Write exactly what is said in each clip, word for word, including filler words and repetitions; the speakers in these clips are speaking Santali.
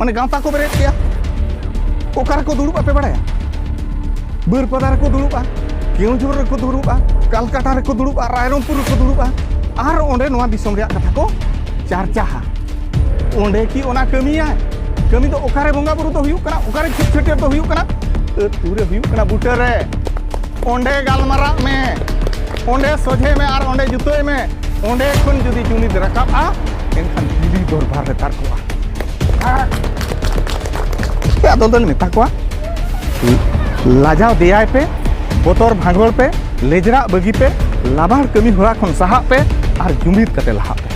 ᱢᱟᱱᱮ ᱜᱟᱶᱛᱟ ᱠᱚ ᱵᱮᱨᱮᱫ ᱠᱮᱭᱟ᱾ ᱚᱠᱟ ᱨᱮᱠᱚ ᱫᱩᱲᱩᱵᱼᱟ ᱯᱮ ᱵᱟᱲᱟᱭᱟ? ᱵᱟᱹᱨᱯᱟᱫᱟ ᱨᱮᱠᱚ ᱫᱩᱲᱩᱵᱼᱟ, ᱠᱮᱣᱚᱱᱡᱷᱳᱨ ᱨᱮᱠᱚ ᱫᱩᱲᱩᱵᱼᱟ, ᱠᱟᱞᱠᱟᱴᱟ ᱨᱮᱠᱚ ᱫᱩᱲᱩᱵᱼᱟ, ᱨᱟᱭᱨᱚᱝᱯᱩᱨ ᱨᱮᱠᱚ ᱫᱩᱲᱩᱵᱼᱟ᱾ ᱟᱨ ᱚᱸᱰᱮ ᱱᱚᱣᱟ ᱫᱤᱥᱚᱢ ᱨᱮᱭᱟᱜ ᱠᱟᱛᱷᱟ ᱠᱚ ᱪᱟᱨᱪᱟᱦᱟ᱾ ᱚᱸᱰᱮ ᱠᱤ ᱚᱱᱟ ᱠᱟᱹᱢᱤᱭᱟᱭ? ᱠᱟᱹᱢᱤ ᱫᱚ ᱚᱠᱟᱨᱮ ᱵᱚᱸᱜᱟ ᱵᱩᱨᱩ ᱫᱚ ᱦᱩᱭᱩᱜ ᱠᱟᱱᱟ, ᱚᱠᱟᱨᱮ ᱪᱷᱩᱛ ᱪᱷᱟᱹᱴᱭᱟᱹᱨ ᱫᱚ ᱦᱩᱭᱩᱜ ᱠᱟᱱᱟ? ᱟᱹᱛᱩ ᱨᱮ ᱦᱩᱭᱩᱜ ᱠᱟᱱᱟ, ᱵᱩᱴᱟᱹ ᱨᱮ᱾ ᱚᱸᱰᱮ ᱜᱟᱞᱢᱟᱨᱟᱜ ᱢᱮ, ᱚᱸᱰᱮ ᱥᱚᱡᱷᱮ ᱢᱮ ᱟᱨ ᱚᱸᱰᱮ ᱡᱩᱛᱟᱹᱭ ᱢᱮ᱾ ᱚᱸᱰᱮ ᱠᱷᱚᱱ ᱡᱩᱫᱤ ᱡᱩᱢᱤᱫ ᱨᱟᱠᱟᱵᱼᱟ, ᱮᱱᱠᱷᱟᱱ ᱫᱤᱞᱤ ᱫᱚᱨᱵᱟᱨ ᱨᱮ ᱛᱟᱨᱠᱚᱜᱼᱟ᱾ ᱟᱫᱚ ᱫᱚᱧ ᱢᱮᱛᱟ ᱠᱚᱣᱟ, ᱞᱟᱡᱟᱣ ᱫᱮᱭᱟᱭ ᱯᱮ, ᱵᱚᱛᱚᱨ ᱵᱷᱟᱸᱜᱚᱲ ᱯᱮ, ᱞᱮᱡᱽᱨᱟᱜ ᱵᱟᱹᱜᱤ ᱯᱮ, ᱞᱟᱵᱟᱲ ᱠᱟᱹᱢᱤ ᱦᱚᱨᱟ ᱠᱷᱚᱱ ᱥᱟᱦᱟᱜ ᱯᱮ ᱟᱨ ᱡᱩᱢᱤᱫ ᱠᱟᱛᱮ ᱞᱟᱦᱟᱜ ᱯᱮ᱾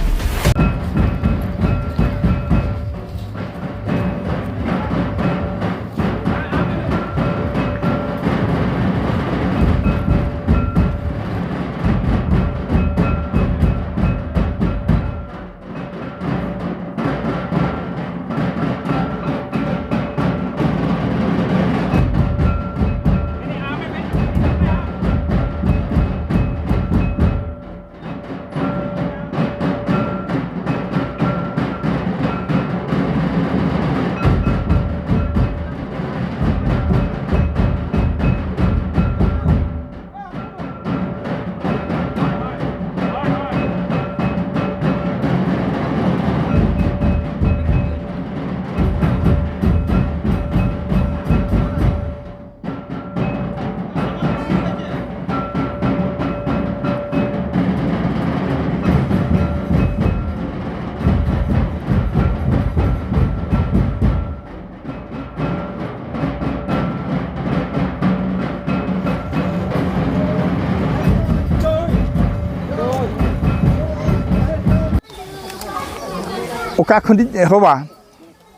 ᱚᱠᱟ ᱠᱷᱚᱱᱤᱧ ᱮᱦᱚᱵᱟ,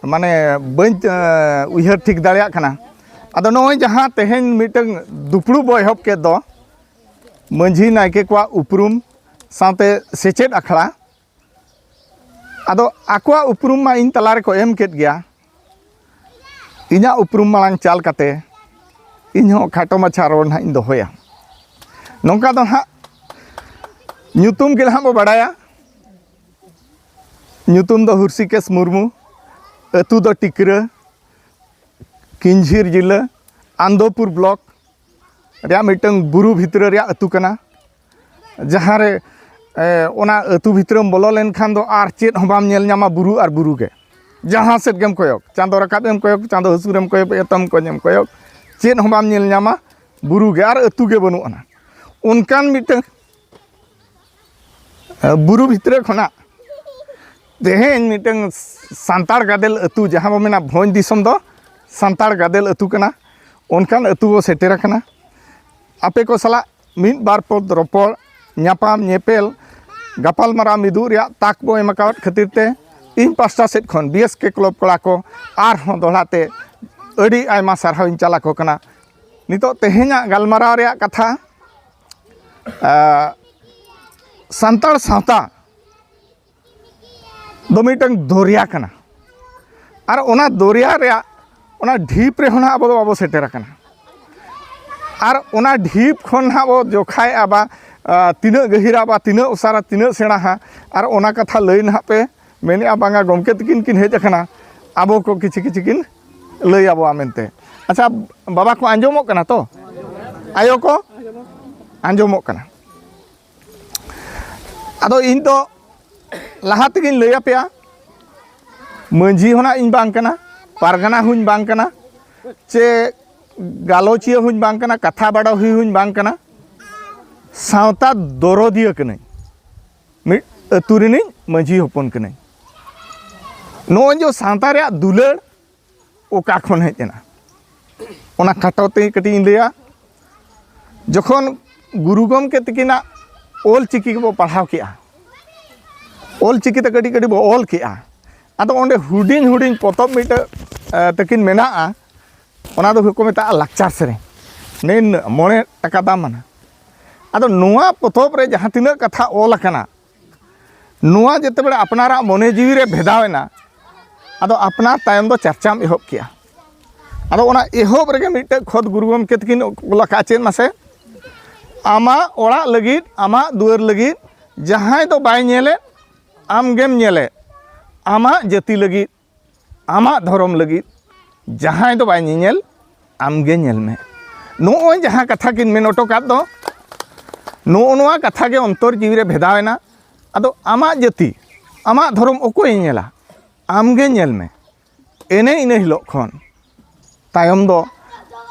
ᱢᱟᱱᱮ ᱵᱟᱹᱧ, ᱮ, ᱩᱭᱦᱟᱹᱨ ᱴᱷᱤᱠ ᱫᱟᱲᱮᱭᱟᱜ ᱠᱟᱱᱟ᱾ ᱟᱫᱚ ᱱᱚᱜᱼᱚᱭ ᱡᱟᱦᱟᱸ ᱛᱮᱦᱮᱧ ᱢᱤᱫᱴᱟᱝ ᱫᱩᱯᱲᱩᱵ ᱵᱚ ᱮᱦᱚᱵ ᱠᱮᱫ ᱫᱚ, ᱢᱟᱹᱡᱷᱤ ᱱᱟᱭᱠᱮ ᱠᱚᱣᱟᱜ ᱩᱯᱨᱩᱢ ᱥᱟᱶᱛᱮ ᱥᱮᱪᱮᱫ ᱟᱠᱷᱲᱟ, ᱟᱫᱚ ᱟᱠᱚᱣᱟᱜ ᱩᱯᱨᱩᱢ ᱢᱟ ᱤᱧ ᱛᱟᱞᱟ ᱨᱮᱠᱚ ᱮᱢ ᱠᱮᱫ ᱜᱮᱭᱟ, ᱤᱧᱟᱹᱜ ᱩᱯᱨᱩᱢ ᱢᱟᱲᱟᱝ ᱪᱟᱞ ᱠᱟᱛᱮ ᱤᱧ ᱦᱚᱸ ᱠᱷᱟᱴᱚ ᱢᱟᱪᱷᱟ ᱨᱚᱲ ᱱᱟᱦᱟᱜ ᱤᱧ ᱫᱚᱦᱚᱭᱟ᱾ ᱱᱚᱝᱠᱟ ᱫᱚ ᱱᱟᱦᱟᱜ ᱧᱩᱛᱩᱢ ᱜᱮ ᱱᱟᱦᱟᱜ ᱵᱚ ᱵᱟᱲᱟᱭᱟ, ᱧᱩᱛᱩᱢ ᱫᱚ ᱦᱨᱤᱥᱤᱠᱮᱥ ᱢᱩᱨᱢᱩ᱾ ᱟᱹᱛᱩ ᱫᱚ ᱴᱤᱠᱨᱟᱹ, ᱠᱤᱧᱡᱷᱤᱨ ᱡᱤᱞᱟᱹ, ᱟᱱᱫᱚᱯᱩᱨ ᱵᱞᱚᱠ ᱨᱮᱭᱟᱜ ᱢᱤᱫᱴᱟᱝ ᱵᱩᱨᱩ ᱵᱷᱤᱛᱨᱟᱹ ᱨᱮᱭᱟᱜ ᱟᱹᱛᱩ ᱠᱟᱱᱟ᱾ ᱡᱟᱦᱟᱸ ᱨᱮ, ᱮ, ᱚᱱᱟ ᱟᱹᱛᱩ ᱵᱷᱤᱛᱨᱟᱹᱢ ᱵᱚᱞᱚ ᱞᱮᱱᱠᱷᱟᱱ ᱫᱚ ᱟᱨ ᱪᱮᱫ ᱦᱚᱸ ᱵᱟᱢ ᱧᱮᱞ ᱧᱟᱢᱟ, ᱵᱩᱨᱩ ᱟᱨ ᱵᱩᱨᱩ ᱜᱮ᱾ ᱡᱟᱦᱟᱸ ᱥᱮᱫ ᱜᱮᱢ ᱠᱚᱭᱚᱜ, ᱪᱟᱸᱫᱚ ᱨᱟᱠᱟᱵ ᱮᱢ ᱠᱚᱭᱚᱜ, ᱪᱟᱸᱫᱚ ᱦᱟᱹᱥᱩᱨ ᱮᱢ ᱠᱚᱭᱚᱜ, ᱮᱛᱚᱢ ᱠᱚᱧ ᱮᱢ ᱠᱚᱭᱚᱜ, ᱪᱮᱫ ᱦᱚᱸ ᱵᱟᱢ ᱧᱮᱞ ᱧᱟᱢᱟ, ᱵᱩᱨᱩ ᱜᱮ, ᱟᱨ ᱟᱹᱛᱩ ᱜᱮ ᱵᱟᱹᱱᱩᱜ ᱟᱱᱟ᱾ ᱚᱱᱠᱟᱱ ᱢᱤᱫᱴᱟᱝ, ᱮ, ᱵᱩᱨᱩ ᱵᱷᱤᱛᱨᱤ ᱠᱷᱚᱱᱟᱜ ᱛᱮᱦᱮᱧ ᱢᱤᱫᱴᱟᱝ ᱥᱟᱱᱛᱟᱲ ᱜᱟᱫᱮᱞ ᱟᱹᱛᱩ, ᱡᱟᱦᱟᱸ ᱵᱚ ᱢᱮᱱᱟ ᱵᱷᱚᱸᱡᱽ ᱫᱤᱥᱚᱢ ᱫᱚ ᱥᱟᱱᱛᱟᱲ ᱜᱟᱫᱮᱞ ᱟᱹᱛᱩ ᱠᱟᱱᱟ, ᱚᱱᱠᱟᱱ ᱟᱹᱛᱩ ᱵᱚ ᱥᱮᱴᱮᱨ ᱟᱠᱟᱱᱟ᱾ ᱟᱯᱮ ᱠᱚ ᱥᱟᱞᱟᱜ ᱢᱤᱫ ᱵᱟᱨ ᱯᱚᱫ ᱨᱚᱯᱚᱲ, ᱧᱟᱯᱟᱢ, ᱧᱮᱯᱮᱞ, ᱜᱟᱯᱟᱞᱢᱟᱨᱟᱣ ᱢᱤᱫᱩᱜ ᱨᱮᱭᱟᱜ ᱛᱟᱠ ᱵᱚ ᱮᱢ ᱟᱠᱟᱣᱟᱫ ᱠᱷᱟᱹᱛᱤᱨ ᱛᱮ ᱤᱧ ᱯᱟᱥᱴᱟ ᱥᱮᱫ ᱠᱷᱚᱱ ᱵᱤ ᱮᱥ ᱠᱮ ᱠᱞᱟᱵᱽ ᱠᱚᱲᱟ ᱠᱚ ᱟᱨᱦᱚᱸ ᱫᱚᱦᱲᱟ ᱛᱮ ᱟᱹᱰᱤ ᱟᱭᱢᱟ ᱥᱟᱨᱦᱟᱣ ᱤᱧ ᱪᱟᱞ ᱟᱠᱚ ᱠᱟᱱᱟ᱾ ᱱᱤᱛᱚᱜ ᱛᱮᱦᱮᱧᱟᱜ ᱜᱟᱞᱢᱟᱨᱟᱣ ᱨᱮᱭᱟᱜ ᱠᱟᱛᱷᱟ, ᱟᱸ, ᱥᱟᱱᱛᱟᱲ ᱥᱟᱶᱛᱟ ᱫᱚ ᱢᱤᱫᱴᱟᱝ ᱫᱚᱨᱭᱟ ᱠᱟᱱᱟ᱾ ᱟᱨ ᱚᱱᱟ ᱫᱚᱨᱭᱟ ᱨᱮᱭᱟᱜ ᱚᱱᱟ ᱰᱷᱤᱯ ᱨᱮᱦᱚᱸ ᱱᱟᱦᱟᱜ ᱟᱵᱚ ᱫᱚ ᱵᱟᱵᱚ ᱥᱮᱴᱮᱨ ᱟᱠᱟᱱᱟ᱾ ᱟᱨ ᱚᱱᱟ ᱰᱷᱤᱯ ᱠᱷᱚᱱ ᱱᱟᱦᱟᱜ ᱵᱚ ᱡᱚᱠᱷᱟᱭᱮᱫᱼᱟ ᱵᱟ, ᱟᱸ, ᱛᱤᱱᱟᱹᱜ ᱜᱟᱹᱦᱤᱨᱟ ᱵᱟ, ᱛᱤᱱᱟᱹᱜ ᱩᱥᱟᱨᱟ, ᱛᱤᱱᱟᱹᱜ ᱥᱮᱬᱟ ᱦᱟ, ᱟᱨ ᱚᱱᱟ ᱠᱟᱛᱷᱟ ᱞᱟᱹᱭ ᱱᱟᱦᱟᱜ ᱯᱮ ᱢᱮᱱᱮᱫᱼᱟ, ᱵᱟᱝᱟ ᱜᱚᱢᱠᱮ ᱛᱤᱠᱤᱱ ᱠᱤᱱ ᱦᱮᱡ ᱟᱠᱟᱱᱟ, ᱟᱵᱚ ᱠᱚ ᱠᱤᱪᱷᱤ ᱠᱤᱪᱷᱤ ᱠᱤᱱ ᱞᱟᱹᱭ ᱟᱵᱚᱣᱟ ᱢᱮᱱᱛᱮ᱾ ᱟᱪᱪᱷᱟ, ᱵᱟᱵᱟ ᱠᱚ ᱟᱸᱡᱚᱢᱚᱜ ᱠᱟᱱᱟ ᱛᱚ? ᱟᱭᱳ ᱠᱚ ᱟᱸᱡᱚᱢᱚᱜ ᱠᱟᱱᱟ᱾ ᱟᱫᱚ ᱤᱧ ᱫᱚ ᱞᱟᱦᱟ ᱛᱮᱜᱤᱧ ᱞᱟᱹᱭ ᱟᱯᱮᱭᱟ, ᱢᱟᱹᱡᱷᱤ ᱦᱚᱸ ᱱᱟᱜ ᱤᱧ ᱵᱟᱝ ᱠᱟᱱᱟ, ᱯᱟᱨᱜᱟᱱᱟ ᱦᱚᱸᱧ ᱵᱟᱝ ᱠᱟᱱᱟ, ᱪᱮ ᱜᱟᱞᱚᱪᱤᱭᱟᱹ ᱦᱚᱸᱧ ᱵᱟᱝ ᱠᱟᱱᱟ, ᱠᱟᱛᱷᱟ ᱵᱟᱰᱟᱣᱤᱭᱟᱹ ᱦᱚᱸᱧ ᱵᱟᱝ ᱠᱟᱱᱟ, ᱥᱟᱶᱛᱟ ᱫᱚᱨᱚᱫᱤᱭᱟᱹ ᱠᱟᱹᱱᱟᱹᱧ᱾ ᱢᱤᱫ ᱟᱹᱛᱩ ᱨᱤᱱᱤᱡ ᱢᱟᱹᱡᱷᱤ ᱦᱚᱯᱚᱱ ᱠᱟᱹᱱᱟᱹᱧ᱾ ᱱᱚᱜᱼᱚᱭ ᱡᱮ ᱥᱟᱶᱛᱟ ᱨᱮᱭᱟᱜ ᱫᱩᱞᱟᱹᱲ ᱚᱠᱟ ᱠᱷᱚᱱ ᱦᱮᱡ ᱮᱱᱟ, ᱚᱱᱟ ᱠᱷᱟᱴᱚ ᱛᱮ ᱠᱟᱹᱴᱤᱡ ᱤᱧ ᱞᱟᱹᱭᱟ᱾ ᱡᱚᱠᱷᱚᱱ ᱜᱩᱨᱩ ᱜᱚᱢᱠᱮ ᱛᱤᱠᱤᱱᱟᱜ ᱚᱞ ᱪᱤᱠᱤ ᱠᱚᱵᱚ ᱯᱟᱲᱦᱟᱣ ᱠᱮᱜᱼᱟ, ᱚᱞ ᱪᱤᱠᱤ ᱛᱮ ᱠᱟᱹᱴᱤᱡ ᱠᱟᱹᱴᱤᱡ ᱵᱚ ᱚᱞ ᱠᱮᱜᱼᱟ, ᱟᱫᱚ ᱚᱸᱰᱮ ᱦᱩᱰᱤᱧ ᱦᱩᱰᱤᱧ ᱯᱚᱛᱚᱵ ᱢᱤᱫᱴᱟᱹᱜ, ᱮ, ᱛᱟᱹᱠᱤᱱ ᱢᱮᱱᱟᱜᱼᱟ, ᱚᱱᱟ ᱫᱚ ᱠᱚ ᱢᱮᱛᱟᱜᱼᱟ ᱞᱟᱠᱪᱟᱨ ᱥᱮᱨᱮᱧ᱾ ᱱᱤᱱᱟᱹᱜ ᱢᱚᱬᱮ ᱴᱟᱠᱟ ᱫᱟᱢ ᱟᱱᱟ᱾ ᱟᱫᱚ ᱱᱚᱣᱟ ᱯᱚᱛᱚᱵ ᱨᱮ ᱡᱟᱦᱟᱸ ᱛᱤᱱᱟᱹᱜ ᱠᱟᱛᱷᱟ ᱚᱞ ᱟᱠᱟᱱᱟ, ᱱᱚᱣᱟ ᱡᱮᱛᱮ ᱵᱮᱲᱟ ᱟᱯᱱᱟᱨᱟᱜ ᱢᱚᱱᱮ ᱡᱤᱣᱤ ᱨᱮ ᱵᱷᱮᱫᱟᱣ ᱮᱱᱟ, ᱟᱫᱚ ᱟᱯᱱᱟᱨ ᱛᱟᱭᱚᱢ ᱫᱚ ᱪᱟᱨᱪᱟᱢ ᱮᱦᱚᱵ ᱠᱮᱜᱼᱟ᱾ ᱟᱫᱚ ᱚᱱᱟ ᱮᱦᱚᱵ ᱨᱮᱜᱮ ᱢᱤᱫᱴᱮᱡ ᱠᱷᱚᱛ ᱜᱩᱨᱩ ᱜᱚᱢᱠᱮ ᱛᱟᱹᱠᱤᱱ ᱚᱞ ᱟᱠᱟᱫᱼᱟ ᱪᱮᱫ ᱢᱟᱥᱮ? ᱟᱢᱟᱜ ᱚᱲᱟᱜ ᱞᱟᱹᱜᱤᱫ, ᱟᱢᱟᱜ ᱫᱩᱣᱟᱹᱨ ᱞᱟᱹᱜᱤᱫ, ᱡᱟᱦᱟᱸᱭ ᱫᱚ ᱵᱟᱭ ᱧᱮᱞᱮᱫ, ᱟᱢ ᱜᱮᱢ ᱧᱮᱞᱮᱫ, ᱟᱢᱟᱜ ᱡᱟᱹᱛᱤ ᱞᱟᱹᱜᱤᱫ, ᱟᱢᱟᱜ ᱫᱷᱚᱨᱚᱢ ᱞᱟᱹᱜᱤᱫ ᱡᱟᱦᱟᱸᱭ ᱫᱚ ᱵᱟᱭ ᱧᱮᱧᱮᱞ, ᱟᱢ ᱜᱮ ᱧᱮᱞ ᱢᱮ᱾ ᱱᱚᱜᱼᱚᱭ ᱡᱟᱦᱟᱸ ᱠᱟᱛᱷᱟ ᱠᱤᱱ ᱢᱮᱱ ᱦᱚᱴᱚ ᱠᱟᱫ ᱫᱚ, ᱱᱚᱜᱼᱚ ᱱᱚᱣᱟ ᱠᱟᱛᱷᱟ ᱜᱮ ᱚᱱᱛᱚᱨ ᱡᱤᱣᱤ ᱨᱮ ᱵᱷᱮᱫᱟᱣ ᱮᱱᱟ᱾ ᱟᱫᱚ ᱟᱢᱟᱜ ᱡᱟᱹᱛᱤ, ᱟᱢᱟᱜ ᱫᱷᱚᱨᱚᱢ ᱚᱠᱚᱭᱮ ᱧᱮᱞᱟ? ᱟᱢ ᱜᱮ ᱧᱮᱞ ᱢᱮ᱾ ᱮᱱᱮ ᱤᱱᱟᱹ ᱦᱤᱞᱳᱜ ᱠᱷᱚᱱ ᱛᱟᱭᱚᱢ ᱫᱚ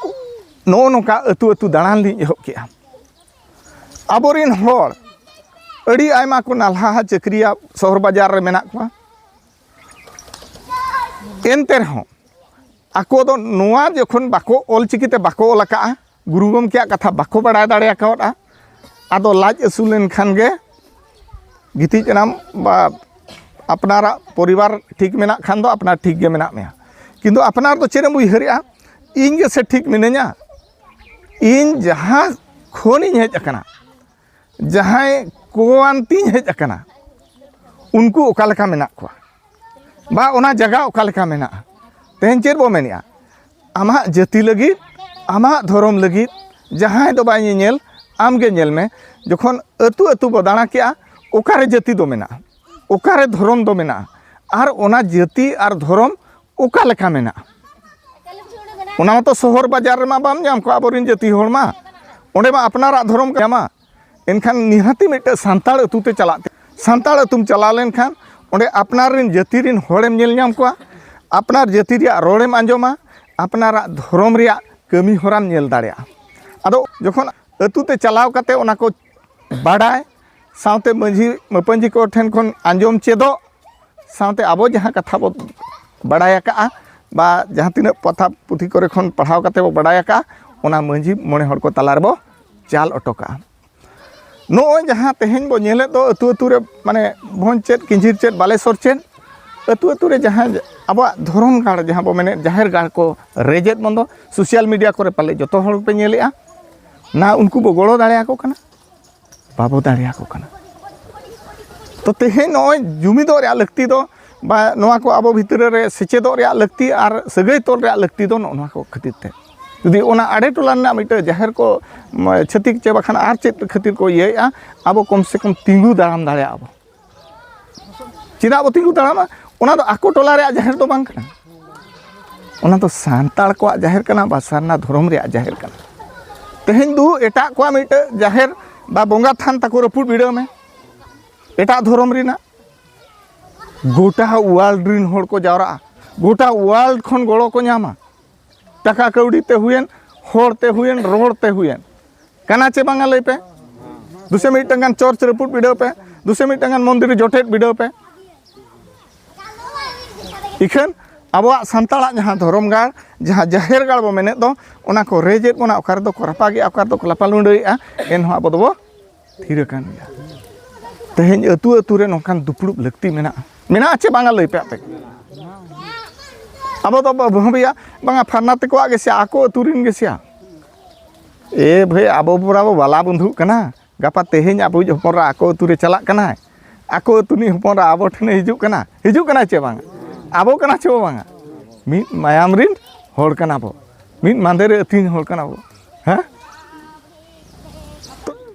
ᱱᱚᱜᱼᱚ ᱱᱚᱝᱠᱟ ᱟᱹᱛᱩ ᱟᱹᱛᱩ ᱫᱟᱬᱟᱱ ᱞᱤᱧ ᱮᱦᱚᱵ ᱠᱮᱜᱼᱟ᱾ ᱟᱵᱚᱨᱮᱱ ᱦᱚᱲ ᱟᱹᱰᱤ ᱟᱭᱢᱟ ᱠᱚ ᱱᱟᱞᱦᱟ ᱪᱟᱹᱠᱨᱤᱭᱟ, ᱥᱚᱦᱚᱨ ᱵᱟᱡᱟᱨ ᱨᱮ ᱢᱮᱱᱟᱜ ᱠᱚᱣᱟ᱾ ᱮᱱᱛᱮ ᱨᱮᱦᱚᱸ ᱟᱠᱚ ᱫᱚ ᱱᱚᱣᱟ ᱡᱚᱠᱷᱚᱱ ᱵᱟᱠᱚ, ᱚᱞ ᱪᱤᱠᱤ ᱛᱮ ᱵᱟᱠᱚ ᱚᱞ ᱟᱠᱟᱫᱼᱟ, ᱜᱩᱨᱩ ᱜᱚᱢᱠᱮᱭᱟᱜ ᱠᱟᱛᱷᱟ ᱵᱟᱠᱚ ᱵᱟᱲᱟᱭ ᱫᱟᱲᱮ ᱟᱠᱟᱣᱫᱼᱟ, ᱟᱫᱚ ᱞᱟᱡ ᱟᱹᱥᱩᱞ ᱞᱮᱱᱠᱷᱟᱱ ᱜᱮ ᱜᱤᱛᱤᱡ ᱮᱱᱟᱢ, ᱵᱟ ᱟᱯᱱᱟᱨᱟᱜ ᱯᱚᱨᱤᱵᱟᱨ ᱴᱷᱤᱠ ᱢᱮᱱᱟᱜ ᱠᱷᱟᱱ ᱫᱚ ᱟᱯᱱᱟᱨ ᱴᱷᱤᱠ ᱜᱮ ᱢᱮᱱᱟᱜ ᱢᱮᱭᱟ᱾ ᱠᱤᱱᱛᱩ ᱟᱯᱱᱟᱨ ᱫᱚ ᱪᱮᱫ ᱮᱢ ᱩᱭᱦᱟᱹᱨᱮᱜᱼᱟ? ᱤᱧ ᱜᱮᱥᱮ ᱴᱷᱤᱠ ᱢᱤᱱᱟᱹᱧᱟ? ᱤᱧ ᱡᱟᱦᱟᱸ ᱠᱷᱚᱱᱤᱧ ᱦᱮᱡ ᱟᱠᱟᱱᱟ, ᱡᱟᱦᱟᱸᱭ ᱠᱚᱣᱟᱱ ᱛᱤᱧ ᱦᱮᱡ ᱟᱠᱟᱱᱟ, ᱩᱱᱠᱩ ᱚᱠᱟ ᱞᱮᱠᱟ ᱢᱮᱱᱟᱜ ᱠᱚᱣᱟ, ᱵᱟ ᱚᱱᱟ ᱡᱟᱭᱜᱟ ᱚᱠᱟ ᱞᱮᱠᱟ ᱢᱮᱱᱟᱜᱼᱟ? ᱛᱮᱦᱮᱧ ᱪᱮᱫ ᱵᱚ ᱢᱮᱱᱮᱜᱼᱟ? ᱟᱢᱟᱜ ᱡᱟᱹᱛᱤ ᱞᱟᱹᱜᱤᱫ, ᱟᱢᱟᱜ ᱫᱷᱚᱨᱚᱢ ᱞᱟᱹᱜᱤᱫ ᱡᱟᱦᱟᱸᱭ ᱫᱚ ᱵᱟᱭ ᱧᱮᱧᱮᱞ, ᱟᱢ ᱜᱮ ᱧᱮᱞ ᱢᱮ᱾ ᱡᱚᱠᱷᱚᱱ ᱟᱹᱛᱩ ᱟᱹᱛᱩ ᱵᱚ ᱫᱟᱬᱟ ᱠᱮᱜᱼᱟ, ᱚᱠᱟᱨᱮ ᱡᱟᱹᱛᱤ ᱫᱚ ᱢᱮᱱᱟᱜᱼᱟ, ᱚᱠᱟᱨᱮ ᱫᱷᱚᱨᱚᱢ ᱫᱚ ᱢᱮᱱᱟᱜᱼᱟ, ᱟᱨ ᱚᱱᱟ ᱡᱟᱹᱛᱤ ᱟᱨ ᱫᱷᱚᱨᱚᱢ ᱚᱠᱟ ᱞᱮᱠᱟ ᱢᱮᱱᱟᱜᱼᱟ? ᱚᱱᱟ ᱢᱟᱛᱚ ᱥᱚᱦᱚᱨ ᱵᱟᱡᱟᱨ ᱨᱮᱢᱟ ᱵᱟᱢ ᱧᱟᱢ ᱠᱚᱣᱟ ᱟᱵᱚᱨᱮᱱ ᱡᱟᱹᱛᱤ ᱦᱚᱲ ᱢᱟ᱾ ᱚᱸᱰᱮ ᱢᱟ ᱟᱯᱱᱟᱨᱟᱜ ᱫᱷᱚᱨᱚᱢ ᱧᱟᱢᱟ᱾ ᱮᱱᱠᱷᱟᱱ ᱱᱤᱦᱟᱹᱛᱤ ᱢᱤᱫᱴᱮᱱ ᱥᱟᱱᱛᱟᱲ ᱟᱹᱛᱩ ᱛᱮ ᱪᱟᱞᱟᱜ ᱛᱮ, ᱥᱟᱱᱛᱟᱲ ᱟᱹᱛᱩᱢ ᱪᱟᱞᱟᱣ ᱞᱮᱱᱠᱷᱟᱱ ᱚᱸᱰᱮ ᱟᱯᱱᱟᱨ ᱨᱮᱱ ᱡᱟᱹᱛᱤ ᱨᱮᱱ ᱦᱚᱲᱮᱢ ᱧᱮᱞ ᱧᱟᱢ ᱠᱚᱣᱟ, ᱟᱯᱱᱟᱨ ᱡᱟᱹᱛᱤ ᱨᱮᱭᱟᱜ ᱨᱚᱲᱮᱢ ᱟᱸᱡᱚᱢᱟ, ᱟᱯᱱᱟᱨᱟᱜ ᱫᱷᱚᱨᱚᱢ ᱨᱮᱭᱟᱜ ᱠᱟᱹᱢᱤ ᱦᱚᱨᱟᱢ ᱧᱮᱞ ᱫᱟᱲᱮᱭᱟᱜᱼᱟ᱾ ᱟᱫᱚ ᱡᱚᱠᱷᱚᱱ ᱟᱹᱛᱩ ᱛᱮ ᱪᱟᱞᱟᱣ ᱠᱟᱛᱮ ᱚᱱᱟ ᱠᱚ ᱵᱟᱰᱟᱭ, ᱥᱟᱶᱛᱮ ᱢᱟᱹᱡᱷᱤ ᱢᱟᱹᱯᱟᱹᱧᱡᱷᱤ ᱠᱚ ᱴᱷᱮᱱ ᱠᱷᱚᱱ ᱟᱸᱡᱚᱢ ᱪᱮᱫᱚᱜ, ᱥᱟᱶᱛᱮ ᱟᱵᱚ ᱡᱟᱦᱟᱸ ᱠᱟᱛᱷᱟ ᱵᱚ ᱵᱟᱲᱟᱭ ᱟᱠᱟᱜᱼᱟ, ᱵᱟ ᱡᱟᱦᱟᱸ ᱛᱤᱱᱟᱹᱜ ᱯᱟᱛᱷᱟ ᱯᱩᱛᱷᱤ ᱠᱚᱨᱮ ᱠᱷᱚᱱ ᱯᱟᱲᱦᱟᱣ ᱠᱟᱛᱮ ᱵᱚ ᱵᱟᱲᱟᱭ ᱟᱠᱟᱜᱼᱟ, ᱚᱱᱟ ᱢᱟᱹᱡᱷᱤ ᱢᱚᱬᱮ ᱦᱚᱲ ᱠᱚ ᱛᱟᱞᱟ ᱨᱮᱵᱚ ᱪᱟᱞ ᱚᱴᱚ ᱠᱟᱜᱼᱟ᱾ ᱱᱚᱜᱼᱚᱭ ᱡᱟᱦᱟᱸ ᱛᱮᱦᱮᱧ ᱵᱚ ᱧᱮᱞᱮᱫ ᱫᱚ ᱟᱹᱛᱩ ᱟᱹᱛᱩ ᱨᱮ, ᱢᱟᱱᱮ, ᱵᱷᱚᱸᱡᱽ ᱪᱮᱫ, ᱠᱤᱧᱡᱷᱤᱨ ᱪᱮᱫ, ᱵᱟᱞᱮᱥᱚᱨ ᱪᱮᱫ, ᱟᱹᱛᱩ ᱟᱹᱛᱩ ᱨᱮ ᱡᱟᱦᱟᱸ ᱟᱵᱚᱣᱟᱜ ᱫᱷᱚᱨᱚᱢ ᱜᱟᱲ, ᱡᱟᱦᱟᱸ ᱵᱚ ᱢᱮᱱᱮᱫ ᱡᱟᱦᱮᱨ ᱜᱟᱲ ᱠᱚ ᱨᱮᱡᱮᱫ ᱵᱚᱱ ᱫᱚ, ᱥᱳᱥᱟᱞ ᱢᱤᱰᱤᱭᱟ ᱠᱚᱨᱮ ᱯᱟᱞᱮ ᱡᱚᱛᱚ ᱦᱚᱲ ᱯᱮ ᱧᱮᱞᱮᱜᱼᱟ᱾ ᱱᱟ ᱩᱱᱠᱩ ᱵᱚ ᱜᱚᱲᱚ ᱫᱟᱲᱮᱭᱟᱠᱚ ᱠᱟᱱᱟ? ᱵᱟᱵᱚ ᱫᱟᱲᱮᱭᱟᱠᱚ ᱠᱟᱱᱟ᱾ ᱛᱚ ᱛᱮᱦᱮᱧ ᱱᱚᱜᱼᱚᱭ ᱡᱩᱢᱤᱫᱚᱜ ᱨᱮᱭᱟᱜ ᱞᱟᱹᱠᱛᱤ ᱫᱚ, ᱵᱟ ᱱᱚᱣᱟ ᱠᱚ ᱟᱵᱚ ᱵᱷᱤᱛᱨᱤ ᱨᱮ ᱥᱮᱪᱮᱫᱚᱜ ᱨᱮᱭᱟᱜ ᱞᱟᱹᱠᱛᱤ ᱟᱨ ᱥᱟᱹᱜᱟᱹᱭ ᱛᱚᱞ ᱨᱮᱭᱟᱜ ᱞᱟᱹᱠᱛᱤ ᱫᱚ ᱱᱚᱜᱼᱚ ᱱᱚᱣᱟ ᱠᱚ ᱠᱷᱟᱹᱛᱤᱨ ᱛᱮ᱾ ᱡᱩᱫᱤ ᱚᱱᱟ ᱟᱰᱮ ᱴᱚᱞᱟ ᱨᱮᱱᱟᱜ ᱢᱤᱫᱴᱟᱹᱝ ᱡᱟᱦᱮᱨ ᱠᱚ, ᱢ, ᱪᱷᱟᱹᱛᱤᱠ ᱪᱮ ᱵᱟᱠᱷᱟᱱ ᱟᱨ ᱪᱮᱫ ᱠᱷᱟᱹᱛᱤᱨ ᱠᱚ ᱤᱭᱟᱹᱭᱮᱫᱼᱟ, ᱟᱵᱚ ᱠᱚᱢ ᱥᱮ ᱠᱚᱢ ᱛᱤᱸᱜᱩ ᱫᱟᱨᱟᱢ ᱫᱟᱲᱮᱭᱟᱜᱼᱟ ᱵᱚ᱾ ᱪᱮᱫᱟᱜ ᱵᱚ ᱛᱤᱸᱜᱩ ᱫᱟᱨᱟᱢᱟ? ᱚᱱᱟ ᱫᱚ ᱟᱠᱚ ᱴᱚᱞᱟ ᱨᱮᱭᱟᱜ ᱡᱟᱦᱮᱨ ᱫᱚ ᱵᱟᱝ ᱠᱟᱱᱟ᱾ ᱚᱱᱟ ᱫᱚ ᱥᱟᱱᱛᱟᱲ ᱠᱚᱣᱟᱜ ᱡᱟᱦᱮᱨ ᱠᱟᱱᱟ ᱵᱟ ᱥᱟᱨᱱᱟ ᱫᱷᱚᱨᱚᱢ ᱨᱮᱭᱟᱜ ᱡᱟᱦᱮᱨ ᱠᱟᱱᱟ᱾ ᱛᱮᱦᱮᱧ ᱫᱚ ᱮᱴᱟᱜ ᱠᱚᱣᱟᱜ ᱢᱤᱫᱴᱮᱡ ᱡᱟᱦᱮᱨ ᱵᱟ ᱵᱚᱸᱜᱟ ᱛᱷᱟᱱ ᱛᱟᱠᱚ ᱨᱟᱹᱯᱩᱫ ᱵᱤᱰᱟᱹᱣ ᱢᱮ, ᱮᱴᱟᱜ ᱫᱷᱚᱨᱚᱢ ᱨᱮᱱᱟᱜ᱾ ᱜᱚᱴᱟ ᱣᱟᱨᱞᱰ ᱨᱮᱱ ᱦᱚᱲ ᱠᱚ ᱡᱟᱣᱨᱟᱜᱼᱟ, ᱜᱚᱴᱟ ᱣᱟᱨᱞᱰ ᱠᱷᱚᱱ ᱜᱚᱲᱚ ᱠᱚ ᱧᱟᱢᱟ᱾ ᱴᱟᱠᱟ ᱠᱟᱹᱣᱰᱤ ᱛᱮ ᱦᱩᱭᱮᱱ, ᱦᱚᱲ ᱛᱮ ᱦᱩᱭᱮᱱ, ᱨᱚᱲ ᱛᱮ ᱦᱩᱭᱮᱱ, ᱠᱟᱱᱟ ᱪᱮ ᱵᱟᱝᱟ ᱞᱟᱹᱭ ᱯᱮ? ᱫᱩᱥᱮ ᱢᱤᱫᱴᱟᱝ ᱜᱟᱱ ᱪᱚᱨᱪ ᱨᱟᱹᱯᱩᱫ ᱵᱤᱰᱟᱹᱣ ᱯᱮ, ᱫᱩᱥᱮ ᱢᱤᱫᱴᱟᱝ ᱜᱟᱱ ᱢᱚᱱᱫᱤᱨ ᱡᱚᱴᱮᱫ ᱵᱤᱰᱟᱹᱣ ᱯᱮ᱾ ᱤᱠᱷᱟᱹᱱ ᱟᱵᱚᱣᱟᱜ ᱥᱟᱱᱛᱟᱲᱟᱜ ᱡᱟᱦᱟᱸ ᱫᱷᱚᱨᱚᱢ ᱜᱟᱲ, ᱡᱟᱦᱟᱸ ᱡᱟᱦᱮᱨ ᱜᱟᱲ ᱵᱚ ᱢᱮᱱᱮᱫ ᱫᱚ, ᱚᱱᱟ ᱠᱚ ᱨᱮᱡᱮᱫ ᱵᱚᱱᱟ, ᱚᱠᱟ ᱨᱮᱫᱚ ᱠᱚ ᱨᱟᱯᱟᱜᱮᱜᱼᱟ, ᱚᱠᱟ ᱨᱮᱫᱚ ᱠᱚ ᱞᱟᱯᱟ ᱞᱩᱸᱰᱟᱹᱭᱮᱜᱼᱟ, ᱮᱱᱦᱚᱸ ᱟᱵᱚ ᱫᱚᱵᱚ ᱛᱷᱤᱨ ᱟᱠᱟᱱ ᱜᱮᱭᱟ᱾ ᱛᱮᱦᱮᱧ ᱟᱹᱛᱩ ᱟᱹᱛᱩ ᱨᱮ ᱱᱚᱝᱠᱟᱱ ᱫᱩᱯᱲᱩᱵ ᱞᱟᱹᱠᱛᱤ ᱢᱮᱱᱟᱜᱼᱟ, ᱢᱮᱱᱟᱜᱼᱟ ᱪᱮ ᱵᱟᱝᱟ ᱞᱟᱹᱭ ᱯᱮ ᱟᱯᱮ? ᱟᱵᱚ ᱫᱚ ᱵᱚ ᱵᱷᱟᱹᱵᱤᱭᱟ, ᱵᱟᱝᱟ ᱯᱷᱟᱨᱱᱟ ᱛᱮᱠᱚᱣᱟᱜ ᱜᱮᱥᱮ, ᱟᱠᱚ ᱟᱹᱛᱩ ᱨᱮᱱ ᱜᱮᱥᱮ᱾ ᱮ ᱵᱷᱟᱹᱭ, ᱟᱵᱚ ᱵᱚᱨᱟ ᱵᱚ ᱵᱟᱞᱟ ᱵᱚᱱᱫᱷᱩᱜ ᱠᱟᱱᱟ, ᱜᱟᱯᱟ ᱛᱮᱦᱮᱧ ᱟᱵᱚᱭᱤᱡ ᱦᱚᱯᱚᱱ ᱨᱟ ᱟᱠᱚ ᱟᱹᱛᱩ ᱨᱮ ᱪᱟᱞᱟᱜ ᱠᱟᱱᱟᱭ, ᱟᱠᱚ ᱟᱹᱛᱩ ᱨᱤᱱᱤᱡ ᱦᱚᱯᱚᱱ ᱨᱟ ᱟᱵᱚ ᱴᱷᱮᱱᱮ ᱦᱤᱡᱩᱜ ᱠᱟᱱᱟ, ᱦᱤᱡᱩᱜ ᱠᱟᱱᱟᱭ ᱪᱮ ᱵᱟᱝᱟ? ᱟᱵᱚ ᱠᱟᱱᱟ ᱪᱮ ᱵᱟᱝᱟ? ᱢᱤᱫ ᱢᱟᱭᱟᱢ ᱨᱤᱱ ᱦᱚᱲ ᱠᱟᱱᱟ ᱵᱚ, ᱢᱤᱫ ᱢᱟᱸᱫᱮ ᱨᱮ ᱟᱹᱛᱤᱧ ᱦᱚᱲ ᱠᱟᱱᱟ ᱵᱚ᱾ ᱦᱮᱸ,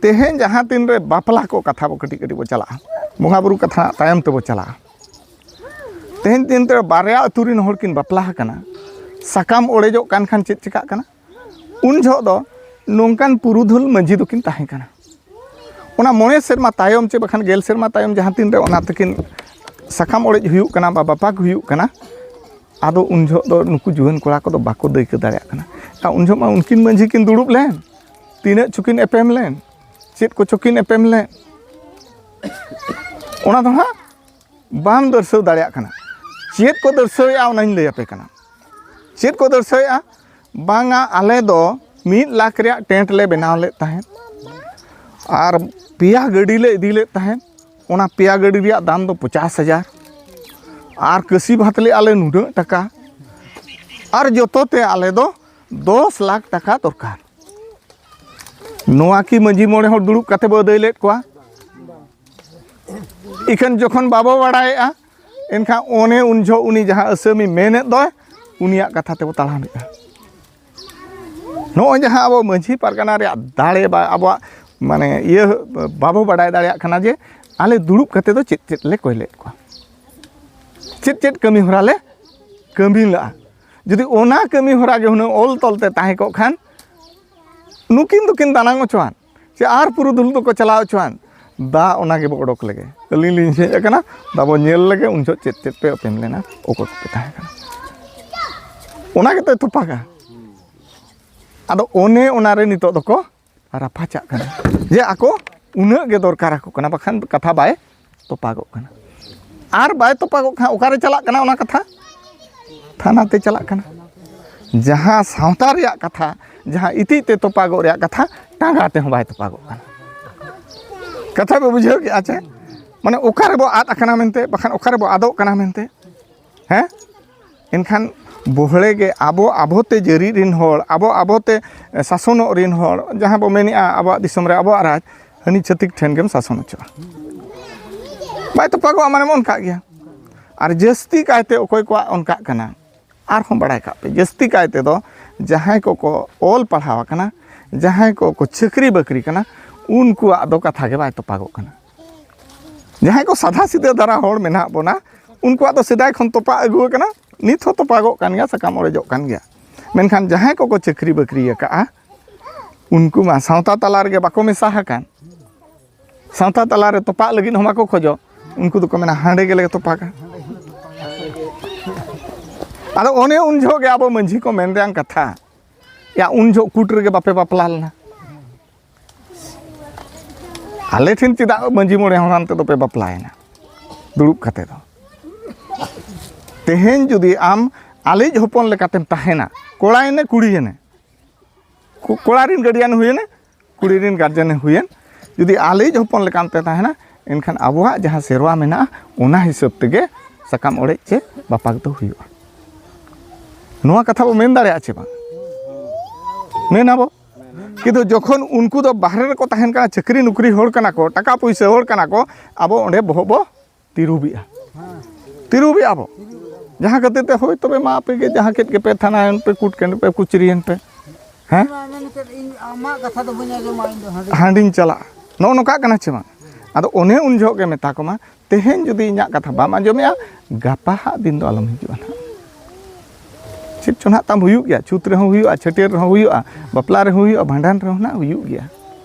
ᱛᱮᱦᱮᱧ ᱡᱟᱦᱟᱸ ᱛᱤᱱ ᱨᱮ ᱵᱟᱯᱞᱟ ᱠᱚ ᱠᱟᱛᱷᱟ ᱵᱚ ᱠᱟᱹᱴᱤᱡ ᱠᱟᱹᱴᱤᱡ ᱵᱚ ᱪᱟᱞᱟᱜᱼᱟ, ᱵᱚᱸᱜᱟ ᱵᱩᱨᱩ ᱠᱟᱛᱷᱟ ᱛᱟᱭᱚᱢ ᱛᱮᱵᱚ ᱪᱟᱞᱟᱜᱼᱟ᱾ ᱛᱮᱦᱮᱧ ᱫᱤᱱ ᱨᱮ ᱵᱟᱨᱭᱟ ᱟᱹᱛᱩ ᱨᱤᱱ ᱦᱚᱲ ᱠᱤᱱ ᱵᱟᱯᱞᱟ ᱟᱠᱟᱱᱟ, ᱥᱟᱠᱟᱢ ᱚᱲᱮᱡᱚᱜ ᱠᱟᱱ ᱠᱷᱟᱱ ᱪᱮᱫ ᱪᱮᱠᱟᱜ ᱠᱟᱱᱟ? ᱩᱱ ᱡᱚᱦᱚᱜ ᱫᱚ ᱱᱚᱝᱠᱟᱱ ᱯᱩᱨᱩᱫᱷᱩᱞ ᱢᱟᱹᱡᱷᱤ ᱫᱚᱠᱤᱱ ᱛᱟᱦᱮᱸ ᱠᱟᱱᱟ᱾ ᱚᱱᱟ ᱢᱚᱬᱮ ᱥᱮᱨᱢᱟ ᱛᱟᱭᱚᱢ ᱪᱮ ᱵᱟᱠᱷᱟᱱ ᱜᱮᱞ ᱥᱮᱨᱢᱟ ᱛᱟᱭᱚᱢ ᱡᱟᱦᱟᱸ ᱛᱤᱱ ᱨᱮ ᱚᱱᱟ ᱛᱟᱹᱠᱤᱱ ᱥᱟᱠᱟᱢ ᱚᱲᱮᱡ ᱦᱩᱭᱩᱜ ᱠᱟᱱᱟ ᱵᱟ ᱵᱟᱯᱟᱠ ᱦᱩᱭᱩᱜ ᱠᱟᱱᱟ, ᱟᱫᱚ ᱩᱱ ᱡᱚᱦᱚᱜ ᱫᱚ ᱱᱩᱠᱩ ᱡᱩᱣᱟᱹᱱ ᱠᱚᱲᱟ ᱠᱚᱫᱚ ᱵᱟᱠᱚ ᱫᱟᱹᱭᱠᱟᱹ ᱫᱟᱲᱮᱭᱟᱜ ᱠᱟᱱᱟ᱾ ᱟᱨ ᱩᱱ ᱡᱚᱦᱚᱜ ᱢᱟ ᱩᱱᱠᱤᱱ ᱢᱟᱹᱡᱷᱤ ᱠᱤᱱ ᱫᱩᱲᱩᱵ ᱞᱮᱱ, ᱛᱤᱱᱟᱹᱜ ᱪᱚᱠᱤᱱ ᱮᱯᱮᱢ ᱞᱮᱱ, ᱪᱮᱫ ᱠᱚᱪᱚ ᱠᱤᱱ ᱮᱯᱮᱢ ᱞᱮᱱ, ᱚᱱᱟ ᱫᱚ ᱦᱟᱸᱜ ᱵᱟᱢ ᱫᱟᱹᱨᱥᱟᱹᱣ ᱫᱟᱲᱮᱭᱟᱜ ᱠᱟᱱᱟ᱾ ᱪᱮᱫ ᱠᱚ ᱫᱟᱹᱨᱥᱟᱹᱣᱮᱫᱼᱟ ᱚᱱᱟᱧ ᱞᱟᱹᱭ ᱟᱯᱮ ᱠᱟᱱᱟ᱾ ᱪᱮᱫ ᱠᱚ ᱫᱟᱹᱨᱥᱟᱹᱣᱮᱫᱼᱟ? ᱵᱟᱝᱟ, ᱟᱞᱮ ᱫᱚ ᱢᱤᱫ ᱞᱟᱠᱷ ᱨᱮᱭᱟᱜ ᱴᱮᱱᱴ ᱞᱮ ᱵᱮᱱᱟᱣ ᱞᱮᱫ ᱛᱟᱦᱮᱸᱫ ᱟᱨ ᱯᱮᱭᱟ ᱜᱟᱹᱰᱤ ᱞᱮ ᱤᱫᱤ ᱞᱮᱫ ᱛᱟᱦᱮᱸᱫ᱾ ᱚᱱᱟ ᱯᱮᱭᱟ ᱜᱟᱹᱰᱤ ᱨᱮᱭᱟᱜ ᱫᱟᱢ ᱫᱚ ᱯᱚᱪᱟᱥ ᱦᱟᱡᱟᱨ, ᱟᱨ ᱠᱟᱹᱥᱤ ᱵᱷᱟᱛ ᱞᱮᱫᱼᱟ ᱞᱮ ᱱᱩᱱᱟᱹᱜ ᱴᱟᱠᱟ, ᱟᱨ ᱡᱚᱛᱚ ᱛᱮ ᱟᱞᱮ ᱫᱚ ᱫᱚᱥ ᱞᱟᱠᱷ ᱴᱟᱠᱟ ᱫᱚᱨᱠᱟᱨ᱾ ᱱᱚᱣᱟ ᱠᱤ ᱢᱟᱹᱡᱷᱤ ᱢᱚᱬᱮ ᱦᱚᱲ ᱫᱩᱲᱩᱵ ᱠᱟᱛᱮ ᱵᱚ ᱟᱹᱫᱟᱹᱭ ᱞᱮᱫ ᱠᱚᱣᱟ? ᱤᱠᱷᱟᱹᱱ ᱡᱚᱠᱷᱚᱱ ᱵᱟᱵᱚ ᱵᱟᱲᱟᱭᱮᱜᱼᱟ, ᱮᱱᱠᱷᱟᱱ ᱚᱱᱮ ᱩᱱ ᱡᱚᱦᱚᱜ ᱩᱱᱤ ᱡᱟᱦᱟᱸ ᱟᱹᱥᱟᱹᱢᱤ ᱢᱮᱱᱮᱫ ᱫᱚᱭ, ᱩᱱᱤᱭᱟᱜ ᱠᱟᱛᱷᱟ ᱛᱮᱵᱚ ᱛᱟᱲᱟᱢᱮᱜᱼᱟ᱾ ᱱᱚᱜᱼᱚᱭ ᱡᱟᱦᱟᱸ ᱟᱵᱚ ᱢᱟᱹᱡᱷᱤ ᱯᱟᱨᱜᱟᱱᱟ ᱨᱮᱭᱟᱜ ᱫᱟᱲᱮ ᱵᱟ ᱟᱵᱚᱣᱟᱜ ᱢᱟᱱᱮ ᱤᱭᱟᱹ ᱵᱟᱵᱚ ᱵᱟᱰᱟᱭ ᱫᱟᱲᱮᱭᱟᱜ ᱠᱟᱱᱟ ᱡᱮ ᱟᱞᱮ ᱫᱩᱲᱩᱵ ᱠᱟᱛᱮ ᱫᱚ ᱪᱮᱫ ᱪᱮᱫ ᱞᱮ ᱠᱚᱭ ᱞᱮᱫ ᱠᱚᱣᱟ᱾ ᱪᱮᱫ ᱪᱮᱫ ᱠᱟᱹᱢᱤ ᱦᱚᱨᱟ ᱞᱮ ᱠᱟᱹᱢᱤ ᱞᱟᱜᱼᱟ᱾ ᱡᱩᱫᱤ ᱚᱱᱟ ᱠᱟᱹᱢᱤ ᱦᱚᱨᱟ ᱜᱮ ᱦᱩᱱᱟᱹᱝ ᱚᱞ ᱛᱚᱞ ᱛᱮ ᱛᱟᱦᱮᱸ ᱠᱚᱜ ᱠᱷᱟᱱ, ᱱᱩᱠᱤᱱ ᱫᱚᱠᱤᱱ ᱫᱟᱱᱟᱝ ᱚᱪᱚᱣᱟᱱ, ᱪᱮ ᱟᱨ ᱯᱩᱨᱩᱫᱷᱩᱞ ᱫᱚᱠᱚ ᱪᱟᱞᱟᱣ ᱚᱪᱚᱣᱟᱱ, ᱫᱟ ᱚᱱᱟ ᱜᱮᱵᱚ ᱚᱰᱚᱠ ᱞᱮᱜᱮ᱾ ᱟᱹᱞᱤᱧ ᱞᱤᱧ ᱦᱮᱡ ᱟᱠᱟᱱᱟ, ᱫᱟᱵᱚ ᱧᱮᱞ ᱞᱮᱜᱮ ᱩᱱ ᱡᱚᱦᱚᱜ ᱪᱮᱫ ᱪᱮᱫ ᱯᱮ ᱚᱯᱮᱱ ᱞᱮᱱᱟ, ᱚᱠᱚᱭ ᱠᱚᱯᱮ ᱛᱟᱦᱮᱸ ᱠᱟᱱᱟ᱾ ᱚᱱᱟ ᱜᱮᱛᱚᱭ ᱛᱚᱯᱟᱜᱟ᱾ ᱟᱫᱚ ᱚᱱᱮ ᱚᱱᱟᱨᱮ ᱱᱤᱛᱚᱜ ᱫᱚᱠᱚ ᱨᱟᱯᱟᱪᱟᱜ ᱠᱟᱱᱟ, ᱡᱮ ᱟᱠᱚ ᱩᱱᱟᱹᱜ ᱜᱮ ᱫᱚᱨᱠᱟᱨ ᱟᱠᱚ ᱠᱟᱱᱟ, ᱵᱟᱠᱷᱟᱱ ᱠᱟᱛᱷᱟ ᱵᱟᱭ ᱛᱚᱯᱟᱜᱚᱜ ᱠᱟᱱᱟ᱾ ᱟᱨ ᱵᱟᱭ ᱛᱚᱯᱟᱜᱚᱜ ᱠᱷᱟᱱ ᱚᱠᱟᱨᱮ ᱪᱟᱞᱟᱜ ᱠᱟᱱᱟ ᱚᱱᱟ ᱠᱟᱛᱷᱟ? ᱛᱷᱟᱱᱟ ᱛᱮ ᱪᱟᱞᱟᱜ ᱠᱟᱱᱟ᱾ ᱡᱟᱦᱟᱸ ᱥᱟᱶᱛᱟ ᱨᱮᱭᱟᱜ ᱠᱟᱛᱷᱟ, ᱡᱟᱦᱟᱸ ᱤᱛᱤᱡ ᱛᱮ ᱛᱚᱯᱟᱜᱚᱜ ᱨᱮᱭᱟᱜ ᱠᱟᱛᱷᱟ, ᱴᱟᱸᱜᱟ ᱛᱮᱦᱚᱸ ᱵᱟᱭ ᱛᱚᱯᱟᱜᱚᱜ ᱠᱟᱱᱟ᱾ ᱠᱟᱛᱷᱟ ᱯᱮ ᱵᱩᱡᱷᱟᱹᱣ ᱠᱮᱜᱼᱟ ᱪᱮ? ᱢᱟᱱᱮ ᱚᱠᱟ ᱨᱮᱵᱚ ᱟᱫ ᱟᱠᱟᱱᱟ ᱢᱮᱱᱛᱮ, ᱵᱟᱠᱷᱟᱱ ᱚᱠᱟ ᱨᱮᱵᱚ ᱟᱫᱚᱜ ᱠᱟᱱᱟ ᱢᱮᱱᱛᱮ? ᱦᱮᱸ? ᱮᱱᱠᱷᱟᱱ ᱵᱚᱦᱲᱮ ᱜᱮ ᱟᱵᱚ, ᱟᱵᱚᱛᱮ ᱡᱟᱹᱨᱤ ᱨᱤᱱ ᱦᱚᱲ, ᱟᱵᱚ, ᱟᱵᱚᱛᱮ ᱥᱟᱥᱚᱱᱚᱜ ᱨᱤᱱ ᱦᱚᱲ, ᱡᱟᱦᱟᱸ ᱵᱚ ᱢᱮᱱᱮᱜᱼᱟ ᱟᱵᱚᱣᱟᱜ ᱫᱤᱥᱚᱢ ᱨᱮ ᱟᱵᱚᱣᱟᱜ ᱨᱟᱡᱽ, ᱦᱟᱹᱱᱤ ᱪᱷᱟᱹᱛᱤᱠ ᱴᱷᱮᱱ ᱜᱮᱢ ᱥᱟᱥᱚᱱ ᱦᱚᱪᱚᱜᱼᱟ᱾ ᱵᱟᱭ ᱛᱚᱯᱟᱜᱚᱜᱼᱟ, ᱢᱟᱱᱮ ᱚᱱᱠᱟᱜ ᱜᱮᱭᱟ᱾ ᱟᱨ ᱡᱟᱹᱥᱛᱤ ᱠᱟᱭᱛᱮ ᱚᱠᱚᱭ ᱠᱚᱣᱟᱜ ᱚᱱᱠᱟᱜ ᱠᱟᱱᱟ, ᱟᱨᱦᱚᱸ ᱵᱟᱲᱟᱭ ᱠᱟᱜ ᱯᱮ, ᱡᱟᱹᱥᱛᱤ ᱠᱟᱭ ᱛᱮᱫᱚ ᱡᱟᱦᱟᱸᱭ ᱠᱚᱠᱚ ᱚᱞ ᱯᱟᱲᱦᱟᱣ ᱟᱠᱟᱱᱟ, ᱡᱟᱦᱟᱸᱭ ᱠᱚᱠᱚ ᱪᱟᱹᱠᱨᱤ ᱵᱟᱹᱠᱨᱤ ᱠᱟᱱᱟ, ᱩᱱᱠᱩᱣᱟᱜ ᱫᱚ ᱠᱟᱛᱷᱟ ᱜᱮ ᱵᱟᱭ ᱛᱚᱯᱟᱜᱚᱜ ᱠᱟᱱᱟ᱾ ᱡᱟᱦᱟᱸᱭ ᱠᱚ ᱥᱟᱫᱷᱟ ᱥᱤᱫᱷᱟᱹ ᱫᱷᱟᱨᱟ ᱦᱚᱲ ᱢᱮᱱᱟᱜ ᱵᱚᱱᱟ, ᱩᱱᱠᱩᱣᱟᱜ ᱫᱚ ᱥᱮᱫᱟᱭ ᱠᱷᱚᱱ ᱛᱚᱯᱟᱜ ᱟᱹᱜᱩ ᱟᱠᱟᱱᱟ, ᱱᱤᱛ ᱦᱚᱸ ᱛᱚᱯᱟᱜᱚᱜ ᱠᱟᱱ ᱜᱮᱭᱟ, ᱥᱟᱠᱟᱢ ᱚᱲᱮᱡᱚᱜ ᱠᱟᱱ ᱜᱮᱭᱟ᱾ ᱢᱮᱱᱠᱷᱟᱱ ᱡᱟᱦᱟᱸᱭ ᱠᱚᱠᱚ ᱪᱟᱹᱠᱨᱤ ᱵᱟᱹᱠᱨᱤ ᱟᱠᱟᱫᱼᱟ, ᱩᱱᱠᱩ ᱢᱟ ᱥᱟᱶᱛᱟ ᱛᱟᱞᱟ ᱨᱮᱜᱮ ᱵᱟᱠᱚ ᱢᱮᱥᱟ ᱟᱠᱟᱱ, ᱥᱟᱶᱛᱟ ᱛᱟᱞᱟ ᱨᱮ ᱛᱚᱯᱟᱜ ᱞᱟᱹᱜᱤᱫ ᱦᱚᱸ ᱵᱟᱠᱚ ᱠᱷᱚᱡᱚᱜ, ᱩᱱᱠᱩ ᱫᱚᱠᱚ ᱢᱮᱱᱟ, "ᱦᱟᱸᱰᱮ ᱜᱮᱞᱮ ᱛᱚᱯᱟᱜᱟ᱾" ᱟᱫᱚ ᱚᱱᱮ ᱩᱱ ᱡᱚᱦᱚᱜ ᱜᱮ ᱟᱵᱚ ᱢᱟᱹᱡᱷᱤ ᱠᱚ ᱢᱮᱱ ᱨᱮᱭᱟᱜ ᱠᱟᱛᱷᱟ, ᱭᱟ, ᱩᱱ ᱡᱚᱦᱚᱜ ᱠᱩᱴ ᱨᱮᱜᱮ ᱵᱟᱯᱮ ᱵᱟᱯᱞᱟ ᱞᱮᱱᱟ? ᱟᱞᱮ ᱴᱷᱮᱱ ᱪᱮᱫᱟᱜ ᱢᱟᱹᱡᱷᱤ ᱢᱚᱬᱮ ᱦᱚᱲ ᱦᱟᱱᱛᱮ ᱫᱚᱯᱮ ᱵᱟᱯᱞᱟᱭᱮᱱᱟ ᱫᱩᱲᱩᱵ ᱠᱟᱛᱮ ᱫᱚ? ᱛᱮᱦᱮᱧ ᱡᱩᱫᱤ ᱟᱢ ᱟᱞᱮᱭᱤᱡ ᱦᱚᱯᱚᱱ ᱞᱮᱠᱟᱛᱮᱢ ᱛᱟᱦᱮᱱᱟ, ᱠᱚᱲᱟᱭᱮᱱᱮ ᱠᱩᱲᱤᱭᱮᱱᱮ, ᱠᱚ-, ᱠᱚᱲᱟ ᱨᱮᱱ ᱜᱟᱨᱰᱤᱭᱟᱱ ᱦᱩᱭᱮᱱᱮ, ᱠᱩᱲᱤ ᱨᱮᱱ ᱜᱟᱨᱡᱮᱱᱮ ᱦᱩᱭᱮᱱ, ᱡᱩᱫᱤ ᱟᱞᱮᱭᱤᱡ ᱦᱚᱯᱚᱱ ᱞᱮᱠᱟᱢ ᱯᱮ ᱛᱟᱦᱮᱱᱟ, ᱮᱱᱠᱷᱟᱱ ᱟᱵᱚᱣᱟᱜ ᱡᱟᱦᱟᱸ ᱥᱮᱨᱣᱟ ᱢᱮᱱᱟᱜᱼᱟ, ᱚᱱᱟ ᱦᱤᱥᱟᱹᱵ ᱛᱮᱜᱮ ᱥᱟᱠᱟᱢ ᱚᱲᱮᱡ ᱪᱮ ᱵᱟᱯᱟᱜ ᱫᱚ ᱦᱩᱭᱩᱜᱼᱟ᱾ ᱱᱚᱣᱟ ᱠᱟᱛᱷᱟ ᱵᱚ ᱢᱮᱱ ᱫᱟᱲᱮᱭᱟᱜᱼᱟ ᱪᱮ ᱵᱟᱝ? ᱢᱮᱱ ᱟᱵᱚ᱾ ᱠᱤᱱᱛᱩ ᱡᱚᱠᱷᱚᱱ ᱩᱱᱠᱩ ᱫᱚ ᱵᱟᱦᱨᱮ ᱨᱮᱠᱚ ᱛᱟᱦᱮᱱ ᱠᱟᱱᱟ, ᱪᱟᱹᱠᱨᱤ ᱱᱩᱠᱨᱤ ᱦᱚᱲ ᱠᱟᱱᱟ ᱠᱚ, ᱴᱟᱠᱟ ᱯᱩᱭᱥᱟᱹ ᱦᱚᱲ ᱠᱟᱱᱟ ᱠᱚ, ᱟᱵᱚ ᱚᱸᱰᱮ ᱵᱚᱦᱚᱜ ᱵᱚ ᱛᱤᱨᱩᱵᱮᱜᱼᱟ᱾ ᱛᱤᱨᱩᱵᱮᱜᱼᱟ ᱵᱚ᱾ ᱡᱟᱦᱟᱸ ᱠᱷᱟᱹᱛᱤᱨ ᱛᱮ ᱦᱳᱭ ᱛᱚᱵᱮ ᱢᱟ ᱟᱯᱮ ᱜᱮ ᱡᱟᱦᱟᱸ ᱠᱮᱫ ᱜᱮᱯᱮ, ᱛᱷᱟᱱᱟᱭᱮᱱ ᱯᱮ, ᱠᱩᱴ ᱠᱮᱱ ᱯᱮ, ᱠᱩᱪᱨᱤᱭᱮᱱ ᱯᱮ᱾ ᱦᱮᱸ? ᱢᱟ ᱢᱮᱱ ᱠᱮᱫ, ᱤᱧ ᱟᱢᱟᱜ ᱠᱟᱛᱷᱟ ᱫᱚ ᱵᱟᱹᱧ ᱟᱸᱡᱚᱢᱟ, ᱤᱧ ᱫᱚ ᱦᱟᱺᱰᱤ᱾ ᱦᱟᱺᱰᱤᱧ ᱪᱟᱞᱟᱜᱼᱟ᱾ ᱱᱚᱜᱼᱚ ᱱᱚᱝᱠᱟᱜ ᱠᱟᱱᱟ ᱪᱮ ᱵᱟᱝ? ᱟᱫᱚ ᱚᱱᱮ ᱩᱱ ᱡᱚᱦᱚᱜ ᱜᱮ ᱢᱮᱛᱟ ᱠᱚᱢᱟ, ᱛᱮᱦᱮᱧ ᱡᱩᱫᱤ ᱤᱧᱟᱹᱜ ᱠᱟᱛᱷᱟ ᱵᱟᱢ ᱟᱸᱡᱚᱢᱮᱜᱼᱟ, ᱜᱟᱯᱟ ᱦᱟᱸᱜ ᱫᱤᱱ ᱫᱚ ᱟᱞᱚᱢ ᱦᱤᱡᱩᱜᱼᱟ ᱱᱟᱦᱟᱜ᱾ ᱪᱮᱫ ᱪᱚ ᱱᱟᱦᱟᱜ ᱛᱟᱢ ᱦᱩᱭᱩᱜ ᱜᱮᱭᱟ, ᱪᱷᱩᱛ ᱨᱮᱦᱚᱸ ᱦᱩᱭᱩᱜᱼᱟ, ᱪᱷᱟᱹᱴᱭᱟᱹᱨ ᱨᱮᱦᱚᱸ ᱦᱩᱭᱩᱜᱼᱟ, ᱵᱟᱯᱞᱟ ᱨᱮᱦᱚᱸ ᱦᱩᱭᱩᱜᱼᱟ, ᱵᱷᱟᱸᱰᱟᱱ ᱨᱮᱦᱚᱸ ᱱᱟᱦᱟᱜ ᱦᱩᱭᱩᱜ ᱜᱮᱭᱟ᱾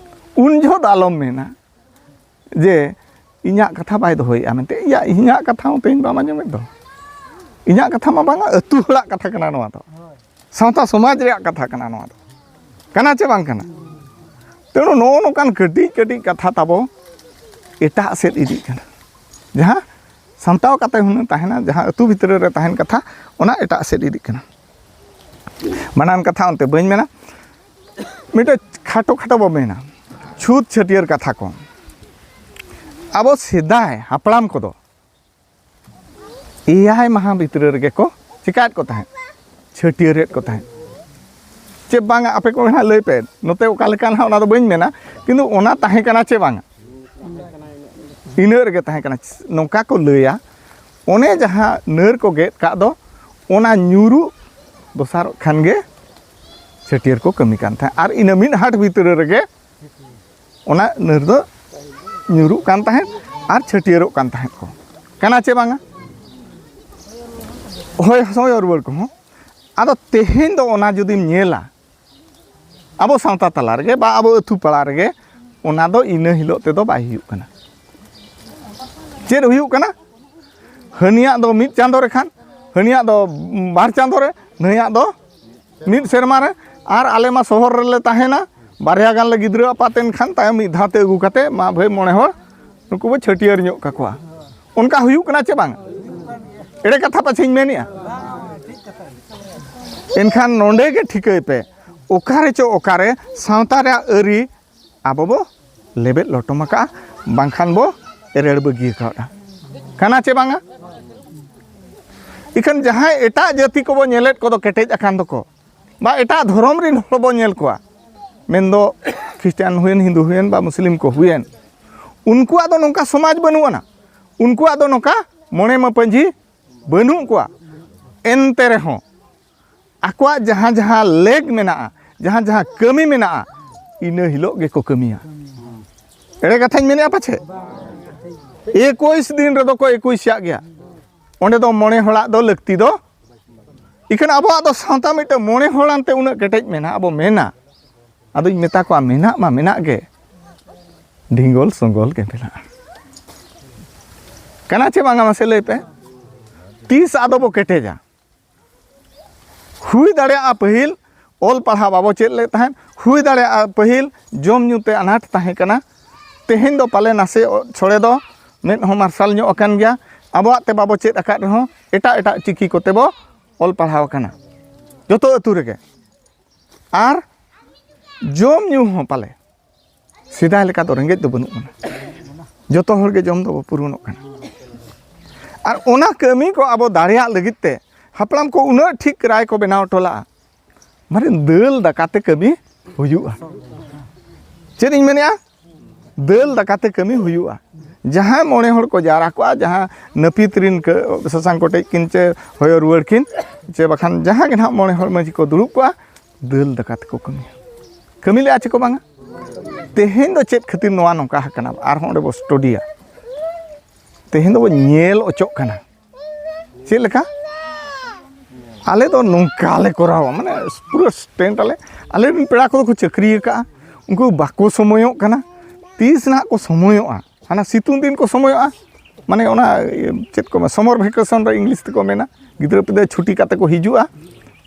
ᱩᱱ ᱡᱚᱦᱚᱜ ᱫᱚ ᱟᱞᱚᱢ ᱢᱮᱱᱟ ᱡᱮ ᱤᱧᱟᱹᱜ ᱠᱟᱛᱷᱟ ᱵᱟᱭ ᱫᱚᱦᱚᱭᱮᱜᱼᱟ ᱢᱮᱱᱛᱮ᱾ ᱤᱭᱟ, ᱤᱧᱟᱹᱜ ᱠᱟᱛᱷᱟ ᱦᱚᱸ ᱛᱮᱦᱮᱧ ᱵᱟᱢ ᱟᱸᱡᱚᱢᱮᱫ ᱫᱚ᱾ ᱤᱧᱟᱹᱜ ᱠᱟᱛᱷᱟ ᱢᱟ ᱵᱟᱝᱟ, ᱟᱹᱛᱩ ᱦᱚᱲᱟᱜ ᱠᱟᱛᱷᱟ ᱠᱟᱱᱟ ᱱᱚᱣᱟ ᱫᱚ᱾ ᱥᱟᱶᱛᱟ ᱥᱚᱢᱟᱡᱽ ᱨᱮᱭᱟᱜ ᱠᱟᱛᱷᱟ ᱠᱟᱱᱟ ᱱᱚᱣᱟ ᱫᱚ᱾ ᱠᱟᱱᱟ ᱪᱮ ᱵᱟᱝ ᱠᱟᱱᱟ? ᱛᱮᱬᱩ ᱱᱚᱜᱼᱚ ᱱᱚᱝᱠᱟᱱ ᱠᱟᱹᱴᱤᱡ ᱠᱟᱹᱴᱤᱡ ᱠᱟᱛᱷᱟ ᱛᱟᱵᱚ ᱮᱴᱟᱜ ᱥᱮᱫ ᱤᱫᱤᱜ ᱠᱟᱱᱟ᱾ ᱡᱟᱦᱟᱸ ᱥᱟᱢᱴᱟᱣ ᱠᱟᱛᱮ ᱦᱩᱱᱟᱹᱝ ᱛᱟᱦᱮᱱᱟ, ᱡᱟᱦᱟᱸ ᱟᱹᱛᱩ ᱵᱷᱤᱛᱨᱤ ᱨᱮ ᱛᱟᱦᱮᱱ ᱠᱟᱛᱷᱟ, ᱚᱱᱟ ᱮᱴᱟᱜ ᱥᱮᱫ ᱤᱫᱤᱜ ᱠᱟᱱᱟ᱾ ᱢᱟᱱᱟᱱ ᱠᱟᱛᱷᱟ ᱚᱱᱛᱮ ᱵᱟᱹᱧ ᱢᱮᱱᱟ, ᱢᱤᱫᱴᱮᱡ ᱠᱷᱟᱴᱚ ᱠᱷᱟᱴᱚ ᱵᱚ ᱢᱮᱱᱟ, ᱪᱷᱩᱛ ᱪᱷᱟᱹᱴᱭᱟᱹᱨ ᱠᱟᱛᱷᱟ ᱠᱚ᱾ ᱟᱵᱚ ᱥᱮᱫᱟᱭ ᱦᱟᱯᱲᱟᱢ ᱠᱚᱫᱚ ᱮᱭᱟᱭ ᱢᱟᱦᱟ ᱵᱷᱤᱛᱨᱤ ᱨᱮᱜᱮ ᱠᱚ ᱪᱮᱠᱟᱭᱮᱫ ᱠᱚ ᱛᱟᱦᱮᱸᱫ? ᱪᱷᱟᱹᱴᱭᱟᱹᱨᱮᱫ ᱠᱚ ᱛᱟᱦᱮᱸᱫ᱾ ᱪᱮᱫ ᱵᱟᱝᱟ, ᱟᱯᱮ ᱠᱚᱜᱮ ᱦᱟᱸᱜ ᱞᱟᱹᱭ ᱯᱮ, ᱱᱚᱛᱮ ᱚᱠᱟ ᱞᱮᱠᱟ ᱱᱟᱦᱟᱜ ᱚᱱᱟ ᱫᱚ ᱵᱟᱹᱧ ᱢᱮᱱᱟ, ᱠᱤᱱᱛᱩ ᱚᱱᱟ ᱛᱟᱦᱮᱸ ᱠᱟᱱᱟ ᱪᱮ ᱵᱟᱝᱟ? ᱤᱱᱟᱹᱜ ᱨᱮᱜᱮ ᱛᱟᱦᱮᱸ ᱠᱟᱱᱟ᱾ ᱱᱚᱝᱠᱟ ᱠᱚ ᱞᱟᱹᱭᱟ, ᱚᱱᱮ ᱡᱟᱦᱟᱸ ᱱᱟᱹᱨ ᱠᱚ ᱜᱮᱫ ᱠᱟᱜ ᱫᱚ, ᱚᱱᱟ ᱧᱩᱨᱩᱜ ᱫᱚᱥᱟᱨᱚᱜ ᱠᱷᱟᱱ ᱜᱮ ᱪᱷᱟᱹᱴᱭᱟᱹᱨ ᱠᱚ ᱠᱟᱹᱢᱤ ᱠᱟᱱ ᱛᱟᱦᱮᱸᱫ᱾ ᱟᱨ ᱤᱱᱟᱹ ᱢᱤᱫ ᱦᱟᱴ ᱵᱷᱤᱛᱨᱤ ᱨᱮᱜᱮ ᱚᱱᱟ ᱱᱟᱹᱨ ᱫᱚ ᱧᱩᱨᱩᱜ ᱠᱟᱱ ᱛᱟᱦᱮᱸᱫ ᱟᱨ ᱪᱷᱟᱹᱴᱭᱟᱹᱨᱚᱜ ᱠᱟᱱ ᱛᱟᱦᱮᱸᱫ ᱠᱚ᱾ ᱠᱟᱱᱟ ᱪᱮ ᱵᱟᱝᱟ? ᱦᱳᱭ, ᱥᱚᱭᱚ ᱨᱩᱣᱟᱹᱲ ᱠᱚᱦᱚᱸ᱾ ᱟᱫᱚ ᱛᱮᱦᱮᱧ ᱫᱚ ᱚᱱᱟ ᱡᱩᱫᱤᱢ ᱧᱮᱞᱟ, ᱟᱵᱚ ᱥᱟᱶᱛᱟ ᱛᱟᱞᱟ ᱨᱮᱜᱮ ᱵᱟ ᱟᱵᱚ ᱟᱹᱛᱩ ᱯᱟᱲᱟ ᱨᱮᱜᱮ, ᱚᱱᱟ ᱫᱚ ᱤᱱᱟᱹ ᱦᱤᱞᱳᱜ ᱛᱮᱫᱚ ᱵᱟᱭ ᱦᱩᱭᱩᱜ ᱠᱟᱱᱟ᱾ ᱪᱮᱫ ᱦᱩᱭᱩᱜ ᱠᱟᱱᱟ? ᱦᱟᱹᱱᱤᱭᱟᱜ ᱫᱚ ᱢᱤᱫ ᱪᱟᱸᱫᱳ ᱨᱮ ᱠᱷᱟᱱ, ᱦᱟᱹᱱᱤᱭᱟᱜ ᱫᱚ ᱵᱟᱨ ᱪᱟᱸᱫᱳ ᱨᱮ, ᱱᱟᱹᱭᱟᱜ ᱫᱚ ᱢᱤᱫ ᱥᱮᱨᱢᱟ ᱨᱮ᱾ ᱟᱨ ᱟᱞᱮ ᱢᱟ ᱥᱚᱦᱚᱨ ᱨᱮᱞᱮ ᱛᱟᱦᱮᱱᱟ, ᱵᱟᱨᱭᱟ ᱜᱟᱱ ᱞᱮ ᱜᱤᱫᱽᱨᱟᱹ ᱟᱯᱟᱛ ᱮᱱ ᱠᱷᱟᱱ, ᱛᱟᱭᱚᱢ ᱢᱤᱫ ᱫᱷᱟᱣ ᱛᱮ ᱟᱹᱜᱩ ᱠᱟᱛᱮ ᱢᱟ ᱵᱷᱟᱹᱭ ᱢᱚᱬᱮ ᱦᱚᱲ ᱱᱩᱠᱩ ᱵᱚ ᱪᱷᱟᱹᱴᱭᱟᱹᱨ ᱧᱚᱜ ᱠᱟᱠᱚᱣᱟ᱾ ᱚᱱᱠᱟ ᱦᱩᱭᱩᱜ ᱠᱟᱱᱟ ᱪᱮ ᱵᱟᱝ? ᱮᱲᱮ ᱠᱟᱛᱷᱟ ᱯᱟᱪᱷᱮᱧ ᱢᱮᱱᱮᱜᱼᱟ? ᱮᱱᱠᱷᱟᱱ ᱱᱚᱰᱮ ᱜᱮ ᱴᱷᱤᱠᱟᱹᱭ ᱯᱮ, ᱚᱠᱟᱨᱮ ᱪᱚ ᱚᱠᱟᱨᱮ ᱥᱟᱶᱛᱟ ᱨᱮᱭᱟᱜ ᱟᱹᱨᱤ ᱟᱵᱚ ᱵᱚ ᱞᱮᱵᱮᱫ ᱞᱚᱴᱚᱢ ᱟᱠᱟᱫᱼᱟ, ᱵᱟᱝᱠᱷᱟᱱ ᱵᱚ ᱮᱨᱮᱲ ᱵᱟᱹᱜᱤ ᱟᱠᱟᱫᱼᱟ᱾ ᱠᱟᱱᱟ ᱪᱮ ᱵᱟᱝᱟ? ᱤᱠᱷᱟᱹᱱ ᱡᱟᱦᱟᱸᱭ ᱮᱴᱟᱜ ᱡᱟᱹᱛᱤ ᱠᱚᱵᱚ ᱧᱮᱞᱮᱫ ᱠᱚᱫᱚ ᱠᱮᱴᱮᱡ ᱟᱠᱟᱱ ᱫᱚᱠᱚ, ᱵᱟ ᱮᱴᱟᱜ ᱫᱷᱚᱨᱚᱢ ᱨᱮᱱ ᱦᱚᱲ ᱵᱚ ᱧᱮᱞ ᱠᱚᱣᱟ, ᱢᱮᱱᱫᱚ ᱠᱷᱨᱤᱥᱴᱟᱱ ᱦᱩᱭᱮᱱ, ᱦᱤᱱᱫᱩ ᱦᱩᱭᱮᱱ, ᱵᱟ ᱢᱩᱥᱞᱤᱢ ᱠᱚ ᱦᱩᱭᱮᱱ, ᱩᱱᱠᱩᱣᱟᱜ ᱫᱚ ᱱᱚᱝᱠᱟ ᱥᱚᱢᱟᱡᱽ ᱵᱟᱹᱱᱩᱜ ᱟᱱᱟ, ᱩᱱᱠᱩᱣᱟᱜ ᱫᱚ ᱱᱚᱝᱠᱟ ᱢᱚᱬᱮ ᱢᱟᱹᱯᱟᱹᱧᱡᱤ ᱵᱟᱹᱱᱩᱜ ᱠᱚᱣᱟ᱾ ᱮᱱᱛᱮ ᱨᱮᱦᱚᱸ ᱟᱠᱚᱣᱟᱜ ᱡᱟᱦᱟᱸ ᱡᱟᱦᱟᱸ ᱞᱮᱠ ᱢᱮᱱᱟᱜᱼᱟ, ᱡᱟᱦᱟᱸ ᱡᱟᱦᱟᱸ ᱠᱟᱹᱢᱤ ᱢᱮᱱᱟᱜᱼᱟ, ᱤᱱᱟᱹ ᱦᱤᱞᱳᱜ ᱜᱮᱠᱚ ᱠᱟᱹᱢᱤᱭᱟ᱾ ᱮᱲᱮ ᱠᱟᱛᱷᱟᱧ ᱢᱮᱱᱮᱫᱼᱟ ᱯᱟᱪᱷᱮ? ᱮᱠᱩᱥ ᱫᱤᱱ ᱨᱮᱫᱚ ᱠᱚ ᱮᱠᱩᱥ ᱭᱟᱜ ᱜᱮᱭᱟ᱾ ᱚᱸᱰᱮ ᱫᱚ ᱢᱚᱬᱮ ᱦᱚᱲᱟᱜ ᱫᱚ ᱞᱟᱹᱠᱛᱤ ᱫᱚ, ᱤᱠᱷᱟᱹᱱ ᱟᱵᱚᱣᱟᱜ ᱫᱚ ᱥᱟᱶᱛᱟ ᱢᱤᱫᱴᱟᱝ ᱢᱚᱬᱮ ᱦᱚᱲ ᱟᱱᱛᱮ ᱩᱱᱟᱹᱜ ᱠᱮᱴᱮᱡ ᱢᱮᱱᱟᱜᱼᱟ, ᱟᱵᱚ ᱢᱮᱱᱟ᱾ ᱟᱫᱚᱧ ᱢᱮᱛᱟ ᱠᱚᱣᱟ, ᱢᱮᱱᱟᱜ ᱢᱟ ᱢᱮᱱᱟᱜ ᱜᱮ, ᱰᱷᱤᱝᱜᱚᱞ ᱥᱚᱝᱜᱚᱞ ᱜᱮ ᱢᱮᱱᱟᱜᱼᱟ᱾ ᱠᱟᱱᱟ ᱪᱮ ᱵᱟᱝᱟ, ᱢᱟᱥᱮ ᱞᱟᱹᱭ ᱯᱮ? ᱛᱤᱥ ᱟᱫᱚ ᱵᱚ ᱠᱮᱴᱮᱡᱟ? ᱦᱩᱭ ᱫᱟᱲᱮᱭᱟᱜᱼᱟ ᱯᱟᱹᱦᱤᱞ ᱚᱞ ᱯᱟᱲᱦᱟᱣ ᱵᱟᱵᱚ ᱪᱮᱫ ᱞᱮᱫ ᱛᱟᱦᱮᱸᱫ, ᱦᱩᱭ ᱫᱟᱲᱮᱭᱟᱜᱼᱟ ᱯᱟᱹᱦᱤᱞ ᱡᱚᱢ ᱧᱩ ᱛᱮ ᱟᱱᱟᱴ ᱛᱟᱦᱮᱸ ᱠᱟᱱᱟ᱾ ᱛᱮᱦᱮᱧ ᱫᱚ ᱯᱟᱞᱮ ᱱᱟᱥᱮ ᱪᱷᱚᱲᱮ ᱫᱚ ᱢᱮᱫ ᱦᱚᱸ ᱢᱟᱨᱥᱟᱞ ᱧᱚᱜ ᱟᱠᱟᱱ ᱜᱮᱭᱟ᱾ ᱟᱵᱚᱣᱟᱜ ᱛᱮ ᱵᱟᱵᱚ ᱪᱮᱫ ᱟᱠᱟᱫ ᱨᱮᱦᱚᱸ ᱮᱴᱟᱜ ᱮᱴᱟᱜ ᱪᱤᱠᱤ ᱠᱚᱛᱮ ᱵᱚ ᱚᱞ ᱯᱟᱲᱦᱟᱣ ᱟᱠᱟᱱᱟ ᱡᱚᱛᱚ ᱟᱹᱛᱩ ᱨᱮᱜᱮ᱾ ᱟᱨ ᱡᱚᱢ ᱧᱩ ᱦᱚᱸ ᱯᱟᱞᱮ ᱥᱮᱫᱟᱭ ᱞᱮᱠᱟ ᱫᱚ ᱨᱮᱸᱜᱮᱡ ᱫᱚ ᱵᱟᱹᱱᱩᱜ ᱵᱚᱱᱟ, ᱡᱚᱛᱚ ᱦᱚᱲ ᱜᱮ ᱡᱚᱢ ᱫᱚᱵᱚ ᱯᱩᱨᱩᱱᱚᱜ ᱠᱟᱱᱟ᱾ ᱟᱨ ᱚᱱᱟ ᱠᱟᱹᱢᱤ ᱠᱚ ᱟᱵᱚ ᱫᱟᱲᱮᱭᱟᱜ ᱞᱟᱹᱜᱤᱫ ᱛᱮ ᱦᱟᱯᱲᱟᱢ ᱠᱚ ᱩᱱᱟᱹᱜ ᱴᱷᱤᱠ ᱨᱟᱭ ᱠᱚ ᱵᱮᱱᱟᱣ ᱦᱚᱴᱚ ᱞᱟᱜᱼᱟ, ᱢᱟᱱᱮ ᱫᱟᱹᱞ ᱫᱟᱠᱟ ᱛᱮ ᱠᱟᱹᱢᱤ ᱦᱩᱭᱩᱜᱼᱟ᱾ ᱪᱮᱫ ᱤᱧ ᱢᱮᱱᱮᱫᱼᱟ? ᱫᱟᱹᱞ ᱫᱟᱠᱟ ᱛᱮ ᱠᱟᱹᱢᱤ ᱦᱩᱭᱩᱜᱼᱟ᱾ ᱡᱟᱦᱟᱸᱭ ᱢᱚᱬᱮ ᱦᱚᱲ ᱠᱚ ᱡᱟᱣᱨᱟ ᱠᱚᱜᱼᱟ, ᱡᱟᱦᱟᱸ ᱱᱟᱹᱯᱤᱛ ᱨᱤᱱ ᱠᱟᱹ-, ᱥᱟᱥᱟᱝ ᱠᱚᱴᱮᱡ ᱠᱤᱱ ᱪᱮ ᱦᱚᱭᱚ ᱨᱩᱣᱟᱹᱲ ᱠᱤᱱ, ᱪᱮ ᱵᱟᱠᱷᱟᱱ ᱡᱟᱦᱟᱸ ᱜᱮ ᱱᱟᱦᱟᱜ ᱢᱚᱬᱮ ᱦᱚᱲ ᱢᱟᱺᱡᱷᱤ ᱠᱚ ᱫᱩᱲᱩᱵ ᱠᱚᱜᱼᱟ, ᱫᱟᱹᱞ ᱫᱟᱠᱟ ᱛᱮᱠᱚ ᱠᱟᱹᱢᱤᱭᱟ᱾ ᱠᱟᱹᱢᱤ ᱞᱮᱜᱼᱟ ᱪᱮ ᱠᱚ ᱵᱟᱝᱟ? ᱛᱮᱦᱮᱧ ᱫᱚ ᱪᱮᱫ ᱠᱷᱟᱹᱛᱤᱨ ᱱᱚᱣᱟ ᱱᱚᱝᱠᱟ ᱟᱠᱟᱱᱟ? ᱟᱨᱦᱚᱸ ᱚᱸᱰᱮ ᱵᱚ ᱥᱴᱚᱰᱤᱭᱟ᱾ ᱛᱮᱦᱮᱧ ᱫᱚᱵᱚ ᱧᱮᱞ ᱚᱪᱚᱜ ᱠᱟᱱᱟ᱾ ᱪᱮᱫ ᱞᱮᱠᱟ? ᱟᱞᱮ ᱫᱚ ᱱᱚᱝᱠᱟ ᱞᱮ ᱠᱚᱨᱟᱣᱟ, ᱢᱟᱱᱮ ᱯᱩᱨᱟᱹ ᱥᱴᱮᱱᱰ ᱟᱞᱮ᱾ ᱟᱞᱮ ᱨᱮᱱ ᱯᱮᱲᱟ ᱠᱚᱫᱚ ᱠᱚ ᱪᱟᱹᱠᱨᱤ ᱟᱠᱟᱫᱼᱟ, ᱩᱱᱠᱩ ᱵᱟᱠᱚ ᱥᱚᱢᱚᱭᱚᱜ ᱠᱟᱱᱟ᱾ ᱛᱤᱥ ᱱᱟᱦᱟᱜ ᱠᱚ ᱥᱚᱢᱚᱭᱚᱜᱼᱟ? ᱦᱟᱱᱟ ᱥᱤᱛᱩᱝ ᱫᱤᱱ ᱠᱚ ᱥᱚᱢᱚᱭᱚᱜᱼᱟ, ᱢᱟᱱᱮ ᱚᱱᱟ ᱤᱭᱟᱹ, ᱪᱮᱫ ᱠᱚ ᱢᱮᱱᱟ, ᱥᱟᱢᱟᱨ ᱵᱷᱮᱠᱮᱥᱚᱱ ᱨᱮ ᱤᱝᱞᱤᱥ ᱛᱮᱠᱚ ᱢᱮᱱᱟ, ᱜᱤᱫᱽᱨᱟᱹ ᱯᱤᱫᱽᱨᱟᱹ ᱪᱷᱩᱴᱤ ᱠᱟᱛᱮ ᱠᱚ ᱦᱤᱡᱩᱜᱼᱟ᱾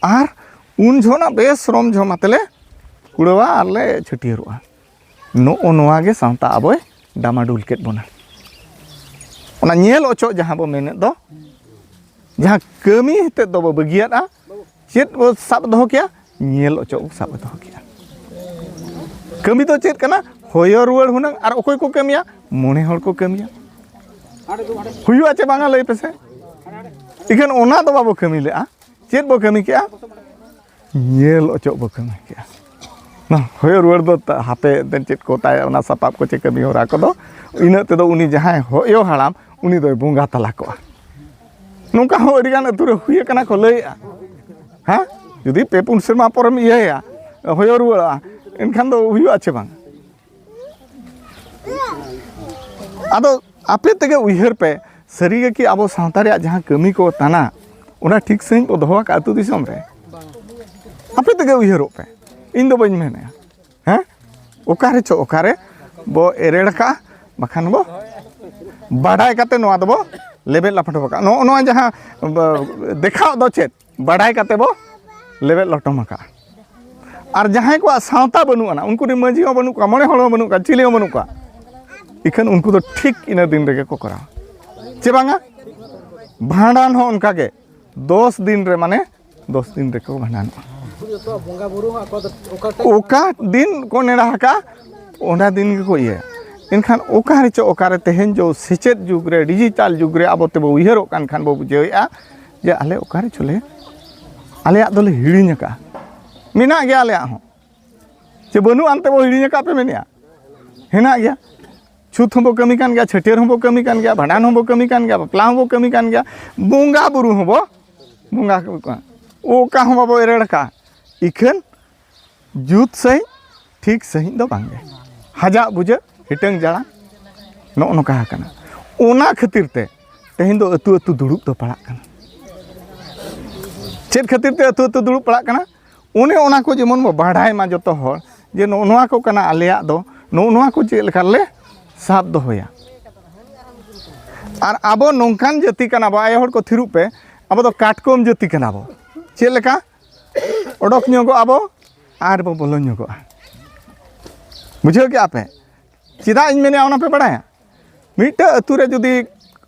ᱟᱨ ᱩᱱ ᱡᱚᱦᱚᱜ ᱱᱟᱜ ᱵᱮᱥ ᱨᱚᱢ ᱡᱷᱚᱢ ᱟᱛᱮ ᱞᱮ ᱠᱩᱲᱟᱹᱣᱟ ᱟᱨ ᱞᱮ ᱪᱷᱟᱹᱴᱭᱟᱹᱨᱚᱜᱼᱟ᱾ ᱱᱚᱜᱼᱚ ᱱᱚᱣᱟ ᱜᱮ ᱥᱟᱶᱛᱟ ᱟᱵᱚᱭ ᱰᱟᱢᱟᱰᱩᱞ ᱠᱮᱫ ᱵᱚᱱᱟ᱾ ᱚᱱᱟ ᱧᱮᱞ ᱚᱪᱚᱜ ᱡᱟᱦᱟᱸ ᱵᱚ ᱢᱮᱱᱮᱫ ᱫᱚ, ᱡᱟᱦᱟᱸ ᱠᱟᱹᱢᱤ ᱦᱚᱛᱮᱫ ᱫᱚ ᱵᱚ ᱵᱟᱹᱜᱤᱭᱟᱫᱼᱟ, ᱪᱮᱫ ᱵᱚ ᱥᱟᱵ ᱫᱚᱦᱚ ᱠᱮᱜᱼᱟ? ᱧᱮᱞ ᱚᱪᱚᱜ ᱵᱚ ᱥᱟᱵ ᱫᱚᱦᱚ ᱠᱮᱜᱼᱟ᱾ ᱠᱟᱹᱢᱤ ᱫᱚ ᱪᱮᱫ ᱠᱟᱱᱟ? ᱦᱚᱭᱚ ᱨᱩᱣᱟᱹᱲ ᱦᱩᱱᱟᱹᱝ᱾ ᱟᱨ ᱚᱠᱚᱭ ᱠᱚ ᱠᱟᱹᱢᱤᱭᱟ? ᱢᱚᱬᱮ ᱦᱚᱲ ᱠᱚ ᱠᱟᱹᱢᱤᱭᱟ᱾ ᱦᱩᱭᱩᱜᱼᱟ ᱪᱮ ᱵᱟᱝᱟ, ᱞᱟᱹᱭ ᱯᱮᱥᱮ? ᱤᱠᱷᱟᱹᱱ ᱚᱱᱟ ᱫᱚ ᱵᱟᱵᱚ ᱠᱟᱹᱢᱤ ᱞᱮᱜᱼᱟ᱾ ᱪᱮᱫ ᱵᱚ ᱠᱟᱹᱢᱤ ᱠᱮᱜᱼᱟ? ᱧᱮᱞ ᱚᱪᱚᱜ ᱵᱚ ᱠᱟᱹᱢᱤ ᱠᱮᱜᱼᱟ᱾ ᱱᱚᱣᱟ ᱦᱚᱭᱚ ᱨᱩᱣᱟᱹᱲ ᱫᱚ ᱛᱟ-, ᱦᱟᱯᱮ ᱮᱱᱛᱮᱫ ᱪᱮᱫ ᱠᱚ ᱛᱟᱭ, ᱚᱱᱟ ᱥᱟᱯᱟᱵ ᱠᱚ ᱪᱮ ᱠᱟᱹᱢᱤ ᱦᱚᱨᱟ ᱠᱚᱫᱚ, ᱤᱱᱟᱹᱜ ᱛᱮᱫᱚ ᱩᱱᱤ ᱡᱟᱦᱟᱸᱭ ᱦᱚᱭᱚ ᱦᱟᱲᱟᱢ, ᱩᱱᱤ ᱫᱚᱭ ᱵᱚᱸᱜᱟ ᱛᱟᱞᱟ ᱠᱚᱜᱼᱟ᱾ ᱱᱚᱝᱠᱟ ᱦᱚᱸ ᱟᱹᱰᱤᱜᱟᱱ ᱟᱹᱛᱩ ᱨᱮ ᱦᱩᱭ ᱟᱠᱟᱱᱟ ᱠᱚ ᱞᱟᱹᱭᱮᱜᱼᱟ᱾ ᱦᱮᱸ? ᱡᱩᱫᱤ ᱯᱮ ᱯᱩᱱ ᱥᱮᱨᱢᱟ ᱯᱚᱨᱮᱢ ᱤᱭᱟᱹᱭᱟ, ᱦᱚᱭᱚ ᱨᱩᱣᱟᱹᱲᱚᱜᱼᱟ, ᱮᱱᱠᱷᱟᱱ ᱫᱚ ᱦᱩᱭᱩᱜᱼᱟ ᱪᱮ ᱵᱟᱝ? ᱟᱫᱚ ᱟᱯᱮ ᱛᱮᱜᱮ ᱩᱭᱦᱟᱹᱨ ᱯᱮ, ᱥᱟᱹᱨᱤᱜᱮ ᱠᱤ ᱟᱵᱚ ᱥᱟᱶᱛᱟ ᱨᱮᱭᱟᱜ ᱡᱟᱦᱟᱸ ᱠᱟᱹᱢᱤ ᱠᱚ ᱛᱟᱱᱟ, ᱚᱱᱟ ᱴᱷᱤᱠ ᱥᱟᱺᱦᱤᱡ ᱵᱚ ᱫᱚᱦᱚ ᱟᱠᱟᱫ ᱟᱹᱛᱩ ᱫᱤᱥᱚᱢ ᱨᱮ? ᱟᱯᱮ ᱛᱮᱜᱮ ᱩᱭᱦᱟᱹᱨᱚᱜ ᱯᱮ, ᱤᱧ ᱫᱚ ᱵᱟᱹᱧ ᱢᱮᱱᱮᱫᱼᱟ᱾ ᱦᱮᱸ, ᱚᱠᱟᱨᱮ ᱪᱚ ᱚᱠᱟᱨᱮ ᱵᱚ ᱮᱨᱮᱲ ᱠᱟᱜᱼᱟ, ᱵᱟᱠᱷᱟᱱ ᱵᱚ ᱵᱟᱰᱟᱭ ᱠᱟᱛᱮ ᱱᱚᱣᱟ ᱫᱚᱵᱚ ᱞᱮᱵᱮᱫ ᱞᱟᱯᱷᱟᱴᱚ ᱠᱟᱜᱼᱟ᱾ ᱱᱚᱜᱼᱚ ᱱᱚᱣᱟ ᱡᱟᱦᱟᱸ ᱵᱚ ᱫᱮᱠᱷᱟᱣ ᱫᱚ ᱪᱮᱫ, ᱵᱟᱰᱟᱭ ᱠᱟᱛᱮ ᱵᱚ ᱞᱮᱵᱮᱫ ᱞᱚᱴᱚᱢ ᱟᱠᱟᱜᱼᱟ᱾ ᱟᱨ ᱡᱟᱦᱟᱸᱭ ᱠᱚᱣᱟᱜ ᱥᱟᱶᱛᱟ ᱵᱟᱹᱱᱩᱜ ᱟᱱᱟ, ᱩᱱᱠᱩ ᱨᱮᱱ ᱢᱟᱹᱡᱷᱤ ᱦᱚᱸ ᱵᱟᱹᱱᱩᱜ ᱠᱚᱣᱟ, ᱢᱚᱬᱮ ᱦᱚᱲ ᱦᱚᱸ ᱵᱟᱹᱱᱩᱜ ᱠᱚᱣᱟ, ᱪᱤᱞᱤ ᱦᱚᱸ ᱵᱟᱹᱱᱩᱜ ᱠᱚᱣᱟ, ᱤᱠᱷᱟᱹᱱ ᱩᱱᱠᱩ ᱫᱚ ᱴᱷᱤᱠ ᱤᱱᱟᱹ ᱫᱤᱱ ᱨᱮᱜᱮ ᱠᱚ ᱠᱚᱨᱟᱣᱟ, ᱪᱮ ᱵᱟᱝᱟ? ᱵᱷᱟᱸᱰᱟᱱ ᱦᱚᱸ ᱚᱱᱠᱟᱜᱮ ᱫᱚᱥ ᱫᱤᱱ ᱨᱮ, ᱢᱟᱱᱮ ᱫᱚᱥ ᱫᱤᱱ ᱨᱮᱠᱚ ᱵᱷᱟᱸᱰᱟᱱᱚᱜᱼᱟ᱾ ᱡᱚᱛᱚᱣᱟᱜ ᱵᱚᱸᱜᱟ ᱵᱩᱨᱩ ᱦᱚᱸ ᱟᱠᱚ ᱫᱚ ᱚᱠᱟ ᱴᱟᱭᱤᱢ ᱚᱠᱟ ᱫᱤᱱ ᱠᱚ ᱱᱮᱰᱟ ᱟᱠᱟᱫᱼᱟ, ᱚᱱᱟ ᱫᱤᱱ ᱜᱮᱠᱚ ᱤᱭᱟᱹᱭᱟ᱾ ᱮᱱᱠᱷᱟᱱ ᱚᱠᱟ ᱨᱮᱪᱚ ᱚᱠᱟᱨᱮ ᱛᱮᱦᱮᱧ ᱡᱚ ᱥᱮᱪᱮᱫ ᱡᱩᱜᱽ ᱨᱮ, ᱰᱤᱡᱤᱴᱟᱞ ᱡᱩᱜᱽ ᱨᱮ ᱟᱵᱚ ᱛᱮᱵᱚ ᱩᱭᱦᱟᱹᱨᱚᱜ ᱠᱟᱱ ᱠᱷᱟᱱ ᱵᱚ ᱵᱩᱡᱷᱟᱹᱣᱮᱫᱼᱟ ᱡᱮ ᱟᱞᱮ ᱚᱠᱟ ᱨᱮᱪᱚᱞᱮ, ᱟᱞᱮᱭᱟᱜ ᱫᱚᱞᱮ ᱦᱤᱲᱤᱧ ᱟᱠᱟᱫᱼᱟ᱾ ᱢᱮᱱᱟᱜ ᱜᱮᱭᱟ ᱟᱞᱮᱭᱟᱜ ᱦᱚᱸ, ᱪᱮ ᱵᱟᱹᱱᱩᱜ ᱟᱱᱛᱮ ᱵᱚ ᱦᱤᱲᱤᱧ ᱟᱠᱟᱫ ᱯᱮ ᱢᱮᱱᱮᱫᱼᱟ? ᱦᱮᱱᱟᱜ ᱜᱮᱭᱟ᱾ ᱪᱷᱩᱛ ᱦᱚᱸᱵᱚ ᱠᱟᱹᱢᱤ ᱠᱟᱱ ᱜᱮᱭᱟ, ᱪᱷᱟᱹᱴᱭᱟᱹᱨ ᱦᱚᱸᱵᱚ ᱠᱟᱹᱢᱤ ᱠᱟᱱ ᱜᱮᱭᱟ, ᱵᱷᱟᱸᱰᱟᱱ ᱦᱚᱸᱵᱚ ᱠᱟᱹᱢᱤ ᱠᱟᱱ ᱜᱮᱭᱟ, ᱵᱟᱯᱞᱟ ᱦᱚᱸᱵᱚ ᱠᱟᱹᱢᱤ ᱠᱟᱱ ᱜᱮᱭᱟ, ᱵᱚᱸᱜᱟ ᱵᱩᱨᱩ ᱦᱚᱸᱵᱚ ᱵᱚᱸᱜᱟ ᱠᱚ ᱠᱟᱱᱟ᱾ ᱚᱠᱟ ᱦᱚᱸ ᱵᱟᱵᱚ ᱮᱨᱮᱲ ᱟᱠᱟᱫᱼᱟ᱾ ᱤᱠᱷᱟᱹᱱ ᱡᱩᱛ ᱥᱟᱺᱦᱤᱡ, ᱴᱷᱤᱠ ᱥᱟᱺᱦᱤᱡ ᱫᱚ ᱵᱟᱝᱜᱮ᱾ ᱦᱟᱡᱟᱜ ᱵᱩᱡᱟᱹᱜ, ᱦᱤᱴᱟᱹᱝ ᱡᱟᱲᱟᱝ, ᱱᱚᱜᱼᱚ ᱱᱚᱝᱠᱟ ᱟᱠᱟᱱᱟ᱾ ᱚᱱᱟ ᱠᱷᱟᱹᱛᱤᱨ ᱛᱮ ᱛᱮᱦᱮᱧ ᱫᱚ ᱟᱹᱛᱩ ᱟᱹᱛᱩ ᱫᱩᱲᱩᱵ ᱫᱚ ᱯᱟᱲᱟᱜ ᱠᱟᱱᱟ᱾ ᱪᱮᱫ ᱠᱷᱟᱹᱛᱤᱨ ᱛᱮ ᱟᱹᱛᱩ ᱟᱹᱛᱩ ᱫᱩᱲᱩᱵ ᱯᱟᱲᱟᱜ ᱠᱟᱱᱟ? ᱚᱱᱮ ᱚᱱᱟ ᱠᱚ ᱡᱮᱢᱚᱱ ᱵᱚ ᱵᱟᱲᱟᱭ ᱢᱟ ᱡᱚᱛᱚ ᱦᱚᱲ, ᱡᱮ ᱱᱚᱜᱼᱚ ᱱᱚᱣᱟ ᱠᱚ ᱠᱟᱱᱟ ᱟᱞᱮᱭᱟᱜ ᱫᱚ, ᱱᱚᱜᱼᱚ ᱱᱚᱣᱟ ᱠᱚ ᱪᱮᱫ ᱞᱮᱠᱟ ᱨᱮᱞᱮ ᱥᱟᱵ ᱫᱚᱦᱚᱭᱟ᱾ ᱟᱨ ᱟᱵᱚ ᱱᱚᱝᱠᱟᱱ ᱡᱟᱹᱛᱤ ᱠᱟᱱᱟ ᱵᱚ, ᱟᱭᱳ ᱦᱚᱲ ᱠᱚ ᱛᱷᱤᱨᱚᱜ ᱯᱮ, ᱟᱵᱚ ᱫᱚ ᱠᱟᱴᱠᱚᱢ ᱡᱟᱹᱛᱤ ᱠᱟᱱᱟ ᱵᱚ᱾ ᱪᱮᱫ ᱞᱮᱠᱟ? ᱚᱰᱚᱠ ᱧᱚᱜᱚᱜ ᱟᱵᱚ ᱟᱨ ᱵᱚ ᱵᱚᱞᱚ ᱧᱚᱜᱚᱜᱼᱟ᱾ ᱵᱩᱡᱷᱟᱹᱣ ᱠᱮᱜᱼᱟ ᱯᱮ? ᱪᱮᱫᱟᱜ ᱤᱧ ᱢᱮᱱᱮᱫᱼᱟ ᱚᱱᱟ ᱯᱮ ᱵᱟᱲᱟᱭᱟ? ᱢᱤᱫᱴᱟᱝ ᱟᱹᱛᱩ ᱨᱮ ᱡᱩᱫᱤ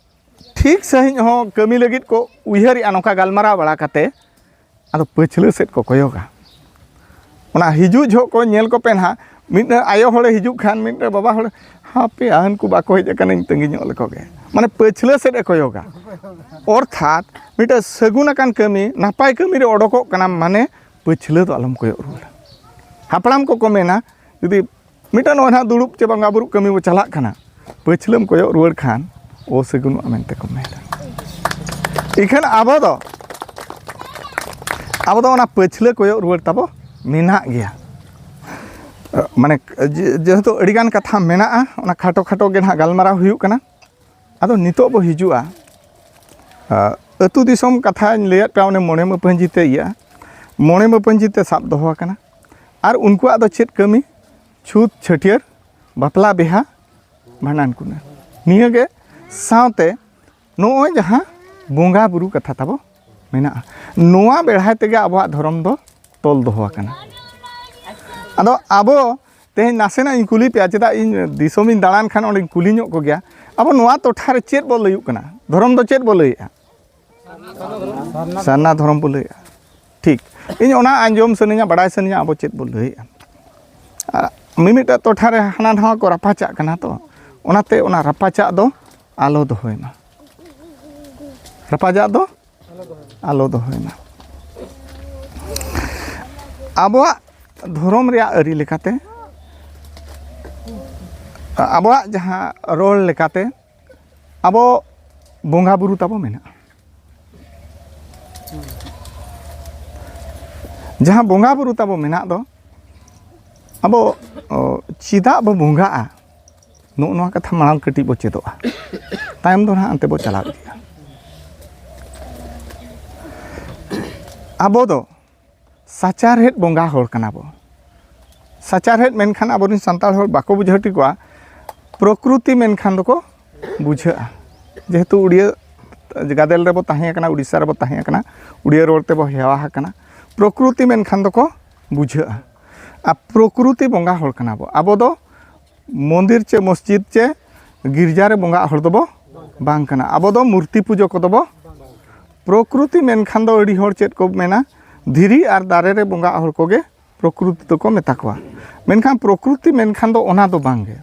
ᱴᱷᱤᱠ ᱥᱟᱺᱦᱤᱡ ᱦᱚᱸ ᱠᱟᱹᱢᱤ ᱞᱟᱹᱜᱤᱫ ᱠᱚ ᱩᱭᱦᱟᱹᱨᱮᱜᱼᱟ, ᱱᱚᱝᱠᱟ ᱜᱟᱞᱢᱟᱨᱟᱣ ᱵᱟᱲᱟ ᱠᱟᱛᱮ, ᱟᱫᱚ ᱯᱟᱹᱪᱷᱞᱟᱹ ᱥᱮᱫ ᱠᱚ ᱠᱚᱭᱚᱜᱟ᱾ ᱚᱱᱟ ᱦᱤᱡᱩᱜ ᱡᱚᱦᱚᱜ ᱠᱚ ᱧᱮᱞ ᱠᱚᱯᱮ ᱱᱟᱦᱟᱜ, ᱢᱤᱫ ᱟᱭᱳ ᱦᱚᱲᱮ ᱦᱤᱡᱩᱜ ᱠᱷᱟᱱ, ᱢᱤᱫ ᱵᱟᱵᱟ ᱦᱚᱲ, ᱦᱟᱯᱮ ᱟᱦᱟᱱ ᱠᱚ ᱵᱟᱠᱚ ᱦᱮᱡ ᱟᱠᱟᱱᱟ, ᱤᱧ ᱛᱟᱺᱜᱤ ᱧᱚᱜ ᱞᱮᱠᱚ ᱜᱮ, ᱢᱟᱱᱮ ᱯᱟᱹᱪᱷᱞᱟᱹ ᱥᱮᱫ ᱮ ᱠᱚᱭᱚᱜᱟ᱾ ᱚᱨᱛᱷᱟᱛ ᱢᱤᱫᱴᱮᱱ ᱥᱟᱹᱜᱩᱱ ᱟᱠᱟᱱ ᱠᱟᱹᱢᱤ, ᱱᱟᱯᱟᱭ ᱠᱟᱹᱢᱤ ᱨᱮ ᱚᱰᱚᱠᱚᱜ ᱠᱟᱱᱟᱢ, ᱢᱟᱱᱮ ᱯᱟᱹᱪᱷᱞᱟᱹ ᱫᱚ ᱟᱞᱚᱢ ᱠᱚᱭᱚᱜ ᱨᱩᱣᱟᱹᱲᱟ᱾ ᱦᱟᱯᱲᱟᱢ ᱠᱚᱠᱚ ᱢᱮᱱᱟ, ᱡᱩᱫᱤ ᱢᱤᱫᱴᱟᱝ ᱱᱚᱜᱼᱚᱭ ᱱᱟᱦᱟᱜ ᱫᱩᱲᱩᱵ ᱪᱮ ᱵᱚᱸᱜᱟ ᱵᱩᱨᱩ ᱠᱟᱹᱢᱤ ᱵᱚ ᱪᱟᱞᱟᱜ ᱠᱟᱱᱟ, ᱯᱟᱹᱪᱷᱞᱟᱹᱢ ᱠᱚᱭᱚᱜ ᱨᱩᱣᱟᱹᱲ ᱠᱷᱟᱱ ᱚᱥᱟᱹᱜᱩᱱᱚᱜᱼᱟ ᱢᱮᱱᱛᱮ ᱠᱚ ᱢᱮᱱᱟ᱾ ᱤᱠᱷᱟᱹᱱ ᱟᱵᱚ ᱫᱚ, ᱟᱵᱚ ᱫᱚ ᱚᱱᱟ ᱯᱟᱹᱪᱷᱞᱟᱹ ᱠᱚᱭᱚᱜ ᱨᱩᱣᱟᱹᱲ ᱛᱟᱵᱚ ᱢᱮᱱᱟᱜ ᱜᱮᱭᱟ᱾ ᱢᱟᱱᱮ ᱡᱮ-, ᱡᱮᱦᱮᱛᱩ ᱟᱹᱰᱤᱜᱟᱱ ᱠᱟᱛᱷᱟ ᱢᱮᱱᱟᱜᱼᱟ, ᱚᱱᱟ ᱠᱷᱟᱴᱚ ᱠᱷᱟᱴᱚ ᱜᱮ ᱱᱟᱦᱟᱜ ᱜᱟᱞᱢᱟᱨᱟᱣ ᱦᱩᱭᱩᱜ ᱠᱟᱱᱟ᱾ ᱟᱫᱚ ᱱᱤᱛᱚᱜ ᱵᱚ ᱦᱤᱡᱩᱜᱼᱟ, ᱟ, ᱟᱹᱛᱩ ᱫᱤᱥᱚᱢ ᱠᱟᱛᱷᱟᱧ ᱞᱟᱹᱭᱟᱫ ᱯᱮᱭᱟ, ᱚᱱᱮ ᱢᱚᱬᱮ ᱢᱟᱹᱯᱟᱹᱧᱡᱤ ᱛᱮ ᱤᱭᱟᱹᱜᱼᱟ, ᱢᱚᱬᱮ ᱢᱟᱹᱯᱟᱹᱧᱡᱤ ᱛᱮ ᱥᱟᱵ ᱫᱚᱦᱚ ᱟᱠᱟᱱᱟ᱾ ᱟᱨ ᱩᱱᱠᱩᱣᱟᱜ ᱫᱚ ᱪᱮᱫ ᱠᱟᱹᱢᱤ? ᱪᱷᱩᱛ, ᱪᱷᱟᱹᱴᱭᱟᱹᱨ, ᱵᱟᱯᱞᱟ, ᱵᱤᱦᱟ, ᱵᱷᱟᱸᱰᱟᱱ, ᱠᱩᱱᱟᱹ, ᱱᱤᱭᱟᱹ ᱜᱮ᱾ ᱥᱟᱶᱛᱮ ᱱᱚᱜᱼᱚᱭ ᱡᱟᱦᱟᱸ ᱵᱚᱸᱜᱟ ᱵᱩᱨᱩ ᱠᱟᱛᱷᱟ ᱛᱟᱵᱚ ᱢᱮᱱᱟᱜᱼᱟ, ᱱᱚᱣᱟ ᱵᱮᱲᱦᱟᱭ ᱛᱮᱜᱮ ᱟᱵᱚᱣᱟᱜ ᱫᱷᱚᱨᱚᱢ ᱫᱚ ᱛᱚᱞ ᱫᱚᱦᱚ ᱟᱠᱟᱱᱟ᱾ ᱟᱫᱚ ᱟᱵᱚ ᱛᱮᱦᱮᱧ ᱱᱟᱥᱮᱱᱟᱜ ᱤᱧ ᱠᱩᱞᱤ ᱯᱮᱭᱟ, ᱪᱮᱫᱟᱜ ᱤᱧ ᱫᱤᱥᱚᱢᱤᱧ ᱫᱟᱬᱟᱱ ᱠᱷᱟᱱ ᱚᱸᱰᱮᱧ ᱠᱩᱞᱤ ᱧᱚᱜ ᱠᱚᱜᱮᱭᱟ, ᱟᱵᱚ ᱱᱚᱣᱟ ᱴᱚᱴᱷᱟ ᱨᱮ ᱪᱮᱫ ᱵᱚ ᱞᱟᱹᱭᱩᱜ ᱠᱟᱱᱟ? ᱫᱷᱚᱨᱚᱢ ᱫᱚ ᱪᱮᱫ ᱵᱚ ᱞᱟᱹᱭᱮᱜᱼᱟ? ᱥᱟᱨᱱᱟ ᱫᱷᱚᱨᱚᱢ ᱵᱚ ᱞᱟᱹᱭᱮᱜᱼᱟ᱾ ᱴᱷᱤᱠ, ᱤᱧ ᱚᱱᱟ ᱟᱸᱡᱚᱢ ᱥᱟᱱᱟᱧᱟ, ᱵᱟᱲᱟᱭ ᱥᱟᱱᱟᱧᱟ, ᱟᱵᱚ ᱪᱮᱫ ᱵᱚ ᱞᱟᱹᱭᱮᱜᱼᱟ᱾ ᱟᱨ ᱢᱤᱢᱤᱫᱴᱟᱜ ᱴᱚᱴᱷᱟ ᱨᱮ ᱦᱟᱱᱟ ᱱᱟᱣᱟ ᱠᱚ ᱨᱟᱯᱟᱪᱟᱜ ᱠᱟᱱᱟ, ᱛᱚ ᱚᱱᱟᱛᱮ ᱚᱱᱟ ᱨᱟᱯᱟᱪᱟᱜ ᱫᱚ ᱟᱞᱚ ᱫᱚᱦᱚᱭ ᱢᱟ, ᱨᱟᱯᱟᱪᱟᱜ ᱫᱚ ᱟᱞᱚ ᱫᱚᱦᱚᱭ ᱢᱟ᱾ ᱟᱵᱚᱣᱟᱜ ᱫᱷᱚᱨᱚᱢ ᱨᱮᱭᱟᱜ ᱟᱹᱨᱤ ᱞᱮᱠᱟᱛᱮ, ᱟᱵᱚᱣᱟᱜ ᱡᱟᱦᱟᱸ ᱨᱚᱲ ᱞᱮᱠᱟᱛᱮ, ᱟᱵᱚ ᱵᱚᱸᱜᱟ ᱵᱩᱨᱩ ᱛᱟᱵᱚ ᱢᱮᱱᱟᱜᱼᱟ᱾ ᱡᱟᱦᱟᱸ ᱵᱚᱸᱜᱟ ᱵᱩᱨᱩ ᱛᱟᱵᱚ ᱢᱮᱱᱟᱜ ᱫᱚ, ᱟᱵᱚ, ᱚ, ᱪᱮᱫᱟᱜ ᱵᱚ ᱵᱚᱸᱜᱟᱜᱼᱟ? ᱱᱚᱜᱼᱚ ᱱᱚᱣᱟ ᱠᱟᱛᱷᱟ ᱢᱟᱲᱟᱝ ᱠᱟᱹᱴᱤᱡ ᱵᱚ ᱪᱮᱫᱚᱜᱼᱟ, ᱛᱟᱭᱚᱢ ᱫᱚ ᱱᱟᱦᱟᱜ ᱚᱱᱛᱮ ᱵᱚ ᱪᱟᱞᱟᱣ ᱤᱫᱤᱜᱼᱟ᱾ ᱟᱵᱚ ᱫᱚ ᱥᱟᱪᱟᱨᱦᱮᱫ ᱵᱚᱸᱜᱟ ᱦᱚᱲ ᱠᱟᱱᱟ ᱵᱚ᱾ ᱥᱟᱪᱟᱨᱦᱮᱫ ᱢᱮᱱᱠᱷᱟᱱ ᱟᱵᱚᱨᱮᱱ ᱥᱟᱱᱛᱟᱲ ᱦᱚᱲ ᱵᱟᱠᱚ ᱵᱩᱡᱷᱟᱹᱣ ᱴᱷᱤᱠᱚᱜᱼᱟ, ᱯᱨᱚᱠᱨᱩᱛᱤ ᱢᱮᱱᱠᱷᱟᱱ ᱫᱚᱠᱚ ᱵᱩᱡᱷᱟᱹᱜᱼᱟ᱾ ᱡᱮᱦᱮᱛᱩ ᱩᱲᱤᱭᱟᱹ ᱜᱟᱫᱮᱞ ᱨᱮᱵᱚ ᱛᱟᱦᱮᱸ ᱠᱟᱱᱟ, ᱩᱲᱤᱥᱥᱟ ᱨᱮᱵᱚ ᱛᱟᱦᱮᱸ ᱠᱟᱱᱟ, ᱩᱲᱤᱭᱟᱹ ᱨᱚᱲ ᱛᱮᱵᱚ ᱦᱮᱣᱟ ᱟᱠᱟᱱᱟ, ᱯᱨᱚᱠᱨᱩᱛᱤ ᱢᱮᱱᱠᱷᱟᱱ ᱫᱚᱠᱚ ᱵᱩᱡᱷᱟᱹᱜᱼᱟ᱾ ᱟᱨ ᱯᱨᱚᱠᱨᱩᱛᱤ ᱵᱚᱸᱜᱟ ᱦᱚᱲ ᱠᱟᱱᱟ ᱵᱚ᱾ ᱟᱵᱚ ᱫᱚ ᱢᱚᱱᱫᱤᱨ ᱪᱮ ᱢᱚᱥᱡᱤᱫ ᱪᱮ ᱜᱤᱨᱡᱟ ᱨᱮ ᱵᱚᱸᱜᱟᱜ ᱦᱚᱲ ᱫᱚᱵᱚ ᱵᱟᱝ ᱠᱟᱱᱟ᱾ ᱟᱵᱚ ᱫᱚ ᱢᱩᱨᱛᱤ ᱯᱩᱡᱟᱹ ᱠᱚᱫᱚ ᱵᱚ᱾ ᱯᱨᱚᱠᱨᱩᱛᱤ ᱢᱮᱱᱠᱷᱟᱱ ᱫᱚ ᱟᱹᱰᱤ ᱦᱚᱲ ᱪᱮᱫ ᱠᱚ ᱢᱮᱱᱟ, ᱫᱷᱤᱨᱤ ᱟᱨ ᱫᱟᱨᱮ ᱨᱮ ᱵᱚᱸᱜᱟᱜ ᱦᱚᱲ ᱠᱚᱜᱮ ᱯᱨᱚᱠᱨᱩᱛᱤ ᱫᱚᱠᱚ ᱢᱮᱛᱟ ᱠᱚᱣᱟ᱾ ᱢᱮᱱᱠᱷᱟᱱ ᱯᱨᱚᱠᱨᱩᱛᱤ ᱢᱮᱱᱠᱷᱟᱱ ᱫᱚ ᱚᱱᱟ ᱫᱚ ᱵᱟᱝ ᱜᱮ᱾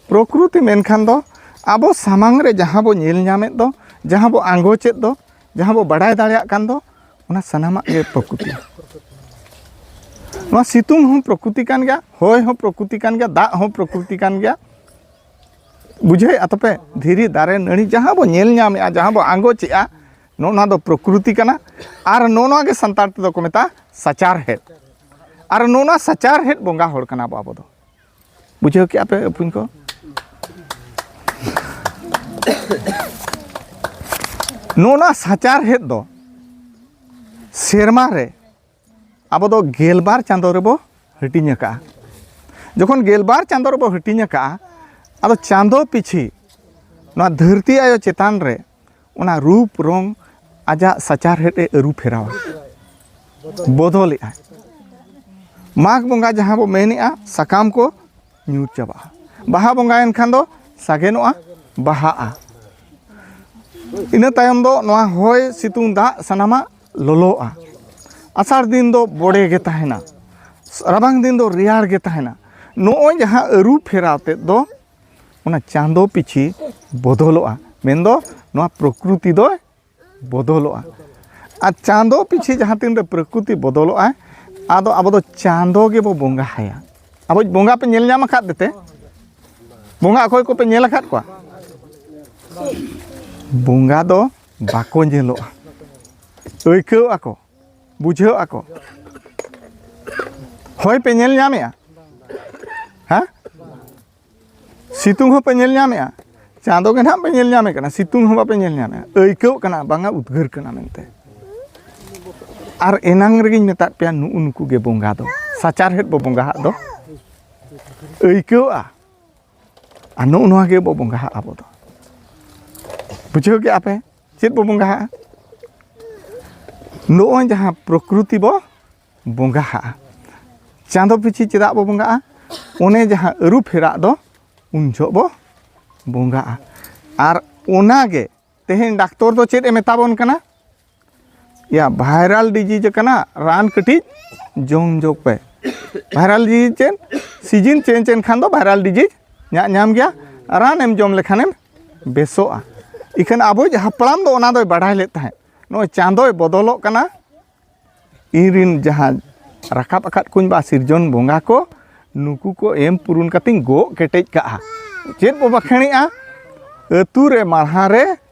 ᱯᱨᱚᱠᱨᱩᱛᱤ ᱢᱮᱱᱠᱷᱟᱱ ᱫᱚ ᱟᱵᱚ ᱥᱟᱢᱟᱝ ᱨᱮ ᱡᱟᱦᱟᱸ ᱵᱚ ᱧᱮᱞ ᱧᱟᱢᱮᱫ ᱫᱚ, ᱡᱟᱦᱟᱸ ᱵᱚ ᱟᱸᱜᱚᱪᱮᱫ ᱫᱚ, ᱡᱟᱦᱟᱸ ᱵᱚ ᱵᱟᱰᱟᱭ ᱫᱟᱲᱮᱭᱟᱜ ᱠᱟᱱ ᱫᱚ, ᱚᱱᱟ ᱥᱟᱱᱟᱢᱟᱜ ᱜᱮ ᱯᱨᱚᱠᱨᱩᱛᱤ᱾ ᱱᱚᱣᱟ ᱥᱤᱛᱩᱝ ᱦᱚᱸ ᱯᱨᱚᱠᱨᱩᱛᱤ ᱠᱟᱱ ᱜᱮᱭᱟ, ᱦᱚᱭ ᱦᱚᱸ ᱯᱨᱚᱠᱨᱩᱛᱤ ᱠᱟᱱ ᱜᱮᱭᱟ, ᱫᱟᱜ ᱦᱚᱸ ᱯᱨᱚᱠᱨᱩᱛᱤ ᱠᱟᱱ ᱜᱮᱭᱟ᱾ ᱵᱩᱡᱷᱟᱹᱣᱮᱫᱼᱟ ᱛᱚᱯᱮ? ᱫᱷᱤᱨᱤ, ᱫᱟᱨᱮ, ᱱᱟᱹᱲᱤ, ᱡᱟᱦᱟᱸ ᱵᱚ ᱧᱮᱞ ᱧᱟᱢᱮᱫᱼᱟ, ᱡᱟᱦᱟᱸ ᱵᱚ ᱟᱸᱜᱚᱪᱮᱫᱼᱟ, ᱱᱚᱜᱼᱚ ᱱᱚᱣᱟ ᱫᱚ ᱯᱨᱚᱠᱨᱩᱛᱤ ᱠᱟᱱᱟ᱾ ᱟᱨ ᱱᱚᱜᱼᱚ ᱱᱚᱣᱟ ᱜᱮ ᱥᱟᱱᱛᱟᱲ ᱛᱮᱫᱚ ᱠᱚ ᱢᱮᱛᱟᱜᱼᱟ ᱥᱟᱪᱟᱨᱦᱮᱫ᱾ ᱟᱨ ᱱᱚᱜᱼᱚ ᱱᱚᱣᱟ ᱥᱟᱪᱟᱨᱦᱮᱫ ᱵᱚᱸᱜᱟ ᱦᱚᱲ ᱠᱟᱱᱟ ᱵᱚ ᱟᱵᱚ ᱫᱚ᱾ ᱵᱩᱡᱷᱟᱹᱣ ᱠᱮᱜᱼᱟ ᱯᱮ ᱟᱹᱯᱩᱧ ᱠᱚ? ᱱᱚᱜᱼᱚ ᱱᱚᱣᱟ ᱥᱟᱪᱟᱨᱦᱮᱫ ᱫᱚ ᱥᱮᱨᱢᱟ ᱨᱮ ᱟᱵᱚ ᱫᱚ ᱜᱮᱞᱵᱟᱨ ᱪᱟᱸᱫᱳ ᱨᱮᱵᱚ ᱦᱟᱹᱴᱤᱧ ᱟᱠᱟᱜᱼᱟ᱾ ᱡᱚᱠᱷᱚᱱ ᱜᱮᱞᱵᱟᱨ ᱪᱟᱸᱫᱳ ᱨᱮᱵᱚ ᱦᱟᱹᱴᱤᱧ ᱟᱠᱟᱜᱼᱟ, ᱟᱫᱚ ᱪᱟᱸᱫᱳ ᱯᱤᱪᱷᱤ ᱱᱚᱣᱟ ᱫᱷᱟᱹᱨᱛᱤ ᱟᱭᱳ ᱪᱮᱛᱟᱱ ᱨᱮ ᱚᱱᱟ ᱨᱩᱯ ᱨᱚᱝ ᱟᱡᱟᱜ ᱥᱟᱪᱟᱨᱦᱮᱫ ᱮ ᱟᱹᱨᱩ ᱯᱷᱮᱨᱟᱣᱟ, ᱵᱚᱫᱚᱞᱮᱜᱼᱟᱭ᱾ ᱢᱟᱜᱽ ᱵᱚᱸᱜᱟ ᱡᱟᱦᱟᱸ ᱵᱚ ᱢᱮᱱᱮᱜᱼᱟ, ᱥᱟᱠᱟᱢ ᱠᱚ ᱧᱩᱨ ᱪᱟᱵᱟᱜᱼᱟ᱾ ᱵᱟᱦᱟ ᱵᱚᱸᱜᱟᱭᱮᱱ ᱠᱷᱟᱱ ᱫᱚ ᱥᱟᱜᱮᱱᱚᱜᱼᱟ, ᱵᱟᱦᱟᱜᱼᱟ᱾ ᱤᱱᱟᱹ ᱛᱟᱭᱚᱢ ᱫᱚ ᱱᱚᱣᱟ ᱦᱚᱭ, ᱥᱤᱛᱩᱝ, ᱫᱟᱜ ᱥᱟᱱᱟᱢᱟᱜ ᱞᱚᱞᱚᱜᱼᱟ᱾ ᱟᱥᱟᱲ ᱫᱤᱱ ᱫᱚ ᱵᱚᱲᱮ ᱜᱮ ᱛᱟᱦᱮᱱᱟ, ᱨᱟᱵᱟᱝ ᱫᱤᱱ ᱫᱚ ᱨᱮᱭᱟᱲ ᱜᱮ ᱛᱟᱦᱮᱱᱟ᱾ ᱱᱚᱜᱼᱚᱭ ᱡᱟᱦᱟᱸ ᱟᱹᱨᱩ ᱯᱷᱮᱨᱟᱣ ᱛᱮᱫ ᱫᱚ ᱚᱱᱟ ᱪᱟᱸᱫᱚ ᱯᱤᱪᱷᱤ ᱵᱚᱫᱚᱞᱚᱜᱼᱟ, ᱢᱮᱱᱫᱚ ᱱᱚᱣᱟ ᱯᱨᱚᱠᱨᱤᱛᱤ ᱫᱚᱭ ᱵᱚᱫᱚᱞᱚᱜᱼᱟ᱾ ᱟᱨ ᱪᱟᱸᱫᱚ ᱯᱤᱪᱷᱤ ᱡᱟᱦᱟᱸ ᱛᱤᱱᱨᱮ ᱯᱨᱚᱠᱨᱤᱛᱤ ᱵᱚᱫᱚᱞᱚᱜᱼᱟ, ᱟᱫᱚ ᱟᱵᱚ ᱫᱚ ᱪᱟᱸᱫᱚ ᱜᱮᱵᱚ ᱵᱚᱸᱜᱟ ᱟᱭᱟ᱾ ᱟᱵᱚ ᱵᱚᱸᱜᱟ ᱯᱮ ᱧᱮᱞ ᱧᱟᱢ ᱟᱠᱟᱫ ᱛᱮ? ᱵᱚᱸᱜᱟ ᱚᱠᱚᱭ ᱠᱚᱯᱮ ᱧᱮᱞ ᱟᱠᱟᱫ ᱠᱚᱣᱟ? ᱵᱚᱸᱜᱟ ᱫᱚ ᱵᱟᱠᱚ ᱧᱮᱞᱚᱜᱼᱟ, ᱟᱹᱭᱠᱟᱹᱣ ᱟᱠᱚ, ᱵᱩᱡᱷᱟᱹᱣ ᱟᱠᱚ᱾ ᱦᱚᱭ ᱯᱮ ᱧᱮᱞ ᱧᱟᱢᱮᱜᱼᱟ? ᱦᱮᱸ? ᱥᱤᱛᱩᱝ ᱦᱚᱸ ᱯᱮ ᱧᱮᱞ ᱧᱟᱢᱮᱜᱼᱟ? ᱪᱟᱸᱫᱚ ᱜᱮ ᱱᱟᱦᱟᱜ ᱯᱮ ᱧᱮᱞ ᱧᱟᱢᱮ ᱠᱟᱱᱟ, ᱥᱤᱛᱩᱝ ᱦᱚᱸ ᱵᱟᱯᱮ ᱧᱮᱞ ᱧᱟᱢᱮᱜᱼᱟ᱾ ᱟᱹᱭᱠᱟᱹᱣ ᱠᱟᱱᱟ ᱵᱟᱝᱟ ᱩᱫᱽᱜᱟᱹᱨ ᱠᱟᱱᱟ ᱢᱮᱱᱛᱮ᱾ ᱟᱨ ᱮᱱᱟᱝ ᱨᱮᱜᱮᱧ ᱢᱮᱛᱟᱫ ᱯᱮᱭᱟ, ᱱᱩᱜᱼᱩ ᱱᱩᱠᱩ ᱜᱮ ᱵᱚᱸᱜᱟ ᱫᱚ, ᱥᱟᱪᱟᱨᱦᱮᱫ ᱵᱚ ᱵᱚᱸᱜᱟᱦᱟᱜ ᱫᱚ᱾ ᱟᱹᱭᱠᱟᱹᱣᱜᱼᱟ᱾ ᱟᱨ ᱱᱚᱜᱼᱚ ᱱᱚᱣᱟ ᱜᱮ ᱵᱚ ᱵᱚᱸᱜᱟᱦᱟᱜ ᱟᱵᱚ ᱫᱚ᱾ ᱵᱩᱡᱷᱟᱹᱣ ᱠᱮᱜᱼᱟ ᱯᱮ ᱪᱮᱫ ᱵᱚ ᱵᱚᱸᱜᱟᱦᱟᱜᱼᱟ? ᱱᱚᱜᱼᱚᱭ ᱡᱟᱦᱟᱸ ᱯᱨᱚᱠᱨᱤᱛᱤ ᱵᱚ ᱵᱚᱸᱜᱟᱦᱟᱜᱼᱟ᱾ ᱪᱟᱸᱫᱚ ᱯᱤᱪᱷᱤ ᱪᱮᱫᱟᱜ ᱵᱚ ᱵᱚᱸᱜᱟᱜᱼᱟ? ᱚᱱᱮ ᱡᱟᱦᱟᱸ ᱟᱹᱨᱩ ᱯᱷᱮᱨᱟᱜ ᱫᱚ ᱩᱱ ᱡᱚᱦᱚᱜ ᱵᱚ ᱵᱚᱸᱜᱟᱜᱼᱟ᱾ ᱟᱨ ᱚᱱᱟ ᱜᱮ ᱛᱮᱦᱮᱧ ᱰᱟᱠᱛᱚᱨ ᱫᱚ ᱪᱮᱫ ᱮ ᱢᱮᱛᱟ ᱵᱚᱱ ᱠᱟᱱᱟ? ᱭᱟ, ᱵᱷᱟᱭᱨᱟᱞ ᱰᱤᱡᱤᱡᱽ ᱠᱟᱱᱟ, ᱨᱟᱱ ᱠᱟᱹᱴᱤᱡ ᱡᱚᱢ ᱡᱚᱜ ᱯᱮ᱾ ᱵᱷᱟᱭᱨᱟᱞ ᱰᱤᱡᱤᱡᱽ ᱪᱮᱫ? ᱥᱤᱡᱤᱱ ᱪᱮᱧᱡᱽ ᱮᱱ ᱠᱷᱟᱱ ᱫᱚ ᱵᱷᱟᱭᱨᱟᱞ ᱰᱤᱡᱤᱡᱽ ᱧᱟᱜ ᱧᱟᱢ ᱜᱮᱭᱟ, ᱨᱟᱱ ᱮᱢ ᱡᱚᱢ ᱞᱮᱠᱷᱟᱱᱮᱢ ᱵᱮᱥᱚᱜᱼᱟ᱾ ᱤᱠᱷᱟᱹᱱ ᱟᱵᱚᱭᱤᱡ ᱦᱟᱯᱲᱟᱢ ᱫᱚ ᱚᱱᱟ ᱫᱚᱭ ᱵᱟᱰᱟᱭ ᱞᱮᱫ ᱛᱟᱦᱮᱸᱫ, ᱱᱚᱜᱼᱚᱭ ᱪᱟᱸᱫᱚᱭ ᱵᱚᱫᱚᱞᱚᱜ ᱠᱟᱱᱟ, ᱤᱧ ᱨᱤᱱ ᱡᱟᱦᱟᱸ ᱨᱟᱠᱟᱵ ᱟᱠᱟᱫ ᱠᱚᱧ ᱵᱟ ᱥᱤᱨᱡᱚᱱ ᱵᱚᱸᱜᱟ ᱠᱚ, ᱱᱩᱠᱩ ᱠᱚ ᱮᱢ ᱯᱩᱨᱩᱱ ᱠᱟᱛᱮᱧ ᱜᱚᱜ ᱠᱮᱴᱮᱡ ᱠᱟᱜᱼᱟ᱾ ᱪᱮᱫ ᱵᱚ ᱵᱟᱠᱷᱮᱬᱮᱜᱼᱟ? ᱟᱹᱛᱩ ᱨᱮ ᱢᱟᱲᱦᱟ ᱨᱮ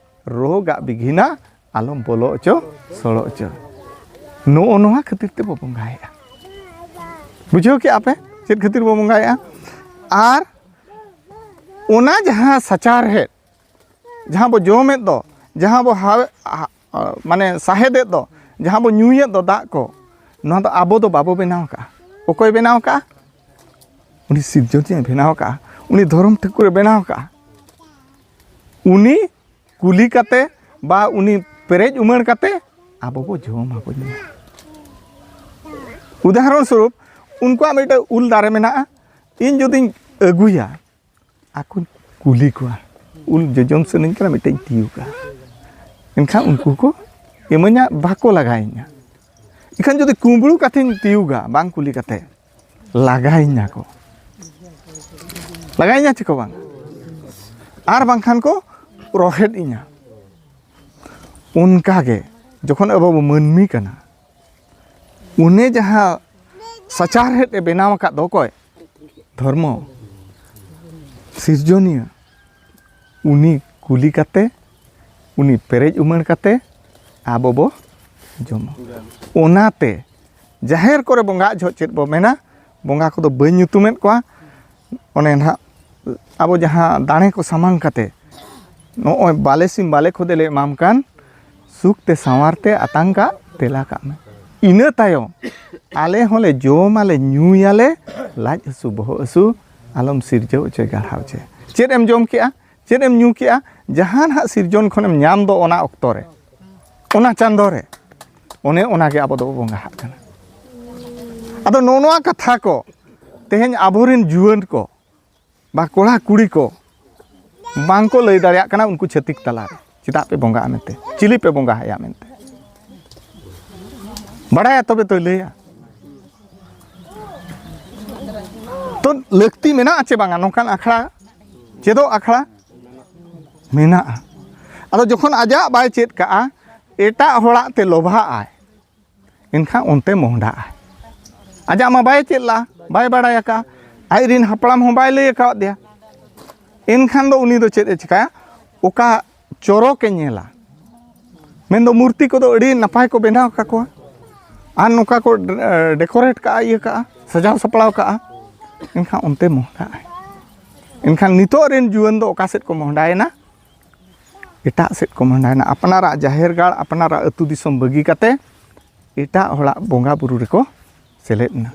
ᱨᱳᱜᱽ ᱟᱜ ᱵᱤᱜᱷᱤᱱᱟ ᱟᱞᱚᱢ ᱵᱚᱞᱚ ᱦᱚᱪᱚ, ᱥᱚᱲᱚ ᱦᱚᱪᱚ᱾ ᱱᱚᱜᱼᱚ ᱱᱚᱣᱟ ᱠᱷᱟᱹᱛᱤᱨ ᱛᱮᱵᱚ ᱵᱚᱸᱜᱟᱭᱮᱜᱼᱟ᱾ ᱵᱩᱡᱷᱟᱹᱣ ᱠᱮᱜᱼᱟ ᱯᱮ ᱪᱮᱫ ᱠᱷᱟᱹᱛᱤᱨ ᱵᱚ ᱵᱚᱸᱜᱟᱭᱮᱜᱼᱟ? ᱟᱨ ᱚᱱᱟ ᱡᱟᱦᱟᱸ ᱥᱟᱪᱟᱨᱦᱮᱫ, ᱡᱟᱦᱟᱸ ᱵᱚ ᱡᱚᱢᱮᱫ ᱫᱚ, ᱡᱟᱦᱟᱸ ᱵᱚ ᱦᱟᱣ-, ᱦᱟ-, ᱢᱟᱱᱮ ᱥᱟᱦᱮᱫᱮᱫ ᱫᱚ, ᱡᱟᱦᱟᱸ ᱵᱚ ᱧᱩᱭᱮᱫ ᱫᱚ ᱫᱟᱜ ᱠᱚ, ᱱᱚᱣᱟ ᱫᱚ ᱟᱵᱚ ᱫᱚ ᱵᱟᱵᱚ ᱵᱮᱱᱟᱣ ᱠᱟᱜᱼᱟ᱾ ᱚᱠᱚᱭ ᱵᱮᱱᱟᱣ ᱠᱟᱜᱼᱟ? ᱩᱱᱤ ᱥᱤᱨᱡᱚᱱᱤᱭᱟᱹ ᱵᱮᱱᱟᱣ ᱠᱟᱜᱼᱟ, ᱩᱱᱤ ᱫᱷᱚᱨᱚᱢ ᱴᱷᱟᱹᱠᱩᱨᱮ ᱵᱮᱱᱟᱣ ᱠᱟᱜᱼᱟ᱾ ᱩᱱᱤ ᱠᱩᱞᱤ ᱠᱟᱛᱮ ᱵᱟ ᱩᱱᱤ ᱯᱮᱨᱮᱡ ᱩᱢᱟᱹᱲ ᱠᱟᱛᱮ ᱟᱵᱚ ᱵᱚ ᱡᱚᱢᱟ, ᱵᱚ ᱧᱩᱭᱟ᱾ ᱩᱫᱟᱦᱚᱨᱚᱱ ᱥᱚᱨᱩᱯ, ᱩᱱᱠᱩᱣᱟᱜ ᱢᱤᱫᱴᱮᱱ ᱩᱞ ᱫᱟᱨᱮ ᱢᱮᱱᱟᱜᱼᱟ, ᱤᱧ ᱡᱩᱫᱤᱧ ᱟᱹᱜᱩᱭᱟ, ᱟᱠᱚᱧ ᱠᱩᱞᱤ ᱠᱚᱣᱟ, ᱩᱞ ᱡᱚᱡᱚᱢ ᱥᱟᱱᱟᱧ ᱠᱟᱱᱟ, ᱢᱤᱫᱴᱮᱱ ᱛᱤᱭᱩᱜᱟ, ᱮᱱᱠᱷᱟᱱ ᱩᱱᱠᱩ ᱠᱚ ᱤᱢᱟᱹᱧᱟ, ᱵᱟᱠᱚ ᱞᱟᱜᱟᱭᱤᱧᱟ᱾ ᱮᱱᱠᱷᱟᱱ ᱡᱩᱫᱤ ᱠᱩᱢᱵᱽᱲᱩ ᱠᱟᱛᱮᱧ ᱛᱤᱭᱩᱜᱟ ᱵᱟᱝ ᱠᱩᱞᱤ ᱠᱟᱛᱮ, ᱞᱟᱜᱟᱭᱤᱧᱟ ᱠᱚ, ᱞᱟᱜᱟᱭᱤᱧᱟ ᱪᱮ ᱠᱚ ᱵᱟᱝ, ᱟᱨ ᱵᱟᱝᱠᱷᱟᱱ ᱠᱚ ᱨᱚᱦᱮᱫ ᱤᱧᱟ᱾ ᱚᱱᱠᱟᱜᱮ ᱡᱚᱠᱷᱚᱱ ᱟᱵᱚ ᱵᱚ ᱢᱟᱹᱱᱢᱤ ᱠᱟᱱᱟ, ᱩᱱᱤ ᱡᱟᱦᱟᱸ ᱥᱟᱪᱟᱨᱦᱮᱫ ᱮ ᱵᱮᱱᱟᱣ ᱟᱠᱟᱫ ᱫᱚ ᱚᱠᱚᱭ? ᱫᱷᱚᱨᱢᱚ ᱥᱤᱨᱡᱚᱱᱤᱭᱟᱹ᱾ ᱩᱱᱤ ᱠᱩᱞᱤ ᱠᱟᱛᱮ, ᱩᱱᱤ ᱯᱮᱨᱮᱡ ᱩᱢᱟᱹᱲ ᱠᱟᱛᱮ ᱟᱵᱚ ᱵᱚ ᱡᱚᱢᱟ᱾ ᱚᱱᱟᱛᱮ ᱡᱟᱦᱮᱨ ᱠᱚᱨᱮ ᱵᱚᱸᱜᱟᱜ ᱡᱚᱦᱚᱜ ᱪᱮᱫ ᱵᱚ ᱢᱮᱱᱟ? ᱵᱚᱸᱜᱟ ᱠᱚᱫᱚ ᱵᱟᱹᱧ ᱧᱩᱛᱩᱢᱮᱫ ᱠᱚᱣᱟ, ᱚᱱᱮ ᱱᱟᱦᱟᱜ ᱟᱵᱚ ᱡᱟᱦᱟᱸ ᱫᱟᱲᱮ ᱠᱚ ᱥᱟᱢᱟᱝ ᱠᱟᱛᱮ, ᱱᱚᱜᱼᱚᱭ ᱵᱟᱞᱮ ᱥᱤᱢ ᱵᱟᱞᱮ ᱠᱷᱚᱫᱮ ᱞᱮ ᱮᱢᱟᱢ ᱠᱟᱱ, ᱥᱩᱠ ᱛᱮ ᱥᱟᱶᱟᱨ ᱛᱮ ᱟᱛᱟᱝ ᱠᱟᱜ ᱛᱮᱞᱟ ᱠᱟᱜ ᱢᱮ᱾ ᱤᱱᱟᱹ ᱛᱟᱭᱚᱢ ᱟᱞᱮ ᱦᱚᱸᱞᱮ ᱡᱚᱢᱟᱞᱮ ᱧᱩᱭᱟᱞᱮ, ᱞᱟᱡ ᱦᱟᱹᱥᱩ ᱵᱚᱦᱚᱜ ᱦᱟᱹᱥᱩ ᱟᱞᱚᱢ ᱥᱤᱨᱡᱟᱹᱣ ᱦᱚᱪᱚᱭ ᱜᱟᱲᱦᱟᱣ ᱪᱮ᱾ ᱪᱮᱫ ᱮᱢ ᱡᱚᱢ ᱠᱮᱜᱼᱟ, ᱪᱮᱫ ᱮᱢ ᱧᱩ ᱠᱮᱜᱼᱟ, ᱡᱟᱦᱟᱸ ᱱᱟᱦᱟᱜ ᱥᱤᱨᱡᱚᱱ ᱠᱷᱚᱱᱮᱢ ᱧᱟᱢ ᱫᱚ ᱚᱱᱟ ᱚᱠᱛᱚ ᱨᱮ, ᱚᱱᱟ ᱪᱟᱸᱫᱚ ᱨᱮ, ᱚᱱᱮ ᱚᱱᱟᱜᱮ ᱟᱵᱚ ᱫᱚᱵᱚ ᱵᱚᱸᱜᱟᱦᱟᱜ ᱠᱟᱱᱟ᱾ ᱟᱫᱚ ᱱᱚᱜᱼᱚ ᱱᱚᱣᱟ ᱠᱟᱛᱷᱟ ᱠᱚ ᱛᱮᱦᱮᱧ ᱟᱵᱚᱨᱮᱱ ᱡᱩᱣᱟᱹᱱ ᱠᱚ ᱵᱟ ᱠᱚᱲᱟ ᱠᱩᱲᱤ ᱠᱚ ᱵᱟᱝ ᱠᱚ ᱞᱟᱹᱭ ᱫᱟᱲᱮᱭᱟᱜ ᱠᱟᱱᱟ ᱩᱱᱠᱩ ᱪᱷᱟᱹᱛᱤᱠ ᱛᱟᱞᱟᱨᱮ, ᱪᱮᱫᱟᱜ ᱯᱮ ᱵᱚᱸᱜᱟᱜᱼᱟ ᱢᱮᱱᱛᱮ, ᱪᱤᱞᱤ ᱯᱮ ᱵᱚᱸᱜᱟ ᱟᱭᱟ ᱢᱮᱱᱛᱮ᱾ ᱵᱟᱲᱟᱭᱟ ᱛᱚᱵᱮ ᱛᱚᱭ ᱞᱟᱹᱭᱟ᱾ ᱛᱚ, ᱞᱟᱹᱠᱛᱤ ᱢᱮᱱᱟᱜᱼᱟ ᱪᱮ ᱵᱟᱝᱟ ᱱᱚᱝᱠᱟᱱ ᱟᱠᱷᱲᱟ, ᱪᱮᱫᱚᱜ ᱟᱠᱷᱲᱟ? ᱢᱮᱱᱟᱜᱼᱟ᱾ ᱟᱫᱚ ᱡᱚᱠᱷᱚᱱ ᱟᱡᱟᱜ ᱵᱟᱭ ᱪᱮᱫ ᱠᱟᱜᱼᱟ, ᱮᱴᱟᱜ ᱦᱚᱲᱟᱜ ᱛᱮ ᱞᱚᱵᱷᱟᱜ ᱟᱭ, ᱮᱱᱠᱷᱟᱱ ᱚᱱᱛᱮ ᱢᱚᱦᱰᱟᱜ ᱟᱭ᱾ ᱟᱡᱟᱜ ᱢᱟ ᱵᱟᱭ ᱪᱮᱫ ᱞᱟᱜᱼᱟ, ᱵᱟᱭ ᱵᱟᱲᱟᱭ ᱟᱠᱟᱫᱼᱟ, ᱟᱡ ᱨᱮᱱ ᱦᱟᱯᱲᱟᱢ ᱦᱚᱸ ᱵᱟᱭ ᱞᱟᱹᱭ ᱟᱠᱟᱫ ᱫᱮᱭᱟ᱾ ᱮᱱᱠᱷᱟᱱ ᱫᱚ ᱩᱱᱤ ᱫᱚ ᱪᱮᱫ ᱮ ᱪᱤᱠᱟᱹᱭᱟ? ᱚᱠᱟ ᱪᱚᱨᱚᱠᱮ ᱧᱮᱞᱟ, ᱢᱮᱱᱫᱚ ᱢᱩᱨᱛᱤ ᱠᱚᱫᱚ ᱟᱹᱰᱤ ᱱᱟᱯᱟᱭ ᱠᱚ ᱵᱮᱱᱟᱣ ᱠᱟᱠᱚᱣᱟ ᱟᱨ ᱱᱚᱝᱠᱟ ᱠᱚ ᱰᱮᱠᱳᱨᱮᱴ ᱠᱟᱜᱼᱟ, ᱤᱭᱟᱹ ᱠᱟᱜᱼᱟ, ᱥᱟᱡᱟᱣ ᱥᱟᱯᱲᱟᱣ ᱠᱟᱜᱼᱟ, ᱮᱱᱠᱷᱟᱱ ᱚᱱᱛᱮ ᱢᱚᱦᱰᱟᱜ ᱟᱭ᱾ ᱮᱱᱠᱷᱟᱱ ᱱᱤᱛᱚᱜ ᱨᱮᱱ ᱡᱩᱣᱟᱹᱱ ᱫᱚ ᱚᱠᱟ ᱥᱮᱫ ᱠᱚ ᱢᱚᱦᱰᱟᱭᱮᱱᱟ? ᱮᱴᱟᱜ ᱥᱮᱫ ᱠᱚ ᱢᱚᱦᱰᱟᱭᱮᱱᱟ᱾ ᱟᱯᱱᱟᱨᱟᱜ ᱡᱟᱦᱮᱨ ᱜᱟᱲ, ᱟᱯᱱᱟᱨᱟᱜ ᱟᱹᱛᱩ ᱫᱤᱥᱚᱢ ᱵᱟᱹᱜᱤ ᱠᱟᱛᱮ ᱮᱴᱟᱜ ᱦᱚᱲᱟᱜ ᱵᱚᱸᱜᱟ ᱵᱩᱨᱩ ᱨᱮᱠᱚ ᱥᱮᱞᱮᱫ ᱮᱱᱟ᱾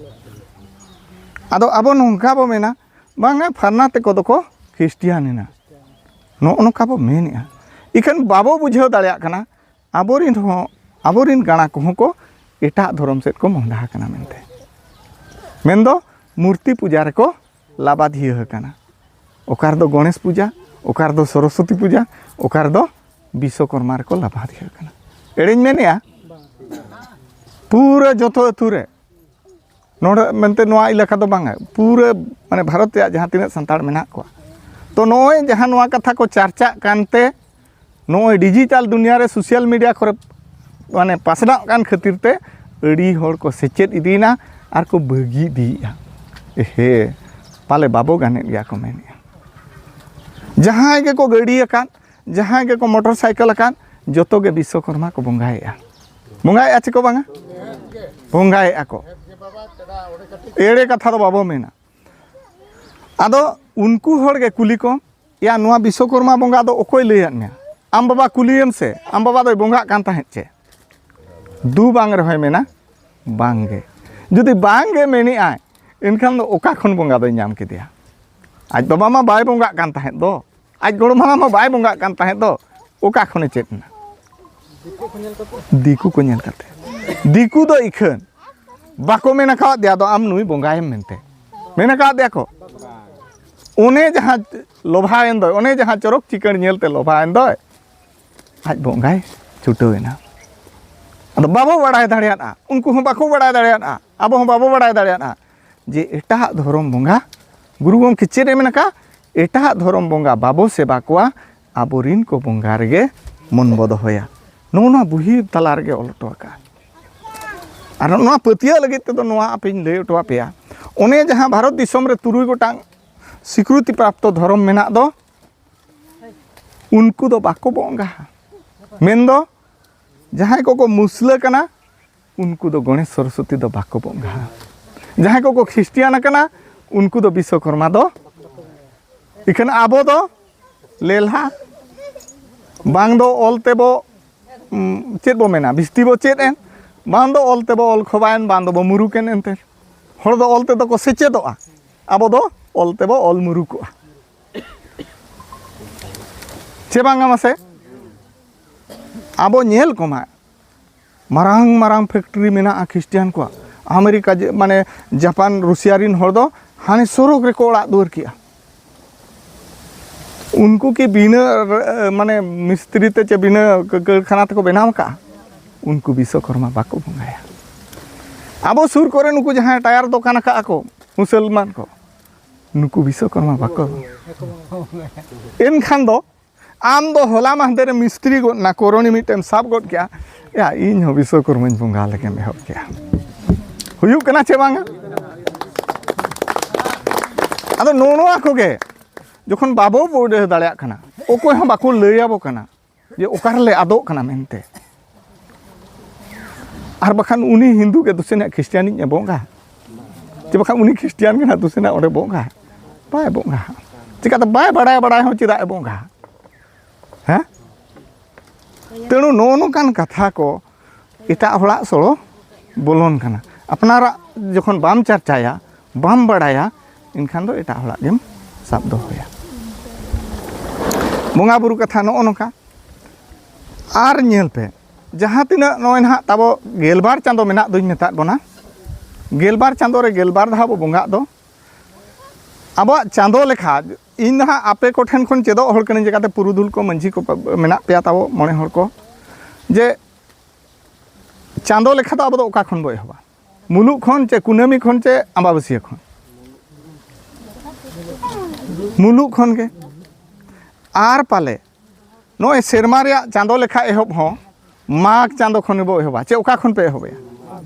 ᱟᱫᱚ ᱟᱵᱚ ᱱᱚᱝᱠᱟ ᱵᱚ ᱢᱮᱱᱟ, ᱵᱟᱝᱟ, ᱯᱷᱟᱨᱱᱟ ᱛᱮᱠᱚ ᱫᱚᱠᱚ ᱠᱷᱨᱤᱥᱴᱤᱭᱟᱱ ᱮᱱᱟ, ᱱᱚᱜᱼᱚ ᱱᱚᱝᱠᱟ ᱵᱚ ᱢᱮᱱᱮᱜᱼᱟ᱾ ᱤᱠᱷᱟᱹᱱ ᱵᱟᱵᱚ ᱵᱩᱡᱷᱟᱹᱣ ᱫᱟᱲᱮᱭᱟᱜ ᱠᱟᱱᱟ, ᱟᱵᱚᱨᱤᱱ ᱦᱚᱸ, ᱟᱵᱚᱨᱤᱱ ᱜᱟᱬᱟ ᱠᱚᱦᱚᱸ ᱠᱚ ᱮᱴᱟᱜ ᱫᱷᱚᱨᱚᱢ ᱥᱮᱫ ᱠᱚ ᱢᱚᱦᱰᱟ ᱟᱠᱟᱱᱟ ᱢᱮᱱᱛᱮ᱾ ᱢᱮᱱᱫᱚ ᱢᱩᱨᱛᱤ ᱯᱩᱡᱟ ᱨᱮᱠᱚ ᱞᱟᱵᱟᱫᱷᱤᱭᱟᱹ ᱟᱠᱟᱱᱟ᱾ ᱚᱠᱟ ᱨᱮᱫᱚ ᱜᱚᱬᱮᱥ ᱯᱩᱡᱟ, ᱚᱠᱟ ᱨᱮᱫᱚ ᱥᱚᱨᱚᱥᱚᱛᱤ ᱯᱩᱡᱟ, ᱚᱠᱟ ᱨᱮᱫᱚ ᱵᱤᱥᱥᱚᱠᱚᱨᱢᱟ ᱨᱮᱠᱚ ᱞᱟᱵᱟᱫᱷᱤᱭᱟᱹ ᱟᱠᱟᱱᱟ᱾ ᱮᱲᱮᱧ ᱢᱮᱱᱮᱜᱼᱟ? ᱯᱩᱨᱟᱹ ᱡᱚᱛᱚ ᱟᱹᱛᱩ ᱨᱮ ᱱᱚᱰᱮ ᱢᱮᱱᱛᱮ ᱱᱚᱣᱟ ᱮᱞᱟᱠᱟ ᱫᱚ ᱵᱟᱝᱟ, ᱯᱩᱨᱟᱹ ᱢᱟᱱᱮ ᱵᱷᱟᱨᱚᱛ ᱨᱮᱭᱟᱜ ᱡᱟᱦᱟᱸ ᱛᱤᱱᱟᱹᱜ ᱥᱟᱱᱛᱟᱲ ᱢᱮᱱᱟᱜ ᱠᱚᱣᱟ᱾ ᱛᱚ ᱱᱚᱜᱼᱚᱭ ᱡᱟᱦᱟᱸ ᱱᱚᱣᱟ ᱠᱟᱛᱷᱟ ᱠᱚ ᱪᱟᱨᱪᱟᱜ ᱠᱟᱱᱛᱮ, ᱱᱚᱜᱼᱚᱭ ᱰᱤᱡᱤᱴᱟᱞ ᱫᱩᱱᱤᱭᱟ ᱨᱮ ᱥᱳᱥᱟᱞ ᱢᱤᱰᱤᱭᱟ ᱠᱚᱨᱮ ᱢᱟᱱᱮ ᱯᱟᱥᱱᱟᱜ ᱠᱟᱱ ᱠᱷᱟᱹᱛᱤᱨ ᱛᱮ ᱟᱹᱰᱤ ᱦᱚᱲ ᱠᱚ ᱥᱮᱪᱮᱫ ᱤᱫᱤᱭᱮᱱᱟ ᱟᱨ ᱠᱚ ᱵᱟᱹᱜᱤ ᱤᱫᱤᱭᱮᱫᱼᱟ᱾ ᱮᱦᱮ, ᱯᱟᱞᱮ ᱵᱟᱵᱚ ᱜᱟᱱᱮᱫ ᱜᱮᱭᱟ ᱠᱚ ᱢᱮᱱᱮᱫᱼᱟ᱾ ᱡᱟᱦᱟᱸᱭ ᱜᱮᱠᱚ ᱜᱟᱹᱰᱤ ᱟᱠᱟᱫ, ᱡᱟᱦᱟᱸᱭ ᱜᱮᱠᱚ ᱢᱚᱴᱚᱨ ᱥᱟᱭᱠᱮᱞ ᱟᱠᱟᱫ, ᱡᱚᱛᱚ ᱜᱮ ᱵᱤᱥᱥᱚᱠᱚᱨᱢᱟ ᱠᱚ ᱵᱚᱸᱜᱟᱭᱮᱫᱼᱟ᱾ ᱵᱚᱸᱜᱟᱭᱮᱫᱼᱟ ᱪᱮ ᱠᱚ ᱵᱟᱝᱟ? ᱵᱚᱸᱜᱟᱭᱮᱫᱼᱟ ᱠᱚ᱾ ᱮᱲᱮ ᱠᱟᱛᱷᱟ ᱫᱚ ᱵᱟᱵᱚ ᱢᱮᱱᱟ᱾ ᱟᱫᱚ ᱩᱱᱠᱩ ᱦᱚᱲ ᱜᱮ ᱠᱩᱞᱤ ᱠᱚᱢ, ᱭᱟ, ᱱᱚᱣᱟ ᱵᱤᱥᱥᱚᱠᱚᱨᱢᱟ ᱵᱚᱸᱜᱟ ᱫᱚ ᱚᱠᱚᱭ ᱞᱟᱹᱭᱟᱫ ᱢᱮᱭᱟ? ᱟᱢ ᱵᱟᱵᱟ ᱠᱩᱞᱤᱭᱮᱢ ᱥᱮ, ᱟᱢ ᱵᱟᱵᱟ ᱫᱚᱭ ᱵᱚᱸᱜᱟᱜ ᱠᱟᱱ ᱛᱟᱦᱮᱸᱫ ᱪᱮ? ᱫᱩ ᱵᱟᱝ ᱨᱮᱦᱚᱸᱭ ᱢᱮᱱᱟ, ᱵᱟᱝ ᱜᱮ᱾ ᱡᱩᱫᱤ ᱵᱟᱝ ᱜᱮ ᱢᱮᱱᱮᱜᱼᱟᱭ, ᱮᱱᱠᱷᱟᱱ ᱫᱚ ᱚᱠᱟ ᱠᱷᱚᱱ ᱵᱚᱸᱜᱟ ᱫᱚᱭ ᱧᱟᱢ ᱠᱮᱫᱮᱭᱟ? ᱟᱡ ᱵᱟᱵᱟ ᱢᱟ ᱵᱟᱭ ᱵᱚᱸᱜᱟᱜ ᱠᱟᱱ ᱛᱟᱦᱮᱸᱫ ᱫᱚ, ᱟᱡ ᱜᱚᱲᱚᱢ ᱦᱟᱲᱟᱢ ᱢᱟ ᱵᱟᱭ ᱵᱚᱸᱜᱟᱜ ᱠᱟᱱ ᱛᱟᱦᱮᱸᱫ ᱫᱚ, ᱚᱠᱟ ᱠᱷᱚᱱᱮ ᱪᱮᱫ ᱮᱱᱟ? ᱫᱤᱠᱩ ᱠᱚ ᱧᱮᱞ ᱠᱟᱛᱮ᱾ ᱫᱤᱠᱩ ᱫᱚ ᱤᱠᱷᱟᱹᱱ ᱵᱟᱠᱚ ᱢᱮᱱ ᱟᱠᱟᱫ ᱫᱮᱭᱟ ᱫᱚ ᱟᱢ ᱱᱩᱭ ᱵᱚᱸᱜᱟᱭᱮᱢ ᱢᱮᱱᱛᱮ᱾ ᱢᱮᱱ ᱟᱠᱟᱫ ᱫᱮᱭᱟ ᱠᱚ? ᱚᱱᱮ ᱡᱟᱦᱟᱸ ᱞᱚᱵᱷᱟᱭᱮᱱ ᱫᱚᱭ, ᱚᱱᱮ ᱡᱟᱦᱟᱸ ᱪᱚᱨᱚᱠ ᱪᱤᱠᱟᱹᱲ ᱧᱮᱞᱛᱮ ᱞᱚᱵᱷᱟᱭᱮᱱ ᱫᱚᱭ, ᱟᱡ ᱵᱚᱸᱜᱟᱭ ᱪᱷᱩᱴᱟᱹᱣ ᱮᱱᱟ᱾ ᱟᱫᱚ ᱵᱟᱵᱚ ᱵᱟᱲᱟᱭ ᱫᱟᱲᱮᱭᱟᱫᱼᱟ, ᱩᱱᱠᱩ ᱦᱚᱸ ᱵᱟᱠᱚ ᱵᱟᱲᱟᱭ ᱫᱟᱲᱮᱭᱟᱫᱼᱟ, ᱟᱵᱚ ᱦᱚᱸ ᱵᱟᱵᱚ ᱵᱟᱲᱟᱭ ᱫᱟᱲᱮᱭᱟᱫᱼᱟ ᱡᱮ ᱮᱴᱟᱜ ᱫᱷᱚᱨᱚᱢ ᱵᱚᱸᱜᱟ, ᱜᱩᱨᱩ ᱜᱚᱢᱠᱮ ᱪᱮᱫ ᱮ ᱢᱮᱱ ᱟᱠᱟᱫ? ᱮᱴᱟᱜ ᱫᱷᱚᱨᱚᱢ ᱵᱚᱸᱜᱟ ᱵᱟᱵᱚ ᱥᱮᱵᱟ ᱠᱚᱣᱟ, ᱟᱵᱚᱨᱤᱱ ᱠᱚ ᱵᱚᱸᱜᱟ ᱨᱮᱜᱮ ᱢᱚᱱ ᱵᱚ ᱫᱚᱦᱚᱭᱟ᱾ ᱱᱚᱜᱼᱚ ᱱᱚᱣᱟ ᱵᱩᱦᱤ ᱛᱟᱞᱟ ᱨᱮᱜᱮ ᱚᱞ ᱦᱚᱴᱚ ᱟᱠᱟᱫᱼᱟ᱾ ᱟᱨ ᱱᱚᱣᱟ ᱯᱟᱹᱛᱭᱟᱹᱣ ᱞᱟᱹᱜᱤᱫ ᱛᱮᱫᱚ ᱱᱚᱣᱟ ᱟᱯᱮᱧ ᱞᱟᱹᱭ ᱦᱚᱴᱚ ᱟᱯᱮᱭᱟ, ᱚᱱᱮ ᱡᱟᱦᱟᱸ ᱵᱷᱟᱨᱚᱛ ᱫᱤᱥᱚᱢ ᱨᱮ ᱛᱩᱨᱩᱭ ᱜᱚᱴᱟᱝ ᱥᱤᱠᱨᱩᱛᱤ ᱯᱨᱟᱯᱛᱚ ᱫᱷᱚᱨᱚᱢ ᱢᱮᱱᱟᱜ ᱫᱚ, ᱩᱱᱠᱩ ᱫᱚ ᱵᱟᱠᱚ ᱵᱚᱸᱜᱟᱦᱟ᱾ ᱢᱮᱱᱫᱚ ᱡᱟᱦᱟᱸᱭ ᱠᱚᱠᱚ ᱢᱩᱥᱞᱟᱹ ᱠᱟᱱᱟ, ᱩᱱᱠᱩ ᱫᱚ ᱜᱚᱬᱮᱥ ᱥᱚᱨᱚᱥᱚᱛᱤ ᱫᱚ ᱵᱟᱠᱚ ᱵᱚᱸᱜᱟᱦᱟ᱾ ᱡᱟᱦᱟᱸᱭ ᱠᱚᱠᱚ ᱠᱷᱨᱤᱥᱴᱤᱭᱟᱱ ᱟᱠᱟᱱᱟ, ᱩᱱᱠᱩ ᱫᱚ ᱵᱤᱥᱥᱚᱠᱚᱨᱢᱟ ᱫᱚ᱾ ᱤᱠᱷᱟᱹᱱ ᱟᱵᱚ ᱫᱚ ᱞᱮᱞᱦᱟ, ᱵᱟᱝ ᱫᱚ ᱚᱞ ᱛᱮᱵᱚ, ᱩᱸ, ᱪᱮᱫ ᱵᱚ ᱢᱮᱱᱟ, ᱵᱤᱥᱛᱤ ᱵᱚ ᱪᱮᱫ ᱮᱱ, ᱵᱟᱝ ᱫᱚ ᱚᱞ ᱛᱮᱵᱚ ᱚᱞ ᱠᱷᱚᱵᱟᱭᱮᱱ, ᱵᱟᱝ ᱫᱚᱵᱚ ᱢᱩᱨᱩᱠ ᱮᱱ᱾ ᱮᱱᱛᱮ ᱦᱚᱲ ᱫᱚ ᱚᱞ ᱛᱮᱫᱚ ᱠᱚ ᱥᱮᱪᱮᱫᱚᱜᱼᱟ, ᱟᱵᱚ ᱫᱚ ᱚᱞ ᱛᱮᱵᱚ ᱚᱞ ᱢᱩᱨᱩᱠᱚᱜᱼᱟ᱾ ᱪᱮ ᱵᱟᱝᱟ ᱢᱟᱥᱮ? ᱟᱵᱚ ᱧᱮᱞ ᱠᱚᱢᱟ, ᱢᱟᱨᱟᱝ ᱢᱟᱨᱟᱝ ᱯᱷᱮᱠᱴᱨᱤ ᱢᱮᱱᱟᱜᱼᱟ ᱠᱷᱨᱤᱥᱴᱤᱭᱟᱱ ᱠᱚᱣᱟᱜ᱾ ᱟᱢᱮᱨᱤᱠᱟ, ᱡᱮ, ᱢᱟᱱᱮ, ᱡᱟᱯᱟᱱ, ᱨᱩᱥᱤᱭᱟ ᱨᱤᱱ ᱦᱚᱲ ᱫᱚ ᱦᱟᱱᱮ ᱥᱚᱨᱚᱜᱽ ᱨᱮᱠᱚ ᱚᱲᱟᱜ ᱫᱩᱣᱟᱹᱨ ᱠᱮᱜᱼᱟ᱾ ᱩᱱᱠᱩ ᱠᱤ ᱵᱤᱱᱟᱹ, ᱢᱟᱱᱮ, ᱢᱤᱥᱛᱨᱤ ᱛᱮ ᱪᱮ ᱵᱤᱱᱟᱹ ᱠᱟᱹᱨᱠᱷᱟᱱᱟ ᱛᱮᱠᱚ ᱵᱮᱱᱟᱣ ᱟᱠᱟᱜᱼᱟ? ᱩᱱᱠᱩ ᱵᱤᱥᱥᱚᱠᱚᱨᱢᱟ ᱵᱟᱠᱚ ᱵᱚᱸᱜᱟᱭᱟ᱾ ᱟᱵᱚ ᱥᱩᱨ ᱠᱚᱨᱮ ᱱᱩᱠᱩ ᱡᱟᱦᱟᱸᱭ ᱴᱟᱭᱟᱨ ᱫᱚᱠᱟᱱ ᱟᱠᱟᱜᱼᱟ ᱠᱚ ᱢᱩᱥᱚᱞᱢᱟᱱ ᱠᱚ, ᱱᱩᱠᱩ ᱵᱤᱥᱥᱚᱠᱚᱨᱢᱟ ᱵᱟᱠᱚ᱾ ᱮᱱᱠᱷᱟᱱ ᱫᱚ ᱟᱢ ᱫᱚ ᱦᱚᱞᱟ ᱢᱟᱦᱫᱮᱨ ᱨᱮ ᱢᱤᱥᱛᱨᱤ ᱜᱚᱫ ᱱᱟ, ᱠᱚᱨᱚᱱᱤ ᱢᱤᱫᱴᱮᱱ ᱥᱟᱵ ᱜᱚᱫ ᱠᱮᱜᱼᱟ, ᱭᱟ, ᱤᱧ ᱦᱚᱸ ᱵᱤᱥᱥᱚᱠᱚᱨᱢᱟᱧ ᱵᱚᱸᱜᱟ ᱞᱮᱜᱮᱢ ᱮᱦᱚᱵ ᱠᱮᱜᱼᱟ᱾ ᱦᱩᱭᱩᱜ ᱠᱟᱱᱟ ᱪᱮ ᱵᱟᱝᱟ? ᱟᱫᱚ ᱱᱚᱜᱼᱚ ᱱᱚᱣᱟ ᱠᱚᱜᱮ ᱡᱚᱠᱷᱚᱱ ᱵᱟᱵᱚ ᱵᱩᱰᱷᱟᱹᱣ ᱫᱟᱲᱮᱭᱟᱜ ᱠᱟᱱᱟ, ᱚᱠᱚᱭ ᱦᱚᱸ ᱵᱟᱠᱚ ᱞᱟᱹᱭ ᱟᱵᱚ ᱠᱟᱱᱟ ᱡᱮ ᱚᱠᱟ ᱨᱮᱞᱮ ᱟᱫᱚᱜ ᱠᱟᱱᱟ ᱢᱮᱱᱛᱮ᱾ ᱟᱨ ᱵᱟᱠᱷᱟᱱ ᱩᱱᱤ ᱦᱤᱱᱫᱩ ᱜᱮ ᱫᱩᱥᱮᱱᱟᱜ ᱠᱷᱨᱤᱥᱴᱤᱭᱟᱱᱤᱡ ᱮ ᱵᱚᱸᱜᱟ, ᱪᱮ ᱵᱟᱠᱷᱟᱱ ᱩᱱᱤ ᱠᱷᱨᱤᱥᱴᱤᱭᱟᱱ ᱜᱮ ᱱᱟᱜ ᱫᱩᱥᱮᱱᱟᱜ ᱚᱸᱰᱮ ᱵᱚᱸᱜᱟ? ᱵᱟᱭ ᱵᱚᱸᱜᱟ᱾ ᱪᱤᱠᱟᱹᱛᱮ ᱵᱟᱭ ᱵᱟᱲᱟᱭᱟ? ᱵᱟᱲᱟᱭ ᱦᱚᱸ ᱪᱮᱫᱟᱜ ᱮ ᱵᱚᱸᱜᱟ? ᱦᱮᱸ? ᱛᱮᱬᱩ ᱱᱚᱜᱼᱚ ᱱᱚᱝᱠᱟᱱ ᱠᱟᱛᱷᱟ ᱠᱚ ᱮᱴᱟᱜ ᱦᱚᱲᱟᱜ ᱥᱚᱲᱚ ᱵᱚᱞᱚᱱ ᱠᱟᱱᱟ᱾ ᱟᱯᱱᱟᱨᱟᱜ ᱡᱚᱠᱷᱚᱱ ᱵᱟᱢ ᱪᱟᱨᱪᱟᱭᱟ, ᱵᱟᱢ ᱵᱟᱲᱟᱭᱟ, ᱮᱱᱠᱷᱟᱱ ᱫᱚ ᱮᱴᱟᱜ ᱦᱚᱲᱟᱜ ᱜᱮᱢ ᱥᱟᱵ ᱫᱚᱦᱚᱭᱟ᱾ ᱵᱚᱸᱜᱟ ᱵᱩᱨᱩ ᱠᱟᱛᱷᱟ ᱱᱚᱜᱼᱚ ᱱᱚᱝᱠᱟ᱾ ᱟᱨ ᱧᱮᱞ ᱯᱮ, ᱡᱟᱦᱟᱸ ᱛᱤᱱᱟᱹᱜ ᱱᱚᱜᱼᱚᱭ ᱱᱟᱦᱟᱜ ᱛᱟᱵᱚ ᱜᱮᱞᱵᱟᱨ ᱪᱟᱸᱫᱚ ᱢᱮᱱᱟᱜ ᱫᱚᱧ ᱢᱮᱛᱟᱫ ᱵᱚᱱᱟ, ᱜᱮᱞᱵᱟᱨ ᱪᱟᱸᱫᱚ ᱨᱮ ᱜᱮᱞᱵᱟᱨ ᱫᱷᱟᱣ ᱵᱚ ᱵᱚᱸᱜᱟᱜ ᱫᱚ, ᱟᱵᱚᱣᱟᱜ ᱪᱟᱸᱫᱚ ᱞᱮᱠᱷᱟ, ᱤᱧ ᱫᱚ ᱦᱟᱸᱜ ᱟᱯᱮ ᱠᱚᱴᱷᱮᱱ ᱠᱷᱚᱱ ᱪᱮᱫᱚᱜ ᱦᱚᱲ ᱠᱟᱹᱱᱟᱹᱧ, ᱪᱮᱠᱟᱛᱮ ᱯᱩᱨᱩᱫᱷᱩᱞ ᱠᱚ, ᱢᱟᱹᱡᱷᱤ ᱠᱚ ᱢᱮᱱᱟᱜ ᱯᱮᱭᱟ ᱛᱟᱵᱚ ᱢᱚᱬᱮ ᱦᱚᱲ ᱠᱚ, ᱡᱮ ᱪᱟᱸᱫᱚ ᱞᱮᱠᱷᱟ ᱫᱚ ᱟᱵᱚ ᱫᱚ ᱚᱠᱟ ᱠᱷᱚᱱ ᱵᱚ ᱮᱦᱚᱵᱟ? ᱢᱩᱞᱩᱜ ᱠᱷᱚᱱ ᱪᱮ ᱠᱩᱱᱟᱹᱢᱤ ᱠᱷᱚᱱ ᱪᱮ ᱟᱢᱵᱟᱵᱟᱹᱥᱭᱟᱹ ᱠᱷᱚᱱ? ᱢᱩᱞᱩᱜ ᱠᱷᱚᱱ ᱜᱮ᱾ ᱟᱨ ᱯᱟᱞᱮ ᱱᱚᱜᱼᱚᱭ ᱥᱮᱨᱢᱟ ᱨᱮᱭᱟᱜ ᱪᱟᱸᱫᱚ ᱞᱮᱠᱷᱟ ᱮᱦᱚᱵ ᱦᱚᱸ ᱢᱟᱜᱽ ᱪᱟᱸᱫᱚ ᱠᱷᱚᱱ ᱜᱮᱵᱚ ᱮᱦᱚᱵᱟ᱾ ᱪᱮ ᱚᱠᱟ ᱠᱷᱚᱱ ᱯᱮ ᱮᱦᱚᱵᱮᱜᱼᱟ?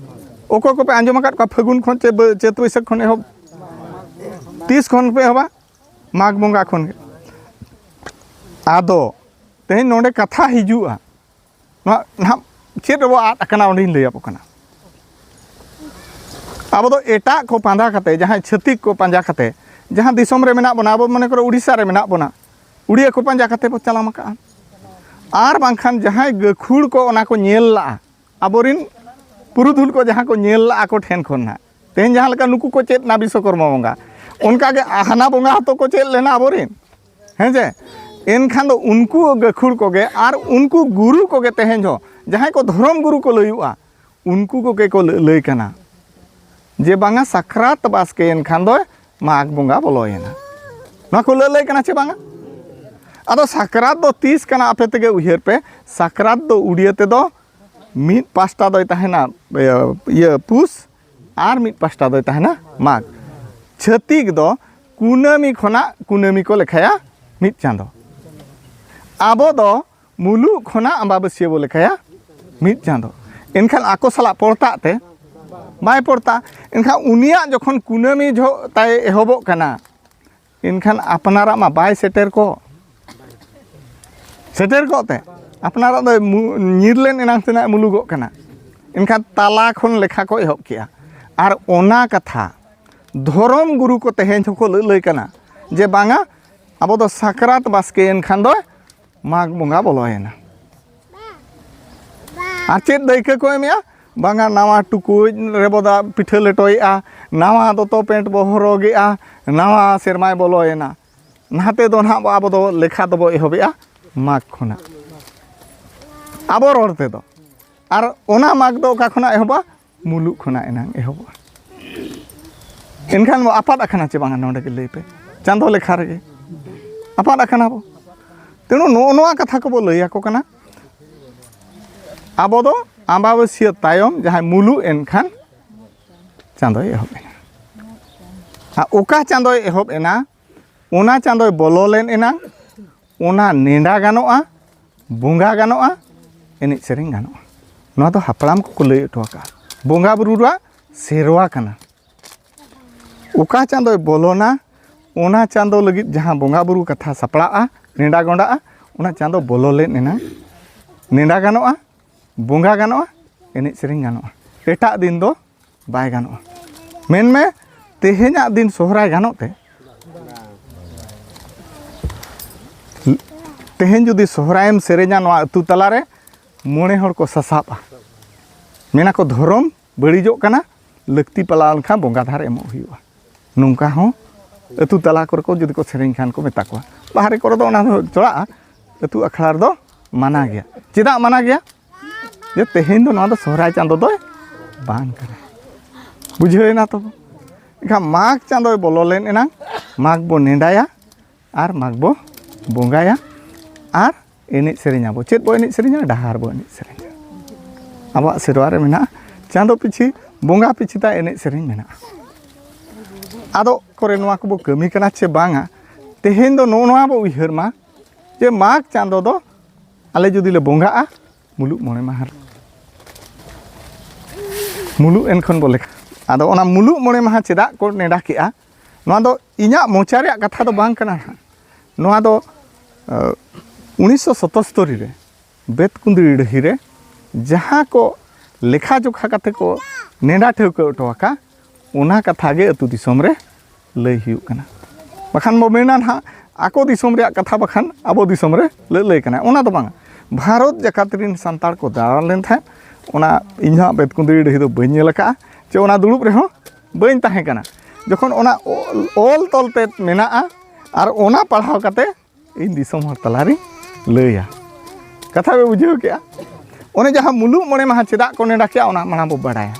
ᱚᱠᱚᱭ ᱠᱚᱯᱮ ᱟᱸᱡᱚᱢ ᱟᱠᱟᱫ ᱠᱚᱣᱟ ᱯᱷᱟᱹᱜᱩᱱ ᱠᱷᱚᱱ ᱪᱮ ᱵᱟᱹ-, ᱪᱟᱹᱛ ᱵᱟᱹᱭᱥᱟᱹᱠᱷ ᱠᱷᱚᱱ ᱮᱦᱚᱵ? ᱛᱤᱥ ᱠᱷᱚᱱ ᱯᱮ ᱮᱦᱚᱵᱟ? ᱢᱟᱜᱽ ᱵᱚᱸᱜᱟ ᱠᱷᱚᱱ ᱜᱮ᱾ ᱟᱫᱚ ᱛᱮᱦᱮᱧ ᱱᱚᱰᱮ ᱠᱟᱛᱷᱟ ᱦᱤᱡᱩᱜᱼᱟ, ᱱᱚᱣᱟ ᱱᱟᱦᱟᱜ ᱪᱮᱫ ᱨᱮᱵᱚ ᱟᱫ ᱟᱠᱟᱱᱟ, ᱚᱸᱰᱮᱧ ᱞᱟᱹᱭ ᱟᱵᱚ ᱠᱟᱱᱟ᱾ ᱟᱵᱚ ᱫᱚ ᱮᱴᱟᱜ ᱠᱚ ᱯᱟᱸᱡᱟ ᱠᱟᱛᱮ, ᱡᱟᱦᱟᱸᱭ ᱪᱷᱟᱹᱛᱤᱠ ᱠᱚ ᱯᱟᱸᱡᱟ ᱠᱟᱛᱮ, ᱡᱟᱦᱟᱸ ᱫᱤᱥᱚᱢ ᱨᱮ ᱢᱮᱱᱟᱜ ᱵᱚᱱᱟ, ᱟᱵᱚ ᱢᱚᱱᱮ ᱠᱚᱨᱚ ᱩᱲᱤᱥᱥᱟ ᱨᱮ ᱢᱮᱱᱟᱜ ᱵᱚᱱᱟ, ᱩᱲᱤᱭᱟ ᱠᱚ ᱯᱟᱸᱡᱟ ᱠᱟᱛᱮ ᱵᱚ ᱪᱟᱞᱟᱣ ᱟᱠᱟᱜᱼᱟ᱾ ᱟᱨ ᱵᱟᱝᱠᱷᱟᱱ ᱡᱟᱦᱟᱸᱭ ᱜᱟᱹᱠᱷᱩᱲ ᱠᱚ ᱚᱱᱟ ᱠᱚ ᱧᱮᱞ ᱞᱟᱜᱼᱟ, ᱟᱵᱚᱨᱤᱱ ᱯᱩᱨᱩᱫᱷᱩᱞ ᱠᱚ ᱡᱟᱦᱟᱸ ᱠᱚ ᱧᱮᱞ ᱞᱟᱜᱼᱟ ᱠᱚ ᱴᱷᱮᱱ ᱠᱷᱚᱱ ᱱᱟᱦᱟᱜ, ᱛᱮᱦᱮᱧ ᱡᱟᱦᱟᱸ ᱞᱮᱠᱟ ᱱᱩᱠᱩ ᱠᱚ ᱪᱮᱫ ᱮᱱᱟ ᱵᱤᱥᱥᱚᱠᱚᱨᱢᱟ ᱵᱚᱸᱜᱟ, ᱚᱱᱠᱟ ᱜᱮ ᱦᱟᱱᱟ ᱵᱚᱸᱜᱟ ᱦᱚᱸᱛᱚ ᱠᱚ ᱪᱮᱫ ᱞᱮᱱᱟ ᱟᱵᱚᱨᱤᱱ, ᱦᱮᱸ ᱪᱮ? ᱮᱱᱠᱷᱟᱱ ᱫᱚ ᱩᱱᱠᱩ ᱜᱟᱹᱠᱷᱩᱲ ᱠᱚᱜᱮ ᱟᱨ ᱩᱱᱠᱩ ᱜᱩᱨᱩ ᱠᱚᱜᱮ ᱛᱮᱦᱮᱧ ᱦᱚᱸ ᱡᱟᱦᱟᱸᱭ ᱠᱚ ᱫᱷᱚᱨᱚᱢ ᱜᱩᱨᱩ ᱠᱚ ᱞᱟᱹᱭᱩᱜᱼᱟ, ᱩᱱᱠᱩ ᱠᱚᱜᱮ ᱠᱚ ᱞᱟᱹ- ᱞᱟᱹᱭ ᱠᱟᱱᱟ ᱡᱮ ᱵᱟᱝᱟ ᱥᱟᱠᱨᱟᱛ ᱵᱟᱥᱠᱮᱭᱮᱱ ᱠᱷᱟᱱ ᱫᱚ ᱢᱟᱜᱽ ᱵᱚᱸᱜᱟ ᱵᱚᱞᱚᱭᱮᱱᱟ᱾ ᱱᱚᱣᱟ ᱠᱚ ᱞᱟᱹ- ᱞᱟᱹᱭ ᱠᱟᱱᱟ ᱪᱮ ᱵᱟᱝᱟ? ᱟᱫᱚ ᱥᱟᱠᱨᱟᱛ ᱫᱚ ᱛᱤᱥ ᱠᱟᱱᱟ ᱟᱯᱮ ᱛᱮᱜᱮ ᱩᱭᱦᱟᱹᱨ ᱯᱮ᱾ ᱥᱟᱠᱨᱟᱛ ᱫᱚ ᱩᱲᱤᱭᱟᱹ ᱛᱮᱫᱚ ᱢᱤᱫ ᱯᱟᱥᱴᱟ ᱫᱚᱭ ᱛᱟᱦᱮᱱᱟ ᱤᱭᱟᱹ, ᱤᱭᱟᱹ ᱯᱩᱥ, ᱟᱨ ᱢᱤᱫ ᱯᱟᱥᱴᱟ ᱫᱚᱭ ᱛᱟᱦᱮᱱᱟ ᱢᱟᱜᱽ᱾ ᱪᱷᱟᱹᱛᱤᱠ ᱫᱚ ᱠᱩᱱᱟᱹᱢᱤ ᱠᱷᱚᱱᱟᱜ ᱠᱩᱱᱟᱹᱢᱤ ᱠᱚ ᱞᱮᱠᱷᱟᱭᱟ ᱢᱤᱫ ᱪᱟᱸᱫᱚ᱾ ᱟᱵᱚ ᱫᱚ ᱢᱩᱞᱩᱜ ᱠᱷᱚᱱᱟᱜ ᱟᱢᱵᱟᱵᱟᱹᱥᱭᱟᱹ ᱵᱚ ᱞᱮᱠᱷᱟᱭᱟ ᱢᱤᱫ ᱪᱟᱸᱫᱚ᱾ ᱮᱱᱠᱷᱟᱱ ᱟᱠᱚ ᱥᱟᱞᱟᱜ ᱯᱚᱲᱛᱟᱜ ᱛᱮ ᱵᱟᱭ ᱯᱚᱲᱛᱟᱜ᱾ ᱮᱱᱠᱷᱟᱱ ᱩᱱᱤᱭᱟᱜ ᱡᱚᱠᱷᱚᱱ ᱠᱩᱱᱟᱹᱢᱤ ᱡᱚᱦᱚᱜ ᱛᱟᱭ ᱮᱦᱚᱵᱚᱜ ᱠᱟᱱᱟ, ᱮᱱᱠᱷᱟᱱ ᱟᱯᱱᱟᱨᱟᱜ ᱢᱟ ᱵᱟᱭ ᱥᱮᱴᱮᱨ ᱠᱚᱜ᱾ ᱥᱮᱴᱮᱨ ᱠᱚᱜ ᱛᱮ ᱟᱯᱱᱟᱨᱟᱜ ᱫᱚ ᱢᱩ- ᱧᱤᱨ ᱞᱮᱱ ᱮᱱᱟᱝ ᱛᱮᱱᱟᱜ ᱢᱩᱞᱩᱜᱚᱜ ᱠᱟᱱᱟ᱾ ᱮᱱᱠᱷᱟᱱ ᱛᱟᱞᱟ ᱠᱷᱚᱱ ᱞᱮᱠᱷᱟ ᱠᱚ ᱮᱦᱚᱵ ᱠᱮᱜᱼᱟ᱾ ᱟᱨ ᱚᱱᱟ ᱠᱟᱛᱷᱟ ᱫᱷᱚᱨᱚᱢ ᱜᱩᱨᱩ ᱠᱚ ᱛᱮᱦᱮᱧ ᱦᱚᱸᱠᱚ ᱞᱟᱹ- ᱞᱟᱹᱭ ᱠᱟᱱᱟ ᱡᱮ ᱵᱟᱝᱟ, ᱟᱵᱚ ᱫᱚ ᱥᱟᱠᱨᱟᱛ ᱵᱟᱥᱠᱮᱭᱮᱱ ᱠᱷᱟᱱ ᱫᱚ ᱢᱟᱜᱽ ᱵᱚᱸᱜᱟ ᱵᱚᱞᱚᱭᱮᱱᱟ᱾ ᱟᱨ ᱪᱮᱫ ᱫᱟᱹᱭᱠᱟᱹ ᱠᱚ ᱮᱢᱮᱜᱼᱟ? ᱵᱟᱝᱟ, ᱱᱟᱣᱟ ᱴᱩᱠᱩᱡ ᱨᱮᱵᱚ ᱫᱟᱜ ᱯᱤᱴᱷᱟᱹ ᱞᱮᱴᱚᱭᱮᱜᱼᱟ, ᱱᱟᱣᱟ ᱫᱚᱛᱚ ᱯᱮᱱᱴ ᱵᱚ ᱦᱚᱨᱚᱜᱮᱜᱼᱟ, ᱱᱟᱣᱟ ᱥᱮᱨᱢᱟᱭ ᱵᱚᱞᱚᱭᱮᱱᱟ᱾ ᱱᱟᱦᱟᱛᱮ ᱫᱚ ᱱᱟᱦᱟᱜ ᱟᱵᱚ ᱫᱚ ᱞᱮᱠᱷᱟ ᱫᱚᱵᱚ ᱮᱦᱚᱵᱮᱜᱼᱟ ᱢᱟᱜᱽ ᱠᱷᱚᱱᱟᱜ, ᱟᱵᱚ ᱨᱚᱲ ᱛᱮᱫᱚ᱾ ᱟᱨ ᱚᱱᱟ ᱢᱟᱜᱽ ᱫᱚ ᱚᱠᱟ ᱠᱷᱚᱱᱟᱜ ᱮᱦᱚᱵᱟ? ᱢᱩᱞᱩᱜ ᱠᱷᱚᱱᱟᱜ ᱮᱱᱟᱝ ᱮᱦᱚᱵᱚᱜᱼᱟ᱾ ᱮᱱᱠᱷᱟᱱ ᱵᱚ ᱟᱯᱟᱫ ᱟᱠᱟᱱᱟ ᱪᱮ ᱵᱟᱝᱟ? ᱱᱚᱰᱮ ᱜᱮ ᱞᱟᱹᱭ ᱯᱮ, ᱪᱟᱸᱫᱚ ᱞᱮᱠᱷᱟ ᱨᱮᱜᱮ ᱟᱯᱟᱫ ᱟᱠᱟᱱᱟ ᱵᱚ᱾ ᱛᱮᱬᱩ ᱱᱚᱜᱼᱚ ᱱᱚᱣᱟ ᱠᱟᱛᱷᱟ ᱠᱚᱵᱚ ᱞᱟᱹᱭ ᱟᱠᱚ ᱠᱟᱱᱟ᱾ ᱟᱵᱚ ᱫᱚ ᱟᱢᱵᱟᱵᱟᱹᱥᱭᱟᱹ ᱛᱟᱭᱚᱢ ᱡᱟᱦᱟᱸᱭ ᱢᱩᱞᱩᱜ ᱮᱱᱠᱷᱟᱱ ᱪᱟᱸᱫᱚᱭ ᱮᱦᱚᱵ ᱮᱱᱟ᱾ ᱟᱨ ᱚᱠᱟ ᱪᱟᱸᱫᱚᱭ ᱮᱦᱚᱵ ᱮᱱᱟ, ᱚᱱᱟ ᱪᱟᱸᱫᱚᱭ ᱵᱚᱞᱚ ᱞᱮᱱ ᱮᱱᱟᱝ ᱚᱱᱟ ᱱᱮᱰᱟ ᱜᱟᱱᱚᱜᱼᱟ, ᱵᱚᱸᱜᱟ ᱜᱟᱱᱚᱜᱼᱟ, ᱮᱱᱮᱡ ᱥᱮᱨᱮᱧ ᱜᱟᱱᱚᱜᱼᱟ᱾ ᱱᱚᱣᱟ ᱫᱚ ᱦᱟᱯᱲᱟᱢ ᱠᱚᱠᱚ ᱞᱟᱹᱭ ᱦᱚᱴᱚ ᱟᱠᱟᱫᱼᱟ, ᱵᱚᱸᱜᱟ ᱵᱩᱨᱩ ᱨᱮᱭᱟᱜ ᱥᱮᱨᱣᱟ ᱠᱟᱱᱟ᱾ ᱚᱠᱟ ᱪᱟᱸᱫᱚᱭ ᱵᱚᱞᱚᱱᱟ, ᱚᱱᱟ ᱪᱟᱸᱫᱚ ᱞᱟᱹᱜᱤᱫ ᱡᱟᱦᱟᱸ ᱵᱚᱸᱜᱟ ᱵᱩᱨᱩ ᱠᱟᱛᱷᱟ ᱥᱟᱯᱲᱟᱜᱼᱟ, ᱱᱮᱰᱟ ᱜᱚᱸᱰᱟᱜᱼᱟ, ᱚᱱᱟ ᱪᱟᱸᱫᱚ ᱵᱚᱞᱚ ᱞᱮᱱ ᱮᱱᱟᱝ ᱱᱮᱰᱟ ᱜᱟᱱᱚᱜᱼᱟ, ᱵᱚᱸᱜᱟ ᱜᱟᱱᱚᱜᱼᱟ, ᱮᱱᱮᱡ ᱥᱮᱨᱮᱧ ᱜᱟᱱᱚᱜᱼᱟ᱾ ᱮᱴᱟᱜ ᱫᱤᱱ ᱫᱚ ᱵᱟᱭ ᱜᱟᱱᱚᱜᱼᱟ᱾ ᱢᱮᱱᱢᱮ, ᱛᱮᱦᱮᱧᱟᱜ ᱫᱤᱱ ᱥᱚᱦᱨᱟᱭ ᱜᱟᱱᱚᱜ ᱛᱮ? ᱛᱮᱦᱮᱧ ᱡᱩᱫᱤ ᱥᱚᱦᱨᱟᱭᱮᱢ ᱥᱮᱨᱮᱧᱟ ᱱᱚᱣᱟ ᱟᱹᱛᱩ ᱛᱟᱞᱟᱨᱮ, ᱢᱚᱬᱮ ᱦᱚᱲ ᱠᱚ ᱥᱟᱥᱟᱵᱼᱟ, ᱢᱮᱱᱟ ᱠᱚ ᱫᱷᱚᱨᱚᱢ ᱵᱟᱹᱲᱤᱡᱚᱜ ᱠᱟᱱᱟ, ᱞᱟᱹᱠᱛᱤ ᱯᱟᱲᱟᱣ ᱞᱮᱱᱠᱷᱟᱱ ᱵᱚᱸᱜᱟ ᱫᱷᱟᱨ ᱮᱢᱚᱜ ᱦᱩᱭᱩᱜᱼᱟ᱾ ᱱᱚᱝᱠᱟ ᱦᱚᱸ ᱟᱹᱛᱩ ᱛᱟᱞᱟ ᱠᱚᱨᱮ ᱠᱚ ᱡᱩᱫᱤ ᱠᱚ ᱥᱮᱨᱮᱧ ᱠᱷᱟᱱ ᱠᱚ ᱢᱮᱛᱟ ᱠᱚᱣᱟ᱾ ᱵᱟᱦᱨᱮ ᱠᱚᱨᱮ ᱫᱚ ᱚᱱᱟ ᱫᱚ ᱪᱚᱲᱟᱜᱼᱟ, ᱟᱹᱛᱩ ᱟᱠᱷᱲᱟ ᱨᱮᱫᱚ ᱢᱟᱱᱟ ᱜᱮᱭᱟ᱾ ᱪᱮᱫᱟᱜ ᱢᱟᱱᱟ ᱜᱮᱭᱟ? ᱡᱮ ᱛᱮᱦᱮᱧ ᱫᱚ ᱱᱚᱣᱟ ᱫᱚ ᱥᱚᱦᱨᱟᱭ ᱪᱟᱸᱫᱚ ᱫᱚᱭ ᱵᱟᱝ ᱠᱟᱱᱟ᱾ ᱵᱩᱡᱷᱟᱹᱣ ᱮᱱᱟ ᱛᱚ? ᱮᱱᱠᱷᱟᱱ ᱢᱟᱜᱽ ᱪᱟᱸᱫᱚᱭ ᱵᱚᱞᱚ ᱞᱮᱱ ᱮᱱᱟᱝ ᱢᱟᱜᱽ ᱵᱚ ᱱᱮᱰᱟᱭᱟ ᱟᱨ ᱢᱟᱜᱽ ᱵᱚ ᱵᱚᱸᱜᱟᱭᱟ ᱟᱨ ᱮᱱᱮᱡ ᱥᱮᱨᱮᱧ ᱟᱵᱚ᱾ ᱪᱮᱫ ᱵᱚ ᱮᱱᱮᱡ ᱥᱮᱨᱮᱧᱟ? ᱰᱟᱦᱟᱨ ᱵᱚ ᱮᱱᱮᱡ ᱥᱮᱨᱮᱧᱟ᱾ ᱟᱵᱚᱣᱟᱜ ᱥᱮᱨᱣᱟ ᱨᱮ ᱢᱮᱱᱟᱜᱼᱟ, ᱪᱟᱸᱫᱚ ᱯᱤᱪᱷᱤ, ᱵᱚᱸᱜᱟ ᱯᱤᱪᱷᱤ ᱛᱟ ᱮᱱᱮᱡ ᱥᱮᱨᱮᱧ ᱢᱮᱱᱟᱜᱼᱟ᱾ ᱟᱫᱚ ᱠᱚᱨᱮ ᱱᱚᱣᱟ ᱠᱚᱵᱚ ᱠᱟᱹᱢᱤ ᱠᱟᱱᱟ ᱪᱮ ᱵᱟᱝᱟ? ᱛᱮᱦᱮᱧ ᱫᱚ ᱱᱚᱜᱼᱚ ᱱᱚᱣᱟ ᱵᱚ ᱩᱭᱦᱟᱹᱨ ᱢᱟ ᱡᱮ ᱢᱟᱜᱽ ᱪᱟᱸᱫᱚ ᱫᱚ ᱟᱞᱮ ᱡᱩᱫᱤ ᱞᱮ ᱵᱚᱸᱜᱟᱜᱼᱟ, ᱢᱩᱞᱩᱜ ᱢᱚᱬᱮ ᱢᱟᱦᱟ ᱨᱮ, ᱢᱩᱞᱩᱜ ᱮᱱ ᱠᱷᱚᱱ ᱵᱚ ᱞᱮᱠᱷᱟ᱾ ᱟᱫᱚ ᱚᱱᱟ ᱢᱩᱞᱩᱜ ᱢᱚᱬᱮ ᱢᱟᱦᱟ ᱪᱮᱫᱟᱜ ᱠᱚ ᱱᱮᱰᱟ ᱠᱮᱜᱼᱟ? ᱱᱚᱣᱟ ᱫᱚ ᱤᱧᱟᱹᱜ ᱢᱚᱪᱟ ᱨᱮᱭᱟᱜ ᱠᱟᱛᱷᱟ ᱫᱚ ᱵᱟᱝ ᱠᱟᱱᱟ ᱱᱟᱦᱟᱜ᱾ ᱱᱚᱣᱟ ᱫᱚ, ᱟᱹ, ᱩᱱᱤᱥᱥᱚ ᱥᱚᱛᱚᱥᱛᱚᱨᱤ ᱨᱮ ᱵᱮᱛᱠᱩᱸᱫᱽᱨᱤ ᱰᱟᱹᱦᱤ ᱨᱮ ᱡᱟᱦᱟᱸ ᱠᱚ ᱞᱮᱠᱷᱟ ᱡᱚᱠᱷᱟ ᱠᱟᱛᱮ ᱠᱚ ᱱᱮᱰᱟ ᱴᱷᱟᱹᱣᱠᱟᱹ ᱦᱚᱴᱚ ᱟᱠᱟᱫ, ᱚᱱᱟ ᱠᱟᱛᱷᱟ ᱜᱮ ᱟᱹᱛᱩ ᱫᱤᱥᱚᱢ ᱨᱮ ᱞᱟᱹᱭ ᱦᱩᱭᱩᱜ ᱠᱟᱱᱟ᱾ ᱵᱟᱠᱷᱟᱱ ᱵᱚ ᱢᱮᱱᱟ ᱱᱟᱦᱟᱜ ᱟᱠᱚ ᱫᱤᱥᱚᱢ ᱨᱮᱭᱟᱜ ᱠᱟᱛᱷᱟ ᱵᱟᱠᱷᱟᱱ ᱟᱵᱚ ᱫᱤᱥᱚᱢ ᱨᱮ ᱞᱟᱹᱞᱟᱹᱭ ᱠᱟᱱᱟ, ᱚᱱᱟ ᱫᱚ ᱵᱟᱝᱟ᱾ ᱵᱷᱟᱨᱚᱛ ᱡᱟᱠᱟᱛ ᱨᱮᱱ ᱥᱟᱱᱛᱟᱲ ᱠᱚ ᱫᱟᱬᱟ ᱞᱮᱱ ᱛᱟᱦᱮᱸᱫ, ᱚᱱᱟ ᱤᱧ ᱦᱚᱸ ᱵᱮᱛᱠᱩᱸᱫᱽᱨᱤ ᱰᱟᱹᱦᱤ ᱫᱚ ᱵᱟᱹᱧ ᱧᱮᱞ ᱟᱠᱟᱫᱼᱟ, ᱪᱮ ᱚᱱᱟ ᱫᱩᱲᱩᱵ ᱨᱮᱦᱚᱸ ᱵᱟᱹᱧ ᱛᱟᱦᱮᱸ ᱠᱟᱱᱟ᱾ ᱡᱚᱠᱷᱚᱱ ᱚᱱᱟ ᱚᱞ, ᱚᱞ ᱛᱚᱞ ᱛᱮ ᱢᱮᱱᱟᱜᱼᱟ ᱟᱨ ᱚᱱᱟ ᱯᱟᱲᱦᱟᱣ ᱠᱟᱛᱮ ᱤᱧ ᱫᱤᱥᱚᱢ ᱦᱚᱲ ᱛᱟᱞᱟᱨᱤᱧ ᱞᱟᱹᱭᱟ᱾ ᱠᱟᱛᱷᱟ ᱯᱮ ᱵᱩᱡᱷᱟᱹᱣ ᱠᱮᱜᱼᱟ? ᱚᱱᱮ ᱡᱟᱦᱟᱸ ᱢᱩᱞᱩᱜ ᱢᱚᱬᱮ ᱢᱟᱦᱟ ᱪᱮᱫᱟᱜ ᱠᱚ ᱱᱮᱰᱟ ᱠᱮᱜᱼᱟ, ᱚᱱᱟ ᱢᱟᱲᱟᱝ ᱵᱚ ᱵᱟᱲᱟᱭᱟ᱾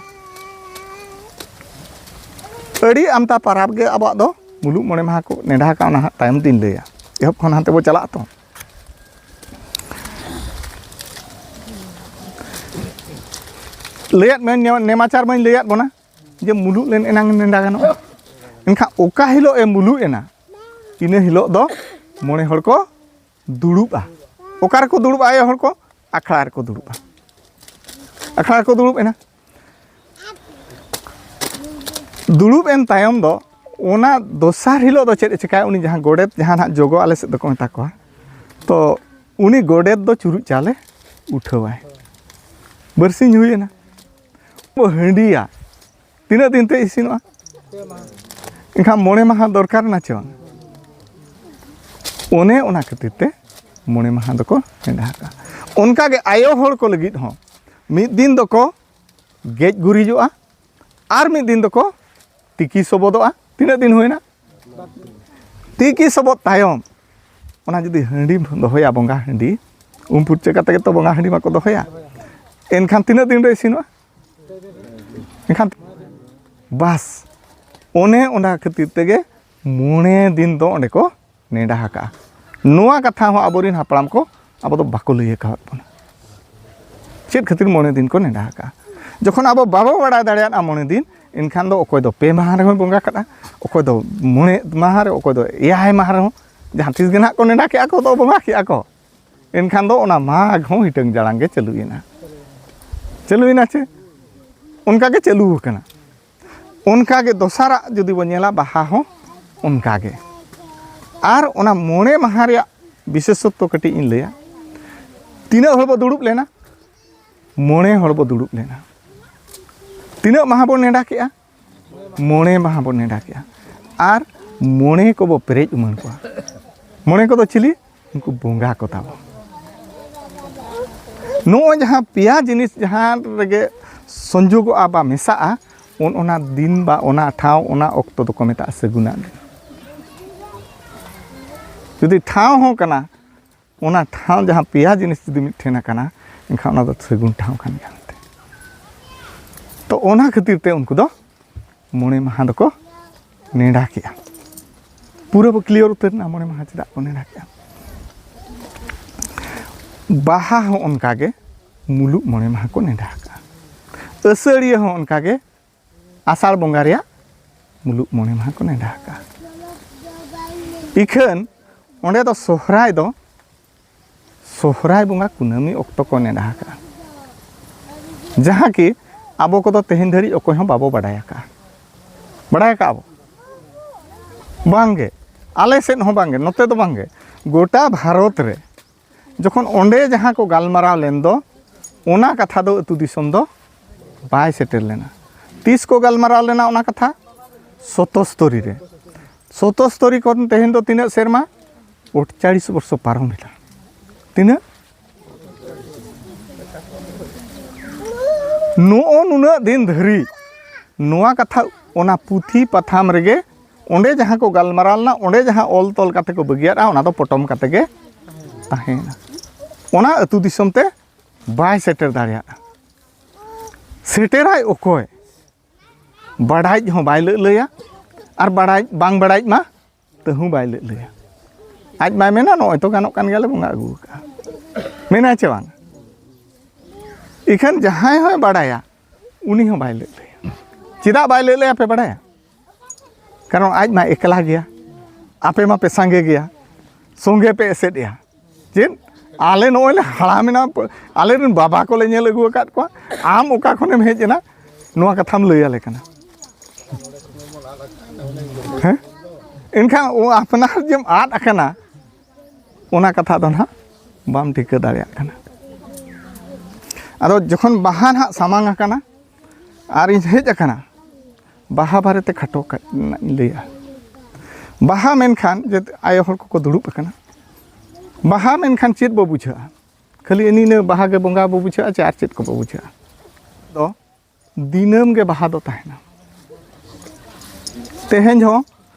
ᱟᱹᱰᱤ ᱟᱢᱫᱟ ᱯᱟᱨᱟᱵᱽ ᱜᱮ ᱟᱵᱚᱣᱟᱜ ᱫᱚ ᱢᱩᱞᱩᱜ ᱢᱚᱬᱮ ᱢᱟᱦᱟ ᱠᱚ ᱱᱮᱰᱟ ᱟᱠᱟᱫᱼᱟ, ᱚᱱᱟ ᱦᱟᱸᱜ ᱛᱟᱭᱚᱢ ᱛᱤᱧ ᱞᱟᱹᱭᱟ᱾ ᱮᱦᱚᱵ ᱠᱷᱚᱱ ᱦᱟᱱᱛᱮ ᱵᱚ ᱪᱟᱞᱟᱜᱼᱟ ᱛᱚ᱾ ᱞᱟᱹᱭᱟᱫ ᱢᱮ, ᱱᱮ-, ᱱᱮᱢᱟᱪᱟᱨ ᱢᱟᱧ ᱞᱟᱹᱭᱟᱫ ᱵᱚᱱᱟ ᱡᱮ ᱢᱩᱞᱩᱜ ᱞᱮᱱ ᱮᱱᱟᱝ ᱱᱮᱰᱟ ᱜᱟᱱᱚᱜᱼᱟ᱾ ᱮᱱᱠᱷᱟᱱ ᱚᱠᱟ ᱦᱤᱞᱳᱜ ᱮ ᱢᱩᱞᱩᱜ ᱮᱱᱟ, ᱤᱱᱟᱹ ᱦᱤᱞᱳᱜ ᱫᱚ ᱢᱚᱬᱮ ᱦᱚᱲ ᱠᱚ ᱫᱩᱲᱩᱵᱼᱟ᱾ ᱚᱠᱟ ᱨᱮᱠᱚ ᱫᱩᱲᱩᱵᱼᱟ ᱟᱭᱳ ᱦᱚᱲ ᱠᱚ? ᱟᱠᱷᱲᱟ ᱨᱮᱠᱚ ᱫᱩᱲᱩᱵᱼᱟ᱾ ᱟᱠᱷᱲᱟ ᱨᱮᱠᱚ ᱫᱩᱲᱩᱵ ᱮᱱᱟ᱾ ᱫᱩᱲᱩᱵ ᱮᱱ ᱛᱟᱭᱚᱢ ᱫᱚ ᱚᱱᱟ ᱫᱚᱥᱟᱨ ᱦᱤᱞᱳᱜ ᱫᱚ ᱪᱮᱫ ᱮ ᱪᱮᱠᱟᱭᱟ? ᱩᱱᱤ ᱡᱟᱦᱟᱸ ᱜᱚᱰᱮᱛ, ᱡᱟᱦᱟᱸ ᱱᱟᱦᱟᱜ ᱡᱚᱜᱚ ᱟᱞᱮ ᱥᱮᱫ ᱫᱚᱠᱚ ᱢᱮᱛᱟ ᱠᱚᱣᱟ, ᱛᱚ ᱩᱱᱤ ᱜᱚᱰᱮᱛ ᱫᱚ ᱪᱩᱨᱩᱡ ᱪᱟᱣᱞᱮ ᱩᱴᱷᱟᱹᱣᱟᱭ᱾ ᱵᱟᱨᱥᱤᱧ ᱦᱩᱭ ᱮᱱᱟ, ᱵᱚ ᱦᱟᱺᱰᱤᱭᱟ᱾ ᱛᱤᱱᱟᱹᱜ ᱫᱤᱱ ᱛᱮ ᱤᱥᱤᱱᱚᱜᱼᱟ? ᱮᱱᱠᱷᱟᱱ ᱢᱚᱬᱮ ᱢᱟᱦᱟ ᱫᱚᱨᱠᱟᱨ ᱮᱱᱟ ᱪᱮ ᱵᱟᱝ? ᱚᱱᱮ ᱚᱱᱟ ᱠᱷᱟᱹᱛᱤᱨ ᱛᱮ ᱢᱚᱬᱮ ᱢᱟᱦᱟ ᱫᱚᱠᱚ ᱱᱮᱰᱟ ᱟᱠᱟᱫᱼᱟ᱾ ᱚᱱᱠᱟᱜᱮ ᱟᱭᱳ ᱦᱚᱲ ᱠᱚ ᱞᱟᱹᱜᱤᱫ ᱦᱚᱸ ᱢᱤᱫ ᱫᱤᱱ ᱫᱚᱠᱚ ᱜᱮᱡ ᱜᱩᱨᱤᱡᱚᱜᱼᱟ, ᱟᱨ ᱢᱤᱫ ᱫᱤᱱ ᱫᱚᱠᱚ ᱛᱤᱠᱤ ᱥᱚᱵᱚᱫᱚᱜᱼᱟ᱾ ᱛᱤᱱᱟᱹᱜ ᱫᱤᱱ ᱦᱩᱭᱱᱟ? ᱛᱤᱠᱤ ᱥᱚᱵᱚᱫ ᱛᱟᱭᱚᱢ ᱚᱱᱟ ᱡᱩᱫᱤ ᱦᱟᱺᱰᱤᱢ ᱫᱚᱦᱚᱭᱟ, ᱵᱚᱸᱜᱟ ᱦᱟᱺᱰᱤ, ᱩᱢ ᱯᱷᱩᱨᱪᱟᱹ ᱠᱟᱛᱮ ᱜᱮᱛᱚ ᱵᱚᱸᱜᱟ ᱦᱟᱺᱰᱤ ᱢᱟᱠᱚ ᱫᱚᱦᱚᱭᱟ, ᱮᱱᱠᱷᱟᱱ ᱛᱤᱱᱟᱹᱜ ᱫᱤᱱ ᱨᱮ ᱤᱥᱤᱱᱚᱜᱼᱟ? ᱮᱱᱠᱷᱟᱱ ᱵᱟᱥ, ᱚᱱᱮ ᱚᱱᱟ ᱠᱷᱟᱹᱛᱤᱨ ᱛᱮᱜᱮ ᱢᱚᱬᱮ ᱫᱤᱱ ᱫᱚ ᱚᱸᱰᱮ ᱠᱚ ᱱᱮᱰᱟ ᱟᱠᱟᱫᱼᱟ᱾ ᱱᱚᱣᱟ ᱠᱟᱛᱷᱟ ᱦᱚᱸ ᱟᱵᱚᱨᱮᱱ ᱦᱟᱯᱲᱟᱢ ᱠᱚ ᱟᱵᱚ ᱫᱚ ᱵᱟᱠᱚ ᱞᱟᱹᱭ ᱟᱠᱟᱫ ᱵᱚᱱᱟ᱾ ᱪᱮᱫ ᱠᱷᱟᱹᱛᱤᱨ ᱢᱚᱬᱮ ᱫᱤᱱ ᱠᱚ ᱱᱮᱰᱟ ᱟᱠᱟᱫᱼᱟ? ᱡᱚᱠᱷᱚᱱ ᱟᱵᱚ ᱵᱟᱵᱚ ᱵᱟᱲᱟᱭ ᱫᱟᱲᱮᱭᱟᱜᱼᱟ ᱢᱚᱬᱮ ᱫᱤᱱ, ᱮᱱᱠᱷᱟᱱ ᱫᱚ ᱚᱠᱚᱭ ᱫᱚ ᱯᱮ ᱢᱟᱦᱟ ᱨᱮᱦᱚᱸᱭ ᱵᱚᱸᱜᱟ ᱠᱟᱜᱼᱟ, ᱚᱠᱚᱭ ᱫᱚ ᱢᱚᱬᱮ ᱢᱟᱦᱟ ᱨᱮ, ᱚᱠᱚᱭ ᱫᱚ ᱮᱭᱟᱭ ᱢᱟᱦᱟ ᱨᱮᱦᱚᱸ᱾ ᱡᱟᱦᱟᱸ ᱛᱤᱥ ᱜᱮ ᱱᱟᱦᱟᱜ ᱠᱚ ᱱᱮᱰᱟ ᱠᱮᱜᱼᱟ ᱠᱚ, ᱫᱚ ᱵᱚᱸᱜᱟ ᱠᱮᱜᱼᱟ ᱠᱚ, ᱮᱱᱠᱷᱟᱱ ᱫᱚ ᱚᱱᱟ ᱢᱟᱜᱽ ᱦᱚᱸ ᱦᱤᱴᱟᱹᱝ ᱡᱟᱲᱟᱝ ᱜᱮ ᱪᱟᱹᱞᱩᱭᱮᱱᱟ᱾ ᱪᱟᱹᱞᱩᱭᱮᱱᱟ ᱪᱮ? ᱚᱱᱠᱟ ᱜᱮ ᱪᱟᱹᱞᱩ ᱟᱠᱟᱱᱟ᱾ ᱚᱱᱠᱟ ᱜᱮ ᱫᱚᱥᱟᱨᱟᱜ ᱡᱩᱫᱤ ᱵᱚᱱ ᱧᱮᱞᱟ, ᱵᱟᱦᱟ ᱦᱚᱸ ᱚᱱᱠᱟ ᱜᱮ᱾ ᱟᱨ ᱚᱱᱟ ᱢᱚᱬᱮ ᱢᱟᱦᱟ ᱨᱮᱭᱟᱜ ᱵᱤᱥᱮᱥᱚᱛᱛᱚ ᱠᱟᱹᱴᱤᱡ ᱤᱧ ᱞᱟᱹᱭᱟ᱾ ᱛᱤᱱᱟᱹᱜ ᱦᱚᱲ ᱵᱚ ᱫᱩᱲᱩᱵ ᱞᱮᱱᱟ? ᱢᱚᱬᱮ ᱦᱚᱲ ᱵᱚ ᱫᱩᱲᱩᱵ ᱞᱮᱱᱟ᱾ ᱛᱤᱱᱟᱹᱜ ᱢᱟᱦᱟ ᱵᱚᱱ ᱱᱮᱰᱟ ᱠᱮᱜᱼᱟ? ᱢᱚᱬᱮ ᱢᱟᱦᱟ ᱵᱚᱱ ᱱᱮᱰᱟ ᱠᱮᱜᱼᱟ᱾ ᱟᱨ ᱢᱚᱬᱮ ᱠᱚᱵᱚ ᱯᱮᱨᱮᱡ ᱩᱢᱟᱹᱱ ᱠᱚᱣᱟ᱾ ᱢᱚᱬᱮ ᱠᱚᱫᱚ ᱪᱤᱞᱤ? ᱩᱱᱠᱩ ᱵᱚᱸᱜᱟ ᱠᱚ ᱛᱟᱵᱚ᱾ ᱱᱚᱜᱼᱚᱭ ᱡᱟᱦᱟᱸ ᱯᱮᱭᱟ ᱡᱤᱱᱤᱥ ᱡᱟᱦᱟᱸ ᱨᱮᱜᱮ ᱥᱚᱝᱡᱳᱜᱚᱜᱼᱟ ᱵᱟ ᱢᱮᱥᱟᱜᱼᱟ, ᱚᱱ ᱚᱱᱟ ᱫᱤᱱ ᱵᱟ ᱚᱱᱟ ᱴᱷᱟᱶ, ᱚᱱᱟ ᱚᱠᱛᱚ ᱫᱚᱠᱚ ᱢᱮᱛᱟᱜᱼᱟ ᱥᱟᱹᱜᱩᱱᱟᱜ ᱫᱤᱱ᱾ ᱡᱩᱫᱤ ᱴᱷᱟᱶ ᱦᱚᱸ ᱠᱟᱱᱟ, ᱚᱱᱟ ᱴᱷᱟᱶ ᱡᱟᱦᱟᱸ ᱯᱮᱭᱟ ᱡᱤᱱᱤᱥ ᱡᱩᱫᱤ ᱢᱤᱫ ᱴᱷᱮᱱ ᱟᱠᱟᱱᱟ, ᱮᱱᱠᱷᱟᱱ ᱚᱱᱟ ᱫᱚ ᱥᱟᱹᱜᱩᱱ ᱴᱷᱟᱶ ᱠᱟᱱ ᱜᱮᱭᱟ ᱢᱮᱱᱛᱮ᱾ ᱛᱚ, ᱚᱱᱟ ᱠᱷᱟᱹᱛᱤᱨ ᱛᱮ ᱩᱱᱠᱩ ᱫᱚ ᱢᱚᱬᱮ ᱢᱟᱦᱟ ᱫᱚᱠᱚ ᱱᱮᱰᱟ ᱠᱮᱜᱼᱟ᱾ ᱯᱩᱨᱟᱹ ᱵᱚ ᱠᱞᱤᱭᱟᱨ ᱩᱛᱟᱹᱨ ᱮᱱᱟ, ᱢᱚᱬᱮ ᱢᱟᱦᱟ ᱪᱮᱫᱟᱜ ᱠᱚ ᱱᱮᱰᱟ ᱠᱮᱜᱼᱟ᱾ ᱵᱟᱦᱟ ᱦᱚᱸ ᱚᱱᱠᱟ ᱜᱮ ᱢᱩᱞᱩᱜ ᱢᱚᱬᱮ ᱢᱟᱦᱟ ᱠᱚ ᱱᱮᱰᱟ ᱟᱠᱟᱜᱼᱟ᱾ ᱟᱹᱥᱟᱹᱲᱤᱭᱟᱹ ᱦᱚᱸ ᱚᱱᱠᱟ ᱜᱮ ᱟᱥᱟᱲ ᱵᱚᱸᱜᱟ ᱨᱮᱭᱟᱜ ᱢᱩᱞᱩᱜ ᱢᱚᱬᱮ ᱢᱟᱦᱟ ᱠᱚ ᱱᱮᱰᱟ ᱟᱠᱟᱜᱼᱟ᱾ ᱤᱠᱷᱟᱹᱱ ᱚᱸᱰᱮ ᱫᱚ ᱥᱚᱦᱨᱟᱭ ᱫᱚ, ᱥᱚᱦᱨᱟᱭ ᱵᱚᱸᱜᱟ ᱠᱩᱱᱟᱹᱢᱤ ᱚᱠᱛᱚ ᱠᱚ ᱱᱮᱰᱟ ᱟᱠᱟᱜᱼᱟ, ᱡᱟᱦᱟᱸ ᱠᱤ ᱟᱵᱚ ᱠᱚᱫᱚ ᱛᱮᱦᱮᱧ ᱫᱷᱟᱹᱨᱤᱡ ᱚᱠᱚᱭ ᱦᱚᱸ ᱵᱟᱵᱚ ᱵᱟᱰᱟᱭ ᱟᱠᱟᱜᱼᱟ᱾ ᱵᱟᱰᱟᱭ ᱟᱠᱟᱜᱼᱟ ᱵᱚ? ᱵᱟᱝᱜᱮ, ᱟᱞᱮ ᱥᱮᱫ ᱦᱚᱸ ᱵᱟᱝᱜᱮ, ᱱᱚᱛᱮ ᱫᱚ ᱵᱟᱝᱜᱮ, ᱜᱚᱴᱟ ᱵᱷᱟᱨᱚᱛ ᱨᱮ ᱡᱚᱠᱷᱚᱱ ᱚᱸᱰᱮ ᱡᱟᱦᱟᱸ ᱠᱚ ᱜᱟᱞᱢᱟᱨᱟᱣ ᱞᱮᱱ ᱫᱚ, ᱚᱱᱟ ᱠᱟᱛᱷᱟ ᱫᱚ ᱟᱹᱛᱩ ᱫᱤᱥᱚᱢ ᱫᱚ ᱵᱟᱭ ᱥᱮᱴᱮᱨ ᱞᱮᱱᱟ᱾ ᱛᱤᱥ ᱠᱚ ᱜᱟᱞᱢᱟᱨᱟᱣ ᱞᱮᱱᱟ ᱚᱱᱟ ᱠᱟᱛᱷᱟ? ᱥᱚᱛᱚᱥᱛᱚᱨᱤ ᱨᱮ᱾ ᱥᱚᱛᱚᱥᱛᱚᱨᱤ ᱠᱷᱚᱱ ᱛᱮᱦᱮᱧ ᱫᱚ ᱛᱤᱱᱟᱹᱜ ᱥᱮᱨᱢᱟ? ᱟᱴᱪᱟᱲᱤᱥ ᱵᱚᱨᱥᱚ ᱯᱟᱨᱚᱢ ᱮᱱᱟ᱾ ᱛᱤᱱᱟᱹᱜ? ᱱᱚᱜᱼᱚ ᱱᱩᱱᱟᱹᱜ ᱫᱤᱱ ᱫᱷᱟᱹᱨᱤᱡ ᱱᱚᱣᱟ ᱠᱟᱛᱷᱟ ᱚᱱᱟ ᱯᱩᱛᱷᱤ ᱯᱟᱛᱷᱟᱢ ᱨᱮᱜᱮ, ᱚᱸᱰᱮ ᱡᱟᱦᱟᱸ ᱠᱚ ᱜᱟᱞᱢᱟᱨᱟᱣ ᱞᱮᱱᱟ, ᱚᱸᱰᱮ ᱡᱟᱦᱟᱸ ᱚᱞ ᱛᱚᱞ ᱠᱟᱛᱮ ᱠᱚ ᱵᱟᱹᱜᱤᱭᱟᱫᱼᱟ, ᱚᱱᱟ ᱫᱚ ᱯᱚᱴᱚᱢ ᱠᱟᱛᱮ ᱜᱮ ᱛᱟᱦᱮᱸᱭᱮᱱᱟ᱾ ᱚᱱᱟ ᱟᱹᱛᱩ ᱫᱤᱥᱚᱢ ᱛᱮ ᱵᱟᱭ ᱥᱮᱴᱮᱨ ᱫᱟᱲᱮᱭᱟᱜᱼᱟ᱾ ᱥᱮᱴᱮᱨᱟᱭ ᱚᱠᱚᱭ? ᱵᱟᱲᱟᱭ ᱦᱚᱸ ᱵᱟᱭ ᱞᱟᱹᱜ ᱞᱟᱹᱭᱟ, ᱟᱨ ᱵᱟᱲᱟᱭ, ᱵᱟᱝ ᱵᱟᱲᱟᱭ ᱢᱟ ᱛᱟᱹᱦᱩᱸ ᱵᱟᱭ ᱞᱟᱹᱜ ᱞᱟᱹᱭᱟ᱾ ᱟᱡ ᱢᱟᱭ ᱢᱮᱱᱟ, "ᱱᱚᱜᱼᱚᱭ ᱛᱚ ᱜᱟᱱᱚᱜ ᱠᱟᱱ ᱜᱮᱭᱟᱞᱮ, ᱵᱚᱸᱜᱟ ᱟᱹᱜᱩ ᱟᱠᱟᱫᱼᱟ", ᱢᱮᱱᱟᱭ ᱪᱮ ᱵᱟᱝ? ᱤᱠᱷᱟᱹᱱ ᱡᱟᱦᱟᱸᱭ ᱦᱚᱸᱭ ᱵᱟᱲᱟᱭᱟ, ᱩᱱᱤ ᱦᱚᱸ ᱵᱟᱭ ᱞᱟᱹᱜ ᱞᱟᱹᱭᱟ᱾ ᱪᱮᱫᱟᱜ ᱵᱟᱭ ᱞᱟᱹᱜ ᱞᱟᱹᱭᱟ ᱯᱮ ᱵᱟᱲᱟᱭᱟ? ᱠᱟᱨᱚᱱ ᱟᱡ ᱢᱟ ᱮᱠᱞᱟ ᱜᱮᱭᱟ, ᱟᱯᱮ ᱢᱟ ᱯᱮ ᱥᱟᱸᱜᱮ ᱜᱮᱭᱟ, ᱥᱚᱸᱜᱮ ᱯᱮ ᱮᱥᱮᱫ ᱮᱭᱟ᱾ ᱪᱮᱫ? ᱟᱞᱮ ᱱᱚᱜᱼᱚᱭ ᱞᱮ ᱦᱟᱲᱟᱢ ᱮᱱᱟ, ᱟᱞᱮ ᱨᱮᱱ ᱵᱟᱵᱟ ᱠᱚᱞᱮ ᱧᱮᱞ ᱟᱹᱜᱩ ᱟᱠᱟᱫ ᱠᱚᱣᱟ, ᱟᱢ ᱚᱠᱟ ᱠᱷᱚᱱᱮᱢ ᱦᱮᱡ ᱮᱱᱟ, ᱱᱚᱣᱟ ᱠᱟᱛᱷᱟᱢ ᱞᱟᱹᱭ ᱟᱞᱮ ᱠᱟᱱᱟ? ᱦᱮᱸ? ᱮᱱᱠᱷᱟᱱ ᱚ ᱟᱯᱱᱟᱨ ᱡᱮᱢ ᱟᱫ ᱟᱠᱟᱱᱟ, ᱚᱱᱟ ᱠᱟᱛᱷᱟ ᱫᱚ ᱱᱟᱦᱟᱜ ᱵᱟᱢ ᱴᱷᱤᱠᱟᱹ ᱫᱟᱲᱮᱭᱟᱜ ᱠᱟᱱᱟ᱾ ᱟᱫᱚ ᱡᱚᱠᱷᱚᱱ ᱵᱟᱦᱟ ᱱᱟᱦᱟᱜ ᱥᱟᱢᱟᱝ ᱟᱠᱟᱱᱟ ᱟᱨ ᱤᱧ ᱦᱮᱡ ᱟᱠᱟᱱᱟ, ᱵᱟᱦᱟ ᱵᱟᱨᱮᱛᱮ ᱠᱷᱟᱴᱚ ᱠᱟᱜ ᱤᱧ ᱞᱟᱹᱭᱟ᱾ ᱵᱟᱦᱟ ᱢᱮᱱᱠᱷᱟᱱ ᱡᱮ ᱟᱭᱳ ᱦᱚᱲ ᱠᱚᱠᱚ ᱫᱩᱲᱩᱵ ᱟᱠᱟᱱᱟ, ᱵᱟᱦᱟ ᱢᱮᱱᱠᱷᱟᱱ ᱪᱮᱫ ᱵᱚ ᱵᱩᱡᱷᱟᱹᱜᱼᱟ? ᱠᱷᱟᱹᱞᱤ ᱤᱱᱟᱹ ᱤᱱᱟᱹ ᱵᱟᱦᱟ ᱜᱮ ᱵᱚᱸᱜᱟ ᱵᱚ ᱵᱩᱡᱷᱟᱹᱜᱼᱟ ᱪᱮ ᱟᱨ ᱪᱮᱫ ᱠᱚᱵᱚ ᱵᱩᱡᱷᱟᱹᱜᱼᱟ? ᱫᱚ ᱫᱤᱱᱟᱹᱢ ᱜᱮ ᱵᱟᱦᱟ ᱫᱚ ᱛᱟᱦᱮᱱᱟ᱾ ᱛᱮᱦᱮᱧ ᱦᱚᱸ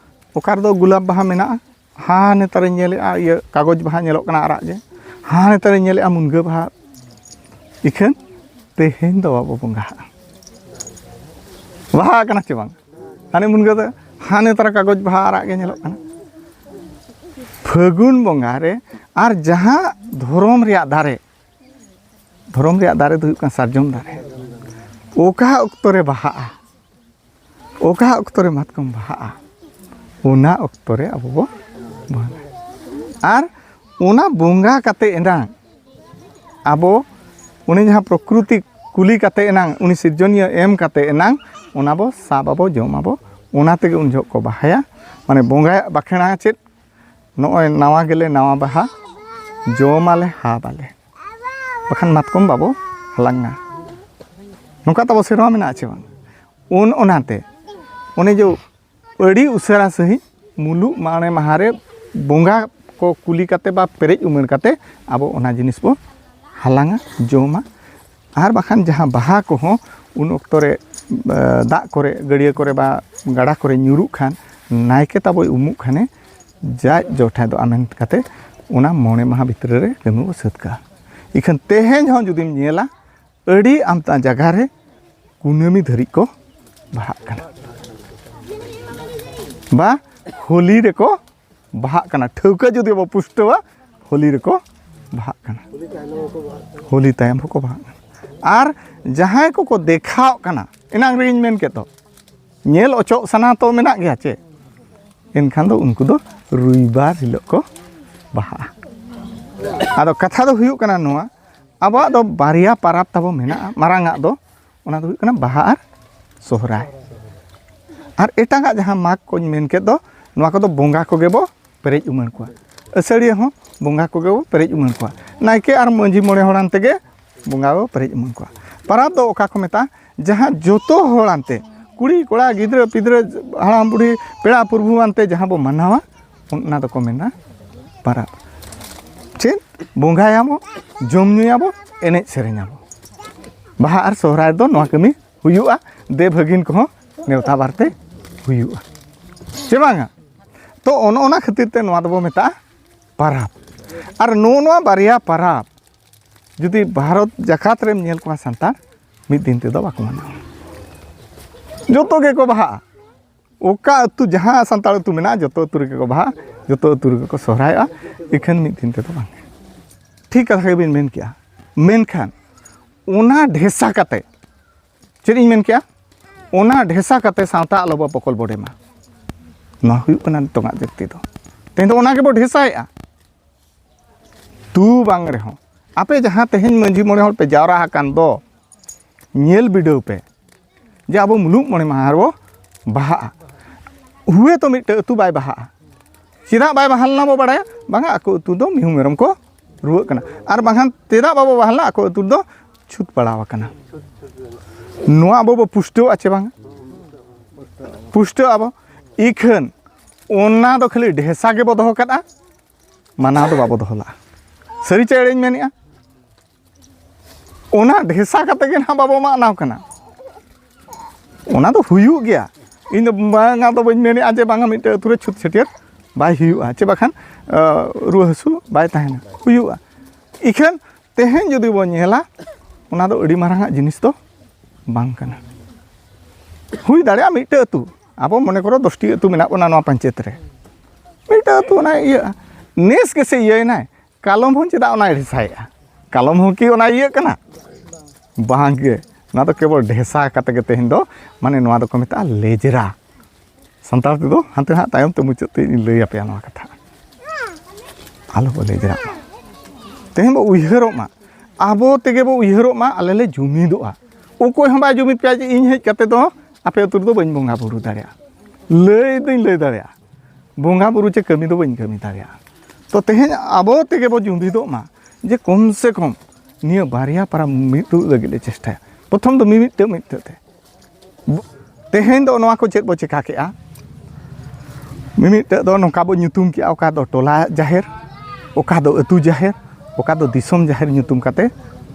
ᱚᱠᱟ ᱨᱮᱫᱚ ᱜᱩᱞᱟᱵ ᱵᱟᱦᱟ ᱢᱮᱱᱟᱜᱼᱟ, ᱦᱟᱱᱮ ᱛᱟᱨᱤᱧ ᱧᱮᱞᱮᱜᱼᱟ, ᱤᱭᱟᱹ, ᱠᱟᱜᱚᱡᱽ ᱵᱟᱦᱟ ᱧᱮᱞᱚᱜ ᱠᱟᱱᱟ ᱟᱨᱟᱜ ᱜᱮ, ᱦᱟᱱᱮ ᱛᱟᱨᱤᱧ ᱧᱮᱞᱮᱜᱼᱟ ᱢᱩᱱᱜᱟᱹ ᱵᱟᱦᱟ᱾ ᱤᱠᱷᱟᱹᱱ ᱛᱮᱦᱮᱧ ᱫᱚ ᱵᱟᱵᱚ ᱵᱚᱸᱜᱟᱜᱼᱟ᱾ ᱵᱟᱦᱟ ᱠᱟᱱᱟ ᱪᱮ ᱵᱟᱝ? ᱦᱟᱱᱮ ᱢᱩᱱᱜᱟᱹ ᱫᱚ, ᱦᱟᱱᱮ ᱛᱟᱨᱟ ᱠᱟᱜᱚᱡᱽ ᱵᱟᱦᱟ ᱟᱨᱟᱜ ᱜᱮ ᱧᱮᱞᱚᱜ ᱠᱟᱱᱟ᱾ ᱯᱷᱟᱹᱜᱩᱱ ᱵᱚᱸᱜᱟ ᱨᱮ ᱟᱨ ᱡᱟᱦᱟᱸ ᱫᱷᱚᱨᱚᱢ ᱨᱮᱭᱟᱜ ᱫᱟᱨᱮ, ᱫᱷᱚᱨᱚᱢ ᱨᱮᱭᱟᱜ ᱫᱟᱨᱮ ᱫᱚ ᱦᱩᱭᱩᱜ ᱠᱟᱱᱟ ᱥᱟᱨᱡᱚᱢ ᱫᱟᱨᱮ᱾ ᱚᱠᱟ ᱚᱠᱛᱚ ᱨᱮ ᱵᱟᱦᱟᱜᱼᱟ, ᱚᱠᱟ ᱚᱠᱛᱚ ᱨᱮ ᱢᱟᱛᱠᱚᱢ ᱵᱟᱦᱟᱜᱼᱟ, ᱚᱱᱟ ᱚᱠᱛᱚ ᱨᱮ ᱟᱵᱚ ᱵᱚ ᱵᱚᱸᱜᱟᱭᱟ᱾ ᱟᱨ ᱚᱱᱟ ᱵᱚᱸᱜᱟ ᱠᱟᱛᱮ ᱮᱱᱟᱝ ᱟᱵᱚ ᱩᱱᱤ ᱡᱟᱦᱟᱸ ᱯᱨᱚᱠᱨᱤᱛᱤ ᱠᱩᱞᱤ ᱠᱟᱛᱮ ᱮᱱᱟᱝ, ᱩᱱᱤ ᱥᱤᱨᱡᱚᱱᱤᱭᱟᱹ ᱮᱢ ᱠᱟᱛᱮ ᱮᱱᱟᱝ ᱚᱱᱟ ᱵᱚ ᱥᱟᱵ ᱟᱵᱚ, ᱡᱚᱢ ᱟᱵᱚ, ᱚᱱᱟ ᱛᱮᱜᱮ ᱩᱱ ᱡᱚᱦᱚᱜ ᱠᱚ ᱵᱟᱦᱟᱭᱟ᱾ ᱢᱟᱱᱮ ᱵᱚᱸᱜᱟᱭᱟᱜ ᱵᱟᱠᱷᱮᱬᱟ ᱪᱮᱫ? ᱱᱚᱜᱼᱚᱭ ᱱᱟᱣᱟ ᱜᱮᱞᱮ ᱱᱟᱣᱟ ᱵᱟᱦᱟ, ᱡᱚᱢᱟᱞᱮ ᱦᱟᱵᱟᱞᱮ, ᱵᱟᱠᱷᱟᱱ ᱢᱟᱛᱠᱚᱢ ᱵᱟᱵᱚ ᱦᱟᱞᱟᱝᱟ᱾ ᱱᱚᱝᱠᱟ ᱛᱟᱵᱚ ᱥᱮᱨᱣᱟ ᱢᱮᱱᱟᱜᱼᱟ ᱪᱮ ᱵᱟᱝ? ᱩᱱ ᱚᱱᱟᱛᱮ ᱚᱱᱮ ᱡᱮ ᱟᱹᱰᱤ ᱩᱥᱟᱹᱨᱟ ᱥᱟᱺᱦᱤᱡ ᱢᱩᱞᱩᱜ ᱢᱚᱬᱮ ᱢᱟᱦᱟ ᱨᱮ ᱵᱚᱸᱜᱟ ᱠᱚ ᱠᱩᱞᱤ ᱠᱟᱛᱮ ᱵᱟ ᱯᱮᱨᱮᱡ ᱩᱢᱟᱹᱲ ᱠᱟᱛᱮ ᱟᱵᱚ ᱚᱱᱟ ᱡᱤᱱᱤᱥ ᱵᱚ ᱦᱟᱞᱟᱝᱟ, ᱡᱚᱢᱟ᱾ ᱟᱨ ᱵᱟᱠᱷᱟᱱ ᱡᱟᱦᱟᱸ ᱵᱟᱦᱟ ᱠᱚᱦᱚᱸ ᱩᱱ ᱚᱠᱛᱚ ᱨᱮ, ᱮ, ᱫᱟᱜ ᱠᱚᱨᱮ, ᱜᱟᱹᱰᱭᱟᱹ ᱠᱚᱨᱮ ᱵᱟ ᱜᱟᱰᱟ ᱠᱚᱨᱮ ᱧᱩᱨᱩᱜ ᱠᱷᱟᱱ, ᱱᱟᱭᱠᱮ ᱛᱟᱵᱚᱭ ᱩᱢᱩᱜ ᱠᱷᱟᱱᱮ ᱡᱟᱡ ᱡᱚᱴᱷᱟᱭ ᱫᱚ ᱟᱢᱮᱱ ᱠᱟᱛᱮ ᱚᱱᱟ ᱢᱚᱬᱮ ᱢᱟᱦᱟ ᱵᱷᱤᱛᱨᱤ ᱨᱮ ᱠᱟᱹᱢᱤ ᱵᱚ ᱥᱟᱹᱛ ᱠᱟᱜᱼᱟ᱾ ᱤᱠᱷᱟᱹᱱ ᱛᱮᱦᱮᱧ ᱦᱚᱸ ᱡᱩᱫᱤᱢ ᱧᱮᱞᱟ, ᱟᱹᱰᱤ ᱟᱢᱫᱟ ᱡᱟᱭᱜᱟ ᱨᱮ ᱠᱩᱱᱟᱹᱢᱤ ᱫᱷᱟᱹᱨᱤᱡ ᱠᱚ ᱵᱟᱦᱟᱜ ᱠᱟᱱᱟ, ᱵᱟ ᱦᱳᱞᱤ ᱨᱮᱠᱚ ᱵᱟᱦᱟᱜ ᱠᱟᱱᱟ᱾ ᱴᱷᱟᱹᱣᱠᱟᱹ ᱡᱩᱫᱤ ᱵᱚ ᱯᱩᱥᱴᱟᱹᱣᱟ, ᱦᱳᱞᱤ ᱨᱮᱠᱚ ᱵᱟᱦᱟᱜ ᱠᱟᱱᱟ, ᱦᱳᱞᱤ ᱛᱟᱭᱚᱢ ᱦᱚᱸᱠᱚ ᱵᱟᱦᱟᱜ ᱠᱟᱱᱟ᱾ ᱟᱨ ᱡᱟᱦᱟᱸᱭ ᱠᱚᱠᱚ ᱫᱮᱠᱷᱟᱣᱜ ᱠᱟᱱᱟ, ᱮᱱᱟᱝ ᱨᱮᱜᱮᱧ ᱢᱮᱱ ᱠᱮᱫ ᱫᱚ, ᱧᱮᱞ ᱚᱪᱚᱜ ᱥᱟᱱᱟ ᱛᱚ ᱢᱮᱱᱟᱜ ᱜᱮᱭᱟ ᱪᱮ? ᱮᱱᱠᱷᱟᱱ ᱫᱚ ᱩᱱᱠᱩ ᱫᱚ ᱨᱚᱵᱤᱵᱟᱨ ᱦᱤᱞᱳᱜ ᱠᱚ ᱵᱟᱦᱟᱜᱼᱟ᱾ ᱟᱫᱚ ᱠᱟᱛᱷᱟ ᱫᱚ ᱦᱩᱭᱩᱜ ᱠᱟᱱᱟ ᱱᱚᱣᱟ, ᱟᱵᱚᱣᱟᱜ ᱫᱚ ᱵᱟᱨᱭᱟ ᱯᱟᱨᱟᱵᱽ ᱛᱟᱵᱚ ᱢᱮᱱᱟᱜᱼᱟ, ᱢᱟᱨᱟᱝ ᱟᱜ ᱫᱚ, ᱚᱱᱟ ᱫᱚ ᱦᱩᱭᱩᱜ ᱠᱟᱱᱟ ᱵᱟᱦᱟ ᱟᱨ ᱥᱚᱦᱨᱟᱭ᱾ ᱟᱨ ᱮᱴᱟᱜᱟᱜ ᱡᱟᱦᱟᱸ ᱢᱟᱜᱽ ᱠᱚᱧ ᱢᱮᱱ ᱠᱮᱫ ᱫᱚ, ᱱᱚᱣᱟ ᱠᱚᱫᱚ ᱵᱚᱸᱜᱟ ᱠᱚᱜᱮ ᱵᱚ ᱯᱮᱨᱮᱡ ᱩᱢᱟᱹᱲ ᱠᱚᱣᱟ᱾ ᱟᱹᱥᱟᱹᱲᱤᱭᱟᱹ ᱦᱚᱸ ᱵᱚᱸᱜᱟ ᱠᱚᱜᱮ ᱵᱚ ᱯᱮᱨᱮᱡ ᱩᱢᱟᱹᱲ ᱠᱚᱣᱟ᱾ ᱱᱟᱭᱠᱮ ᱟᱨ ᱢᱟᱹᱡᱷᱤ ᱢᱚᱬᱮ ᱦᱚᱲ ᱟᱱᱛᱮ ᱜᱮ ᱵᱚᱸᱜᱟ ᱵᱚ ᱯᱮᱨᱮᱡ ᱩᱢᱟᱹᱲ ᱠᱚᱣᱟ᱾ ᱯᱟᱨᱟᱵᱽ ᱫᱚ ᱚᱠᱟ ᱠᱚ ᱢᱮᱛᱟᱜᱼᱟ? ᱡᱟᱦᱟᱸ ᱡᱚᱛᱚ ᱦᱚᱲ ᱟᱱᱛᱮ, ᱠᱩᱲᱤ, ᱠᱚᱲᱟ, ᱜᱤᱫᱽᱨᱟᱹ, ᱯᱤᱫᱽᱨᱟᱹ, ᱦᱟᱲᱟᱢ, ᱵᱩᱲᱦᱤ, ᱯᱮᱲᱟ, ᱯᱨᱚᱵᱷᱩ ᱟᱱᱛᱮ ᱡᱟᱦᱟᱸ ᱵᱚ ᱢᱟᱱᱟᱣᱟ, ᱚᱱᱟ ᱫᱚᱠᱚ ᱢᱮᱱᱟ ᱯᱟᱨᱟᱵᱽ᱾ ᱪᱮᱫ? ᱵᱚᱸᱜᱟᱭᱟᱵᱚ, ᱡᱚᱢ ᱧᱩᱭᱟᱵᱚ, ᱮᱱᱮᱡ ᱥᱮᱨᱮᱧᱟᱵᱚ᱾ ᱵᱟᱦᱟ ᱟᱨ ᱥᱚᱦᱨᱟᱭ ᱫᱚ ᱱᱚᱣᱟ ᱠᱟᱹᱢᱤ ᱦᱩᱭᱩᱜᱼᱟ, ᱫᱮᱣ ᱵᱷᱟᱹᱜᱤᱱ ᱠᱚᱦᱚᱸ ᱱᱮᱣᱛᱟ ᱵᱟᱨᱛᱮ ᱦᱩᱭᱩᱜᱼᱟ, ᱪᱮ ᱵᱟᱝᱟ? ᱛᱚ, ᱚᱱ ᱚᱱᱟ ᱠᱷᱟᱹᱛᱤᱨ ᱛᱮ ᱱᱚᱣᱟ ᱫᱚᱵᱚ ᱢᱮᱛᱟᱜᱼᱟ ᱯᱟᱨᱟᱵᱽ᱾ ᱟᱨ ᱱᱚᱜᱼᱚ ᱱᱚᱣᱟ ᱵᱟᱨᱭᱟ ᱯᱟᱨᱟᱵᱽ ᱡᱩᱫᱤ ᱵᱷᱟᱨᱚᱛ ᱡᱟᱠᱟᱛ ᱨᱮᱢ ᱧᱮᱞ ᱠᱚᱣᱟ ᱥᱟᱱᱛᱟᱲ, ᱢᱤᱫ ᱫᱤᱱ ᱛᱮᱫᱚ ᱵᱟᱠᱚ ᱢᱟᱱᱟᱣᱟ᱾ ᱡᱚᱛᱚ ᱜᱮᱠᱚ ᱵᱟᱦᱟᱜᱼᱟ᱾ ᱚᱠᱟ ᱟᱹᱛᱩ, ᱡᱟᱦᱟᱸ ᱥᱟᱱᱛᱟᱲ ᱟᱹᱛᱩ ᱢᱮᱱᱟᱜᱼᱟ, ᱡᱚᱛᱚ ᱟᱹᱛᱩ ᱨᱮᱜᱮ ᱠᱚ ᱵᱟᱦᱟᱜᱼᱟ, ᱡᱚᱛᱚ ᱟᱹᱛᱩ ᱨᱮᱜᱮ ᱠᱚ ᱥᱚᱦᱨᱟᱭᱚᱜᱼᱟ, ᱤᱠᱷᱟᱹᱱ ᱢᱤᱫ ᱫᱤᱱ ᱛᱮᱫᱚ ᱵᱟᱝ᱾ ᱴᱷᱤᱠ ᱠᱟᱛᱷᱟ ᱜᱮᱵᱤᱱ ᱢᱮᱱ ᱠᱮᱜᱼᱟ᱾ ᱢᱮᱱᱠᱷᱟᱱ ᱚᱱᱟ ᱰᱷᱮᱥᱟ ᱠᱟᱛᱮ, ᱪᱮᱫ ᱤᱧ ᱢᱮᱱ ᱠᱮᱜᱼᱟ? ᱚᱱᱟ ᱰᱷᱮᱥᱟ ᱠᱟᱛᱮ ᱥᱟᱶᱛᱟ ᱟᱞᱚ ᱵᱚ ᱯᱚᱠᱚᱞ ᱵᱚᱰᱮ ᱢᱟ᱾ ᱱᱚᱣᱟ ᱦᱩᱭᱩᱜ ᱠᱟᱱᱟ ᱱᱤᱛᱚᱝᱟᱜ ᱡᱩᱠᱛᱤ ᱫᱚ᱾ ᱛᱮᱦᱮᱧ ᱫᱚ ᱚᱱᱟ ᱜᱮᱵᱚ ᱰᱷᱮᱥᱟᱭᱮᱜᱼᱟ᱾ ᱛᱩ ᱵᱟᱝ ᱨᱮᱦᱚᱸ, ᱟᱯᱮ ᱡᱟᱦᱟᱸ ᱛᱮᱦᱮᱧ ᱢᱟᱹᱡᱷᱤ ᱢᱚᱬᱮ ᱦᱚᱲ ᱯᱮ ᱡᱟᱣᱨᱟ ᱟᱠᱟᱱ ᱫᱚ, ᱧᱮᱞ ᱵᱤᱰᱟᱹᱣ ᱯᱮ ᱡᱮ ᱟᱵᱚ ᱢᱩᱞᱩᱜ ᱢᱚᱬᱮ ᱢᱟᱦᱟ ᱨᱮᱵᱚ ᱵᱟᱦᱟᱜᱼᱟ᱾ ᱦᱩᱭᱮ ᱛᱚ ᱢᱤᱫᱴᱮᱡ ᱟᱹᱛᱩ ᱵᱟᱭ ᱵᱟᱦᱟᱜᱼᱟ᱾ ᱪᱮᱫᱟᱜ ᱵᱟᱭ ᱵᱟᱦᱟ ᱞᱮᱱᱟ ᱵᱚ ᱵᱟᱲᱟᱭᱟ? ᱵᱟᱝᱟ, ᱟᱠᱚ ᱟᱹᱛᱩ ᱫᱚ ᱢᱤᱦᱩ ᱢᱮᱨᱚᱢ ᱠᱚ ᱨᱩᱣᱟᱹᱜ ᱠᱟᱱᱟ᱾ ᱟᱨ ᱵᱟᱝᱠᱷᱟᱱ ᱪᱮᱫᱟᱜ ᱵᱟᱵᱚ ᱵᱟᱦᱟ ᱞᱮᱱᱟ? ᱟᱠᱚ ᱟᱹᱛᱩ ᱫᱚ ᱪᱷᱩᱛ ᱯᱟᱲᱟᱣ ᱟᱠᱟᱱᱟ᱾ ᱱᱚᱣᱟ ᱟᱵᱚ ᱵᱚ ᱯᱩᱥᱴᱟᱹᱣᱟ ᱪᱮ ᱵᱟᱝ? ᱯᱩᱥᱴᱟᱹᱣ ᱟᱵᱚ᱾ ᱤᱠᱷᱟᱹᱱ ᱚᱱᱟ ᱫᱚ ᱠᱷᱟᱹᱞᱤ ᱰᱷᱮᱥᱟ ᱜᱮᱵᱚ ᱫᱚᱦᱚ ᱠᱟᱫᱼᱟ᱾ ᱢᱟᱱᱟᱣ ᱫᱚ ᱵᱟᱵᱚ ᱫᱚᱦᱚ ᱞᱟᱜᱼᱟ᱾ ᱥᱟᱹᱨᱤ ᱪᱮ ᱮᱲᱮᱧ ᱢᱮᱱᱮᱫᱼᱟ? ᱚᱱᱟ ᱰᱷᱮᱥᱟ ᱠᱟᱛᱮ ᱜᱮ ᱱᱟᱦᱟᱜ ᱵᱟᱵᱚ ᱢᱟᱱᱟᱣ ᱠᱟᱱᱟ᱾ ᱚᱱᱟ ᱫᱚ ᱦᱩᱭᱩᱜ ᱜᱮᱭᱟ᱾ ᱤᱧ ᱫᱚ ᱵᱟᱝᱟ ᱫᱚ ᱵᱟᱹᱧ ᱢᱮᱱᱮᱫᱼᱟ ᱡᱮ ᱵᱟᱝᱟ ᱢᱤᱫᱴᱮᱱ ᱟᱹᱛᱩ ᱨᱮ ᱪᱷᱩᱛ ᱪᱷᱟᱹᱴᱭᱟᱹᱨ ᱵᱟᱭ ᱦᱩᱭᱩᱜᱼᱟ, ᱪᱮ ᱵᱟᱠᱷᱟᱱ ᱨᱩᱣᱟᱹ ᱦᱟᱹᱥᱩ ᱵᱟᱭ ᱛᱟᱦᱮᱱᱟ, ᱦᱩᱭᱩᱜᱼᱟ᱾ ᱤᱠᱷᱟᱹᱱ ᱛᱮᱦᱮᱧ ᱡᱩᱫᱤ ᱵᱚᱱ ᱧᱮᱞᱟ, ᱚᱱᱟ ᱫᱚ ᱟᱹᱰᱤ ᱢᱟᱨᱟᱝ ᱟᱜ ᱡᱤᱱᱤᱥ ᱫᱚ ᱵᱟᱝ ᱠᱟᱱᱟ᱾ ᱦᱩᱭ ᱫᱟᱲᱮᱭᱟᱜᱼᱟ ᱢᱤᱫᱴᱮᱡ ᱟᱹᱛᱩ, ᱟᱵᱚ ᱢᱚᱱᱮ ᱠᱚᱨᱚ ᱫᱚᱥᱴᱤ ᱟᱹᱛᱩ ᱢᱮᱱᱟᱜ ᱵᱚᱱᱟ ᱱᱚᱣᱟ ᱯᱚᱧᱪᱟᱭᱮᱛ ᱨᱮ, ᱢᱤᱫᱴᱮᱡ ᱟᱹᱛᱩ ᱚᱱᱟ ᱤᱭᱟᱹᱜᱼᱟ᱾ ᱱᱮᱥ ᱜᱮᱥᱮ ᱤᱭᱟᱹᱭᱮᱱᱟᱭ, ᱠᱟᱞᱚᱢ ᱦᱚᱸ ᱪᱮᱫᱟᱜ ᱚᱱᱟᱭ ᱰᱷᱮᱥᱟᱭᱮᱫᱼᱟ? ᱠᱟᱞᱚᱢ ᱦᱚᱸ ᱠᱤ ᱚᱱᱟ ᱤᱭᱟᱹᱜ ᱠᱟᱱᱟ? ᱵᱟᱝ ᱜᱮ᱾ ᱱᱚᱣᱟ ᱫᱚ ᱠᱮᱵᱚᱞ ᱰᱷᱮᱥᱟ ᱠᱟᱛᱮ ᱜᱮ ᱛᱮᱦᱮᱧ ᱫᱚ, ᱢᱟᱱᱮ, ᱱᱚᱣᱟ ᱫᱚᱠᱚ ᱢᱮᱛᱟᱜᱼᱟ ᱞᱮᱡᱽᱨᱟ᱾ ᱥᱟᱱᱛᱟᱲ ᱛᱮᱫᱚ ᱦᱟᱱᱛᱮ ᱦᱟᱸᱜ ᱛᱟᱭᱚᱢ ᱛᱮ ᱢᱩᱪᱟᱹᱫ ᱛᱮ ᱤᱧ ᱞᱟᱹᱭ ᱟᱯᱮᱭᱟ ᱱᱚᱣᱟ ᱠᱟᱛᱷᱟ᱾ ᱟᱞᱚ ᱵᱚ ᱞᱮᱡᱽᱨᱟᱜ ᱢᱟ᱾ ᱛᱮᱦᱮᱧ ᱵᱚ ᱩᱭᱦᱟᱹᱨᱚᱜ ᱢᱟ, ᱟᱵᱚ ᱛᱮᱜᱮ ᱵᱚ ᱩᱭᱦᱟᱹᱨᱚᱜ ᱢᱟ, ᱟᱞᱮ ᱞᱮ ᱡᱩᱢᱤᱫᱚᱜᱼᱟ᱾ ᱚᱠᱚᱭ ᱦᱚᱸ ᱵᱟᱭ ᱡᱩᱢᱤᱫ ᱯᱮᱭᱟ ᱡᱮ ᱤᱧ ᱦᱮᱡ ᱠᱟᱛᱮ ᱫᱚ ᱟᱯᱮ ᱟᱹᱛᱩ ᱨᱮᱫᱚ ᱵᱟᱹᱧ ᱵᱚᱸᱜᱟ ᱵᱩᱨᱩ ᱫᱟᱲᱮᱭᱟᱜᱼᱟ᱾ ᱞᱟᱹᱭ ᱫᱚᱧ ᱞᱟᱹᱭ ᱫᱟᱲᱮᱭᱟᱜᱼᱟ, ᱵᱚᱸᱜᱟ ᱵᱩᱨᱩ ᱪᱮ ᱠᱟᱹᱢᱤ ᱫᱚ ᱵᱟᱹᱧ ᱠᱟᱹᱢᱤ ᱫᱟᱲᱮᱭᱟᱜᱼᱟ᱾ ᱛᱚ ᱛᱮᱦᱮᱧ ᱟᱵᱚ ᱛᱮᱜᱮ ᱵᱚ ᱡᱩᱢᱤᱫᱚᱜ ᱢᱟ, ᱡᱮ ᱠᱚᱢ ᱥᱮ ᱠᱚᱢ ᱱᱤᱭᱟᱹ ᱵᱟᱨᱭᱟ ᱯᱟᱨᱟ ᱢᱤᱫ ᱞᱟᱹᱜᱤᱫ ᱞᱮ ᱪᱮᱥᱴᱟᱭᱟ᱾ ᱯᱨᱚᱛᱷᱚᱢ ᱫᱚ ᱢᱤᱢᱤᱫᱴᱟᱹᱜ ᱢᱤᱫᱴᱟᱹᱜ ᱛᱮ᱾ ᱛᱮᱦᱮᱧ ᱫᱚ ᱱᱚᱣᱟ ᱠᱚ ᱪᱮᱫ ᱵᱚ ᱪᱮᱠᱟ ᱠᱮᱜᱼᱟ? ᱢᱤᱢᱤᱫᱴᱟᱹᱜ ᱫᱚ ᱱᱚᱝᱠᱟ ᱵᱚ ᱧᱩᱛᱩᱢ ᱠᱮᱜᱼᱟ, ᱚᱠᱟ ᱫᱚ ᱴᱚᱞᱟ ᱡᱟᱦᱮᱨ, ᱚᱠᱟ ᱫᱚ ᱟᱹᱛᱩ ᱡᱟᱦᱮᱨ, ᱚᱠᱟ ᱫᱚ ᱫᱤᱥᱚᱢ ᱡᱟᱦᱮᱨ ᱧᱩᱛᱩᱢ ᱠᱟᱛᱮ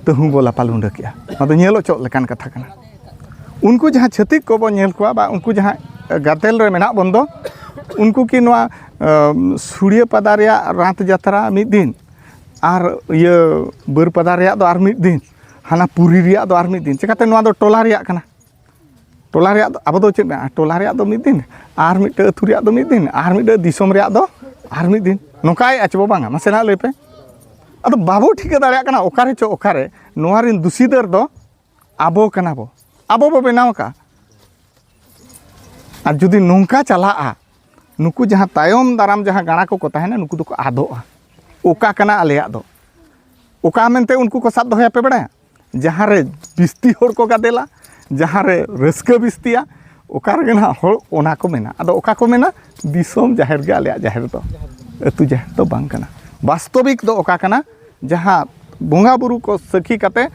ᱛᱟᱹᱦᱩ ᱵᱚ ᱞᱟᱯᱟ ᱞᱩᱸᱰᱟᱹ ᱠᱮᱜᱼᱟ᱾ ᱱᱚᱣᱟ ᱫᱚ ᱧᱮᱞ ᱚᱪᱚᱜ ᱞᱮᱠᱟᱱ ᱠᱟᱛᱷᱟ ᱠᱟᱱᱟ᱾ ᱩᱱᱠᱩ ᱡᱟᱦᱟᱸ ᱪᱷᱟᱹᱛᱤᱠ ᱠᱚᱵᱚ ᱧᱮᱞ ᱠᱚᱣᱟ ᱵᱟ ᱩᱱᱠᱩ ᱡᱟᱦᱟᱸ ᱜᱟᱫᱮᱞ ᱨᱮ ᱢᱮᱱᱟᱜ ᱵᱚᱱ ᱫᱚ, ᱩᱱᱠᱩ ᱠᱤ ᱱᱚᱣᱟ, ᱟᱢ, ᱥᱩᱲᱤᱭᱟᱹ ᱯᱟᱫᱟ ᱨᱮᱭᱟᱜ ᱨᱟᱛ ᱡᱟᱛᱨᱟ ᱢᱤᱫ ᱫᱤᱱ ᱟᱨ ᱤᱭᱟᱹ ᱵᱟᱹᱨᱯᱟᱫᱟ ᱨᱮᱭᱟᱜ ᱫᱚ ᱟᱨ ᱢᱤᱫ ᱫᱤᱱ, ᱦᱟᱱᱟ ᱯᱩᱨᱤ ᱨᱮᱭᱟᱜ ᱫᱚ ᱟᱨ ᱢᱤᱫ ᱫᱤᱱ? ᱪᱮᱠᱟᱛᱮ ᱱᱚᱣᱟ ᱫᱚ ᱴᱚᱞᱟ ᱨᱮᱭᱟᱜ ᱠᱟᱱᱟ? ᱴᱚᱞᱟ ᱨᱮᱭᱟᱜ ᱫᱚ, ᱟᱵᱚ ᱫᱚ ᱪᱮᱫ ᱢᱮᱱᱟᱜᱼᱟ? ᱴᱚᱞᱟ ᱨᱮᱭᱟᱜ ᱫᱚ ᱢᱤᱫ ᱫᱤᱱ, ᱟᱨ ᱢᱤᱫᱴᱟᱝ ᱟᱹᱛᱩ ᱨᱮᱭᱟᱜ ᱫᱚ ᱢᱤᱫ ᱫᱤᱱ, ᱟᱨ ᱢᱤᱫᱴᱟᱝ ᱫᱤᱥᱚᱢ ᱨᱮᱭᱟᱜ ᱫᱚ ᱟᱨ ᱢᱤᱫ ᱫᱤᱱ᱾ ᱱᱚᱝᱠᱟᱭᱮᱫᱼᱟ ᱪᱮ ᱵᱚ ᱵᱟᱝᱟ? ᱢᱟᱥᱮ ᱱᱟᱜ ᱞᱟᱹᱭ ᱯᱮ᱾ ᱟᱫᱚ ᱵᱟᱵᱚ ᱴᱷᱤᱠᱟᱹ ᱫᱟᱲᱮᱭᱟᱜ ᱠᱟᱱᱟ ᱚᱠᱟᱨᱮ ᱪᱚ ᱚᱠᱟᱨᱮ ᱱᱚᱣᱟ ᱨᱮᱱ ᱫᱩᱥᱤᱫᱟᱨ ᱫᱚ ᱟᱵᱚ ᱠᱟᱱᱟ ᱵᱚ, ᱟᱵᱚ ᱵᱚ ᱵᱮᱱᱟᱣ ᱟᱠᱟᱫᱼᱟ᱾ ᱟᱨ ᱡᱩᱫᱤ ᱱᱚᱝᱠᱟ ᱪᱟᱞᱟᱜᱼᱟ, ᱱᱩᱠᱩ ᱡᱟᱦᱟᱸ ᱛᱟᱭᱚᱢ ᱫᱟᱨᱟᱢ ᱡᱟᱦᱟᱸ ᱜᱟᱬᱟ ᱠᱚᱠᱚ ᱛᱟᱦᱮᱱᱟ, ᱱᱩᱠᱩ ᱫᱚᱠᱚ ᱟᱫᱚᱜᱼᱟ᱾ ᱚᱠᱟ ᱠᱟᱱᱟ ᱟᱞᱮᱭᱟᱜ ᱫᱚ? ᱚᱠᱟ ᱢᱮᱱᱛᱮ ᱩᱱᱠᱩ ᱠᱚ ᱥᱟᱵ ᱫᱚᱦᱚᱭᱟ ᱯᱮ ᱵᱟᱲᱟᱭᱟ? ᱡᱟᱦᱟᱸ ᱨᱮ ᱵᱤᱥᱛᱤ ᱦᱚᱲ ᱠᱚ ᱜᱟᱫᱮᱞᱟ, ᱡᱟᱦᱟᱸ ᱨᱮ ᱨᱟᱹᱥᱠᱟᱹ ᱵᱤᱥᱛᱤᱭᱟ, ᱚᱠᱟ ᱨᱮᱜᱮ ᱱᱟᱦᱟᱜ ᱦᱚᱲ ᱚᱱᱟ ᱠᱚ ᱢᱮᱱᱟ᱾ ᱟᱫᱚ ᱚᱠᱟ ᱠᱚ ᱢᱮᱱᱟ? ᱫᱤᱥᱚᱢ ᱡᱟᱦᱮᱨ ᱜᱮ ᱟᱞᱮᱭᱟᱜ ᱡᱟᱦᱮᱨ ᱫᱚ, ᱟᱹᱛᱩ ᱡᱟᱦᱮᱨ ᱫᱚ ᱵᱟᱝ ᱠᱟᱱᱟ᱾ ᱵᱟᱥᱛᱚᱵᱤᱠ ᱫᱚ ᱚᱠᱟ ᱠᱟᱱᱟ? ᱡᱟᱦᱟᱸ ᱵᱚᱸᱜᱟ ᱵᱩᱨᱩ ᱠᱚ ᱥᱟᱹᱠᱷᱤ ᱠᱟᱛᱮ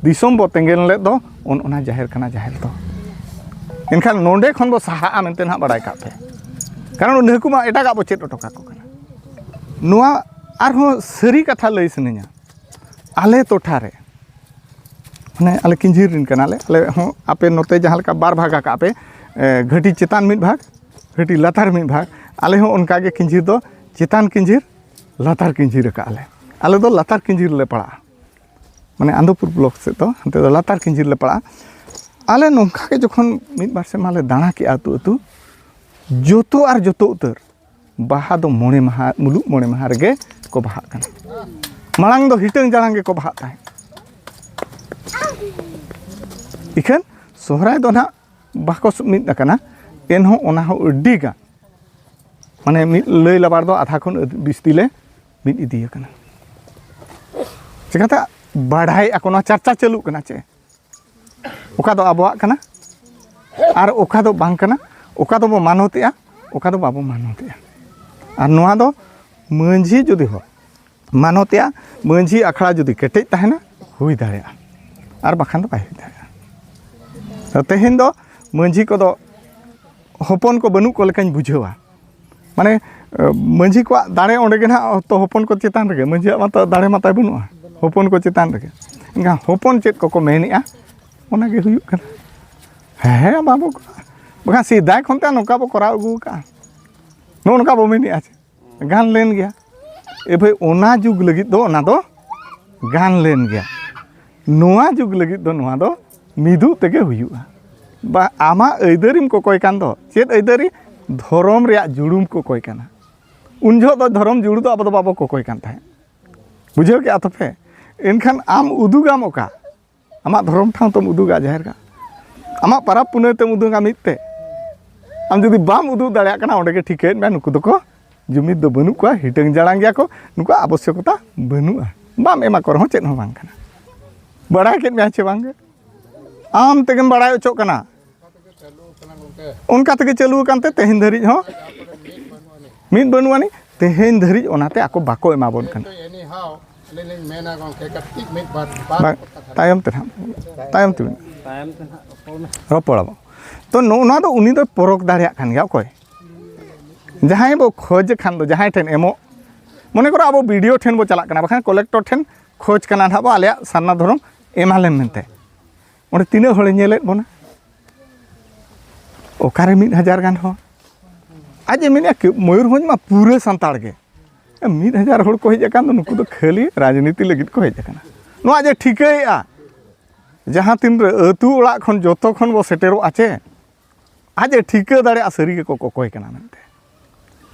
ᱫᱤᱥᱚᱢ ᱵᱚ ᱛᱮᱸᱜᱮᱱ ᱞᱮᱫ ᱫᱚ, ᱚᱱ ᱚᱱᱟ ᱡᱟᱦᱮᱨ ᱠᱟᱱᱟ ᱡᱟᱦᱮᱨ ᱫᱚ᱾ ᱮᱱᱠᱷᱟᱱ ᱱᱚᱰᱮ ᱠᱷᱚᱱ ᱵᱚ ᱥᱟᱦᱟᱜᱼᱟ ᱢᱮᱱᱛᱮ ᱱᱟᱦᱟᱜ ᱵᱟᱲᱟᱭ ᱠᱟᱜ ᱯᱮ, ᱠᱟᱨᱚᱱ ᱱᱟᱹᱠᱩ ᱢᱟ ᱮᱴᱟᱜᱟᱜ ᱵᱚ ᱪᱮᱫ ᱦᱚᱴᱚ ᱠᱟᱠᱚ ᱠᱟᱱᱟ᱾ ᱱᱚᱣᱟ ᱟᱨᱦᱚᱸ ᱥᱟᱹᱨᱤ ᱠᱟᱛᱷᱟ ᱞᱟᱹᱭ ᱥᱟᱱᱟᱧᱟ, ᱟᱞᱮ ᱴᱚᱴᱷᱟ ᱨᱮ, ᱢᱟᱱᱮ, ᱟᱞᱮ ᱠᱤᱧᱡᱷᱤᱨ ᱨᱮᱱ ᱠᱟᱱᱟᱞᱮ, ᱟᱞᱮ ᱦᱚᱸ ᱟᱯᱮ ᱱᱚᱛᱮ ᱡᱟᱦᱟᱸ ᱞᱮᱠᱟ ᱵᱟᱨ ᱵᱷᱟᱜᱽ ᱟᱠᱟᱫ ᱯᱮ, ᱮ, ᱜᱷᱟᱹᱴᱤ ᱪᱮᱛᱟᱱ ᱢᱤᱫ ᱵᱷᱟᱜᱽ, ᱜᱷᱟᱹᱴᱤ ᱞᱟᱛᱟᱨ ᱢᱤᱫ ᱵᱷᱟᱜᱽ, ᱟᱞᱮ ᱦᱚᱸ ᱚᱱᱠᱟᱜᱮ ᱠᱤᱧᱡᱷᱤᱨ ᱫᱚ ᱪᱮᱛᱟᱱ ᱠᱤᱧᱡᱷᱤᱨ, ᱞᱟᱛᱟᱨ ᱠᱤᱧᱡᱷᱤᱨ ᱟᱠᱟᱫ ᱞᱮ᱾ ᱟᱞᱮ ᱫᱚ ᱞᱟᱛᱟᱨ ᱠᱤᱧᱡᱷᱤᱨ ᱞᱮ ᱯᱟᱲᱟᱜᱼᱟ, ᱢᱟᱱᱮ, ᱟᱱᱫᱚᱯᱩᱨ ᱵᱞᱚᱠ ᱥᱮᱫ ᱫᱚ, ᱦᱟᱱᱛᱮ ᱫᱚ ᱞᱟᱛᱟᱨ ᱠᱤᱧᱡᱷᱤᱨ ᱞᱮ ᱯᱟᱲᱟᱜᱼᱟ᱾ ᱟᱞᱮ ᱱᱚᱝᱠᱟ ᱜᱮ ᱡᱚᱠᱷᱚᱱ ᱢᱤᱫ ᱵᱟᱨ ᱥᱮᱨᱢᱟ ᱞᱮ ᱫᱟᱬᱟ ᱠᱮᱜᱼᱟ ᱟᱹᱛᱩ ᱟᱹᱛᱩ, ᱡᱚᱛᱚ ᱟᱨ ᱡᱚᱛᱚ ᱩᱛᱟᱹᱨ ᱵᱟᱦᱟ ᱫᱚ ᱢᱚᱬᱮ ᱢᱟᱦᱟ, ᱢᱩᱞᱩᱜ ᱢᱚᱬᱮ ᱢᱟᱦᱟ ᱨᱮᱜᱮ ᱠᱚ ᱵᱟᱦᱟᱜ ᱠᱟᱱᱟ᱾ ᱢᱟᱲᱟᱝ ᱫᱚ ᱦᱤᱴᱟᱹᱝ ᱡᱟᱲᱟᱝ ᱜᱮᱠᱚ ᱵᱟᱦᱟᱜ ᱛᱟᱦᱮᱸᱫ᱾ ᱤᱠᱷᱟᱹᱱ ᱥᱚᱦᱨᱟᱭ ᱫᱚ ᱱᱟᱦᱟᱜ ᱵᱟᱠᱚ ᱢᱤᱫ ᱟᱠᱟᱱᱟ, ᱮᱱᱦᱚᱸ ᱚᱱᱟ ᱦᱚᱸ ᱟᱹᱰᱤ ᱜᱟᱱ, ᱢᱟᱱᱮ, ᱢᱤᱫ ᱞᱟᱹᱭ ᱞᱟᱵᱟᱲ ᱫᱚ ᱟᱫᱷᱟ ᱠᱷᱚᱱ ᱵᱤᱥᱛᱤ ᱞᱮ ᱢᱤᱫ ᱤᱫᱤ ᱟᱠᱟᱱᱟ᱾ ᱪᱤᱠᱟᱹᱛᱮ ᱵᱟᱲᱟᱭᱮᱫᱼᱟ ᱠᱚ, ᱱᱚᱣᱟ ᱪᱟᱨᱪᱟ ᱪᱟᱹᱞᱩᱜ ᱠᱟᱱᱟ ᱪᱮ? ᱚᱠᱟ ᱫᱚ ᱟᱵᱚᱣᱟᱜ ᱠᱟᱱᱟ ᱟᱨ ᱚᱠᱟ ᱫᱚ ᱵᱟᱝ ᱠᱟᱱᱟ, ᱚᱠᱟ ᱫᱚᱵᱚ ᱢᱟᱱᱚᱛᱮᱜᱼᱟ, ᱚᱠᱟ ᱫᱚ ᱵᱟᱵᱚ ᱢᱟᱱᱚᱛᱮᱜᱼᱟ᱾ ᱟᱨ ᱱᱚᱣᱟ ᱫᱚ ᱢᱟᱹᱡᱷᱤ ᱡᱩᱫᱤ ᱦᱚᱸ ᱢᱟᱱᱚᱛᱮᱜᱼᱟ, ᱢᱟᱹᱡᱷᱤ ᱟᱠᱷᱲᱟ ᱡᱩᱫᱤ ᱠᱮᱴᱮᱡ ᱛᱟᱦᱮᱱᱟ, ᱦᱩᱭ ᱫᱟᱲᱮᱭᱟᱜᱼᱟ, ᱟᱨ ᱵᱟᱠᱷᱟᱱ ᱫᱚ ᱵᱟᱭ ᱦᱩᱭ ᱫᱟᱲᱮᱭᱟᱜᱼᱟ᱾ ᱛᱚ, ᱛᱮᱦᱮᱧ ᱫᱚ ᱢᱟᱹᱡᱷᱤ ᱠᱚᱫᱚ ᱦᱚᱯᱚᱱ ᱠᱚ ᱵᱟᱹᱱᱩᱜ ᱠᱚ ᱞᱮᱠᱟᱧ ᱵᱩᱡᱷᱟᱹᱣᱟ᱾ ᱢᱟᱱᱮ, ᱢᱟᱹᱡᱷᱤ ᱠᱚᱣᱟᱜ ᱫᱟᱲᱮ ᱚᱸᱰᱮ ᱜᱮ ᱱᱟᱦᱟᱜ ᱛᱚ, ᱦᱚᱯᱚᱱ ᱠᱚ ᱪᱮᱛᱟᱱ ᱨᱮᱜᱮ, ᱢᱟᱹᱡᱷᱤᱭᱟᱜ ᱢᱟᱛᱚ ᱫᱟᱲᱮ ᱢᱟᱛᱟᱭ ᱵᱟᱹᱱᱩᱜᱼᱟ ᱦᱚᱯᱚᱱ ᱠᱚ ᱪᱮᱛᱟᱱ ᱨᱮᱜᱮ᱾ ᱮᱱᱠᱷᱟᱱ ᱦᱚᱯᱚᱱ ᱪᱮᱫ ᱠᱚᱠᱚ ᱢᱮᱱᱮᱜᱼᱟ, ᱚᱱᱟ ᱜᱮ ᱦᱩᱭᱩᱜ ᱠᱟᱱᱟ᱾ ᱦᱮᱸ, ᱦᱮᱸ, ᱵᱟᱵᱚ ᱠᱚᱨᱟᱣ, ᱵᱟᱠᱷᱟᱱ ᱥᱮᱫᱟᱭ ᱠᱷᱚᱱ ᱛᱮ ᱱᱚᱝᱠᱟ ᱵᱚ ᱠᱚᱨᱟᱣ ᱟᱹᱜᱩ ᱟᱠᱟᱫᱼᱟ, ᱱᱚᱜᱼᱚ ᱱᱚᱝᱠᱟ ᱵᱚ ᱢᱮᱱᱮᱜᱼᱟ ᱪᱮ? ᱜᱟᱱ ᱞᱮᱱ ᱜᱮᱭᱟ᱾ ᱮ ᱵᱷᱟᱹᱭ, ᱚᱱᱟ ᱡᱩᱜᱽ ᱞᱟᱹᱜᱤᱫ ᱫᱚ ᱚᱱᱟ ᱫᱚ ᱜᱟᱱ ᱞᱮᱱ ᱜᱮᱭᱟ᱾ ᱱᱚᱣᱟ ᱡᱩᱜᱽ ᱞᱟᱹᱜᱤᱫ ᱫᱚ ᱱᱚᱣᱟ ᱫᱚ ᱢᱤᱫᱚᱜ ᱛᱮᱜᱮ ᱦᱩᱭᱩᱜᱼᱟ᱾ ᱵᱟ, ᱟᱢᱟᱜ ᱟᱹᱭᱫᱟᱹᱨᱤᱢ ᱠᱚᱠᱚᱭ ᱠᱟᱱ ᱫᱚ, ᱪᱮᱫ ᱟᱹᱭᱫᱟᱹᱨᱤ? ᱫᱷᱚᱨᱚᱢ ᱨᱮᱭᱟᱜ ᱡᱩᱲᱩᱢ ᱠᱚᱠᱚᱭ ᱠᱟᱱᱟ᱾ ᱩᱱ ᱡᱚᱦᱚᱜ ᱫᱚ ᱫᱷᱚᱨᱚᱢ ᱡᱩᱲᱩ ᱫᱚ ᱟᱵᱚ ᱫᱚ ᱵᱟᱵᱚ ᱠᱚᱠᱚᱭ ᱠᱟᱱ ᱛᱟᱦᱮᱸᱫ᱾ ᱵᱩᱡᱷᱟᱹᱣ ᱠᱮᱜᱼᱟ ᱛᱚᱯᱮ? ᱮᱱᱠᱷᱟᱱ ᱟᱢ ᱩᱫᱩᱜᱟᱢ ᱚᱠᱟ? ᱟᱢᱟᱜ ᱫᱷᱚᱨᱚᱢ ᱴᱷᱟᱶ ᱛᱮᱢ ᱩᱫᱩᱜᱟ, ᱡᱟᱦᱮᱨ ᱜᱟᱲ, ᱟᱢᱟᱜ ᱯᱟᱨᱟᱵᱽ ᱯᱩᱱᱟᱹᱭ ᱛᱮᱢ ᱩᱫᱩᱜᱟ ᱢᱤᱫ ᱛᱮ᱾ ᱟᱢ ᱡᱩᱫᱤ ᱵᱟᱢ ᱩᱫᱩᱜ ᱫᱟᱲᱮᱭᱟᱜ ᱠᱟᱱᱟ, ᱚᱸᱰᱮ ᱜᱮ ᱴᱷᱤᱠᱟᱹᱭᱮᱫ ᱢᱮ, ᱱᱩᱠᱩ ᱫᱚᱠᱚ ᱡᱩᱢᱤᱫ ᱫᱚ ᱵᱟᱹᱱᱩᱜ ᱠᱚᱣᱟ, ᱦᱤᱴᱟᱹᱝ ᱡᱟᱲᱟᱝ ᱜᱮᱭᱟ ᱠᱚ, ᱱᱩᱠᱩᱣᱟᱜ ᱟᱵᱚᱥᱭᱚᱠᱚᱛᱟ ᱵᱟᱹᱱᱩᱜᱼᱟ᱾ ᱵᱟᱢ ᱮᱢᱟ ᱠᱚ ᱨᱮᱦᱚᱸ ᱪᱮᱫ ᱦᱚᱸ ᱵᱟᱝ ᱠᱟᱱᱟ᱾ ᱵᱟᱲᱟᱭ ᱠᱮᱫ ᱢᱮᱭᱟ ᱪᱮ ᱵᱟᱝ ᱜᱮ? ᱟᱢ ᱛᱮᱜᱮᱢ ᱵᱟᱲᱟᱭ ᱦᱚᱪᱚᱜ ᱠᱟᱱᱟ᱾ ᱚᱱᱠᱟ ᱛᱮᱜᱮ ᱪᱟᱹᱞᱩ ᱟᱠᱟᱱ ᱛᱮ ᱛᱮᱦᱮᱧ ᱫᱷᱟᱹᱨᱤᱡ ᱦᱚᱸ ᱢᱤᱫ ᱵᱟᱹᱱᱩᱜ ᱟᱹᱱᱤᱡ, ᱛᱮᱦᱮᱧ ᱫᱷᱟᱹᱨᱤᱡ ᱚᱱᱟᱛᱮ ᱟᱠᱚ ᱵᱟᱠᱚ ᱮᱢᱟ ᱵᱚᱱ ᱠᱟᱱᱟ᱾ Anyhow, ᱟᱹᱞᱤᱧ ᱞᱤᱧ ᱢᱮᱱᱟ ᱜᱚᱢᱠᱮ, ᱠᱟᱹᱴᱤᱡ ᱢᱤᱫ ᱵᱟᱨ, ᱵᱟᱨ ᱵᱟᱝ, ᱠᱟᱛᱷᱟ᱾ ᱛᱟᱭᱚᱢ ᱛᱮ ᱱᱟᱦᱟᱜ, ᱛᱟᱭᱚᱢ ᱛᱮ ᱱᱟᱦᱟᱜ ᱨᱚᱯᱚᱲ ᱢᱮ᱾ ᱨᱚᱯᱚᱲ ᱟᱵᱚ᱾ ᱛᱚ, ᱱᱚᱜᱼᱚ ᱱᱚᱣᱟ ᱫᱚ ᱩᱱᱤ ᱫᱚᱭ ᱯᱚᱨᱚᱠ ᱫᱟᱲᱮᱭᱟᱜ ᱠᱟᱱ ᱜᱮᱭᱟ᱾ ᱚᱠᱚᱭ? ᱡᱟᱦᱟᱸᱭ ᱵᱚ ᱠᱷᱚᱡᱽ ᱠᱷᱟᱱ ᱫᱚ, ᱡᱟᱦᱟᱸᱭ ᱴᱷᱮᱱ ᱮᱢᱚᱜ, ᱢᱚᱱᱮ ᱠᱚᱨᱚ ᱟᱵᱚ ᱵᱤ ᱰᱤ ᱳ ᱴᱷᱮᱱ ᱵᱚ ᱪᱟᱞᱟᱜ ᱠᱟᱱᱟ, ᱵᱟᱠᱷᱟᱱ ᱠᱚᱞᱮᱠᱴᱚᱨ ᱴᱷᱮᱱ ᱠᱷᱚᱡᱽ ᱠᱟᱱᱟ ᱱᱟᱦᱟᱜ ᱵᱚ, ᱟᱞᱮᱭᱟᱜ ᱥᱟᱨᱱᱟ ᱫᱷᱚᱨᱚᱢ ᱮᱢᱟᱞᱮᱢ ᱢᱮᱱᱛᱮ᱾ ᱚᱸᱰᱮ ᱛᱤᱱᱟᱹᱜ ᱦᱚᱲᱮ ᱧᱮᱞᱮᱫ ᱵᱚᱱᱟ? ᱚᱠᱟᱨᱮ ᱢᱤᱫ ᱦᱟᱡᱟᱨ ᱜᱟᱱ ᱦᱚᱲ? ᱟᱡ ᱮ ᱢᱮᱱᱮᱫᱼᱟ, ᱠᱤ ᱢᱚᱭᱩᱨᱵᱷᱚᱸᱡᱽ ᱢᱟ ᱯᱩᱨᱟᱹ ᱥᱟᱱᱛᱟᱲ ᱜᱮ᱾ ᱢᱤᱫ ᱦᱟᱡᱟᱨ ᱦᱚᱲ ᱠᱚ ᱦᱮᱡ ᱟᱠᱟᱱ ᱫᱚ, ᱱᱩᱠᱩ ᱫᱚ ᱠᱷᱟᱹᱞᱤ ᱨᱟᱡᱽᱱᱤᱛᱤ ᱞᱟᱹᱜᱤᱫ ᱠᱚ ᱦᱮᱡ ᱟᱠᱟᱱᱟ᱾ ᱱᱚᱣᱟ ᱡᱮ ᱴᱷᱤᱠᱟᱹᱭᱮᱫᱼᱟ, ᱡᱟᱦᱟᱸ ᱛᱤᱱ ᱨᱮ ᱟᱹᱛᱩ ᱚᱲᱟᱜ ᱠᱷᱚᱱ ᱡᱚᱛᱚ ᱠᱷᱚᱱ ᱵᱚ ᱥᱮᱴᱮᱨᱚᱜᱼᱟ ᱪᱮ, ᱟᱡ ᱮ ᱴᱷᱤᱠᱟᱹ ᱫᱟᱲᱮᱭᱟᱜᱼᱟ ᱥᱟᱹᱨᱤ ᱜᱮᱠᱚ ᱠᱚᱠᱚᱭ ᱠᱟᱱᱟ ᱢᱮᱱᱛᱮ᱾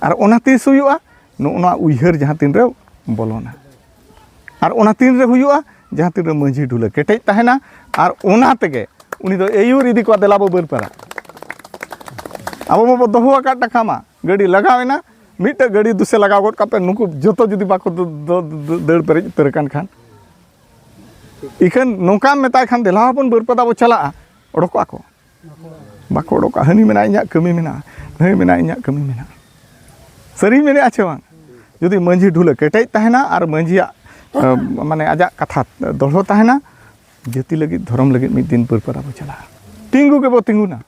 ᱟᱨ ᱚᱱᱟ ᱛᱤᱥ ᱦᱩᱭᱩᱜᱼᱟ? ᱱᱚᱜᱼᱚ ᱱᱚᱣᱟ ᱩᱭᱦᱟᱹᱨ ᱡᱟᱦᱟᱸ ᱛᱤᱱ ᱨᱮ ᱵᱚᱞᱚᱱᱟ᱾ ᱟᱨ ᱚᱱᱟ ᱛᱤᱱ ᱨᱮ ᱦᱩᱭᱩᱜᱼᱟ? ᱡᱟᱦᱟᱸ ᱛᱤᱱ ᱨᱮ ᱢᱟᱹᱡᱷᱤ ᱰᱷᱩᱞᱟᱹ ᱠᱮᱴᱮᱡ ᱛᱟᱦᱮᱱᱟ, ᱟᱨ ᱚᱱᱟ ᱛᱮᱜᱮ ᱩᱱᱤ ᱫᱚ ᱟᱹᱭᱩᱨ ᱤᱫᱤ ᱠᱚᱣᱟ, ᱫᱮᱞᱟ ᱵᱚ ᱵᱟᱹᱨᱯᱟᱫᱟ᱾ ᱟᱵᱚ ᱢᱟᱵᱚ ᱫᱚᱦᱚ ᱟᱠᱟᱫ ᱴᱟᱠᱟ ᱢᱟ, ᱜᱟᱹᱰᱤ ᱞᱟᱜᱟᱣ ᱮᱱᱟ, ᱢᱤᱫᱴᱮᱡ ᱜᱟᱹᱰᱤ ᱫᱩᱥᱮ ᱞᱟᱜᱟᱣ ᱜᱚᱫ ᱠᱟᱜ ᱯᱮ, ᱱᱩᱠᱩ ᱡᱚᱛᱚ ᱡᱩᱫᱤ ᱵᱟᱠᱚ ᱫᱟᱹ-, ᱫᱟᱹ-, ᱫᱟᱹ-, ᱫᱟᱹᱲ ᱯᱮᱨᱮᱡ ᱩᱛᱟᱹᱨ ᱟᱠᱟᱱ ᱠᱷᱟᱱ᱾ ᱤᱠᱷᱟᱹᱱ ᱱᱚᱝᱠᱟᱢ ᱢᱮᱛᱟᱭ ᱠᱷᱟᱱ, ᱫᱮᱞᱟ ᱵᱚᱱ ᱵᱟᱹᱨᱯᱟᱫᱟ ᱵᱚ ᱪᱟᱞᱟᱜᱼᱟ, ᱚᱰᱚᱠᱚᱜᱼᱟ ᱠᱚ? ᱵᱟᱠᱚ ᱚᱰᱚᱠᱚᱜᱼᱟ᱾ ᱦᱟᱹᱱᱤ ᱢᱮᱱᱟ ᱤᱧᱟᱹᱜ ᱠᱟᱹᱢᱤ ᱢᱮᱱᱟᱜᱼᱟ, ᱱᱟᱹᱭ ᱢᱮᱱᱟ ᱤᱧᱟᱹᱜ ᱠᱟᱹᱢᱤ ᱢᱮᱱᱟᱜᱼᱟ᱾ ᱥᱟᱹᱨᱤᱧ ᱢᱮᱱᱮᱫᱼᱟ ᱪᱮ ᱵᱟᱝ? ᱡᱩᱫᱤ ᱢᱟᱹᱡᱷᱤ ᱰᱷᱩᱞᱟᱹ ᱠᱮᱴᱮᱡ ᱛᱟᱦᱮᱱᱟ ᱟᱨ ᱢᱟᱹᱡᱷᱤᱭᱟᱜ, ᱮ, ᱢᱟᱱᱮ ᱟᱡᱟᱜ ᱠᱟᱛᱷᱟ ᱫᱚᱲᱦᱚ ᱛᱟᱦᱮᱱᱟ, ᱡᱟᱹᱛᱤ ᱞᱟᱹᱜᱤᱫ, ᱫᱷᱚᱨᱚᱢ ᱞᱟᱹᱜᱤᱫ ᱢᱤᱫ ᱫᱤᱱ ᱵᱟᱹᱨᱯᱟᱫᱟ ᱵᱚ ᱪᱟᱞᱟᱜᱼᱟ᱾ ᱛᱤᱸᱜᱩ ᱜᱮᱵᱚ ᱛᱤᱸᱜᱩᱱᱟ᱾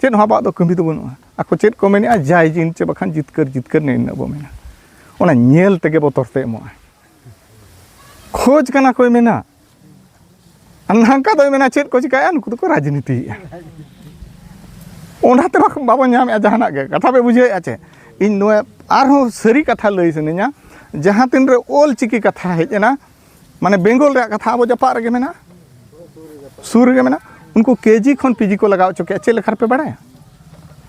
ᱪᱮᱫ ᱦᱚᱸ ᱟᱵᱚᱣᱟᱜ ᱫᱚ ᱠᱟᱹᱢᱤ ᱫᱚ ᱵᱟᱹᱱᱩᱜᱼᱟ᱾ ᱟᱠᱚ ᱪᱮᱫ ᱠᱚ ᱢᱮᱱᱮᱫᱼᱟ, ᱡᱟᱭ ᱡᱤᱱ ᱪᱮ ᱵᱟᱠᱷᱟᱱ ᱡᱤᱛᱠᱟᱹᱨ ᱡᱤᱛᱠᱟᱹᱨ ᱱᱮ ᱤᱱᱟᱹᱜ ᱵᱚ ᱢᱮᱱᱟ᱾ ᱚᱱᱟ ᱧᱮᱞ ᱛᱮᱜᱮ ᱵᱚᱛᱚᱨ ᱛᱮ ᱮᱢᱚᱜᱼᱟ᱾ ᱠᱷᱚᱡᱽ ᱠᱟᱱᱟ ᱠᱚᱭ ᱢᱮᱱᱟ, ᱟᱨ ᱱᱚᱝᱠᱟ ᱫᱚᱭ ᱢᱮᱱᱟ, ᱪᱮᱫ ᱠᱚ ᱪᱤᱠᱟᱹᱭᱟ? ᱱᱩᱠᱩ ᱫᱚᱠᱚ ᱨᱟᱡᱽᱱᱤᱛᱤᱭᱮᱫᱼᱟ᱾ ᱚᱱᱟᱛᱮ ᱵᱟᱠᱚ, ᱵᱟᱵᱚᱱ ᱧᱟᱢᱮᱫᱼᱟ ᱡᱟᱦᱟᱱᱟᱜ ᱜᱮ᱾ ᱠᱟᱛᱷᱟ ᱯᱮ ᱵᱩᱡᱷᱟᱹᱣᱮᱫᱼᱟ ᱪᱮ? ᱤᱧ ᱱᱚᱣᱟ ᱟᱨᱦᱚᱸ ᱥᱟᱹᱨᱤ ᱠᱟᱛᱷᱟ ᱞᱟᱹᱭ ᱥᱟᱱᱟᱧᱟ, ᱡᱟᱦᱟᱸ ᱛᱤᱱ ᱨᱮ ᱚᱞ ᱪᱤᱠᱤ ᱠᱟᱛᱷᱟ ᱦᱮᱡ ᱮᱱᱟ, ᱢᱟᱱᱮ ᱵᱮᱝᱜᱚᱞ ᱨᱮᱭᱟᱜ ᱠᱟᱛᱷᱟ ᱟᱵᱚ ᱡᱟᱯᱟᱜ ᱨᱮᱜᱮ ᱢᱮᱱᱟᱜᱼᱟ, ᱥᱩᱨ ᱨᱮᱜᱮ ᱢᱮᱱᱟᱜᱼᱟ᱾ ᱩᱱᱠᱩ ᱠᱮ ᱡᱤ ᱠᱷᱚᱱ ᱯᱤ ᱡᱤ ᱠᱚ ᱞᱟᱜᱟᱣ ᱦᱚᱪᱚ ᱠᱮᱫᱼᱟ᱾ ᱪᱮᱫ ᱞᱮᱠᱟ ᱨᱮᱯᱮ ᱵᱟᱲᱟᱭᱟ?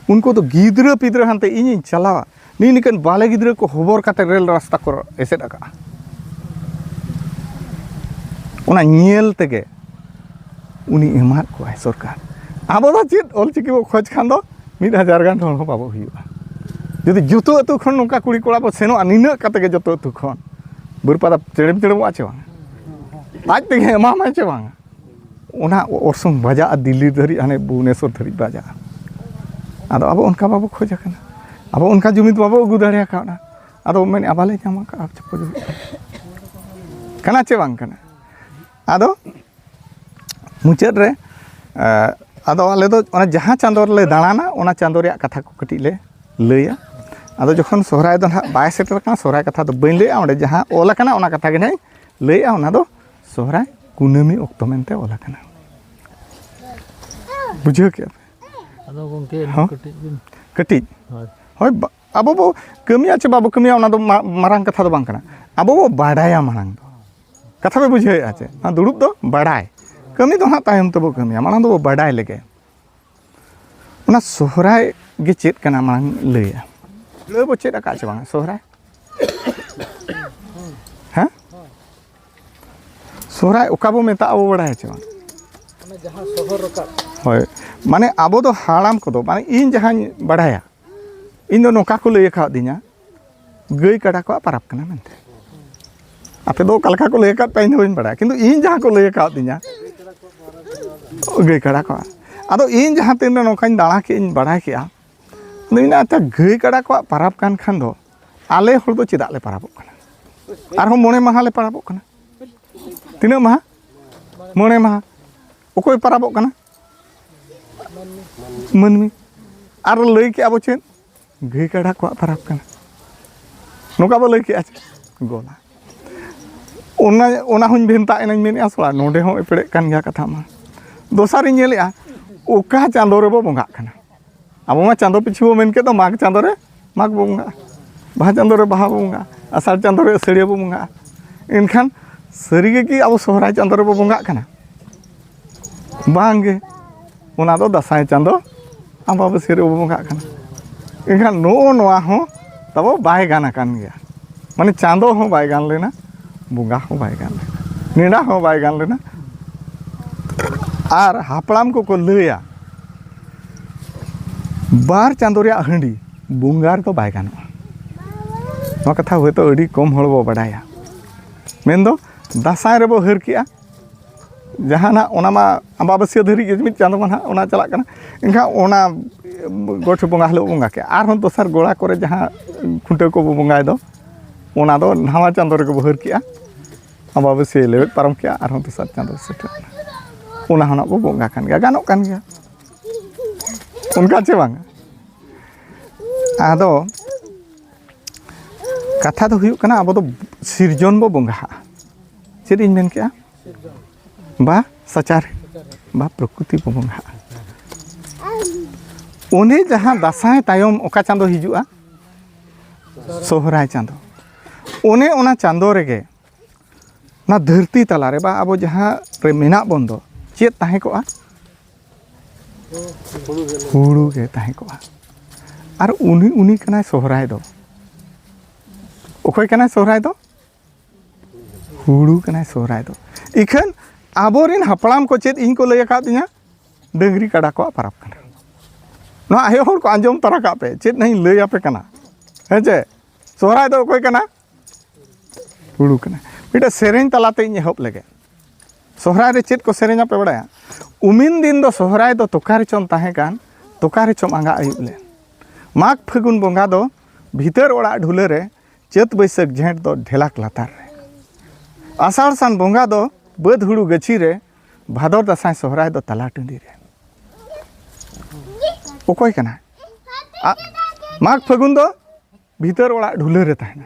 ᱩᱱᱠᱩ ᱫᱚ ᱜᱤᱫᱽᱨᱟᱹ ᱯᱤᱫᱽᱨᱟᱹ ᱦᱟᱱᱛᱮ ᱤᱧᱤᱧ ᱪᱟᱞᱟᱣᱟ, ᱱᱤᱭ ᱱᱤᱠᱟᱹᱱ ᱵᱟᱞᱮ ᱜᱤᱫᱽᱨᱟᱹ ᱠᱚ ᱦᱚᱵᱚᱨ ᱠᱟᱛᱮ ᱨᱮᱞ ᱨᱟᱥᱛᱟ ᱠᱚ ᱮᱥᱮᱫ ᱟᱠᱟᱫᱼᱟ᱾ ᱚᱱᱟ ᱧᱮᱞ ᱛᱮᱜᱮ ᱩᱱᱤ ᱮᱢᱟᱫ ᱠᱚᱣᱟᱭ ᱥᱚᱨᱠᱟᱨ᱾ ᱟᱵᱚ ᱫᱚ ᱪᱮᱫ ᱚᱞ ᱪᱤᱠᱤ ᱵᱚ ᱠᱷᱚᱡᱽ ᱠᱷᱟᱱ ᱫᱚ ᱢᱤᱫ ᱦᱟᱡᱟᱨ ᱜᱟᱱ ᱦᱚᱲ ᱦᱚᱸ ᱵᱟᱵᱚ ᱦᱩᱭᱩᱜᱼᱟ᱾ ᱡᱩᱫᱤ ᱡᱚᱛᱚ ᱟᱹᱛᱩ ᱠᱷᱚᱱ ᱱᱚᱝᱠᱟ ᱠᱩᱲᱤ ᱠᱚᱲᱟ ᱵᱚ ᱥᱮᱱᱚᱜᱼᱟ, ᱱᱤᱱᱟᱹᱜ ᱠᱟᱛᱮ ᱜᱮ ᱡᱚᱛᱚ ᱟᱹᱛᱩ ᱠᱷᱚᱱ, ᱵᱟᱹᱨᱯᱟᱫᱟ ᱪᱮᱲᱮᱢ ᱪᱮᱲᱮᱢᱚᱜᱼᱟ ᱪᱮ ᱵᱟᱝ? ᱟᱡ ᱛᱮᱜᱮ ᱮᱢᱟᱢᱟᱭ ᱪᱮ ᱵᱟᱝ? ᱚᱱᱟ ᱚᱨᱥᱚᱝ ᱵᱟᱡᱟᱜᱼᱟ, ᱫᱤᱞᱞᱤ ᱫᱷᱟᱹᱨᱤᱡ, ᱦᱟᱱᱮ ᱵᱷᱩᱵᱽᱱᱮᱥᱚᱨ ᱫᱷᱟᱹᱨᱤᱡ ᱵᱟᱡᱟᱜᱼᱟ᱾ ᱟᱫᱚ ᱟᱵᱚ ᱚᱱᱠᱟ ᱵᱟᱵᱚ ᱠᱷᱚᱡᱽ ᱟᱠᱟᱱᱟ, ᱟᱵᱚ ᱚᱱᱠᱟ ᱡᱩᱢᱤᱫ ᱵᱟᱵᱚ ᱟᱹᱜᱩ ᱫᱟᱲᱮ ᱟᱠᱟᱣᱱᱟ᱾ ᱟᱫᱚ ᱢᱮᱱᱮᱫᱼᱟ, ᱵᱟᱞᱮ ᱧᱟᱢ ᱟᱠᱟᱫᱼᱟ, ᱪᱮᱫ ᱠᱚ ᱡᱩᱢᱤᱫ ᱠᱟᱱᱟ ᱪᱮ ᱵᱟᱝ ᱠᱟᱱᱟ? ᱟᱫᱚ ᱢᱩᱪᱟᱹᱫ ᱨᱮ, ᱮ, ᱟᱫᱚ ᱟᱞᱮ ᱫᱚ ᱚᱱᱟ ᱡᱟᱦᱟᱸ ᱪᱟᱸᱫᱳ ᱨᱮᱞᱮ ᱫᱟᱬᱟᱱᱟ, ᱚᱱᱟ ᱪᱟᱸᱫᱳ ᱨᱮᱭᱟᱜ ᱠᱟᱛᱷᱟ ᱠᱚ ᱠᱟᱹᱴᱤᱡ ᱞᱮ ᱞᱟᱹᱭᱟ᱾ ᱟᱫᱚ ᱡᱚᱠᱷᱚᱱ ᱥᱚᱦᱨᱟᱭ ᱫᱚ ᱱᱟᱦᱟᱜ ᱵᱟᱭ ᱥᱮᱴᱮᱨ ᱟᱠᱟᱱᱟ, ᱥᱚᱦᱨᱟᱭ ᱠᱟᱛᱷᱟ ᱫᱚ ᱵᱟᱹᱧ ᱞᱟᱹᱭᱮᱜᱼᱟ, ᱚᱸᱰᱮ ᱡᱟᱦᱟᱸ ᱚᱞ ᱟᱠᱟᱱᱟ ᱚᱱᱟ ᱠᱟᱛᱷᱟ ᱜᱮ ᱱᱟᱦᱟᱜ ᱤᱧ ᱞᱟᱹᱭᱮᱜᱼᱟ, ᱚᱱᱟ ᱫᱚ ᱥᱚᱦᱨᱟᱭ ᱠᱩᱱᱟᱹᱢᱤ ᱚᱠᱛᱚ ᱢᱮᱱᱛᱮ ᱚᱞ ᱟᱠᱟᱱᱟ᱾ ᱵᱩᱡᱷᱟᱹᱣ ᱠᱮᱜᱼᱟ ᱯᱮ? ᱟᱫᱚ ᱜᱚᱢᱠᱮ ᱦᱚᱸ? ᱠᱟᱹᱴᱤᱡ ᱵᱤᱱ ᱠᱟᱹᱴᱤᱡ ᱦᱳᱭ ᱦᱳᱭ, ᱵᱟ- ᱟᱵᱚ ᱵᱚ ᱠᱟᱹᱢᱤᱭᱟ ᱪᱮ ᱵᱟᱵᱚ ᱠᱟᱹᱢᱤᱭᱟ, ᱚᱱᱟ ᱫᱚ ᱢᱟ- ᱢᱟᱨᱟᱝ ᱠᱟᱛᱷᱟ ᱫᱚ ᱵᱟᱝ ᱠᱟᱱᱟ᱾ ᱟᱵᱚ ᱵᱚ ᱵᱟᱰᱟᱭᱟ ᱢᱟᱲᱟᱝ ᱫᱚ, ᱠᱟᱛᱷᱟ ᱯᱮ ᱵᱩᱡᱷᱟᱹᱣᱮᱫᱼᱟ ᱪᱮ? ᱚᱱᱟ ᱫᱩᱲᱩᱵ ᱫᱚ ᱵᱟᱰᱟᱭ, ᱠᱟᱹᱢᱤ ᱫᱚ ᱦᱟᱸᱜ ᱛᱟᱭᱚᱢ ᱛᱮᱵᱚ ᱠᱟᱹᱢᱤᱭᱟ, ᱢᱟᱲᱟᱝ ᱫᱚᱵᱚ ᱵᱟᱰᱟᱭ ᱞᱮᱜᱮ᱾ ᱚᱱᱟ ᱥᱚᱦᱨᱟᱭ ᱜᱮ ᱪᱮᱫ ᱠᱟᱱᱟ ᱢᱟᱲᱟᱝ ᱞᱟᱹᱭᱟ᱾ ᱞᱟᱹᱭ ᱵᱚ ᱪᱮᱫ ᱟᱠᱟᱫ ᱪᱮ ᱵᱟᱝ ᱥᱚᱦᱨᱟᱭ? ᱦᱮᱸ, ᱥᱚᱦᱨᱟᱭ ᱚᱠᱟ ᱵᱚ ᱢᱮᱛᱟᱜᱼᱟ ᱵᱚ ᱵᱟᱲᱟᱭᱟ ᱪᱮ ᱵᱟᱝ? ᱚᱱᱟ ᱡᱟᱦᱟᱸ ᱥᱚᱦᱚᱨ ᱨᱟᱠᱟᱵ ᱦᱳᱭ, ᱢᱟᱱᱮ ᱟᱵᱚ ᱫᱚ ᱦᱟᱲᱟᱢ ᱠᱚᱫᱚ, ᱢᱟᱱᱮ ᱤᱧ ᱡᱟᱦᱟᱸᱧ ᱵᱟᱲᱟᱭᱟ, ᱤᱧ ᱫᱚ ᱱᱚᱝᱠᱟ ᱠᱚ ᱞᱟᱹᱭ ᱟᱠᱟᱫᱤᱧᱟ, ᱜᱟᱹᱭ ᱠᱟᱰᱟ ᱠᱚᱣᱟᱜ ᱯᱟᱨᱟᱵᱽ ᱠᱟᱱᱟ ᱢᱮᱱᱛᱮ᱾ ᱟᱯᱮ ᱫᱚ ᱚᱠᱟ ᱞᱮᱠᱟ ᱠᱚ ᱞᱟᱹᱭ ᱟᱠᱟᱫ ᱯᱮᱭᱟ ᱤᱧ ᱫᱚ ᱵᱟᱹᱧ ᱵᱟᱲᱟᱭᱟ, ᱠᱤᱱᱛᱩ ᱤᱧ ᱡᱟᱦᱟᱸ ᱠᱚ ᱞᱟᱹᱭ ᱟᱠᱟᱫᱤᱧᱟ, ᱜᱟᱹᱭ ᱠᱟᱰᱟ ᱠᱚᱣᱟᱜ᱾ ᱟᱫᱚ ᱤᱧ ᱡᱟᱦᱟᱸ ᱛᱤᱱᱨᱮ ᱱᱚᱝᱠᱟᱧ ᱫᱟᱬᱟ ᱠᱮᱜ ᱤᱧ ᱵᱟᱲᱟᱭ ᱠᱮᱜᱼᱟ, ᱟᱫᱚ ᱢᱮᱱᱟ ᱟᱪᱪᱷᱟ, ᱜᱟᱹᱭ ᱠᱟᱰᱟ ᱠᱚᱣᱟᱜ ᱯᱟᱨᱟᱵᱽ ᱠᱟᱱ ᱠᱷᱟᱱ ᱫᱚ ᱟᱞᱮ ᱦᱚᱲ ᱫᱚ ᱪᱮᱫᱟᱜ ᱞᱮ ᱯᱟᱨᱟᱵᱚᱜ ᱠᱟᱱᱟ? ᱟᱨᱦᱚᱸ ᱢᱚᱬᱮ ᱢᱟᱦᱟ ᱞᱮ ᱯᱟᱨᱟᱵᱚᱜ ᱠᱟᱱᱟ᱾ ᱛᱤᱱᱟᱹᱜ ᱢᱟᱦᱟ? ᱢᱚᱬᱮ ᱢᱟᱦᱟ᱾ ᱚᱠᱚᱭ ᱯᱟᱨᱟᱵᱚᱜ ᱠᱟᱱᱟ? ᱢᱟᱹᱱᱢᱤ᱾ ᱟᱨ ᱞᱟᱹᱭ ᱠᱮᱜᱼᱟ ᱵᱚ ᱪᱮᱫ? ᱜᱟᱹᱭ ᱠᱟᱰᱟ ᱠᱚᱣᱟᱜ ᱯᱟᱨᱟᱵᱽ ᱠᱟᱱᱟ, ᱱᱚᱝᱠᱟ ᱵᱚ ᱞᱟᱹᱭ ᱠᱮᱜᱼᱟ ᱪᱮ? ᱜᱚᱞᱟ᱾ ᱚᱱᱟ ᱚᱱᱟ ᱦᱚᱸᱧ ᱵᱷᱮᱱᱛᱟ ᱮᱱᱟᱧ ᱢᱮᱱᱮᱫᱼᱟ, ᱥᱟᱞᱟ ᱱᱚᱰᱮ ᱦᱚᱸ ᱮᱯᱮᱲᱮᱜ ᱠᱟᱱ ᱜᱮᱭᱟ ᱠᱟᱛᱷᱟ ᱢᱟ᱾ ᱫᱚᱥᱟᱨᱤᱧ ᱧᱮᱞᱮᱜᱼᱟ, ᱚᱠᱟ ᱪᱟᱸᱫᱳ ᱨᱮᱵᱚ ᱵᱚᱸᱜᱟᱜ ᱠᱟᱱᱟ? ᱟᱵᱚ ᱢᱟ ᱪᱟᱸᱫᱳ ᱯᱤᱪᱷᱩ ᱵᱚ ᱢᱮᱱ ᱠᱮᱫ ᱫᱚ ᱢᱟᱜᱽ ᱪᱟᱸᱫᱳ ᱨᱮ ᱢᱟᱜᱽ ᱵᱚ ᱵᱚᱸᱜᱟᱜᱼᱟ, ᱵᱟᱦᱟ ᱪᱟᱸᱫᱳ ᱨᱮ ᱵᱟᱦᱟ ᱵᱚ ᱵᱚᱸᱜᱟᱜᱼᱟ, ᱟᱥᱟᱲ ᱪᱟᱸᱫᱳ ᱨᱮ ᱟᱹᱥᱟᱹᱲᱤᱭᱟᱹ ᱵᱚ ᱵᱚᱸᱜᱟᱜᱼᱟ᱾ ᱮᱱᱠᱷᱟᱱ ᱥᱟᱹᱨᱤᱜᱮ ᱠᱤ ᱟᱵᱚ ᱥᱚᱦᱨᱟᱭ ᱪᱟᱸᱫᱳ ᱨᱮᱵᱚ ᱵᱚᱸᱜᱟᱜ ᱠᱟᱱᱟ? ᱵᱟᱝᱜᱮ, ᱚᱱᱟ ᱫᱚ ᱫᱟᱸᱥᱟᱭ ᱪᱟᱸᱫᱳ ᱟᱢᱵᱟᱵᱟᱹᱥᱭᱟᱹ ᱨᱮᱵᱚ ᱵᱚᱸᱜᱟᱜ ᱠᱟᱱᱟ᱾ ᱮᱱᱠᱷᱟᱱ ᱱᱚᱜᱼᱚ ᱱᱚᱣᱟ ᱦᱚᱸ ᱛᱟᱵᱚ ᱵᱟᱭ ᱜᱟᱱ ᱟᱠᱟᱱ ᱜᱮᱭᱟ᱾ ᱢᱟᱱᱮ ᱪᱟᱸᱫᱳ ᱦᱚᱸ ᱵᱟᱭ ᱜᱟᱱ ᱞᱮᱱᱟ, ᱵᱚᱸᱜᱟ ᱦᱚᱸ ᱵᱟᱭ ᱜᱟᱱ ᱞᱮᱱᱟ, ᱱᱮᱰᱟ ᱦᱚᱸ ᱵᱟᱭ ᱜᱟᱱ ᱞᱮᱱᱟ᱾ ᱟᱨ ᱦᱟᱯᱲᱟᱢ ᱠᱚᱠᱚ ᱞᱟᱹᱭᱟ, ᱵᱟᱨ ᱪᱟᱸᱫᱳ ᱨᱮᱭᱟᱜ ᱦᱟᱺᱰᱤ ᱵᱚᱸᱜᱟ ᱨᱮᱫᱚ ᱵᱟᱭ ᱜᱟᱱᱚᱜᱼᱟ᱾ ᱱᱚᱣᱟ ᱠᱟᱛᱷᱟ ᱦᱚᱭᱛᱳ ᱟᱹᱰᱤ ᱠᱚᱢ ᱦᱚᱲ ᱵᱚ ᱵᱟᱰᱟᱭᱟ᱾ ᱢᱮᱱᱫᱚ ᱫᱟᱸᱥᱟᱭ ᱨᱮᱵᱚ ᱦᱟᱹᱨ ᱠᱮᱜᱼᱟ, ᱡᱟᱦᱟᱱᱟᱜ ᱚᱱᱟ ᱢᱟ ᱟᱢᱵᱟᱵᱟᱹᱥᱭᱟᱹ ᱫᱷᱟᱹᱨᱤᱡ ᱜᱮ ᱢᱤᱫ ᱪᱟᱸᱫᱳ ᱢᱟ ᱱᱟᱦᱟᱜ ᱚᱱᱟ ᱪᱟᱞᱟᱜ ᱠᱟᱱᱟ᱾ ᱮᱱᱠᱷᱟᱱ ᱚᱱᱟ ᱜᱚᱴ ᱵᱚᱸᱜᱟ ᱦᱤᱞᱳᱜ ᱵᱚᱸᱜᱟ ᱠᱮᱜᱼᱟ, ᱟᱨᱦᱚᱸ ᱫᱚᱥᱟᱨ ᱜᱚᱲᱟ ᱠᱚᱨᱮ ᱡᱟᱦᱟᱸ ᱠᱷᱩᱱᱴᱟᱹᱣ ᱠᱚᱵᱚ ᱵᱚᱸᱜᱟᱭ ᱫᱚ, ᱚᱱᱟ ᱫᱚ ᱱᱟᱣᱟ ᱪᱟᱸᱫᱳ ᱨᱮᱜᱮ ᱵᱚ ᱦᱟᱹᱨ ᱠᱮᱜᱼᱟ᱾ ᱟᱢᱵᱟᱵᱟᱹᱥᱭᱟᱹ ᱞᱮᱵᱮᱫ ᱯᱟᱨᱚᱢ ᱠᱮᱜᱼᱟ, ᱟᱨᱦᱚᱸ ᱫᱚᱥᱟᱨ ᱪᱟᱸᱫᱳ ᱥᱮᱴᱮᱨ ᱮᱱᱟ᱾ ᱚᱱᱟ ᱦᱚᱸ ᱱᱟᱜ ᱵᱚ ᱵᱚᱸᱜᱟ ᱠᱟᱱ ᱜᱮᱭᱟ, ᱜᱟᱱᱚᱜ ᱠᱟᱱ ᱜᱮᱭᱟ᱾ ᱚᱱᱠᱟ ᱪᱮ ᱵᱟᱝ? ᱟᱫᱚ ᱠᱟᱛᱷᱟ ᱫᱚ ᱦᱩᱭᱩᱜ ᱠᱟᱱᱟ, ᱟᱵᱚ ᱫᱚ ᱥᱤᱨᱡᱚᱱ ᱵᱚ ᱵᱚᱸᱜᱟᱜᱼᱟ᱾ ᱪᱮᱫ ᱤᱧ ᱢᱮᱱ ᱠᱮᱜᱼᱟ? ᱵᱟ ᱥᱟᱪᱟᱨ ᱵᱟ ᱯᱨᱚᱠᱨᱤᱛᱤ ᱵᱚ ᱵᱚᱸᱜᱟᱜᱼᱟ᱾ ᱚᱱᱮ ᱡᱟᱦᱟᱸ ᱫᱟᱸᱥᱟᱭ ᱛᱟᱭᱚᱢ ᱚᱠᱟ ᱪᱟᱸᱫᱚ ᱦᱤᱡᱩᱜᱼᱟ? ᱥᱚᱦᱨᱟᱭ ᱪᱟᱸᱫᱚ᱾ ᱚᱱᱮ ᱚᱱᱟ ᱪᱟᱸᱫᱚ ᱨᱮᱜᱮ ᱚᱱᱟ ᱫᱷᱟᱹᱨᱛᱤ ᱛᱟᱞᱟᱨᱮ ᱵᱟ ᱟᱵᱚ ᱡᱟᱦᱟᱸ ᱨᱮ ᱢᱮᱱᱟᱜ ᱵᱚᱱ ᱫᱚ, ᱪᱮᱫ ᱛᱟᱦᱮᱸ ᱠᱚᱜᱼᱟ? ᱦᱩᱲᱩ ᱜᱮ ᱛᱟᱦᱮᱸ ᱠᱚᱜᱼᱟ᱾ ᱟᱨ ᱩᱱᱤ, ᱩᱱᱤ ᱠᱟᱱᱟᱭ ᱥᱚᱦᱨᱟᱭ ᱫᱚ᱾ ᱚᱠᱚᱭ ᱠᱟᱱᱟᱭ ᱥᱚᱦᱨᱟᱭ ᱫᱚ? ᱦᱩᱲᱩ ᱠᱟᱱᱟᱭ ᱥᱚᱦᱨᱟᱭ ᱫᱚ᱾ ᱤᱠᱷᱟᱹᱱ ᱟᱵᱚᱨᱮᱱ ᱦᱟᱯᱲᱟᱢ ᱠᱚ ᱪᱮᱫ ᱤᱧ ᱠᱚ ᱞᱟᱹᱭ ᱟᱠᱟᱫᱤᱧᱟ? ᱰᱟᱹᱝᱨᱤ ᱠᱟᱰᱟ ᱠᱚᱣᱟᱜ ᱯᱚᱨᱚᱵᱽ ᱠᱟᱱᱟ᱾ ᱱᱚᱣᱟ ᱟᱭᱳ ᱦᱚᱲ ᱠᱚ ᱟᱸᱡᱚᱢ ᱛᱟᱨᱟ ᱠᱟᱜ ᱯᱮ, ᱪᱮᱫ ᱱᱟᱜ ᱤᱧ ᱞᱟᱹᱭ ᱟᱯᱮ ᱠᱟᱱᱟ᱾ ᱦᱮᱸ ᱪᱮ? ᱥᱚᱦᱨᱟᱭ ᱫᱚ ᱚᱠᱚᱭ ᱠᱟᱱᱟ? ᱦᱩᱲᱩ ᱠᱟᱱᱟ᱾ ᱢᱤᱫᱴᱮᱱ ᱥᱮᱨᱮᱧ ᱛᱟᱞᱟᱛᱮ ᱤᱧ ᱮᱦᱚᱵ ᱞᱮᱜᱮ᱾ ᱥᱚᱦᱨᱟᱭ ᱨᱮ ᱪᱮᱫ ᱠᱚ ᱥᱮᱨᱮᱧᱟ ᱯᱮ ᱵᱟᱲᱟᱭᱟ? ᱩᱢᱤᱱ ᱫᱤᱱ ᱫᱚ ᱥᱚᱦᱨᱟᱭ ᱫᱚ ᱛᱚᱠᱟ ᱨᱮᱪᱚᱢ ᱛᱟᱦᱮᱸ ᱠᱟᱱ, ᱛᱚᱠᱟ ᱨᱮᱪᱚᱢ ᱟᱸᱜᱟ ᱟᱹᱭᱩᱵ ᱞᱮᱱ᱾ ᱢᱟᱜᱽ ᱯᱷᱟᱹᱜᱩᱱ ᱵᱚᱸᱜᱟ ᱫᱚ ᱵᱷᱤᱛᱟᱹᱨ ᱚᱲᱟᱜ ᱰᱷᱩᱞᱟᱹ ᱨᱮ, ᱪᱟᱹᱛ ᱵᱟᱹᱭᱥᱟᱹᱠᱷ ᱡᱷᱮᱸᱴ ᱫᱚ ᱰᱷᱮᱞᱟᱠ ᱞᱟᱛᱟᱨ ᱨᱮ᱾ ᱟᱥᱟᱲ ᱥᱟᱱ ᱵᱚᱸᱜᱟ ᱫᱚ ᱵᱟᱹᱫᱽ ᱦᱩᱲᱩ ᱜᱟᱹᱪᱷᱤ ᱨᱮ, ᱵᱷᱟᱫᱚᱨ ᱫᱟᱸᱥᱟᱭ ᱥᱚᱦᱨᱟᱭ ᱫᱚ ᱛᱟᱞᱟ ᱴᱟᱺᱰᱤ ᱨᱮ᱾ ᱚᱠᱚᱭ ᱠᱟᱱᱟᱭ? ᱟ-, ᱢᱟᱜᱽ ᱯᱷᱟᱹᱜᱩᱱ ᱫᱚ ᱵᱷᱤᱛᱟᱹᱨ ᱚᱲᱟᱜ ᱰᱷᱩᱞᱟᱹ ᱨᱮ ᱛᱟᱦᱮᱱᱟ᱾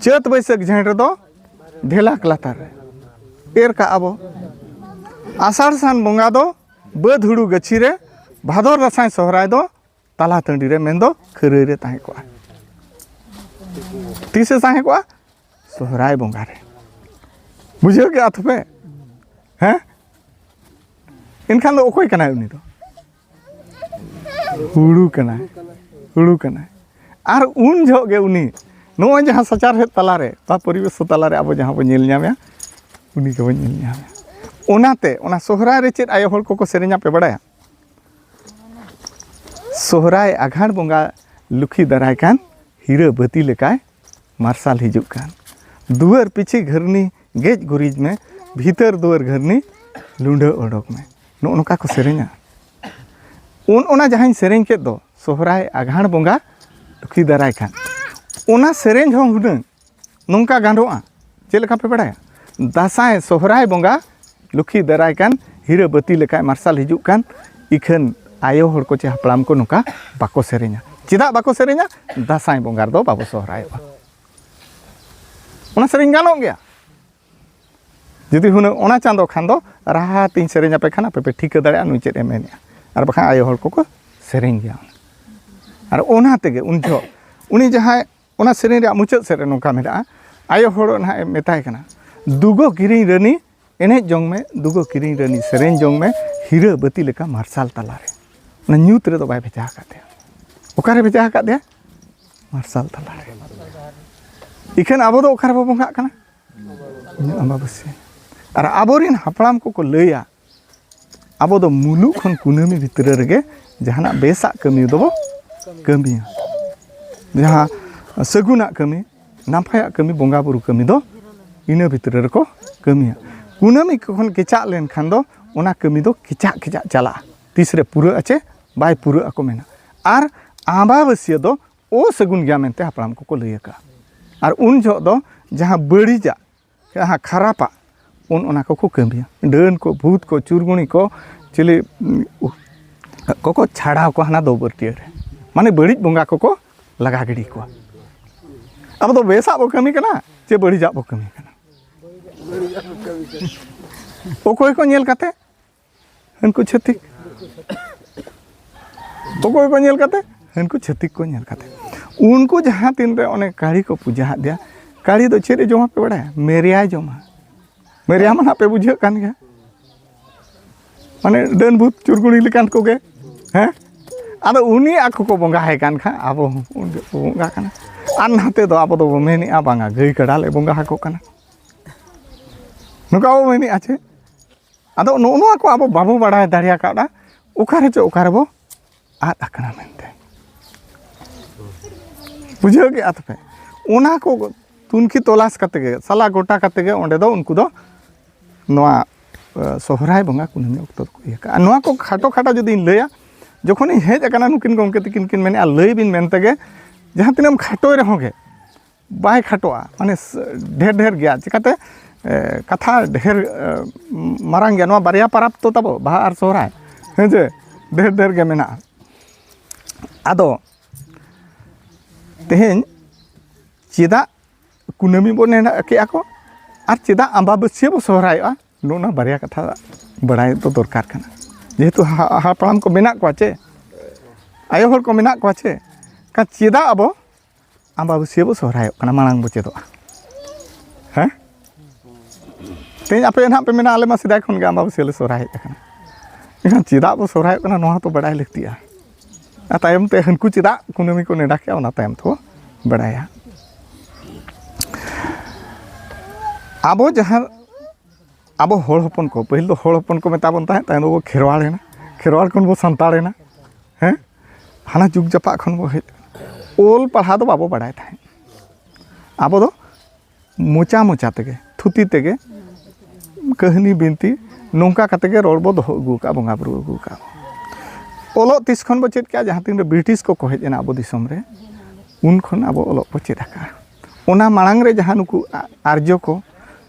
ᱪᱟᱹᱛ ᱵᱟᱹᱭᱥᱟᱹᱠᱷ ᱡᱷᱮᱸᱴ ᱨᱮᱫᱚ ᱰᱷᱮᱞᱟᱠ ᱞᱟᱛᱟᱨ ᱨᱮ᱾ ᱮᱨ ᱠᱟᱜᱼᱟ ᱵᱚ᱾ ᱟᱥᱟᱲ ᱥᱟᱱ ᱵᱚᱸᱜᱟ ᱫᱚ ᱵᱟᱹᱫᱽ ᱦᱩᱲᱩ ᱜᱟᱹᱪᱷᱤ ᱨᱮ, ᱵᱷᱟᱫᱚᱨ ᱫᱟᱸᱥᱟᱭ ᱥᱚᱦᱨᱟᱭ ᱫᱚ ᱛᱟᱞᱟ ᱴᱟᱺᱰᱤ ᱨᱮ, ᱢᱮᱱᱫᱚ ᱠᱷᱟᱹᱨᱟᱹᱭ ᱨᱮ ᱛᱟᱦᱮᱸ ᱠᱚᱜᱼᱟ᱾ ᱛᱤᱥᱮ ᱛᱟᱦᱮᱸ ᱠᱚᱜᱼᱟ? ᱥᱚᱦᱨᱟᱭ ᱵᱚᱸᱜᱟ ᱨᱮ᱾ ᱵᱩᱡᱷᱟᱹᱣ ᱠᱮᱜᱼᱟ ᱛᱚᱯᱮ? ᱦᱮᱸ? ᱮᱱᱠᱷᱟᱱ ᱫᱚ ᱚᱠᱚᱭ ᱠᱟᱱᱟᱭ ᱩᱱᱤ ᱫᱚ? ᱦᱩᱲᱩ ᱠᱟᱱᱟᱭ, ᱦᱩᱲᱩ ᱠᱟᱱᱟᱭ᱾ ᱟᱨ ᱩᱱ ᱡᱚᱦᱚᱜ ᱜᱮ ᱩᱱᱤ ᱱᱚᱜᱼᱚᱭ ᱡᱟᱦᱟᱸ ᱥᱟᱪᱟᱨᱦᱮᱫ ᱛᱟᱞᱟᱨᱮ ᱵᱟ ᱯᱚᱨᱤᱵᱮᱥ ᱛᱟᱞᱟᱨᱮ ᱟᱵᱚ ᱡᱟᱦᱟᱸ ᱵᱚᱱ ᱧᱮᱞ ᱧᱟᱢᱮᱜᱼᱟ, ᱩᱱᱤ ᱜᱮᱵᱚᱱ ᱧᱮᱞ ᱧᱟᱢᱮᱜᱼᱟ᱾ ᱚᱱᱟᱛᱮ ᱚᱱᱟ ᱥᱚᱦᱨᱟᱭ ᱨᱮ ᱪᱮᱫ ᱟᱭᱳ ᱦᱚᱲ ᱠᱚᱠᱚ ᱥᱮᱨᱮᱧᱟ ᱯᱮ ᱵᱟᱲᱟᱭᱟ? ᱥᱚᱦᱨᱟᱭ ᱟᱜᱷᱟᱲ ᱵᱚᱸᱜᱟ ᱞᱩᱠᱷᱤ ᱫᱟᱨᱟᱭ ᱠᱟᱱ, ᱦᱤᱨᱟᱹ ᱵᱟᱹᱛᱤ ᱞᱮᱠᱟᱭ ᱢᱟᱨᱥᱟᱞ ᱦᱤᱡᱩᱜ ᱠᱟᱱ᱾ ᱫᱩᱣᱟᱹᱨ ᱯᱤᱪᱷᱤ ᱜᱷᱟᱹᱨᱱᱤ ᱜᱮᱡ ᱜᱩᱨᱤᱡ ᱢᱮ, ᱵᱷᱤᱛᱟᱹᱨ ᱫᱩᱣᱟᱹᱨ ᱜᱷᱟᱹᱨᱱᱤ ᱞᱩᱸᱰᱟᱹ ᱚᱰᱚᱠ ᱢᱮ᱾ ᱱᱚᱜᱼᱚ ᱱᱚᱝᱠᱟ ᱠᱚ ᱥᱮᱨᱮᱧᱟ᱾ ᱩᱱ ᱚᱱᱟ ᱡᱟᱦᱟᱸᱧ ᱥᱮᱨᱮᱧ ᱠᱮᱫ ᱫᱚ, ᱥᱚᱦᱨᱟᱭ ᱟᱜᱷᱟᱲ ᱵᱚᱸᱜᱟ ᱞᱩᱠᱷᱤ ᱫᱟᱨᱟᱭ ᱠᱟᱱ, ᱚᱱᱟ ᱥᱮᱨᱮᱧ ᱦᱚᱸ ᱦᱩᱱᱟᱹᱝ ᱱᱚᱝᱠᱟ ᱜᱟᱱᱚᱜᱼᱟ᱾ ᱪᱮᱫ ᱞᱮᱠᱟ ᱯᱮ ᱵᱟᱲᱟᱭᱟ? ᱫᱟᱸᱥᱟᱭ ᱥᱚᱦᱨᱟᱭ ᱵᱚᱸᱜᱟ ᱞᱩᱠᱷᱤ ᱫᱟᱨᱟᱭ ᱠᱟᱱ, ᱦᱤᱨᱟᱹ ᱵᱟᱹᱛᱤ ᱞᱮᱠᱟᱭ ᱢᱟᱨᱥᱟᱞ ᱦᱤᱡᱩᱜ ᱠᱟᱱ, ᱤᱠᱷᱟᱹᱱ ᱟᱭᱳ ᱦᱚᱲ ᱠᱚ ᱪᱮ ᱦᱟᱯᱲᱟᱢ ᱠᱚ ᱱᱚᱝᱠᱟ ᱵᱟᱠᱚ ᱥᱮᱨᱮᱧᱟ᱾ ᱪᱮᱫᱟᱜ ᱵᱟᱠᱚ ᱥᱮᱨᱮᱧᱟ? ᱫᱟᱸᱥᱟᱭ ᱵᱚᱸᱜᱟ ᱨᱮᱫᱚ ᱵᱟᱵᱚ ᱥᱚᱦᱨᱟᱭᱚᱜᱼᱟ᱾ ᱚᱱᱟ ᱥᱮᱨᱮᱧ ᱜᱟᱱᱚᱜ ᱜᱮᱭᱟ᱾ ᱡᱩᱫᱤ ᱦᱩᱱᱟᱹᱝ ᱚᱱᱟ ᱪᱟᱸᱫᱚ ᱠᱷᱟᱱ ᱫᱚ ᱨᱟᱦᱟ ᱛᱤᱧ ᱥᱮᱨᱮᱧ ᱟᱯᱮ ᱠᱷᱟᱱ ᱟᱯᱮ ᱯᱮ ᱴᱷᱤᱠᱟᱹ ᱫᱟᱲᱮᱭᱟᱜᱼᱟ ᱱᱩᱭ ᱪᱮᱫ ᱮ ᱢᱮᱱᱮᱜᱼᱟ᱾ ᱟᱨ ᱵᱟᱠᱷᱟᱱ ᱟᱭᱳ ᱦᱚᱲ ᱠᱚᱠᱚ ᱥᱮᱨᱮᱧ ᱜᱮᱭᱟ᱾ ᱟᱨ ᱚᱱᱟ ᱛᱮᱜᱮ ᱩᱱ ᱡᱚᱦᱚᱜ ᱩᱱᱤ ᱡᱟᱦᱟᱸᱭ, ᱚᱱᱟ ᱥᱮᱨᱮᱧ ᱨᱮᱭᱟᱜ ᱢᱩᱪᱟᱹᱫ ᱥᱮᱫ ᱨᱮ ᱱᱚᱝᱠᱟ ᱢᱮᱱᱟᱜᱼᱟ, ᱟᱭᱳ ᱦᱚᱲ ᱱᱟᱦᱟᱜ ᱮ ᱢᱮᱛᱟᱭ ᱠᱟᱱᱟ, "ᱫᱩᱜᱚ ᱠᱤᱨᱤᱧ ᱨᱟᱹᱱᱤ, ᱮᱱᱮᱡ ᱡᱚᱝ ᱢᱮ, ᱫᱩᱜᱚ ᱠᱤᱨᱤᱧ ᱨᱟᱹᱱᱤ, ᱥᱮᱨᱮᱧ ᱡᱚᱝ ᱢᱮ, ᱦᱤᱨᱟᱹ ᱵᱟᱹᱛᱤ ᱞᱮᱠᱟ ᱢᱟᱨᱥᱟᱞ ᱛᱟᱞᱟᱨᱮ᱾" ᱚᱱᱟ ᱧᱩᱛ ᱨᱮᱫᱚ ᱵᱟᱭ ᱵᱷᱮᱡᱟ ᱟᱠᱟᱫ ᱛᱟᱭᱟ᱾ ᱚᱠᱟᱨᱮ ᱵᱷᱮᱡᱟ ᱟᱠᱟᱫ ᱛᱟᱭᱟ? ᱢᱟᱨᱥᱟᱞ ᱛᱟᱞᱟᱨᱮ᱾ ᱤᱠᱷᱟᱹᱱ ᱟᱵᱚ ᱫᱚ ᱚᱠᱟ ᱨᱮᱵᱚ ᱵᱚᱸᱜᱟᱜ ᱠᱟᱱᱟ? ᱟᱢᱵᱟᱵᱟᱹᱥᱭᱟᱹ᱾ ᱟᱨ ᱟᱵᱚᱨᱮᱱ ᱦᱟᱯᱲᱟᱢ ᱠᱚᱠᱚ ᱞᱟᱹᱭᱟ, ᱟᱵᱚ ᱫᱚ ᱢᱩᱞᱩᱜ ᱠᱷᱚᱱ ᱠᱩᱱᱟᱹᱢᱤ ᱵᱷᱤᱛᱨᱤ ᱨᱮᱜᱮ ᱡᱟᱦᱟᱱᱟᱜ ᱵᱮᱥᱟᱜ ᱠᱟᱹᱢᱤ ᱫᱚᱵᱚ ᱠᱟᱹᱢᱤᱭᱟ᱾ ᱡᱟᱦᱟᱸ ᱥᱟᱹᱜᱩᱱᱟᱜ ᱠᱟᱹᱢᱤ, ᱱᱟᱯᱟᱭᱟᱜ ᱠᱟᱹᱢᱤ, ᱵᱚᱸᱜᱟ ᱵᱩᱨᱩ ᱠᱟᱹᱢᱤ ᱫᱚ ᱤᱱᱟᱹ ᱵᱷᱤᱛᱨᱤ ᱨᱮᱠᱚ ᱠᱟᱹᱢᱤᱭᱟ᱾ ᱠᱩᱱᱟᱹᱢᱤ ᱠᱷᱚᱱ ᱠᱮᱪᱟᱜ ᱞᱮᱱᱠᱷᱟᱱ ᱫᱚ ᱚᱱᱟ ᱠᱟᱹᱢᱤ ᱫᱚ ᱠᱮᱪᱟᱜ ᱠᱮᱪᱟᱜ ᱪᱟᱞᱟᱜᱼᱟ, ᱛᱤᱥ ᱨᱮ ᱯᱩᱨᱟᱹᱜᱼᱟ ᱪᱮ ᱵᱟᱭ ᱯᱩᱨᱟᱹᱜᱼᱟ ᱠᱚ ᱢᱮᱱᱟ᱾ ᱟᱨ ᱟᱢᱵᱟᱵᱟᱹᱥᱭᱟᱹ ᱫᱚ ᱚᱥᱟᱹᱜᱩᱱ ᱜᱮᱭᱟ ᱢᱮᱱᱛᱮ ᱦᱟᱯᱲᱟᱢ ᱠᱚᱠᱚ ᱞᱟᱹᱭ ᱟᱠᱟᱫᱼᱟ᱾ ᱟᱨ ᱩᱱ ᱡᱚᱦᱚᱜ ᱫᱚ ᱡᱟᱦᱟᱸ ᱵᱟᱹᱲᱤᱡᱟᱜ, ᱡᱟᱦᱟᱸ ᱠᱷᱟᱨᱟᱯᱟᱜ, ᱚᱱ ᱚᱱᱟ ᱠᱚᱠᱚ ᱠᱟᱹᱢᱤᱭᱟ᱾ ᱰᱟᱹᱱ ᱠᱚ, ᱵᱷᱩᱛ ᱠᱚ, ᱪᱩᱨᱜᱩᱱᱤ ᱠᱚ, ᱪᱤᱞᱤ, ᱩᱸ, ᱠᱚᱠᱚ ᱪᱷᱟᱲᱟᱣ ᱠᱚᱣᱟ ᱦᱟᱱᱟ ᱫᱚ ᱵᱟᱹᱨᱴᱤᱭᱟᱹ ᱨᱮ᱾ ᱢᱟᱱᱮ ᱵᱟᱹᱲᱤᱡ ᱵᱚᱸᱜᱟ ᱠᱚᱠᱚ ᱞᱟᱜᱟ ᱜᱤᱰᱤ ᱠᱚᱣᱟ᱾ ᱟᱵᱚ ᱫᱚ ᱵᱮᱥᱟᱜ ᱵᱚ ᱠᱟᱹᱢᱤ ᱠᱟᱱᱟ ᱪᱮ ᱵᱟᱹᱲᱤᱡᱟᱜ ᱵᱚ ᱠᱟᱹᱢᱤ ᱠᱟᱱᱟ? ᱚᱠᱚᱭ ᱠᱚ ᱧᱮᱞ ᱠᱟᱛᱮ? ᱦᱟᱹᱱᱠᱩ ᱪᱷᱟᱹᱛᱤᱠ᱾ ᱚᱠᱚᱭ ᱠᱚ ᱧᱮᱞ ᱠᱟᱛᱮ? ᱦᱟᱹᱱᱠᱩ ᱪᱷᱟᱹᱛᱤᱠ ᱠᱚ ᱧᱮᱞ ᱠᱟᱛᱮ᱾ ᱩᱱᱠᱩ ᱡᱟᱦᱟᱸ ᱛᱤᱱ ᱨᱮ ᱚᱱᱮ ᱠᱟᱲᱤ ᱠᱚ ᱯᱩᱡᱟᱹ ᱟᱫ ᱫᱮᱭᱟ, ᱠᱟᱲᱤ ᱫᱚ ᱪᱮᱫ ᱮ ᱡᱚᱢᱟ ᱯᱮ ᱵᱟᱲᱟᱭᱟ? ᱢᱮᱨᱮᱭᱟᱭ ᱡᱚᱢᱟ᱾ ᱢᱮᱨᱮᱭᱟ ᱢᱟ ᱱᱟᱦᱟᱜ ᱯᱮ ᱵᱩᱡᱷᱟᱹᱜ ᱠᱟᱱ ᱜᱮᱭᱟ᱾ ᱢᱟᱱᱮ ᱰᱟᱹᱱ ᱵᱷᱩᱛ ᱪᱩᱨᱜᱩᱲᱤ ᱞᱮᱠᱟᱱ ᱠᱚᱜᱮ, ᱦᱮᱸ? ᱟᱫᱚ ᱩᱱᱤ ᱟᱠᱚ ᱠᱚ ᱵᱚᱸᱜᱟ ᱟᱭ ᱠᱟᱱ ᱠᱷᱟᱱ ᱟᱵᱚ ᱦᱚᱸ ᱩᱱ ᱡᱚᱦᱚᱜ ᱵᱚ ᱵᱚᱸᱜᱟ ᱠᱟᱱᱟ᱾ ᱟᱨ ᱱᱟᱛᱮ ᱫᱚ ᱟᱵᱚ ᱫᱚᱵᱚ ᱢᱮᱱᱮᱜᱼᱟ, "ᱵᱟᱝᱟ, ᱜᱟᱹᱭ ᱠᱟᱰᱟ ᱞᱮ ᱵᱚᱸᱜᱟ ᱟᱠᱚ ᱠᱟᱱᱟ᱾" ᱱᱚᱝᱠᱟ ᱵᱚ ᱢᱮᱱᱮᱜᱼᱟ ᱪᱮ? ᱟᱫᱚ ᱱᱚᱜᱼᱚ ᱱᱚᱣᱟ ᱠᱚ ᱟᱵᱚ ᱵᱟᱵᱚ ᱵᱟᱲᱟᱭ ᱫᱟᱲᱮ ᱟᱠᱟᱫᱼᱟ, ᱚᱠᱟ ᱨᱮᱪᱚ ᱚᱠᱟ ᱨᱮᱵᱚ ᱟᱫ ᱟᱠᱟᱱᱟ ᱢᱮᱱᱛᱮ᱾ ᱵᱩᱡᱷᱟᱹᱣ ᱠᱮᱜᱼᱟ ᱛᱚᱯᱮ? ᱚᱱᱟ ᱠᱚ ᱛᱩᱱᱠᱷᱤ ᱛᱚᱞᱟᱥ ᱠᱟᱛᱮ ᱜᱮ, ᱥᱟᱞᱟ ᱜᱚᱴᱟ ᱠᱟᱛᱮ ᱜᱮ ᱚᱸᱰᱮ ᱫᱚ ᱩᱱᱠᱩ ᱫᱚ ᱱᱚᱣᱟ, ᱮ, ᱥᱚᱦᱨᱟᱭ ᱵᱚᱸᱜᱟ ᱠᱩᱱᱟᱹᱢᱤ ᱚᱠᱛᱚ ᱫᱚᱠᱚ ᱤᱭᱟᱹ ᱠᱟᱜᱼᱟ᱾ ᱱᱚᱣᱟ ᱠᱚ ᱠᱷᱟᱴᱚ ᱠᱷᱟᱴᱚ ᱡᱩᱫᱤᱧ ᱞᱟᱹᱭᱟ, ᱡᱚᱠᱷᱚᱱᱤᱧ ᱦᱮᱡ ᱟᱠᱟᱱᱟ ᱱᱩᱠᱤᱱ ᱜᱚᱢᱠᱮ ᱛᱟᱹᱠᱤᱱ ᱠᱤᱱ ᱢᱮᱱᱮᱜᱼᱟ, ᱞᱟᱹᱭ ᱵᱤᱱ ᱢᱮᱱᱛᱮ ᱜᱮ, ᱡᱟᱦᱟᱸ ᱛᱤᱱᱟᱹᱜ ᱮᱢ ᱠᱷᱟᱴᱚᱭ ᱨᱮᱦᱚᱸ ᱜᱮ, ᱵᱟᱭ ᱠᱷᱟᱴᱚᱜᱼᱟ, ᱢᱟᱱᱮ ᱥ-, ᱰᱷᱮᱨ ᱰᱷᱮᱨ ᱜᱮᱭᱟ᱾ ᱪᱤᱠᱟᱹᱛᱮ? ᱮ, ᱠᱟᱛᱷᱟ ᱰᱷᱮᱨ, ᱮ, ᱢᱟᱨᱟᱝ ᱜᱮᱭᱟ᱾ ᱱᱚᱣᱟ ᱵᱟᱨᱭᱟ ᱯᱟᱨᱟᱵᱽ ᱛᱚ ᱛᱟᱵᱚ, ᱵᱟᱦᱟ ᱟᱨ ᱥᱚᱦᱨᱟᱭ, ᱦᱮᱸ ᱪᱮ? ᱰᱷᱮᱨ ᱰᱷᱮᱨ ᱜᱮ ᱢᱮᱱᱟᱜᱼᱟ᱾ ᱟᱫᱚ ᱛᱮᱦᱮᱧ ᱪᱮᱫᱟᱜ ᱠᱩᱱᱟᱹᱢᱤ ᱵᱚᱱ ᱱᱮᱰᱟ ᱠᱮᱜᱼᱟ ᱠᱚ ᱟᱨ ᱪᱮᱫᱟᱜ ᱟᱢᱵᱟᱵᱟᱹᱥᱭᱟᱹ ᱵᱚ ᱥᱚᱦᱨᱟᱭᱚᱜᱼᱟ, ᱱᱚᱜᱼᱚ ᱱᱟ ᱵᱟᱨᱭᱟ ᱠᱟᱛᱷᱟ ᱵᱟᱲᱟᱭ ᱫᱚ ᱫᱚᱨᱠᱟᱨ ᱠᱟᱱᱟ᱾ ᱡᱮᱦᱮᱛᱩ ᱦᱟ- ᱦᱟᱯᱲᱟᱢ ᱠᱚ ᱢᱮᱱᱟᱜ ᱠᱚᱣᱟ ᱪᱮ, ᱟᱭᱳ ᱦᱚᱲ ᱠᱚ ᱢᱮᱱᱟᱜ ᱠᱚᱣᱟ ᱪᱮ, ᱠᱷᱟᱱ ᱪᱮᱫᱟᱜ ᱟᱵᱚ ᱟᱢᱵᱟᱵᱟᱹᱥᱭᱟᱹ ᱵᱚ ᱥᱚᱦᱨᱟᱭᱚᱜ ᱠᱟᱱᱟ, ᱢᱟᱲᱟᱝ ᱵᱚ ᱪᱮᱫᱚᱜᱼᱟ? ᱦᱮᱸ? ᱛᱮᱦᱮᱧ ᱟᱯᱮ ᱱᱟᱦᱟᱜ ᱯᱮ ᱢᱮᱱᱟ, "ᱟᱞᱮ ᱢᱟ ᱥᱮᱫᱟᱭ ᱠᱷᱚᱱ ᱜᱮ ᱟᱢᱵᱟᱵᱟᱹᱥᱭᱟᱹ ᱞᱮ ᱥᱚᱦᱨᱟᱭ ᱦᱮᱡ ᱟᱠᱟᱱᱟ᱾" ᱮᱱᱠᱷᱟᱱ ᱪᱮᱫᱟᱜ ᱵᱚ ᱥᱚᱦᱨᱟᱭᱚᱜ ᱠᱟᱱᱟ, ᱱᱚᱣᱟ ᱦᱚᱸᱛᱚ ᱵᱟᱲᱟᱭ ᱞᱟᱹᱠᱛᱤᱜᱼᱟ᱾ ᱟᱨ ᱛᱟᱭᱚᱢ ᱛᱮ ᱦᱟᱹᱱᱠᱩ ᱪᱮᱫᱟᱜ ᱠᱩᱱᱟᱹᱢᱤ ᱠᱚ ᱱᱮᱰᱟ ᱠᱮᱜᱼᱟ, ᱚᱱᱟ ᱛᱟᱭᱚᱢ ᱛᱮᱵᱚ ᱵᱟᱲᱟᱭᱟ᱾ ᱟᱵᱚ ᱡᱟᱦᱟᱸ, ᱟᱵᱚ ᱦᱚᱲ ᱦᱚᱯᱚᱱ ᱠᱚ, ᱯᱟᱹᱦᱤᱞ ᱫᱚ ᱦᱚᱲ ᱦᱚᱯᱚᱱ ᱠᱚ ᱢᱮᱛᱟ ᱵᱚᱱ ᱛᱟᱦᱮᱸᱫ, ᱛᱟᱭᱚᱢ ᱫᱚᱵᱚ ᱠᱷᱮᱨᱣᱟᱲ ᱮᱱᱟ, ᱠᱷᱮᱨᱣᱟᱲ ᱠᱷᱚᱱ ᱵᱚ ᱥᱟᱱᱛᱟᱲ ᱮᱱᱟ᱾ ᱦᱮᱸ, ᱦᱟᱱᱟ ᱡᱩᱜᱽ ᱡᱟᱯᱟᱜ ᱠᱷᱚᱱ ᱵᱚ ᱦᱮᱡ ᱮᱱᱟ᱾ ᱚᱞ ᱯᱟᱲᱦᱟᱣ ᱫᱚ ᱵᱟᱵᱚ ᱵᱟᱲᱟᱭ ᱛᱟᱦᱮᱸᱫ᱾ ᱟᱵᱚ ᱫᱚ ᱢᱚᱪᱟ ᱢᱚᱪᱟ ᱛᱮᱜᱮ, ᱛᱷᱩᱛᱤ ᱛᱮᱜᱮ, ᱠᱟᱹᱦᱱᱤ ᱵᱤᱱᱛᱤ, ᱱᱚᱝᱠᱟ ᱠᱟᱛᱮ ᱜᱮ ᱨᱚᱲ ᱵᱚ ᱫᱚᱦᱚ ᱟᱹᱜᱩ ᱟᱠᱟᱫᱼᱟ, ᱵᱚᱸᱜᱟ ᱵᱩᱨᱩ ᱟᱹᱜᱩ ᱟᱠᱟᱫᱼᱟ᱾ ᱚᱞᱚᱜ ᱛᱤᱥ ᱠᱷᱚᱱ ᱵᱚ ᱪᱮᱫ ᱠᱮᱜᱼᱟ? ᱡᱟᱦᱟᱸ ᱛᱤᱱ ᱨᱮ ᱵᱨᱤᱴᱤᱥ ᱠᱚᱠᱚ ᱦᱮᱡ ᱮᱱᱟ ᱟᱵᱚ ᱫᱤᱥᱚᱢ ᱨᱮ, ᱩᱱ ᱠᱷᱚᱱ ᱟᱵᱚ ᱚᱞᱚᱜ ᱵᱚ ᱪᱮᱫ ᱟᱠᱟᱫᱼᱟ᱾ ᱚᱱᱟ ᱢᱟᱲᱟᱝ ᱨᱮ ᱡᱟᱦᱟᱸ ᱱᱩᱠᱩ ᱟ- ᱟᱨᱡᱚ ᱠᱚ,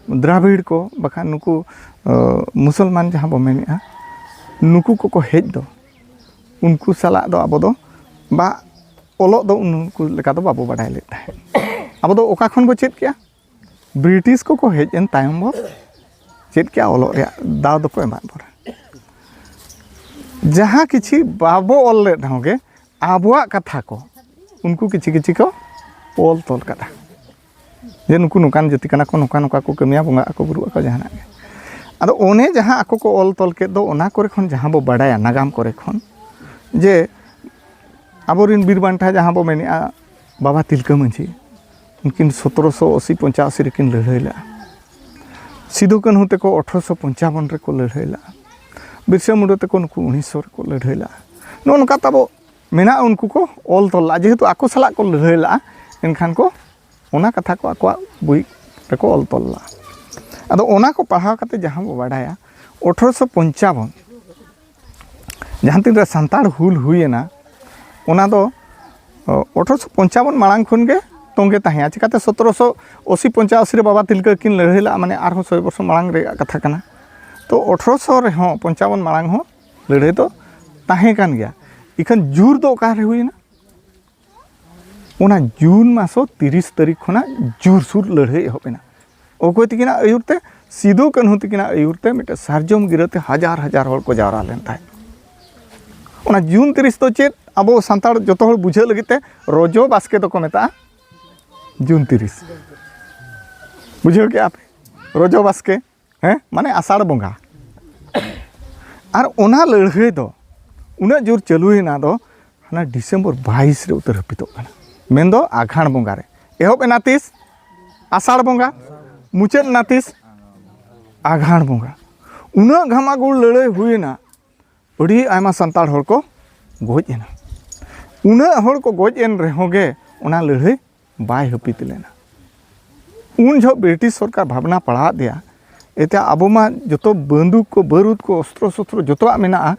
ᱫᱨᱟᱵᱤᱲ ᱠᱚ, ᱵᱟᱠᱷᱟᱱ ᱱᱩᱠᱩ, ᱚ, ᱢᱩᱥᱚᱞᱢᱟᱱ ᱡᱟᱦᱟᱸ ᱵᱚ ᱢᱮᱱᱮᱫᱼᱟ, ᱱᱩᱠᱩ ᱠᱚᱠᱚ ᱦᱮᱡ ᱫᱚ, ᱩᱱᱠᱩ ᱥᱟᱞᱟᱜ ᱫᱚ ᱟᱵᱚ ᱫᱚ ᱵᱟ ᱚᱞᱚᱜ ᱫᱚ ᱩᱱᱠᱩ ᱞᱮᱠᱟ ᱫᱚ ᱵᱟᱵᱚ ᱵᱟᱰᱟᱭ ᱞᱮᱫ ᱛᱟᱦᱮᱸᱫ᱾ ᱟᱵᱚ ᱫᱚ ᱚᱠᱟ ᱠᱷᱚᱱ ᱵᱚ ᱪᱮᱫ ᱠᱮᱜᱼᱟ? ᱵᱨᱤᱴᱤᱥ ᱠᱚᱠᱚ ᱦᱮᱡ ᱮᱱ ᱛᱟᱭᱚᱢ ᱵᱚ ᱪᱮᱫ ᱠᱮᱜᱼᱟ, ᱚᱞᱚᱜ ᱨᱮᱭᱟᱜ ᱫᱟᱣ ᱫᱚᱠᱚ ᱮᱢᱟᱫ ᱵᱚᱱᱟ᱾ ᱡᱟᱦᱟᱸ ᱠᱤᱪᱷᱤ ᱵᱟᱵᱚ ᱚᱞ ᱞᱮᱫ ᱨᱮᱦᱚᱸ ᱜᱮ, ᱟᱵᱚᱣᱟᱜ ᱠᱟᱛᱷᱟ ᱠᱚ ᱩᱱᱠᱩ ᱠᱤᱪᱷᱤ ᱠᱤᱪᱷᱤ ᱠᱚ ᱚᱞ ᱛᱚᱞ ᱠᱟᱫᱟ, ᱡᱮ ᱱᱩᱠᱩ ᱱᱚᱝᱠᱟᱱ ᱡᱟᱹᱛᱤ ᱠᱟᱱᱟ ᱠᱚ, ᱱᱚᱝᱠᱟ ᱱᱚᱝᱠᱟ ᱠᱚ ᱠᱟᱹᱢᱤᱭᱟ, ᱵᱚᱸᱜᱟᱜ ᱟᱠᱚ, ᱵᱩᱨᱩᱜ ᱟᱠᱚ, ᱡᱟᱦᱟᱱᱟᱜ ᱜᱮ᱾ ᱟᱫᱚ ᱚᱱᱮ ᱡᱟᱦᱟᱸ ᱟᱠᱚ ᱠᱚ ᱚᱞ ᱛᱚᱞ ᱠᱮᱫ ᱫᱚ, ᱚᱱᱟ ᱠᱚᱨᱮ ᱠᱷᱚᱱ ᱡᱟᱦᱟᱸ ᱵᱚ ᱵᱟᱰᱟᱭᱟ ᱱᱟᱜᱟᱢ ᱠᱚᱨᱮ ᱠᱷᱚᱱ, ᱡᱮ ᱟᱵᱚᱨᱮᱱ ᱵᱤᱨ ᱵᱟᱱᱴᱟ ᱡᱟᱦᱟᱸ ᱵᱚ ᱢᱮᱱᱮᱜᱼᱟ, ᱵᱟᱵᱟ ᱛᱤᱞᱠᱟᱹ ᱢᱟᱹᱡᱷᱤ, ᱩᱱᱠᱤᱱ ᱥᱚᱛᱨᱚᱥᱚ ᱟᱥᱤ ᱯᱚᱧᱪᱟᱥᱤ ᱨᱮᱠᱤᱱ ᱞᱟᱹᱲᱦᱟᱹᱭ ᱞᱮᱜᱼᱟ᱾ ᱥᱤᱫᱩ ᱠᱟᱹᱱᱦᱩ ᱛᱮᱠᱚ ᱟᱴᱷᱨᱚᱥᱚ ᱯᱚᱧᱪᱟᱵᱚᱱ ᱨᱮᱠᱚ ᱞᱟᱹᱲᱦᱟᱹᱭ ᱞᱮᱜᱼᱟ᱾ ᱵᱤᱨᱥᱟ ᱢᱩᱱᱰᱟ ᱛᱮᱠᱚ ᱱᱩᱠᱩ ᱩᱱᱤᱥᱥᱚ ᱨᱮᱠᱚ ᱞᱟᱹᱲᱦᱟᱹᱭ ᱞᱮᱜᱼᱟ᱾ ᱱᱚᱜᱼᱚ ᱱᱚᱝᱠᱟ ᱛᱟᱵᱚ ᱢᱮᱱᱟᱜᱼᱟ, ᱩᱱᱠᱩ ᱠᱚ ᱚᱞ ᱛᱚᱞ ᱞᱮᱜᱼᱟ᱾ ᱡᱮᱦᱮᱛᱩ ᱟᱠᱚ ᱥᱟᱞᱟᱜ ᱠᱚ ᱞᱟᱹᱲᱦᱟᱹᱭ ᱞᱮᱜᱼᱟ, ᱮᱱᱠᱷᱟᱱ ᱠᱚ ᱚᱱᱟ ᱠᱟᱛᱷᱟ ᱠᱚ ᱟᱠᱚᱣᱟᱜ ᱵᱳᱭ ᱨᱮᱠᱚ ᱚᱞ ᱛᱚᱞ ᱞᱮᱜᱼᱟ᱾ ᱟᱫᱚ ᱚᱱᱟ ᱠᱚ ᱯᱟᱲᱦᱟᱣ ᱠᱟᱛᱮ ᱡᱟᱦᱟᱸ ᱵᱚ ᱵᱟᱰᱟᱭᱟ, ᱟᱴᱷᱨᱚᱥᱚ ᱯᱚᱧᱪᱟᱵᱚᱱ ᱡᱟᱦᱟᱸ ᱛᱤᱱ ᱨᱮ ᱥᱟᱱᱛᱟᱲ ᱦᱩᱞ ᱦᱩᱭᱮᱱᱟ, ᱚᱱᱟ ᱫᱚ, ᱚ, ᱟᱴᱷᱨᱚᱥᱚ ᱯᱚᱧᱪᱟᱵᱚᱱ ᱢᱟᱲᱟᱝ ᱠᱷᱚᱱ ᱜᱮ ᱛᱚᱸᱜᱮ ᱛᱟᱦᱮᱸᱭᱟ᱾ ᱪᱤᱠᱟᱹᱛᱮ ᱥᱚᱛᱨᱚᱥᱚ ᱟᱥᱤ ᱯᱚᱧᱪᱟᱥᱤ ᱨᱮ ᱵᱟᱵᱟ ᱛᱤᱞᱠᱟᱹ ᱠᱤᱱ ᱞᱟᱹᱲᱦᱟᱹᱭ ᱞᱮᱜᱼᱟ, ᱢᱟᱱᱮ ᱟᱨᱦᱚᱸ ᱥᱚᱭ ᱵᱚᱨᱥᱚ ᱢᱟᱲᱟᱝ ᱨᱮᱭᱟᱜ ᱠᱟᱛᱷᱟ ᱠᱟᱱᱟ᱾ ᱛᱚ ᱟᱴᱷᱨᱚᱥᱚ ᱨᱮᱦᱚᱸ, ᱯᱚᱧᱪᱟᱵᱚᱱ ᱢᱟᱲᱟᱝ ᱦᱚᱸ ᱞᱟᱹᱲᱦᱟᱹᱭ ᱫᱚ ᱛᱟᱦᱮᱸ ᱠᱟᱱ ᱜᱮᱭᱟ᱾ ᱤᱠᱷᱟᱹᱱ ᱡᱳᱨ ᱫᱚ ᱚᱠᱟ ᱨᱮ ᱦᱩᱭᱮᱱᱟ? ᱚᱱᱟ ᱡᱩᱱ ᱢᱟᱥ ᱛᱤᱨᱤᱥ ᱛᱟᱹᱨᱤᱠᱷ ᱠᱷᱚᱱᱟᱜ ᱡᱳᱨᱥᱳᱨ ᱞᱟᱹᱲᱦᱟᱹᱭ ᱮᱦᱚᱵ ᱮᱱᱟ᱾ ᱚᱠᱚᱭ ᱛᱤᱠᱤᱱᱟᱜ ᱟᱹᱭᱩᱨ ᱛᱮ? ᱥᱤᱫᱩ ᱠᱟᱹᱱᱦᱩ ᱛᱤᱠᱤᱱᱟᱜ ᱟᱹᱭᱩᱨ ᱛᱮ ᱢᱤᱫᱴᱮᱱ ᱥᱟᱨᱡᱚᱢ ᱜᱤᱨᱟᱹ ᱛᱮ ᱦᱟᱡᱟᱨ ᱦᱟᱡᱟᱨ ᱦᱚᱲ ᱠᱚ ᱡᱟᱣᱨᱟ ᱞᱮᱱ ᱛᱟᱦᱮᱸᱫ᱾ ᱚᱱᱟ ᱡᱩᱱ ᱛᱤᱨᱤᱥ ᱫᱚ ᱪᱮᱫ? ᱟᱵᱚ ᱥᱟᱱᱛᱟᱲ ᱡᱚᱛᱚ ᱦᱚᱲ ᱵᱩᱡᱷᱟᱹᱜ ᱞᱟᱹᱜᱤᱫ ᱛᱮ ᱨᱚᱡᱚ ᱵᱟᱥᱠᱮ ᱫᱚᱠᱚ ᱢᱮᱛᱟᱜᱼᱟ ᱡᱩᱱ ᱛᱤᱨᱤᱥ᱾ ᱵᱩᱡᱷᱟᱹᱣ ᱠᱮᱜᱼᱟ ᱯᱮ? ᱨᱚᱡᱚ ᱵᱟᱥᱠᱮ, ᱦᱮᱸ, ᱢᱟᱱᱮ ᱟᱥᱟᱲ ᱵᱚᱸᱜᱟ᱾ ᱟᱨ ᱚᱱᱟ ᱞᱟᱹᱲᱦᱟᱹᱭ ᱫᱚ ᱩᱱᱟᱹᱜ ᱡᱳᱨ ᱪᱟᱹᱞᱩᱭᱮᱱᱟ ᱫᱚ ᱦᱟᱱᱟ ᱰᱤᱥᱮᱢᱵᱚᱨ ᱵᱟᱭᱤᱥ ᱨᱮ ᱩᱛᱟᱹᱨ ᱦᱟᱹᱯᱤᱫᱚᱜ ᱠᱟᱱᱟ, ᱢᱮᱱᱫᱚ ᱟᱜᱷᱟᱬ ᱵᱚᱸᱜᱟ ᱨᱮ᱾ ᱮᱦᱚᱵ ᱮᱱᱟ ᱛᱤᱥ? ᱟᱥᱟᱲ ᱵᱚᱸᱜᱟ᱾ ᱢᱩᱪᱟᱹᱫ ᱮᱱᱟ ᱛᱤᱥ? ᱟᱜᱷᱟᱬ ᱵᱚᱸᱜᱟ᱾ ᱩᱱᱟᱹᱜ ᱜᱷᱟᱢᱟᱜᱩᱲ ᱞᱟᱹᱲᱦᱟᱹᱭ ᱦᱩᱭᱮᱱᱟ, ᱟᱹᱰᱤ ᱟᱭᱢᱟ ᱥᱟᱱᱛᱟᱲ ᱦᱚᱲ ᱠᱚ ᱜᱚᱡ ᱮᱱᱟ᱾ ᱩᱱᱟᱹᱜ ᱦᱚᱲ ᱠᱚ ᱜᱚᱡ ᱮᱱ ᱨᱮᱦᱚᱸ ᱜᱮ ᱚᱱᱟ ᱞᱟᱹᱲᱦᱟᱹᱭ ᱵᱟᱭ ᱦᱟᱹᱯᱤᱫ ᱞᱮᱱᱟ᱾ ᱩᱱ ᱡᱚᱦᱚᱜ ᱵᱨᱤᱴᱤᱥ ᱥᱚᱨᱠᱟᱨ ᱵᱷᱟᱵᱽᱱᱟ ᱯᱟᱲᱟᱣᱟᱫ ᱫᱮᱭᱟ, ᱮᱛᱮ ᱟᱵᱚ ᱢᱟ ᱡᱚᱛᱚ ᱵᱟᱹᱱᱫᱩᱠ ᱠᱚ, ᱵᱟᱹᱨᱩᱫ ᱠᱚ, ᱚᱥᱛᱨᱚ ᱥᱚᱥᱛᱨᱚ ᱡᱚᱛᱚᱣᱟᱜ ᱢᱮᱱᱟᱜᱼᱟ,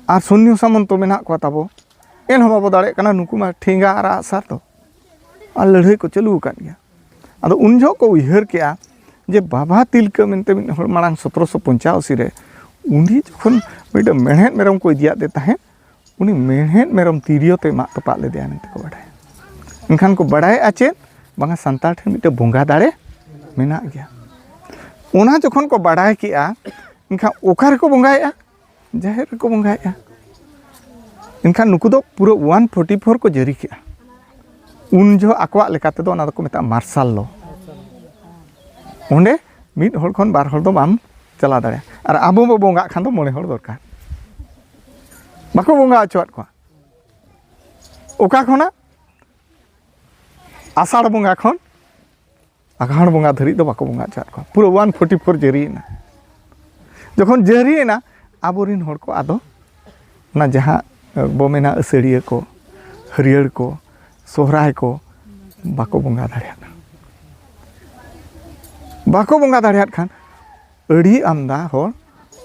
ᱟᱨ ᱥᱚᱭᱱᱚ ᱥᱟᱢᱚᱱᱛᱚ ᱢᱮᱱᱟᱜ ᱠᱚᱣᱟ ᱛᱟᱵᱚ, ᱮᱱᱦᱚᱸ ᱵᱟᱵᱚ ᱫᱟᱲᱮᱭᱟᱜ ᱠᱟᱱᱟ᱾ ᱱᱩᱠᱩ ᱢᱟ ᱴᱷᱮᱸᱜᱟ ᱟᱨ ᱟᱜᱼᱥᱟᱨ ᱫᱚ, ᱟᱨ ᱞᱟᱹᱲᱦᱟᱹᱭ ᱠᱚ ᱪᱟᱹᱞᱩ ᱟᱠᱟᱫ ᱜᱮᱭᱟ᱾ ᱟᱫᱚ ᱩᱱ ᱡᱚᱦᱚᱜ ᱠᱚ ᱩᱭᱦᱟᱹᱨ ᱠᱮᱜᱼᱟ ᱡᱮ ᱵᱟᱵᱟ ᱛᱤᱞᱠᱟᱹ ᱢᱮᱱᱛᱮ ᱢᱤᱫ ᱦᱚᱲ ᱢᱟᱲᱟᱝ ᱥᱚᱛᱨᱚᱥᱚ ᱯᱚᱧᱪᱟᱥᱤ ᱨᱮ ᱩᱱᱤ ᱡᱚᱠᱷᱚᱱ ᱢᱤᱫᱴᱮᱱ ᱢᱮᱲᱦᱮᱫ ᱢᱮᱨᱚᱢ ᱠᱚ ᱤᱫᱤᱭᱟᱫ ᱫᱮ ᱛᱟᱦᱮᱸᱫ, ᱩᱱᱤ ᱢᱮᱲᱦᱮᱫ ᱢᱮᱨᱚᱢ ᱛᱤᱨᱭᱳ ᱛᱮ ᱢᱟᱜ ᱛᱚᱯᱟᱜ ᱞᱮᱫᱮᱭᱟ ᱢᱮᱱᱛᱮ ᱠᱚ ᱵᱟᱰᱟᱭᱟ᱾ ᱮᱱᱠᱷᱟᱱ ᱠᱚ ᱵᱟᱰᱟᱭᱮᱜᱼᱟ ᱪᱮᱫ? ᱵᱟᱝᱟ, ᱥᱟᱱᱛᱟᱲ ᱴᱷᱮᱱ ᱢᱤᱫᱴᱮᱱ ᱵᱚᱸᱜᱟ ᱫᱟᱲᱮ ᱢᱮᱱᱟᱜ ᱜᱮᱭᱟ᱾ ᱚᱱᱟ ᱡᱚᱠᱷᱚᱱ ᱠᱚ ᱵᱟᱰᱟᱭ ᱠᱮᱜᱼᱟ, ᱮᱱᱠᱷᱟᱱ ᱚᱠᱟ ᱨᱮᱠᱚ ᱵᱚᱸᱜᱟᱭᱮᱜᱼᱟ? ᱡᱟᱦᱮᱨ ᱨᱮᱠᱚ ᱵᱚᱸᱜᱟᱭᱮᱜᱼᱟ᱾ ᱮᱱᱠᱷᱟᱱ ᱱᱩᱠᱩ ᱫᱚ ᱯᱩᱨᱟᱹ ᱚᱣᱟᱱ ᱯᱷᱳᱨᱴᱤ ᱯᱷᱳᱨ ᱠᱚ ᱡᱟᱹᱨᱤ ᱠᱮᱜᱼᱟ᱾ ᱩᱱ ᱡᱚᱦᱚᱜ ᱟᱠᱚᱣᱟᱜ ᱞᱮᱠᱟ ᱛᱮᱫᱚ ᱚᱱᱟ ᱫᱚᱠᱚ ᱢᱮᱛᱟᱜᱼᱟ ᱢᱟᱨᱥᱟᱞ ᱞᱚ᱾ ᱚᱸᱰᱮ ᱢᱤᱫ ᱦᱚᱲ ᱠᱷᱚᱱ ᱵᱟᱨ ᱦᱚᱲ ᱫᱚ ᱵᱟᱢ ᱪᱟᱞᱟᱣ ᱫᱟᱲᱮᱭᱟᱜᱼᱟ᱾ ᱟᱨ ᱟᱵᱚ ᱵᱚ ᱵᱚᱸᱜᱟᱜ ᱠᱷᱟᱱ ᱫᱚ ᱢᱚᱬᱮ ᱦᱚᱲ ᱫᱚᱨᱠᱟᱨ᱾ ᱵᱟᱠᱚ ᱵᱚᱸᱜᱟ ᱦᱚᱪᱚᱣᱟᱫ ᱠᱚᱣᱟ᱾ ᱚᱠᱟ ᱠᱷᱚᱱᱟᱜ? ᱟᱥᱟᱲ ᱵᱚᱸᱜᱟ ᱠᱷᱚᱱ ᱟᱜᱷᱟᱬ ᱵᱚᱸᱜᱟ ᱫᱷᱟᱹᱨᱤᱡ ᱫᱚ ᱵᱟᱠᱚ ᱵᱚᱸᱜᱟ ᱦᱚᱪᱚᱣᱟᱫ ᱠᱚᱣᱟ᱾ ᱯᱩᱨᱟᱹ ᱚᱣᱟᱱ ᱯᱷᱳᱨᱴᱤ ᱯᱷᱳᱨ ᱡᱟᱹᱨᱤᱭᱮᱱᱟ᱾ ᱡᱚᱠᱷᱚᱱ ᱡᱟᱹᱨᱤᱭᱮᱱᱟ, ᱟᱵᱚᱨᱮᱱ ᱦᱚᱲ ᱠᱚ ᱟᱫᱚ ᱚᱱᱟ ᱡᱟᱦᱟᱸ ᱵᱚ ᱢᱮᱱᱟ ᱟᱹᱥᱟᱹᱲᱤᱭᱟᱹ ᱠᱚ, ᱦᱟᱹᱨᱭᱟᱹᱲ ᱠᱚ, ᱥᱚᱦᱨᱟᱭ ᱠᱚ ᱵᱟᱠᱚ ᱵᱚᱸᱜᱟ ᱫᱟᱲᱮᱭᱟᱜ ᱠᱟᱱᱟ᱾ ᱵᱟᱠᱚ ᱵᱚᱸᱜᱟ ᱫᱟᱲᱮᱭᱟᱜ ᱠᱷᱟᱱ ᱟᱹᱰᱤ ᱟᱢᱫᱟ ᱦᱚᱲ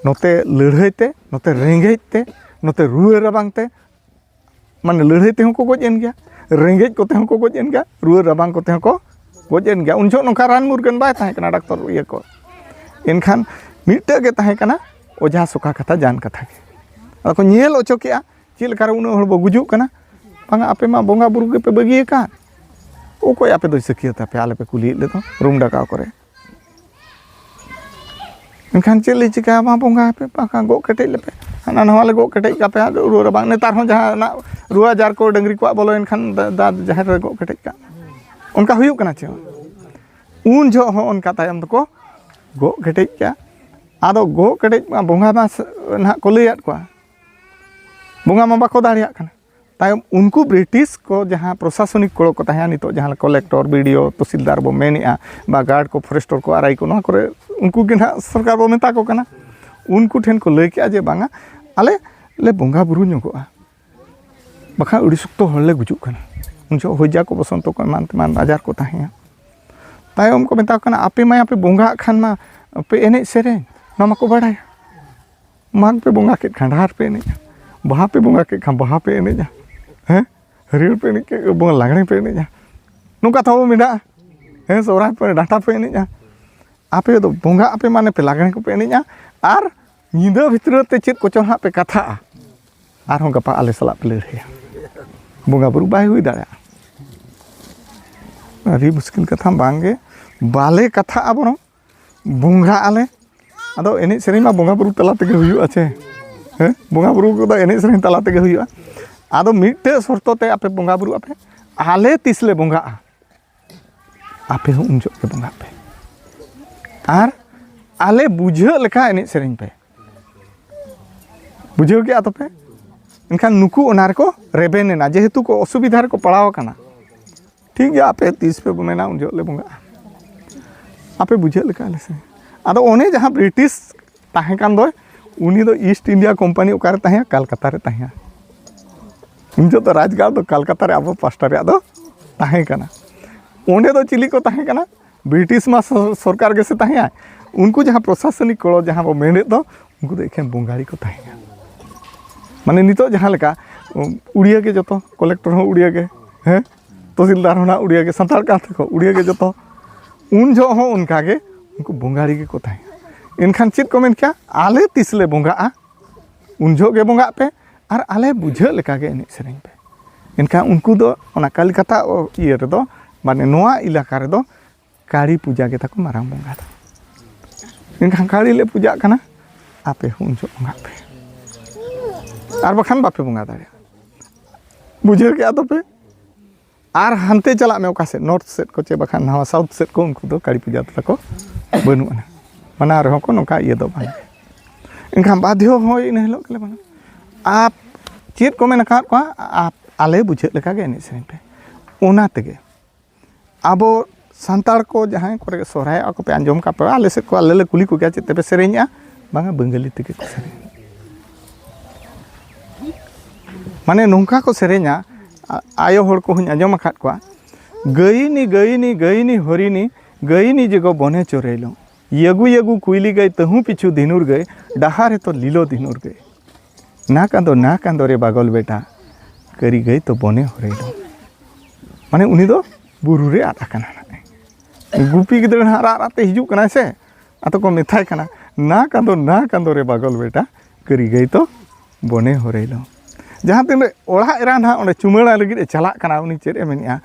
ᱱᱚᱛᱮ ᱞᱟᱹᱲᱦᱟᱹᱭ ᱛᱮ, ᱱᱚᱛᱮ ᱨᱮᱸᱜᱮᱡ ᱛᱮ, ᱱᱚᱛᱮ ᱨᱩᱣᱟᱹ ᱨᱟᱵᱟᱝ ᱛᱮ, ᱢᱟᱱᱮ ᱞᱟᱹᱲᱦᱟᱹᱭ ᱛᱮᱦᱚᱸ ᱠᱚ ᱜᱚᱡ ᱮᱱ ᱜᱮᱭᱟ, ᱨᱮᱸᱜᱮᱡ ᱠᱚᱛᱮ ᱦᱚᱸ ᱠᱚ ᱜᱚᱡ ᱮᱱ ᱜᱮᱭᱟ, ᱨᱩᱣᱟᱹ ᱨᱟᱵᱟᱝ ᱠᱚᱛᱮ ᱦᱚᱸ ᱠᱚ ᱜᱚᱡ ᱮᱱ ᱜᱮᱭᱟ᱾ ᱩᱱ ᱡᱚᱦᱚᱜ ᱱᱚᱝᱠᱟ ᱨᱟᱱ ᱢᱩᱨᱜᱟᱹᱱ ᱵᱟᱭ ᱛᱟᱦᱮᱸ ᱠᱟᱱᱟ, ᱰᱟᱠᱛᱚᱨ ᱤᱭᱟᱹ ᱠᱚ᱾ ᱮᱱᱠᱷᱟᱱ ᱢᱤᱫᱴᱟᱹᱜ ᱜᱮ ᱛᱟᱦᱮᱸ ᱠᱟᱱᱟ, ᱚᱡᱷᱟ ᱥᱚᱠᱟ ᱠᱟᱛᱷᱟ, ᱡᱟᱱ ᱠᱟᱛᱷᱟ ᱜᱮ᱾ ᱟᱫᱚ ᱠᱚ ᱧᱮᱞ ᱚᱪᱚ ᱠᱮᱜᱼᱟ, ᱪᱮᱫ ᱞᱮᱠᱟᱨᱮ ᱩᱱᱟᱹᱜ ᱦᱚᱲ ᱵᱚ ᱜᱩᱡᱩᱜ ᱠᱟᱱᱟ᱾ ᱵᱟᱝᱟ, ᱟᱯᱮ ᱢᱟ ᱵᱚᱸᱜᱟ ᱵᱩᱨᱩ ᱜᱮᱯᱮ ᱵᱟᱹᱜᱤ ᱟᱠᱟᱫ᱾ ᱚᱠᱚᱭ ᱟᱯᱮ ᱫᱚᱭ ᱥᱟᱹᱠᱷᱭᱟᱹᱛ ᱟᱯᱮ, ᱟᱞᱮ ᱯᱮ ᱠᱩᱞᱤᱭᱮᱫ ᱞᱮᱫᱚ ᱨᱩᱢ ᱰᱟᱠᱟᱣ ᱠᱚᱨᱮ? ᱮᱱᱠᱷᱟᱱ ᱪᱮᱫ ᱞᱮ ᱪᱤᱠᱟᱹᱭᱟ? ᱢᱟ ᱵᱚᱸᱜᱟ ᱟᱯᱮ, ᱵᱟᱝᱠᱷᱟᱱ ᱜᱚᱜ ᱠᱮᱴᱮᱡ ᱞᱮᱯᱮ, ᱦᱟᱱᱟ ᱱᱟᱣᱟ ᱞᱮ ᱜᱚᱜ ᱠᱮᱴᱮᱡ ᱠᱟᱯᱮ, ᱟᱫᱚ ᱨᱩᱣᱟᱹ ᱨᱟᱵᱟᱝ᱾ ᱱᱮᱛᱟᱨ ᱦᱚᱸ ᱡᱟᱦᱟᱱᱟᱜ ᱨᱩᱣᱟᱹ ᱟᱡᱟᱨ ᱠᱚ ᱰᱟᱹᱝᱨᱤ ᱠᱚᱣᱟᱜ ᱵᱚᱞᱚᱭᱮᱱ ᱠᱷᱟᱱ ᱫᱟ-, ᱫᱟ ᱡᱟᱦᱮᱨ ᱨᱮ ᱜᱚᱜ ᱠᱮᱴᱮᱡ ᱠᱟᱜ, ᱚᱱᱠᱟ ᱦᱩᱭᱩᱜ ᱠᱟᱱᱟ ᱪᱮ? ᱩᱱ ᱡᱚᱦᱚᱜ ᱦᱚᱸ ᱚᱱᱠᱟ ᱛᱟᱭᱚᱢ ᱫᱚᱠᱚ ᱜᱚᱜ ᱠᱮᱴᱮᱡ ᱠᱟᱜ᱾ ᱟᱫᱚ ᱜᱚᱜ ᱠᱮᱴᱮᱡ ᱢᱟ ᱵᱚᱸᱜᱟ ᱢᱟ ᱥ-, ᱱᱟᱦᱟᱜ ᱠᱚ ᱞᱟᱹᱭᱟᱫ ᱠᱚᱣᱟ, ᱵᱚᱸᱜᱟ ᱢᱟ ᱵᱟᱠᱚ ᱫᱟᱲᱮᱭᱟᱜ ᱠᱟᱱᱟ᱾ ᱛᱟᱭᱚᱢ ᱩᱱᱠᱩ ᱵᱨᱤᱴᱤᱥ ᱠᱚ ᱡᱟᱦᱟᱸ ᱯᱨᱚᱥᱟᱥᱚᱱᱤᱠ ᱠᱚᱲᱚ ᱠᱚ ᱛᱟᱦᱮᱸᱱᱟ, ᱱᱤᱛᱚᱜ ᱡᱟᱦᱟᱸ ᱠᱚᱞᱮᱠᱴᱚᱨ, ᱵᱤ ᱰᱤ ᱳ, ᱛᱚᱥᱤᱞᱫᱟᱨ ᱵᱚ ᱢᱮᱱᱮᱜᱼᱟ, ᱵᱟ ᱜᱟᱨᱰ ᱠᱚ, ᱯᱷᱚᱨᱮᱥᱴᱚᱨ ᱠᱚ, ᱟᱨ ᱟᱭ ᱠᱚ, ᱱᱚᱣᱟ ᱠᱚᱨᱮ ᱩᱱᱠᱩ ᱜᱮ ᱱᱟᱦᱟᱜ ᱥᱚᱨᱠᱟᱨ ᱵᱚ ᱢᱮᱛᱟ ᱠᱚ ᱠᱟᱱᱟ᱾ ᱩᱱᱠᱩ ᱴᱷᱮᱱ ᱠᱚ ᱞᱟᱹᱭ ᱠᱮᱜᱼᱟ ᱡᱮ, "ᱵᱟᱝᱟ, ᱟᱞᱮ ᱞᱮ ᱵᱚᱸᱜᱟ ᱵᱩᱨᱩ ᱧᱚᱜᱚᱜᱼᱟ, ᱵᱟᱠᱷᱟᱱ ᱟᱹᱰᱤ ᱥᱚᱠᱛᱚ ᱦᱚᱲ ᱞᱮ ᱜᱩᱡᱩᱜ ᱠᱟᱱᱟ᱾" ᱩᱱ ᱡᱚᱦᱚᱜ ᱦᱚᱭᱡᱟ ᱠᱚ, ᱵᱚᱥᱚᱱᱛᱚ ᱠᱚ, ᱮᱢᱟᱱ ᱛᱮᱢᱟᱱ ᱟᱡᱟᱨ ᱠᱚ ᱛᱟᱦᱮᱸᱭᱟ᱾ ᱛᱟᱭᱚᱢ ᱠᱚ ᱢᱮᱛᱟ ᱠᱚ ᱠᱟᱱᱟ, "ᱟᱯᱮ ᱢᱟᱭᱟ ᱯᱮ ᱵᱚᱸᱜᱟᱜ ᱠᱷᱟᱱ ᱢᱟ ᱯᱮ ᱮᱱᱮᱡ ᱥᱮᱨᱮᱧ, ᱱᱚᱣᱟ ᱢᱟᱠᱚ ᱵᱟᱲᱟᱭᱟ᱾ ᱢᱟᱜᱽ ᱯᱮ ᱵᱚᱸᱜᱟ ᱠᱮᱫ ᱠᱷᱟᱱ ᱰᱟᱦᱟᱨ ᱯᱮ ᱮᱱᱮᱡᱼᱟ, ᱵᱟᱦᱟ ᱯᱮ ᱵᱚᱸᱜᱟ ᱠᱮᱫ ᱠᱷᱟᱱ ᱵᱟᱦᱟ ᱯᱮ ᱮᱱᱮᱡᱼᱟ, ᱦᱮᱸ, ᱦᱟᱹᱨᱭᱟᱹᱲ ᱯᱮ ᱮᱱᱮᱡ ᱠᱮᱫ, ᱵᱚᱸᱜᱟ ᱞᱟᱜᱽᱬᱮ ᱯᱮ ᱮᱱᱮᱡᱼᱟ, ᱱᱚᱝᱠᱟ ᱛᱟᱵᱚ ᱢᱮᱱᱟᱜᱼᱟ, ᱦᱮᱸ, ᱥᱚᱦᱨᱟᱭ ᱯᱮ, ᱰᱟᱱᱴᱟ ᱯᱮ ᱮᱱᱮᱡᱼᱟ, ᱟᱯᱮ ᱫᱚ ᱵᱚᱸᱜᱟᱜ ᱟᱯᱮ ᱢᱟᱱᱮ ᱯᱮ ᱞᱟᱜᱽᱬᱮ ᱠᱚᱯᱮ ᱮᱱᱮᱡᱼᱟ, ᱟᱨ ᱧᱤᱫᱟᱹ ᱵᱷᱤᱛᱨᱤ ᱛᱮ ᱪᱮᱫ ᱠᱚᱪᱚ ᱦᱟᱸᱜ ᱯᱮ ᱠᱟᱛᱷᱟᱜᱼᱟ, ᱟᱨᱦᱚᱸ ᱜᱟᱯᱟ ᱟᱞᱮ ᱥᱟᱞᱟᱜ ᱯᱮ ᱞᱟᱹᱲᱦᱟᱹᱭᱟ᱾" ᱵᱚᱸᱜᱟ ᱵᱩᱨᱩ ᱵᱟᱭ ᱦᱩᱭ ᱫᱟᱲᱮᱭᱟᱜᱼᱟ᱾ ᱟᱹᱰᱤ ᱢᱩᱥᱠᱤᱞ ᱠᱟᱛᱷᱟ, ᱵᱟᱝᱜᱮ, ᱵᱟᱞᱮ ᱠᱟᱛᱷᱟᱜᱼᱟ, ᱵᱚᱨᱚᱝ ᱵᱚᱸᱜᱟᱜ ᱟᱞᱮ᱾ ᱟᱫᱚ ᱮᱱᱮᱡ ᱥᱮᱨᱮᱧ ᱢᱟ ᱵᱚᱸᱜᱟ ᱵᱩᱨᱩ ᱛᱟᱞᱟ ᱛᱮᱜᱮ ᱦᱩᱭᱩᱜᱼᱟ ᱪᱮ, ᱦᱮᱸ, ᱵᱚᱸᱜᱟ ᱵᱩᱨᱩ ᱠᱚᱫᱚ ᱮᱱᱮᱡ ᱥᱮᱨᱮᱧ ᱛᱟᱞᱟ ᱛᱮᱜᱮ ᱦᱩᱭᱩᱜᱼᱟ᱾ ᱟᱫᱚ ᱢᱤᱫᱴᱮᱡ ᱥᱚᱨᱛᱚ ᱛᱮ ᱟᱯᱮ ᱵᱚᱸᱜᱟ ᱵᱩᱨᱩᱜ ᱟᱯᱮ, ᱟᱞᱮ ᱛᱤᱥ ᱞᱮ ᱵᱚᱸᱜᱟᱜᱼᱟ, ᱟᱯᱮ ᱦᱚᱸ ᱩᱱ ᱡᱚᱦᱚᱜ ᱜᱮ ᱵᱚᱸᱜᱟᱜ ᱯᱮ, ᱟᱨ ᱟᱞᱮ ᱵᱩᱡᱷᱟᱹᱜ ᱞᱮᱠᱟ ᱮᱱᱮᱡ ᱥᱮᱨᱮᱧ ᱯᱮ᱾ ᱵᱩᱡᱷᱟᱹᱣ ᱠᱮᱜᱼᱟ ᱛᱚᱯᱮ? ᱮᱱᱠᱷᱟᱱ ᱱᱩᱠᱩ ᱚᱱᱟ ᱨᱮᱠᱚ ᱨᱮᱵᱮᱱ ᱮᱱᱟ, ᱡᱮᱦᱮᱛᱩ ᱠᱚ ᱚᱥᱩᱵᱤᱫᱷᱟ ᱨᱮᱠᱚ ᱯᱟᱲᱟᱣ ᱟᱠᱟᱱᱟ᱾ ᱴᱷᱤᱠ ᱜᱮᱭᱟ, ᱟᱯᱮ ᱛᱤᱥ ᱯᱮ ᱢᱮᱱᱟ, ᱩᱱ ᱡᱚᱦᱚᱜ ᱞᱮ ᱵᱚᱸᱜᱟᱜᱼᱟ᱾ ᱟᱯᱮ ᱵᱩᱡᱷᱟᱹᱜ ᱞᱮᱠᱟ ᱟᱞᱮ ᱥᱮ᱾ ᱟᱫᱚ ᱚᱱᱮ ᱡᱟᱦᱟᱸ ᱵᱨᱤᱴᱤᱥ ᱛᱟᱦᱮᱸ ᱠᱟᱱ ᱫᱚᱭ, ᱩᱱᱤ ᱫᱚ ᱤᱥᱴ ᱤᱱᱰᱤᱭᱟ ᱠᱳᱢᱯᱟᱱᱤ ᱚᱠᱟᱨᱮ ᱛᱟᱦᱮᱸ? ᱠᱟᱞᱠᱟᱛᱟ ᱨᱮ ᱛᱟᱦᱮᱸ᱾ ᱩᱱ ᱡᱚᱦᱚᱜ ᱫᱚ ᱨᱟᱡᱽᱜᱟᱲ ᱫᱚ ᱠᱟᱞᱠᱟᱛᱟ ᱨᱮ ᱟᱵᱚ ᱯᱟᱥᱴᱟ ᱨᱮᱭᱟᱜ ᱫᱚ ᱛᱟᱦᱮᱸ ᱠᱟᱱᱟ᱾ ᱚᱸᱰᱮ ᱫᱚ ᱪᱤᱞᱤ ᱠᱚ ᱛᱟᱦᱮᱸ ᱠᱟᱱᱟ? ᱵᱨᱤᱴᱤᱥ ᱢᱟ ᱥᱚ-, ᱥᱚᱨᱠᱟᱨ ᱜᱮᱥᱮ ᱛᱟᱦᱮᱸᱭᱟᱭ᱾ ᱩᱱᱠᱩ ᱡᱟᱦᱟᱸ ᱯᱨᱚᱥᱟᱥᱚᱱᱤᱠ ᱠᱚᱲᱚ ᱡᱟᱦᱟᱸ ᱵᱚ ᱢᱮᱱᱮᱫ ᱫᱚ, ᱩᱱᱠᱩ ᱫᱚ ᱮᱠᱷᱮᱱ ᱵᱚᱸᱜᱟᱲᱤ ᱠᱚ ᱛᱟᱦᱮᱸ ᱠᱟᱱᱟ᱾ ᱢᱟᱱᱮ ᱱᱤᱛᱚᱜ ᱡᱟᱦᱟᱸ ᱞᱮᱠᱟ, ᱩᱢ, ᱩᱲᱤᱭᱟᱹ ᱜᱮ ᱡᱚᱛᱚ, ᱠᱚᱞᱮᱠᱴᱚᱨ ᱦᱚᱸ ᱩᱲᱤᱭᱟᱹ ᱜᱮ, ᱦᱮᱸ, ᱛᱚᱦᱥᱤᱞᱫᱟᱨ ᱦᱚᱸ ᱱᱟᱜ ᱩᱲᱤᱭᱟᱹ ᱜᱮ, ᱥᱟᱱᱛᱟᱲ ᱠᱟᱱ ᱛᱮᱠᱚ ᱩᱲᱤᱭᱟᱹ ᱜᱮ ᱡᱚᱛᱚ᱾ ᱩᱱ ᱡᱚᱦᱚᱜ ᱦᱚᱸ ᱚᱱᱠᱟ ᱜᱮ ᱩᱱᱠᱩ ᱵᱚᱸᱜᱟᱲᱤ ᱜᱮᱠᱚ ᱛᱟᱦᱮᱸ ᱠᱟᱱᱟ᱾ ᱮᱱᱠᱷᱟᱱ ᱪᱮᱫ ᱠᱚ ᱢᱮᱱ ᱠᱮᱭᱟ? "ᱟᱞᱮ ᱛᱤᱥ ᱞᱮ ᱵᱚᱸᱜᱟᱜᱼᱟ, ᱩᱱ ᱡᱚᱦᱚᱜ ᱜᱮ ᱵᱚᱸᱜᱟᱜ ᱯᱮ, ᱟᱨ ᱟᱞᱮ ᱵᱩᱡᱷᱟᱹᱜ ᱞᱮᱠᱟ ᱜᱮ ᱮᱱᱮᱡ ᱥᱮᱨᱮᱧ ᱯᱮ᱾" ᱮᱱᱠᱷᱟᱱ ᱩᱱᱠᱩ ᱫᱚ ᱚᱱᱟ ᱠᱟᱞᱤᱠᱟᱛᱟ ᱤᱭᱟᱹ ᱨᱮᱫᱚ, ᱢᱟᱱᱮ ᱱᱚᱣᱟ ᱮᱞᱟᱠᱟ ᱨᱮᱫᱚ ᱠᱟᱹᱲᱤ ᱯᱩᱡᱟ ᱜᱮ ᱛᱟᱠᱚ ᱢᱟᱨᱟᱝ ᱵᱚᱸᱜᱟ ᱫᱚ᱾ ᱮᱱᱠᱷᱟᱱ ᱠᱟᱹᱲᱤ ᱞᱮ ᱯᱩᱡᱟᱜ ᱠᱟᱱᱟ, ᱟᱯᱮ ᱦᱚᱸ ᱩᱱ ᱡᱚᱦᱚᱜ ᱵᱚᱸᱜᱟᱜ ᱯᱮ, ᱟᱨ ᱵᱟᱠᱷᱟᱱ ᱵᱟᱯᱮ ᱵᱚᱸᱜᱟ ᱫᱟᱲᱮᱭᱟᱜᱼᱟ᱾ ᱵᱩᱡᱷᱟᱹᱣ ᱠᱮᱜᱼᱟ ᱛᱚᱯᱮ? ᱟᱨ ᱦᱟᱱᱛᱮ ᱪᱟᱞᱟᱜ ᱢᱮ ᱚᱠᱟ ᱥᱮᱫ, ᱱᱚᱨᱛᱷ ᱥᱮᱫ ᱠᱚ ᱪᱮ ᱵᱟᱠᱷᱟᱱ ᱱᱟᱣᱟ ᱥᱟᱣᱩᱛᱷ ᱥᱮᱫ ᱠᱚ, ᱩᱱᱠᱩ ᱫᱚ ᱠᱟᱹᱲᱤ ᱯᱩᱡᱟ ᱛᱟᱠᱚ ᱵᱟᱹᱱᱩᱜ ᱟᱱᱟ, ᱢᱟᱱᱟᱣ ᱨᱮᱦᱚᱸ ᱠᱚ ᱱᱚᱝᱠᱟ ᱤᱭᱟᱹ ᱫᱚ ᱵᱟᱝ᱾ ᱮᱱᱠᱷᱟᱱ ᱵᱟᱫᱷᱭᱚ ᱦᱚᱸ ᱤᱱᱟᱹ ᱦᱤᱞᱳᱜ ᱜᱮᱞᱮ ᱢᱟᱱᱟᱣᱟ᱾ ᱟᱯ ᱪᱮᱫ ᱠᱚ ᱢᱮᱱ ᱟᱠᱟᱫ ᱠᱚᱣᱟ, ᱟᱯ ᱟᱞᱮ ᱵᱩᱡᱷᱟᱹᱜ ᱞᱮᱠᱟ ᱜᱮ ᱮᱱᱮᱡ ᱥᱮᱨᱮᱧ ᱯᱮ᱾ ᱚᱱᱟ ᱛᱮᱜᱮ ᱟᱵᱚ ᱥᱟᱱᱛᱟᱲ ᱠᱚ ᱡᱟᱦᱟᱸᱭ ᱠᱚᱨᱮ ᱥᱚᱦᱨᱟᱭᱚᱜᱼᱟ ᱠᱚ ᱯᱮ ᱟᱸᱡᱚᱢ ᱠᱟᱜ ᱯᱮ, ᱟᱞᱮ ᱥᱮᱫ ᱠᱚ ᱟᱞᱮ ᱞᱮ ᱠᱩᱞᱤ ᱠᱚᱜᱮᱭᱟ, "ᱪᱮᱫ ᱛᱮᱯᱮ ᱥᱮᱨᱮᱧᱮᱜᱼᱟ?" "ᱵᱟᱝᱟ, ᱵᱟᱝᱜᱟᱞᱤ ᱛᱮᱜᱮ ᱠᱚ ᱥᱮᱨᱮᱧᱟ᱾" ᱢᱟᱱᱮ ᱱᱚᱝᱠᱟ ᱠᱚ ᱥᱮᱨᱮᱧᱟ, ᱟ- ᱟᱭᱳ ᱦᱚᱲ ᱠᱚᱦᱚᱸᱧ ᱟᱸᱡᱚᱢ ᱟᱠᱟᱫ ᱠᱚᱣᱟ, "ᱜᱟᱹᱭᱤᱱᱤ ᱜᱟᱹᱭᱤᱱᱤ ᱜᱟᱹᱭᱤᱱᱤ ᱦᱚᱨᱤᱱᱤ, ᱜᱟᱹᱭᱤᱱᱤ ᱡᱮᱜᱚ ᱵᱚᱱᱮ ᱪᱚᱨᱮᱞᱚ, ᱭᱟᱹᱜᱩ ᱭᱟᱹᱜᱩ ᱠᱩᱭᱞᱤ ᱜᱟᱹᱭ ᱛᱟᱹᱦᱩ ᱯᱤᱪᱷᱩ ᱫᱷᱤᱱᱩᱨ ᱜᱟᱹᱭ, ᱰᱟᱦᱟᱨ ᱨᱮᱛᱚ ᱞᱤᱞᱚ ᱫᱷᱤᱱᱩᱨ ᱜᱟᱹᱭ, ᱱᱟ ᱠᱟᱸᱫᱚ ᱱᱟ ᱠᱟᱸᱫᱚ ᱨᱮ ᱵᱟᱜᱚᱞ ᱵᱮᱴᱟ, ᱠᱟᱹᱨᱤ ᱜᱟᱹᱭ ᱛᱚ ᱵᱚᱱᱮ ᱦᱚᱨᱮᱞᱚ᱾" ᱢᱟᱱᱮ ᱩᱱᱤ ᱫᱚ ᱵᱩᱨᱩ ᱨᱮ ᱟᱫ ᱟᱠᱟᱱᱟ᱾ ᱜᱩᱯᱤ ᱜᱤᱫᱽᱨᱟᱹ ᱱᱟᱦᱟᱜ ᱨᱟᱜ ᱨᱟᱜ ᱛᱮ ᱦᱤᱡᱩᱜ ᱠᱟᱱᱟᱭ ᱥᱮ, ᱟᱫᱚ ᱠᱚ ᱢᱮᱛᱟᱭ ᱠᱟᱱᱟ, "ᱱᱟ ᱠᱟᱸᱫᱚ ᱱᱟ ᱠᱟᱸᱫᱚ ᱨᱮ ᱵᱟᱜᱚᱞ ᱵᱮᱴᱟ, ᱠᱟᱹᱨᱤ ᱜᱟᱹᱭ ᱛᱚ ᱵᱚᱱᱮ ᱦᱚᱨᱮᱞᱚ᱾" ᱡᱟᱦᱟᱸ ᱛᱤᱱᱟᱹᱜ ᱚᱲᱟᱜ ᱮᱨᱟ ᱱᱟᱦᱟᱜ ᱚᱸᱰᱮ ᱪᱩᱢᱟᱹᱲᱟ ᱞᱟᱹᱜᱤᱫ ᱮ ᱪᱟᱞᱟᱜ ᱠᱟᱱᱟ, ᱩᱱᱤ ᱪᱮᱫ ᱮ ᱢᱮᱱᱮᱜᱼᱟ?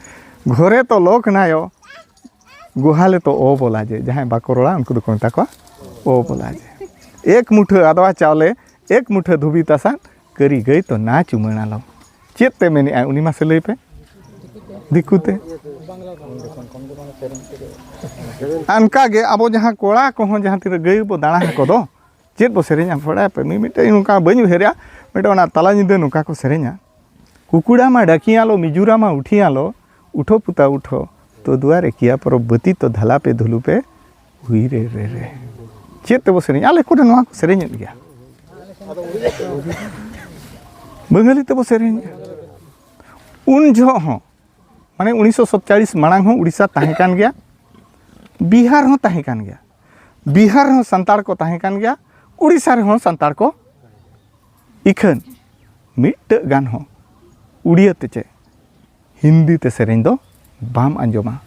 "ᱜᱷᱚᱨᱮ ᱛᱚ ᱞᱚᱠ ᱱᱟᱭᱚ, ᱜᱩᱦᱟᱞᱮ ᱛᱚ ᱚ ᱵᱚᱞᱟ ᱡᱮ", ᱡᱟᱦᱟᱸᱭ ᱵᱟᱠᱚ ᱨᱚᱲᱟ ᱩᱱᱠᱩ ᱫᱚᱠᱚ ᱢᱮᱛᱟ ᱠᱚᱣᱟ ᱚ ᱵᱚᱞᱟ ᱡᱮ᱾ "ᱮᱠ ᱢᱩᱴᱷᱟᱹ ᱟᱫᱣᱟ ᱪᱟᱣᱞᱮ, ᱮᱠ ᱢᱩᱴᱷᱟᱹ ᱫᱷᱩᱵᱤ ᱛᱟᱥᱟᱫ, ᱠᱟᱹᱨᱤ ᱜᱟᱹᱭ ᱛᱚ ᱱᱟ ᱪᱩᱢᱟᱹᱲᱟ ᱞᱚ᱾" ᱪᱮᱫ ᱛᱮ ᱢᱮᱱᱮᱜᱼᱟᱭ ᱩᱱᱤ, ᱢᱟᱥᱮ ᱞᱟᱹᱭ ᱯᱮ? ᱫᱤᱠᱩ ᱛᱮ᱾ ᱚᱱᱠᱟ ᱜᱮ ᱟᱵᱚ ᱡᱟᱦᱟᱸ ᱠᱚᱲᱟ ᱠᱚᱦᱚᱸ ᱡᱟᱦᱟᱸ ᱛᱤᱱᱟᱹᱜ ᱜᱟᱹᱭ ᱵᱚ ᱫᱟᱬᱟ ᱟᱠᱚ ᱫᱚ, ᱪᱮᱫ ᱵᱚ ᱥᱮᱨᱮᱧᱟ ᱵᱟᱲᱟᱭ ᱯᱮ? ᱢᱤᱢᱤᱫᱴᱮᱡ ᱱᱚᱝᱠᱟ ᱵᱟᱹᱧ ᱩᱭᱦᱟᱹᱨᱮᱜᱼᱟ, ᱢᱤᱫᱴᱮᱡ ᱚᱱᱟ ᱛᱟᱞᱟ ᱧᱤᱫᱟᱹ ᱱᱚᱝᱠᱟ ᱠᱚ ᱥᱮᱨᱮᱧᱟ, "ᱠᱩᱠᱩᱲᱟ ᱢᱟ ᱰᱟᱹᱠᱤᱭᱟᱞᱚ, ᱢᱤᱡᱩᱨᱟ ᱢᱟ ᱩᱴᱷᱤᱭᱟᱞᱚ, ᱩᱴᱷᱚ ᱯᱩᱛᱟ ᱩᱴᱷᱚ, ᱛᱚ ᱫᱩᱣᱟᱨᱮ ᱠᱤᱭᱟ ᱯᱚᱨᱚᱵᱽ ᱵᱟᱹᱛᱤ ᱛᱚ ᱫᱷᱟᱞᱟ ᱯᱮ ᱫᱷᱩᱞᱩ ᱯᱮ, ᱦᱩᱭ ᱨᱮ ᱨᱮ ᱨᱮ᱾" ᱪᱮᱫ ᱛᱮᱵᱚ ᱥᱮᱨᱮᱧᱟ? ᱟᱞᱮ ᱠᱚᱨᱮ ᱱᱚᱣᱟ ᱠᱚ ᱥᱮᱨᱮᱧᱮᱫ ᱜᱮᱭᱟ, ᱵᱟᱝᱜᱟᱞᱤ ᱛᱮᱵᱚ ᱥᱮᱨᱮᱧᱮᱫᱼᱟ᱾ ᱩᱱ ᱡᱚᱦᱚᱜ ᱦᱚᱸ, ᱢᱟᱱᱮ ᱩᱱᱤᱥᱥᱚ ᱥᱟᱛᱪᱚᱞᱞᱤᱥ ᱢᱟᱲᱟᱝ ᱦᱚᱸ ᱩᱲᱤᱥᱥᱟ ᱛᱟᱦᱮᱸ ᱠᱟᱱ ᱜᱮᱭᱟ, ᱵᱤᱦᱟᱨ ᱦᱚᱸ ᱛᱟᱦᱮᱸ ᱠᱟᱱ ᱜᱮᱭᱟ, ᱵᱤᱦᱟᱨ ᱨᱮᱦᱚᱸ ᱥᱟᱱᱛᱟᱲ ᱠᱚ ᱛᱟᱦᱮᱸ ᱠᱟᱱ ᱜᱮᱭᱟ, ᱩᱲᱤᱥᱥᱟ ᱨᱮᱦᱚᱸ ᱥᱟᱱᱛᱟᱲ ᱠᱚ᱾ ᱤᱠᱷᱟᱹᱱ ᱢᱤᱫᱴᱟᱹᱜ ᱜᱟᱱ ᱦᱚᱸ ᱩᱲᱤᱭᱟᱹ ᱛᱮ ᱪᱮ ᱦᱤᱱᱫᱤ ᱛᱮ ᱥᱮᱨᱮᱧ ᱫᱚ ᱵᱟᱢ ᱟᱸᱡᱚᱢᱟ᱾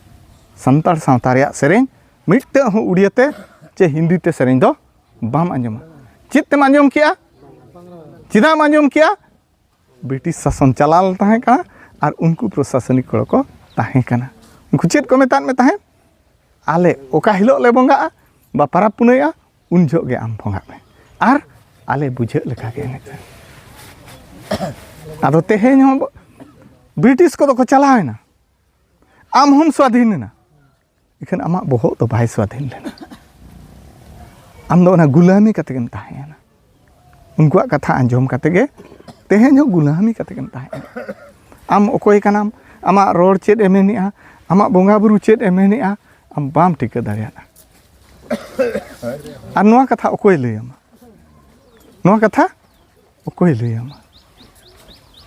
ᱥᱟᱱᱛᱟᱲ ᱥᱟᱶᱛᱟ ᱨᱮᱭᱟᱜ ᱥᱮᱨᱮᱧ ᱢᱤᱫᱴᱟᱹᱜ ᱦᱚᱸ ᱩᱲᱤᱭᱟᱹ ᱛᱮ ᱪᱮ ᱦᱤᱱᱫᱤ ᱛᱮ ᱥᱮᱨᱮᱧ ᱫᱚ ᱵᱟᱢ ᱟᱸᱡᱚᱢᱟ᱾ ᱪᱮᱫ ᱛᱮᱢ ᱟᱸᱡᱚᱢ ᱠᱮᱜᱼᱟ? ᱪᱮᱫᱟᱜ ᱮᱢ ᱟᱸᱡᱚᱢ ᱠᱮᱜᱼᱟ? ᱵᱨᱤᱴᱤᱥ ᱥᱟᱥᱚᱱ ᱪᱟᱞᱟᱣ ᱛᱟᱦᱮᱸ ᱠᱟᱱᱟ, ᱟᱨ ᱩᱱᱠᱩ ᱯᱨᱚᱥᱟᱥᱚᱱᱤᱠ ᱦᱚᱲ ᱠᱚ ᱛᱟᱦᱮᱸ ᱠᱟᱱᱟ᱾ ᱩᱱᱠᱩ ᱪᱮᱫ ᱠᱚ ᱢᱮᱛᱟᱫ ᱢᱮ ᱛᱟᱦᱮᱸᱫ? ᱟᱞᱮ ᱚᱠᱟ ᱦᱤᱞᱳᱜ ᱞᱮ ᱵᱚᱸᱜᱟᱜᱼᱟ ᱵᱟ ᱯᱟᱨᱟᱵᱽ ᱯᱩᱱᱟᱹᱭᱟ, ᱩᱱ ᱡᱚᱦᱚᱜ ᱜᱮ ᱟᱢ ᱵᱚᱸᱜᱟᱜ ᱢᱮ ᱟᱨ ᱟᱞᱮ ᱵᱩᱡᱷᱟᱹᱜ ᱞᱮᱠᱟ ᱜᱮ ᱮᱱᱮᱡ ᱢᱮ᱾ ᱟᱫᱚ ᱛᱮᱦᱮᱧ ᱦᱚᱸ ᱵᱨᱤᱴᱤᱥ ᱠᱚᱫᱚ ᱠᱚ ᱪᱟᱞᱟᱣ ᱮᱱᱟ, ᱟᱢ ᱦᱚᱸᱢ ᱥᱣᱟᱫᱷᱤᱱ ᱮᱱᱟ, ᱤᱠᱷᱟᱹᱱ ᱟᱢᱟᱜ ᱵᱚᱦᱚᱜ ᱫᱚ ᱵᱟᱭ ᱥᱣᱟᱫᱷᱤᱱ ᱞᱮᱱᱟ᱾ ᱟᱢ ᱫᱚ ᱚᱱᱟ ᱜᱩᱞᱟᱹᱢᱤ ᱠᱟᱛᱮ ᱜᱮᱢ ᱛᱟᱦᱮᱸᱭᱮᱱᱟ᱾ ᱩᱱᱠᱩᱣᱟᱜ ᱠᱟᱛᱷᱟ ᱟᱸᱡᱚᱢ ᱠᱟᱛᱮ ᱜᱮ ᱛᱮᱦᱮᱧ ᱦᱚᱸ ᱜᱩᱞᱟᱹᱢᱤ ᱠᱟᱛᱮ ᱜᱮᱢ ᱛᱟᱦᱮᱸᱭᱮᱱᱟ᱾ ᱟᱢ ᱚᱠᱚᱭ ᱠᱟᱱᱟᱢ, ᱟᱢᱟᱜ ᱨᱚᱲ ᱪᱮᱫ ᱮ ᱢᱮᱱᱮᱜᱼᱟ, ᱟᱢᱟᱜ ᱵᱚᱸᱜᱟ ᱵᱩᱨᱩ ᱪᱮᱫ ᱮ ᱢᱮᱱᱮᱜᱼᱟ, ᱟᱢ ᱵᱟᱢ ᱴᱷᱤᱠᱟᱹ ᱫᱟᱲᱮᱭᱟᱜᱼᱟ᱾ ᱟᱨ ᱱᱚᱣᱟ ᱠᱟᱛᱷᱟ ᱚᱠᱚᱭ ᱞᱟᱹᱭᱟᱢᱟ? ᱱᱚᱣᱟ ᱠᱟᱛᱷᱟ ᱚᱠᱚᱭ ᱞᱟᱹᱭᱟᱢᱟ?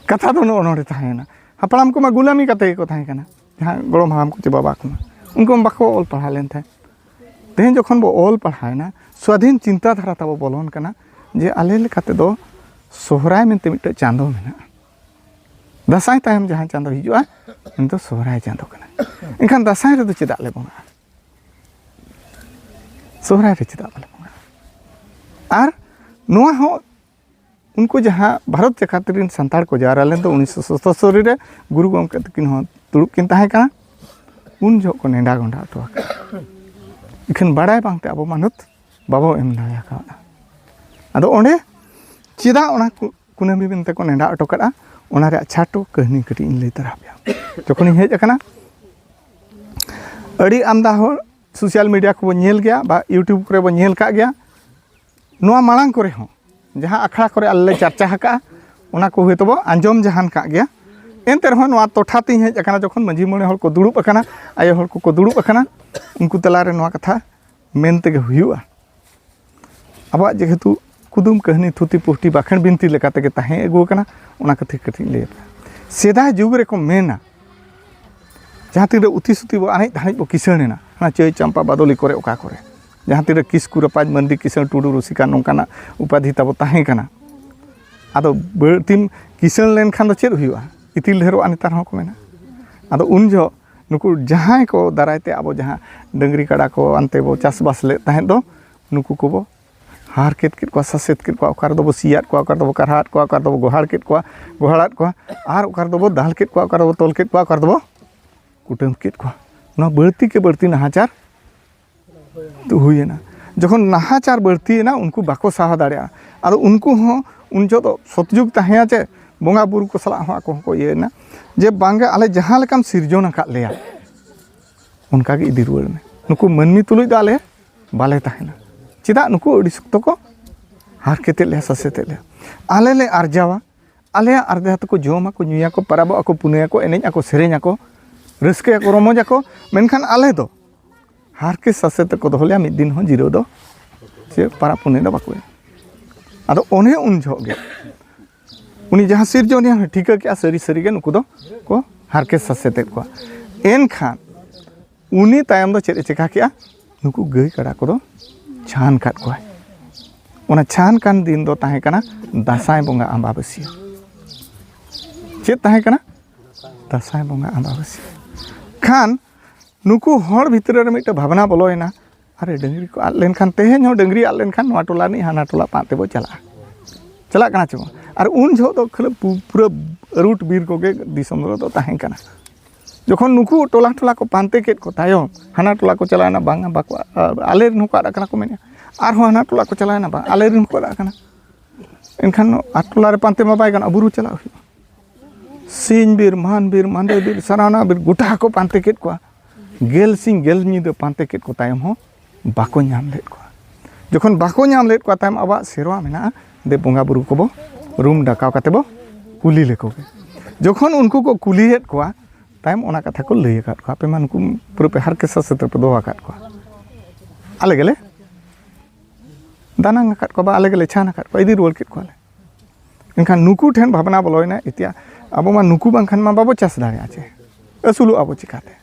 ᱠᱟᱛᱷᱟ ᱫᱚ ᱱᱚᱜᱼᱚ ᱱᱚᱰᱮ ᱛᱟᱦᱮᱸᱭᱮᱱᱟ᱾ ᱦᱟᱯᱲᱟᱢ ᱠᱚᱢᱟ ᱜᱩᱞᱟᱹᱢᱤ ᱠᱟᱛᱮ ᱜᱮᱠᱚ ᱛᱟᱦᱮᱸ ᱠᱟᱱᱟ, ᱡᱟᱦᱟᱸ ᱜᱚᱲᱚᱢ ᱦᱟᱲᱟᱢ ᱠᱚ ᱪᱮ ᱵᱟᱵᱟ ᱠᱚᱢᱟ, ᱩᱱᱠᱩ ᱢᱟ ᱵᱟᱠᱚ ᱚᱞ ᱯᱟᱲᱦᱟᱣ ᱞᱮᱱ ᱛᱟᱦᱮᱸᱫ᱾ ᱛᱮᱦᱮᱧ ᱡᱚᱠᱷᱚᱱ ᱵᱚ ᱚᱞ ᱯᱟᱲᱦᱟᱣᱮᱱᱟ, ᱥᱣᱟᱫᱷᱤᱱ ᱪᱤᱱᱛᱟ ᱫᱷᱟᱨᱟ ᱛᱟᱵᱚ ᱵᱚᱞᱚᱱ ᱠᱟᱱᱟ ᱡᱮ ᱟᱞᱮ ᱞᱮᱠᱟ ᱛᱮᱫᱚ ᱥᱚᱦᱨᱟᱭ ᱢᱮᱱᱛᱮ ᱢᱤᱫᱴᱮᱡ ᱪᱟᱸᱫᱚ ᱢᱮᱱᱟᱜᱼᱟ, ᱫᱟᱸᱥᱟᱭ ᱛᱟᱭᱚᱢ ᱡᱟᱦᱟᱸ ᱪᱟᱸᱫᱚ ᱦᱤᱡᱩᱜᱼᱟ, ᱩᱱᱤ ᱫᱚ ᱥᱚᱦᱨᱟᱭ ᱪᱟᱸᱫᱚ ᱠᱟᱱᱟ᱾ ᱮᱱᱠᱷᱟᱱ ᱫᱟᱸᱥᱟᱭ ᱨᱮᱫᱚ ᱪᱮᱫᱟᱜ ᱞᱮ ᱵᱚᱸᱜᱟᱜᱼᱟ? ᱥᱚᱦᱨᱟᱭ ᱨᱮ ᱪᱮᱫᱟᱜ ᱵᱟᱞᱮ ᱵᱚᱸᱜᱟᱜᱼᱟ? ᱟᱨ ᱱᱚᱣᱟ ᱦᱚᱸ ᱩᱱᱠᱩ ᱡᱟᱦᱟᱸ ᱵᱷᱟᱨᱚᱛ ᱡᱟᱠᱟᱛ ᱨᱮᱱ ᱥᱟᱱᱛᱟᱲ ᱠᱚ ᱡᱟᱣᱨᱟ ᱞᱮᱱ ᱫᱚ ᱩᱱᱤᱥᱥᱚ ᱥᱚᱛᱚᱥᱚᱛᱛᱚᱨᱤ ᱨᱮ, ᱜᱩᱨᱩ ᱜᱚᱢᱠᱮ ᱛᱟᱹᱠᱤᱱ ᱦᱚᱸ ᱫᱩᱲᱩᱵ ᱠᱤᱱ ᱛᱟᱦᱮᱸ ᱠᱟᱱᱟ, ᱩᱱ ᱡᱚᱦᱚᱜ ᱠᱚ ᱱᱮᱰᱟ ᱜᱚᱸᱰᱟ ᱦᱚᱴᱚ ᱟᱠᱟᱫᱟ᱾ ᱤᱠᱷᱟᱹᱱ ᱵᱟᱲᱟᱭ ᱵᱟᱝᱛᱮ ᱟᱵᱚ ᱢᱟᱱᱚᱛ ᱵᱟᱵᱚ ᱮᱢ ᱫᱟᱲᱮ ᱟᱠᱟᱣᱫᱟ᱾ ᱟᱫᱚ ᱚᱸᱰᱮ ᱪᱮᱫᱟᱜ ᱚᱱᱟ ᱠᱩ-, ᱠᱩᱱᱟᱹᱢᱤ ᱢᱮᱱᱛᱮ ᱠᱚ ᱱᱮᱰᱟ ᱦᱚᱴᱚ ᱠᱟᱫᱼᱟ, ᱚᱱᱟ ᱨᱮᱭᱟᱜ ᱪᱷᱟᱴᱚ ᱠᱟᱹᱦᱱᱤ ᱠᱟᱹᱴᱤᱡ ᱤᱧ ᱞᱟᱹᱭ ᱛᱚᱨᱟ ᱟᱯᱮᱭᱟ᱾ ᱡᱚᱠᱷᱚᱱᱤᱧ ᱦᱮᱡ ᱟᱠᱟᱱᱟ, ᱟᱹᱰᱤ ᱟᱢᱫᱟ ᱦᱚᱲ social media ᱠᱚᱵᱚᱱ ᱧᱮᱞ ᱜᱮᱭᱟ ᱵᱟ YouTube ᱠᱚᱨᱮ ᱵᱚᱱ ᱧᱮᱞ ᱠᱟᱜ ᱜᱮᱭᱟ᱾ ᱱᱚᱣᱟ ᱢᱟᱲᱟᱝ ᱠᱚᱨᱮ ᱦᱚᱸ ᱡᱟᱦᱟᱸ ᱟᱠᱷᱲᱟ ᱠᱚᱨᱮ ᱟᱞᱮ ᱞᱮ ᱪᱟᱨᱪᱟ ᱟᱠᱟᱜᱼᱟ, ᱚᱱᱟ ᱠᱚ ᱦᱚᱭᱛᱳ ᱵᱚ ᱟᱸᱡᱚᱢ ᱡᱟᱦᱟᱱ ᱠᱟᱜ ᱜᱮᱭᱟ᱾ ᱮᱱᱛᱮ ᱨᱮᱦᱚᱸ ᱱᱚᱣᱟ ᱴᱚᱴᱷᱟ ᱛᱤᱧ ᱦᱮᱡ ᱟᱠᱟᱱᱟ, ᱡᱚᱠᱷᱚᱱ ᱢᱟᱹᱡᱷᱤ ᱢᱚᱬᱮ ᱦᱚᱲ ᱠᱚ ᱫᱩᱲᱩᱵ ᱟᱠᱟᱱᱟ, ᱟᱭᱳ ᱦᱚᱲ ᱠᱚᱠᱚ ᱫᱩᱲᱩᱵ ᱟᱠᱟᱱᱟ, ᱩᱱᱠᱩ ᱛᱟᱞᱟᱨᱮ ᱱᱚᱣᱟ ᱠᱟᱛᱷᱟ ᱢᱮᱱ ᱛᱮᱜᱮ ᱦᱩᱭᱩᱜᱼᱟ᱾ ᱟᱵᱚᱣᱟᱜ ᱡᱮᱦᱮᱛᱩ ᱠᱩᱫᱩᱢ, ᱠᱟᱹᱦᱱᱤ, ᱛᱷᱩᱛᱤ, ᱯᱩᱥᱴᱤ, ᱵᱟᱠᱷᱮᱬ, ᱵᱤᱱᱛᱤ ᱞᱮᱠᱟ ᱛᱮᱜᱮ ᱛᱟᱦᱮᱸ ᱟᱹᱜᱩ ᱟᱠᱟᱱᱟ, ᱚᱱᱟ ᱠᱷᱟᱹᱛᱤᱨ ᱠᱟᱹᱴᱤᱡ ᱤᱧ ᱞᱟᱹᱭ ᱟᱯᱮᱭᱟ᱾ ᱥᱮᱫᱟᱭ ᱡᱩᱜᱽ ᱨᱮᱠᱚ ᱢᱮᱱᱟ, ᱡᱟᱦᱟᱸ ᱛᱤᱱᱨᱮ ᱩᱛᱤ ᱥᱩᱛᱤ ᱵᱚ ᱟᱱᱮᱡ ᱫᱷᱟᱱᱮᱡ ᱵᱚ ᱠᱤᱥᱟᱹᱬ ᱮᱱᱟ, ᱚᱱᱟ ᱪᱟᱹᱭ ᱪᱟᱢᱯᱟ ᱵᱟᱫᱚᱞᱤ ᱠᱚᱨᱮ ᱚᱠᱟ ᱠᱚᱨᱮ, ᱡᱟᱦᱟᱸ ᱛᱤᱱᱨᱮ ᱠᱤᱥᱠᱩ ᱨᱟᱯᱟᱡᱽ ᱢᱟᱹᱱᱰᱤ ᱠᱤᱥᱟᱹᱬ ᱴᱩᱰᱩ ᱨᱩᱥᱤᱠᱟ ᱱᱚᱝᱠᱟᱱᱟᱜ ᱩᱯᱟᱫᱷᱤ ᱛᱟᱵᱚ ᱛᱟᱦᱮᱸ ᱠᱟᱱᱟ᱾ ᱟᱫᱚ ᱵᱟᱹᱲᱛᱤᱢ ᱠᱤᱥᱟᱹᱬ ᱞᱮᱱᱠᱷᱟᱱ ᱫᱚ ᱪᱮᱫ ᱦᱩᱭᱩᱜᱼᱟ? ᱤᱛᱤᱞ ᱰᱷᱮᱨᱚᱜᱼᱟ, ᱱᱮᱛᱟᱨ ᱦᱚᱸᱠᱚ ᱢᱮᱱᱟ᱾ ᱟᱫᱚ ᱩᱱ ᱡᱚᱦᱚᱜ ᱱᱩᱠᱩ ᱡᱟᱦᱟᱸᱭ ᱠᱚ ᱫᱟᱨᱟᱭ ᱛᱮ ᱟᱵᱚ ᱡᱟᱦᱟᱸ ᱰᱟᱹᱝᱨᱤ ᱠᱟᱰᱟ ᱠᱚ ᱟᱱᱛᱮ ᱵᱚ ᱪᱟᱥᱵᱟᱥ ᱞᱮᱫ ᱛᱟᱦᱮᱸᱫ ᱫᱚ, ᱱᱩᱠᱩ ᱠᱚᱵᱚ ᱦᱟᱨᱠᱮᱛ ᱠᱮᱫ ᱠᱚᱣᱟ, ᱥᱟᱥᱮᱛ ᱠᱮᱫ ᱠᱚᱣᱟ, ᱚᱠᱟ ᱨᱮᱫᱚ ᱵᱚ ᱥᱤᱭᱟᱫ ᱠᱚᱣᱟ, ᱚᱠᱟ ᱨᱮᱫᱚ ᱵᱚ ᱠᱟᱨᱦᱟᱫ ᱠᱚᱣᱟ, ᱚᱠᱟ ᱨᱮᱫᱚ ᱵᱚ ᱜᱚᱦᱟᱲ ᱠᱮᱫ ᱠᱚᱣᱟ, ᱜᱚᱦᱟᱲᱟᱫ ᱠᱚᱣᱟ, ᱟᱨ ᱚᱠᱟ ᱨᱮᱫᱚ ᱵᱚ ᱫᱟᱞ ᱠᱮᱫ ᱠᱚᱣᱟ, ᱚᱠᱟ ᱨᱮᱫᱚ ᱵᱚ ᱛᱚᱞ ᱠᱮᱫ ᱠᱚᱣᱟ, ᱚᱠᱟ ᱨᱮᱫᱚ ᱵᱚ ᱠᱩᱴᱟᱹᱢ ᱠᱮᱫ ᱠᱚᱣᱟ᱾ ᱱᱚᱣᱟ ᱵᱟᱹᱲᱛᱤ ᱠᱮ ᱵᱟᱹᱲᱛᱤ ᱱᱟᱦᱟᱪᱟᱨ ᱫᱚ ᱦᱩᱭᱮᱱᱟ᱾ ᱡᱚᱠᱷᱚᱱ ᱱᱟᱦᱟᱪᱟᱨ ᱵᱟᱹᱲᱛᱤᱭᱮᱱᱟ, ᱩᱱᱠᱩ ᱵᱟᱠᱚ ᱥᱟᱦᱟ ᱫᱟᱲᱮᱭᱟᱜᱼᱟ᱾ ᱟᱫᱚ ᱩᱱᱠᱩ ᱦᱚᱸ ᱩᱱ ᱡᱚᱦᱚᱜ ᱫᱚ ᱥᱚᱛᱡᱩᱜᱽ ᱛᱟᱦᱮᱸᱭᱟ ᱪᱮ, ᱵᱚᱸᱜᱟ ᱵᱩᱨᱩ ᱠᱚ ᱥᱟᱞᱟᱜ ᱦᱚᱸ ᱟᱠᱚ ᱦᱚᱸᱠᱚ ᱤᱭᱟᱹᱭᱮᱱᱟ ᱡᱮ, "ᱵᱟᱝᱜᱮ, ᱟᱞᱮ ᱡᱟᱦᱟᱸ ᱞᱮᱠᱟᱢ ᱥᱤᱨᱡᱚᱱ ᱟᱠᱟᱫ ᱞᱮᱭᱟ, ᱚᱱᱠᱟ ᱜᱮ ᱤᱫᱤ ᱨᱩᱣᱟᱹᱲ ᱢᱮ᱾ ᱱᱩᱠᱩ ᱢᱟᱹᱱᱢᱤ ᱛᱩᱞᱩᱡ ᱫᱚ ᱟᱞᱮ ᱵᱟᱞᱮ ᱛᱟᱦᱮᱱᱟ᱾" ᱪᱮᱫᱟᱜ? ᱱᱩᱠᱩ ᱟᱹᱰᱤ ᱥᱚᱠᱛᱚ ᱠᱚ ᱦᱟᱨᱠᱮᱛᱮᱫ ᱞᱮᱭᱟ, ᱥᱟᱥᱮᱛᱮᱫ ᱞᱮᱭᱟ᱾ ᱟᱞᱮ ᱞᱮ ᱟᱨᱡᱟᱣᱟ, ᱟᱞᱮᱭᱟᱜ ᱟᱨᱡᱟᱣ ᱛᱮᱠᱚ ᱡᱚᱢᱟᱠᱚ, ᱧᱩᱭᱟᱠᱚ, ᱯᱟᱨᱟᱵᱚᱜ ᱟᱠᱚ, ᱯᱩᱱᱟᱹᱭᱟᱠᱚ, ᱮᱱᱮᱡ ᱟᱠᱚ, ᱥᱮᱨᱮᱧ ᱟᱠᱚ, ᱨᱟᱹᱥᱠᱟᱹᱭᱟᱠᱚ, ᱨᱚᱢᱚᱡᱽ ᱟᱠᱚ, ᱢᱮᱱᱠᱷᱟᱱ ᱟᱞᱮ ᱫᱚ ᱦᱟᱨᱠᱮᱛ ᱥᱟᱥᱮᱛ ᱛᱮᱠᱚ ᱫᱚᱦᱚ ᱞᱮᱭᱟ, ᱢᱤᱫ ᱫᱤᱱ ᱦᱚᱸ ᱡᱤᱨᱟᱹᱣ ᱫᱚ ᱪᱮ ᱯᱟᱨᱟᱵᱽ ᱯᱩᱱᱟᱹᱭ ᱫᱚ ᱵᱟᱠᱚ ᱮᱢᱟ᱾ ᱟᱫᱚ ᱚᱱᱮ ᱩᱱ ᱡᱚᱦᱚᱜ ᱜᱮ ᱩᱱᱤ ᱡᱟᱦᱟᱸ ᱥᱤᱨᱡᱚᱱᱤᱭᱟᱹ ᱦᱚᱸᱭ ᱴᱷᱤᱠᱟᱹ ᱠᱮᱜᱼᱟ, ᱥᱟᱹᱨᱤ ᱥᱟᱹᱨᱤ ᱜᱮ ᱱᱩᱠᱩ ᱫᱚ ᱠᱚ ᱦᱟᱨᱠᱮᱛ ᱥᱟᱥᱮᱛᱮᱫ ᱠᱚᱣᱟ᱾ ᱮᱱᱠᱷᱟᱱ ᱩᱱᱤ ᱛᱟᱭᱚᱢ ᱫᱚ ᱪᱮᱫ ᱮ ᱪᱮᱠᱟ ᱠᱮᱜᱼᱟ? ᱱᱩᱠᱩ ᱜᱟᱹᱭ ᱠᱟᱰᱟ ᱠᱚᱫᱚ ᱪᱷᱟᱱ ᱠᱟᱫ ᱠᱚᱣᱟᱭ᱾ ᱚᱱᱟ ᱪᱷᱟᱱ ᱠᱟᱱ ᱫᱤᱱ ᱫᱚ ᱛᱟᱦᱮᱸ ᱠᱟᱱᱟ ᱫᱟᱸᱥᱟᱭ ᱵᱚᱸᱜᱟ ᱟᱢᱵᱟᱵᱟᱹᱥᱭᱟᱹ᱾ ᱪᱮᱫ ᱛᱟᱦᱮᱸ ᱠᱟᱱᱟ? ᱫᱟᱸᱥᱟᱭ ᱵᱚᱸᱜᱟ ᱟᱢᱵᱟᱵᱟᱹᱥᱭᱟᱹ᱾ ᱠᱷᱟᱱ ᱱᱩᱠᱩ ᱦᱚᱲ ᱵᱷᱤᱛᱨᱤ ᱨᱮ ᱢᱤᱫᱴᱮᱱ ᱵᱷᱟᱵᱽᱱᱟ ᱵᱚᱞᱚᱭᱮᱱᱟ, "ᱟᱨᱮ, ᱰᱟᱹᱝᱨᱤ ᱠᱚ ᱟᱫ ᱞᱮᱱᱠᱷᱟᱱ, ᱛᱮᱦᱮᱧ ᱦᱚᱸ ᱰᱟᱹᱝᱨᱤ ᱟᱫ ᱞᱮᱱᱠᱷᱟᱱ ᱱᱚᱣᱟ ᱴᱚᱞᱟ ᱨᱤᱱᱤᱡ ᱦᱟᱱᱟ ᱴᱚᱞᱟ ᱯᱟᱱᱛᱮ ᱵᱚ ᱪᱟᱞᱟᱜᱼᱟ᱾" ᱪᱟᱞᱟᱜ ᱠᱟᱱᱟ ᱪᱮ ᱵᱟᱝ? ᱟᱨ ᱩᱱ ᱡᱚᱦᱚᱜ ᱫᱚ ᱠᱷᱟᱹᱞᱤ ᱯᱩ-, ᱯᱩᱨᱟᱹ ᱨᱩᱴ ᱵᱤᱨ ᱠᱚᱜᱮ ᱫᱤᱥᱚᱢ ᱨᱮᱫᱚ ᱛᱟᱦᱮᱸ ᱠᱟᱱᱟ᱾ ᱡᱚᱠᱷᱚᱱ ᱱᱩᱠᱩ ᱴᱚᱞᱟ ᱴᱚᱞᱟ ᱠᱚ ᱯᱟᱱᱛᱮ ᱠᱮᱫ ᱠᱚ ᱛᱟᱭᱚᱢ, ᱦᱟᱱᱟ ᱴᱚᱞᱟ ᱠᱚ ᱪᱟᱞᱟᱣᱮᱱᱟ, ᱵᱟᱝᱟ, ᱵᱟᱠᱚ, ᱟ, ᱟᱞᱮ ᱨᱮᱱ ᱦᱚᱸᱠᱚ ᱟᱫ ᱟᱠᱟᱱᱟ ᱠᱚ ᱢᱮᱱᱮᱫᱼᱟ, ᱟᱨᱦᱚᱸ ᱦᱟᱱᱟ ᱴᱚᱞᱟ ᱠᱚ ᱪᱟᱞᱟᱣᱮᱱᱟ, ᱵᱟᱝ, ᱟᱞᱮ ᱨᱮᱱ ᱦᱚᱸᱠᱚ ᱟᱫ ᱟᱠᱟᱱᱟ᱾ ᱮᱱᱠᱷᱟᱱ ᱟᱛ ᱴᱚᱞᱟ ᱨᱮ ᱯᱟᱱᱛᱮ ᱢᱟ ᱵᱟᱭ ᱜᱟᱱᱚᱜᱼᱟ, ᱵᱩᱨᱩ ᱪᱟᱞᱟᱜ ᱦᱩᱭᱩᱜᱼᱟ᱾ ᱥᱤᱧ ᱵᱤᱨ, ᱢᱟᱱ ᱵᱤᱨ, ᱢᱟᱸᱫᱮ ᱵᱤᱨ, ᱥᱟᱨᱟᱣᱱᱟ ᱵᱤᱨ, ᱜᱚᱴᱟ ᱠᱚ ᱯᱟᱱᱛᱮ ᱠᱮᱫ ᱠᱚᱣᱟ᱾ ᱜᱮᱞ ᱥᱤᱧ ᱜᱮᱞ ᱧᱤᱫᱟᱹ ᱯᱟᱱᱛᱮ ᱠᱮᱫ ᱠᱚ ᱛᱟᱭᱚᱢ ᱦᱚᱸ ᱵᱟᱠᱚ ᱧᱟᱢ ᱞᱮᱫ ᱠᱚᱣᱟ᱾ ᱡᱚᱠᱷᱚᱱ ᱵᱟᱠᱚ ᱧᱟᱢ ᱞᱮᱫ ᱠᱚᱣᱟ, ᱛᱟᱭᱚᱢ ᱟᱵᱚᱣᱟᱜ ᱥᱮᱨᱣᱟ ᱢᱮᱱᱟᱜᱼᱟ, ᱫᱮ ᱵᱚᱸᱜᱟ ᱵᱩᱨᱩ ᱠᱚᱵᱚ ᱨᱩᱢ ᱰᱟᱠᱟᱣ ᱠᱟᱛᱮ ᱵᱚ ᱠᱩᱞᱤ ᱞᱮᱠᱚ ᱜᱮ᱾ ᱡᱚᱠᱷᱚᱱ ᱩᱱᱠᱩ ᱠᱚ ᱠᱩᱞᱤᱭᱮᱫ ᱠᱚᱣᱟ, ᱛᱟᱭᱚᱢ ᱚᱱᱟ ᱠᱟᱛᱷᱟ ᱠᱚ ᱞᱟᱹᱭ ᱟᱠᱟᱫ ᱠᱚᱣᱟ, "ᱟᱯᱮ ᱢᱟ ᱱᱩᱠᱩ ᱯᱩᱨᱟᱹ ᱯᱮ ᱦᱟᱨᱠᱮᱛ ᱥᱟᱥᱮᱛ ᱨᱮᱯᱮ ᱫᱚᱦᱚ ᱟᱠᱟᱫ ᱠᱚᱣᱟ, ᱟᱞᱮ ᱜᱮᱞᱮ ᱫᱟᱱᱟᱝ ᱟᱠᱟᱫ ᱠᱚᱣᱟ, ᱵᱟ ᱟᱞᱮ ᱜᱮᱞᱮ ᱪᱷᱟᱱ ᱟᱠᱟᱫ ᱠᱚᱣᱟ, ᱤᱫᱤ ᱨᱩᱣᱟᱹᱲ ᱠᱮᱫ ᱠᱚᱣᱟᱞᱮ᱾" ᱮᱱᱠᱷᱟᱱ ᱱᱩᱠᱩ ᱴᱷᱮᱱ ᱵᱷᱟᱵᱽᱱᱟ ᱵᱚᱞᱚᱭᱮᱱᱟ, ᱤᱛᱤᱭᱟ, ᱟᱵᱚ ᱢᱟ ᱱᱩᱠᱩ ᱵᱟᱝᱠᱷᱟᱱ ᱢᱟ ᱵᱟᱵᱚ ᱪᱟᱥ ᱫᱟᱲᱮᱭᱟᱜᱼᱟ ᱪᱮ, ᱟᱹᱥᱩᱞᱚᱜ ᱟᱵᱚ ᱪᱤᱠᱟᱛᱮ?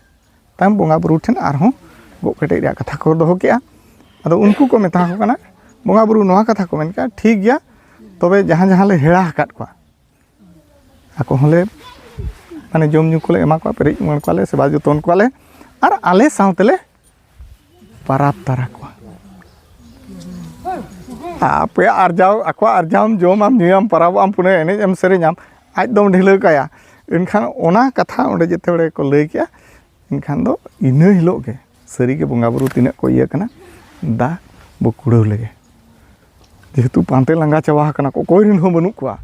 ᱛᱟᱭᱚᱢ ᱵᱚᱸᱜᱟ ᱵᱩᱨᱩ ᱴᱷᱮᱱ ᱟᱨᱦᱚᱸ ᱜᱚᱜ ᱠᱮᱴᱮᱡ ᱨᱮᱭᱟᱜ ᱠᱟᱛᱷᱟ ᱠᱚ ᱫᱚᱦᱚ ᱠᱮᱜᱼᱟ᱾ ᱟᱫᱚ ᱩᱱᱠᱩ ᱠᱚ ᱢᱮᱛᱟ ᱠᱚ ᱠᱟᱱᱟ, ᱵᱚᱸᱜᱟ ᱵᱩᱨᱩ ᱱᱚᱣᱟ ᱠᱟᱛᱷᱟ ᱠᱚ ᱢᱮᱱ ᱠᱮᱜᱼᱟ, "ᱴᱷᱤᱠ ᱜᱮᱭᱟ, ᱛᱚᱵᱮ ᱡᱟᱦᱟᱸ ᱡᱟᱦᱟᱸ ᱞᱮ ᱦᱮᱲᱟ ᱟᱠᱟᱫ ᱠᱚᱣᱟ, ᱟᱠᱚ ᱦᱚᱸᱞᱮ ᱢᱟᱱᱮ ᱡᱚᱢ ᱧᱩ ᱠᱚᱞᱮ ᱮᱢᱟ ᱠᱚᱣᱟ, ᱯᱮᱨᱮᱡ ᱩᱢᱟᱹᱲ ᱠᱚᱣᱟᱞᱮ, ᱥᱮᱵᱟ ᱡᱚᱛᱚᱱ ᱠᱚᱣᱟᱞᱮ, ᱟᱨ ᱟᱞᱮ ᱥᱟᱶ ᱛᱮᱞᱮ ᱯᱟᱨᱟᱵᱽ ᱛᱟᱨᱟ ᱠᱚᱣᱟ᱾" ᱟᱯᱮᱭᱟᱜ ᱟᱨᱡᱟᱣ, ᱟᱠᱚᱣᱟᱜ ᱟᱨᱡᱟᱣ ᱟᱢ ᱡᱚᱢᱟᱢ, ᱧᱩᱭᱟᱢ, ᱯᱟᱨᱟᱵᱚᱜ ᱟᱢ, ᱯᱩᱱᱟᱹᱭ ᱮᱱᱮᱡ ᱮᱢ, ᱥᱮᱨᱮᱧᱟᱢ, ᱟᱡ ᱫᱚᱢ ᱰᱷᱤᱞᱟᱹᱣ ᱠᱟᱭᱟ᱾ ᱮᱱᱠᱷᱟᱱ ᱚᱱᱟ ᱠᱟᱛᱷᱟ ᱚᱸᱰᱮ ᱡᱮᱛᱮ ᱦᱚᱲ ᱜᱮᱠᱚ ᱞᱟᱹᱭ ᱠᱮᱜᱼᱟ, ᱮᱱᱠᱷᱟᱱ ᱫᱚ ᱤᱱᱟᱹ ᱦᱤᱞᱳᱜ ᱜᱮ ᱥᱟᱹᱨᱤᱜᱮ ᱵᱚᱸᱜᱟ ᱵᱩᱨᱩ ᱛᱤᱱᱟᱹᱜ ᱠᱚ ᱤᱭᱟᱹ ᱠᱟᱱᱟ, ᱫᱟ ᱵᱚ ᱠᱩᱲᱟᱹᱣ ᱞᱮᱜᱮ᱾ ᱡᱮᱦᱮᱛᱩ ᱯᱟᱱᱛᱮ ᱞᱟᱸᱜᱟ ᱪᱟᱵᱟ ᱟᱠᱟᱱᱟ ᱠᱚ, ᱚᱠᱚᱭ ᱨᱮᱱ ᱦᱚᱸ ᱵᱟᱹᱱᱩᱜ ᱠᱚᱣᱟ᱾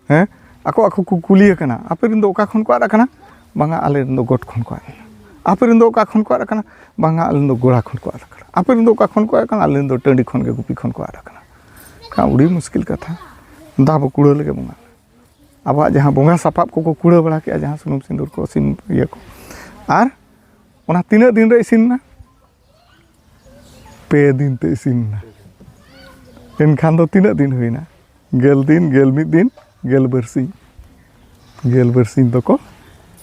ᱦᱮᱸ, ᱟᱠᱚ ᱟᱠᱚ ᱠᱚ ᱠᱩᱞᱤ ᱟᱠᱟᱱᱟ, "ᱟᱯᱮ ᱨᱮᱱ ᱫᱚ ᱚᱠᱟ ᱠᱷᱚᱱ ᱠᱚ ᱟᱫ ᱟᱠᱟᱱᱟ?" "ᱵᱟᱝᱟ, ᱟᱞᱮ ᱨᱮᱱ ᱫᱚ ᱜᱚᱴ ᱠᱷᱚᱱ ᱠᱚ ᱟᱫ ᱟᱠᱟᱱᱟ᱾" "ᱟᱯᱮ ᱨᱮᱱ ᱫᱚ ᱚᱠᱟ ᱠᱷᱚᱱ ᱠᱚ ᱟᱫ ᱟᱠᱟᱱᱟ?" "ᱵᱟᱝᱟ, ᱟᱞᱮ ᱨᱮᱱ ᱫᱚ ᱜᱚᱲᱟ ᱠᱷᱚᱱ ᱠᱚ ᱟᱫ ᱟᱠᱟᱱᱟ᱾" "ᱟᱯᱮ ᱨᱮᱱ ᱫᱚ ᱚᱠᱟ ᱠᱷᱚᱱ ᱠᱚ ᱟᱫ ᱟᱠᱟᱱᱟ?" "ᱟᱞᱮ ᱨᱮᱱ ᱫᱚ ᱴᱟᱺᱰᱤ ᱠᱷᱚᱱ ᱜᱮ, ᱜᱩᱯᱤ ᱠᱷᱚᱱ ᱠᱚ ᱟᱫ ᱟᱠᱟᱱᱟ᱾" ᱠᱷᱟᱱ ᱟᱹᱰᱤ ᱢᱩᱥᱠᱤᱞ ᱠᱟᱛᱷᱟ᱾ ᱫᱟ ᱵᱚ ᱠᱩᱲᱟᱹᱣ ᱞᱮᱜᱮ ᱵᱚᱸᱜᱟ᱾ ᱟᱵᱚᱣᱟᱜ ᱡᱟᱦᱟᱸ ᱵᱚᱸᱜᱟ ᱥᱟᱯᱟᱵ ᱠᱚᱠᱚ ᱠᱩᱲᱟᱹᱣ ᱵᱟᱲᱟ ᱠᱮᱜᱼᱟ, ᱡᱟᱦᱟᱸ ᱥᱩᱱᱩᱢ ᱥᱤᱸᱫᱩᱨ ᱠᱚ, ᱥᱤᱢ ᱤᱭᱟᱹ ᱠᱚ, ᱟᱨ ᱚᱱᱟ ᱛᱤᱱᱟᱹᱜ ᱫᱤᱱ ᱨᱮ ᱤᱥᱤᱱ ᱮᱱᱟ? ᱯᱮ ᱫᱤᱱ ᱛᱮ ᱤᱥᱤᱱ ᱮᱱᱟ᱾ ᱮᱱᱠᱷᱟᱱ ᱫᱚ ᱛᱤᱱᱟᱹᱜ ᱫᱤᱱ ᱦᱩᱭᱱᱟ? ᱜᱮᱞ ᱫᱤᱱ, ᱜᱮᱞ ᱢᱤᱫ ᱫᱤᱱ, ᱜᱮᱞ ᱵᱟᱨᱥᱤᱧ᱾ ᱜᱮᱞ ᱵᱟᱨᱥᱤᱧ ᱫᱚᱠᱚ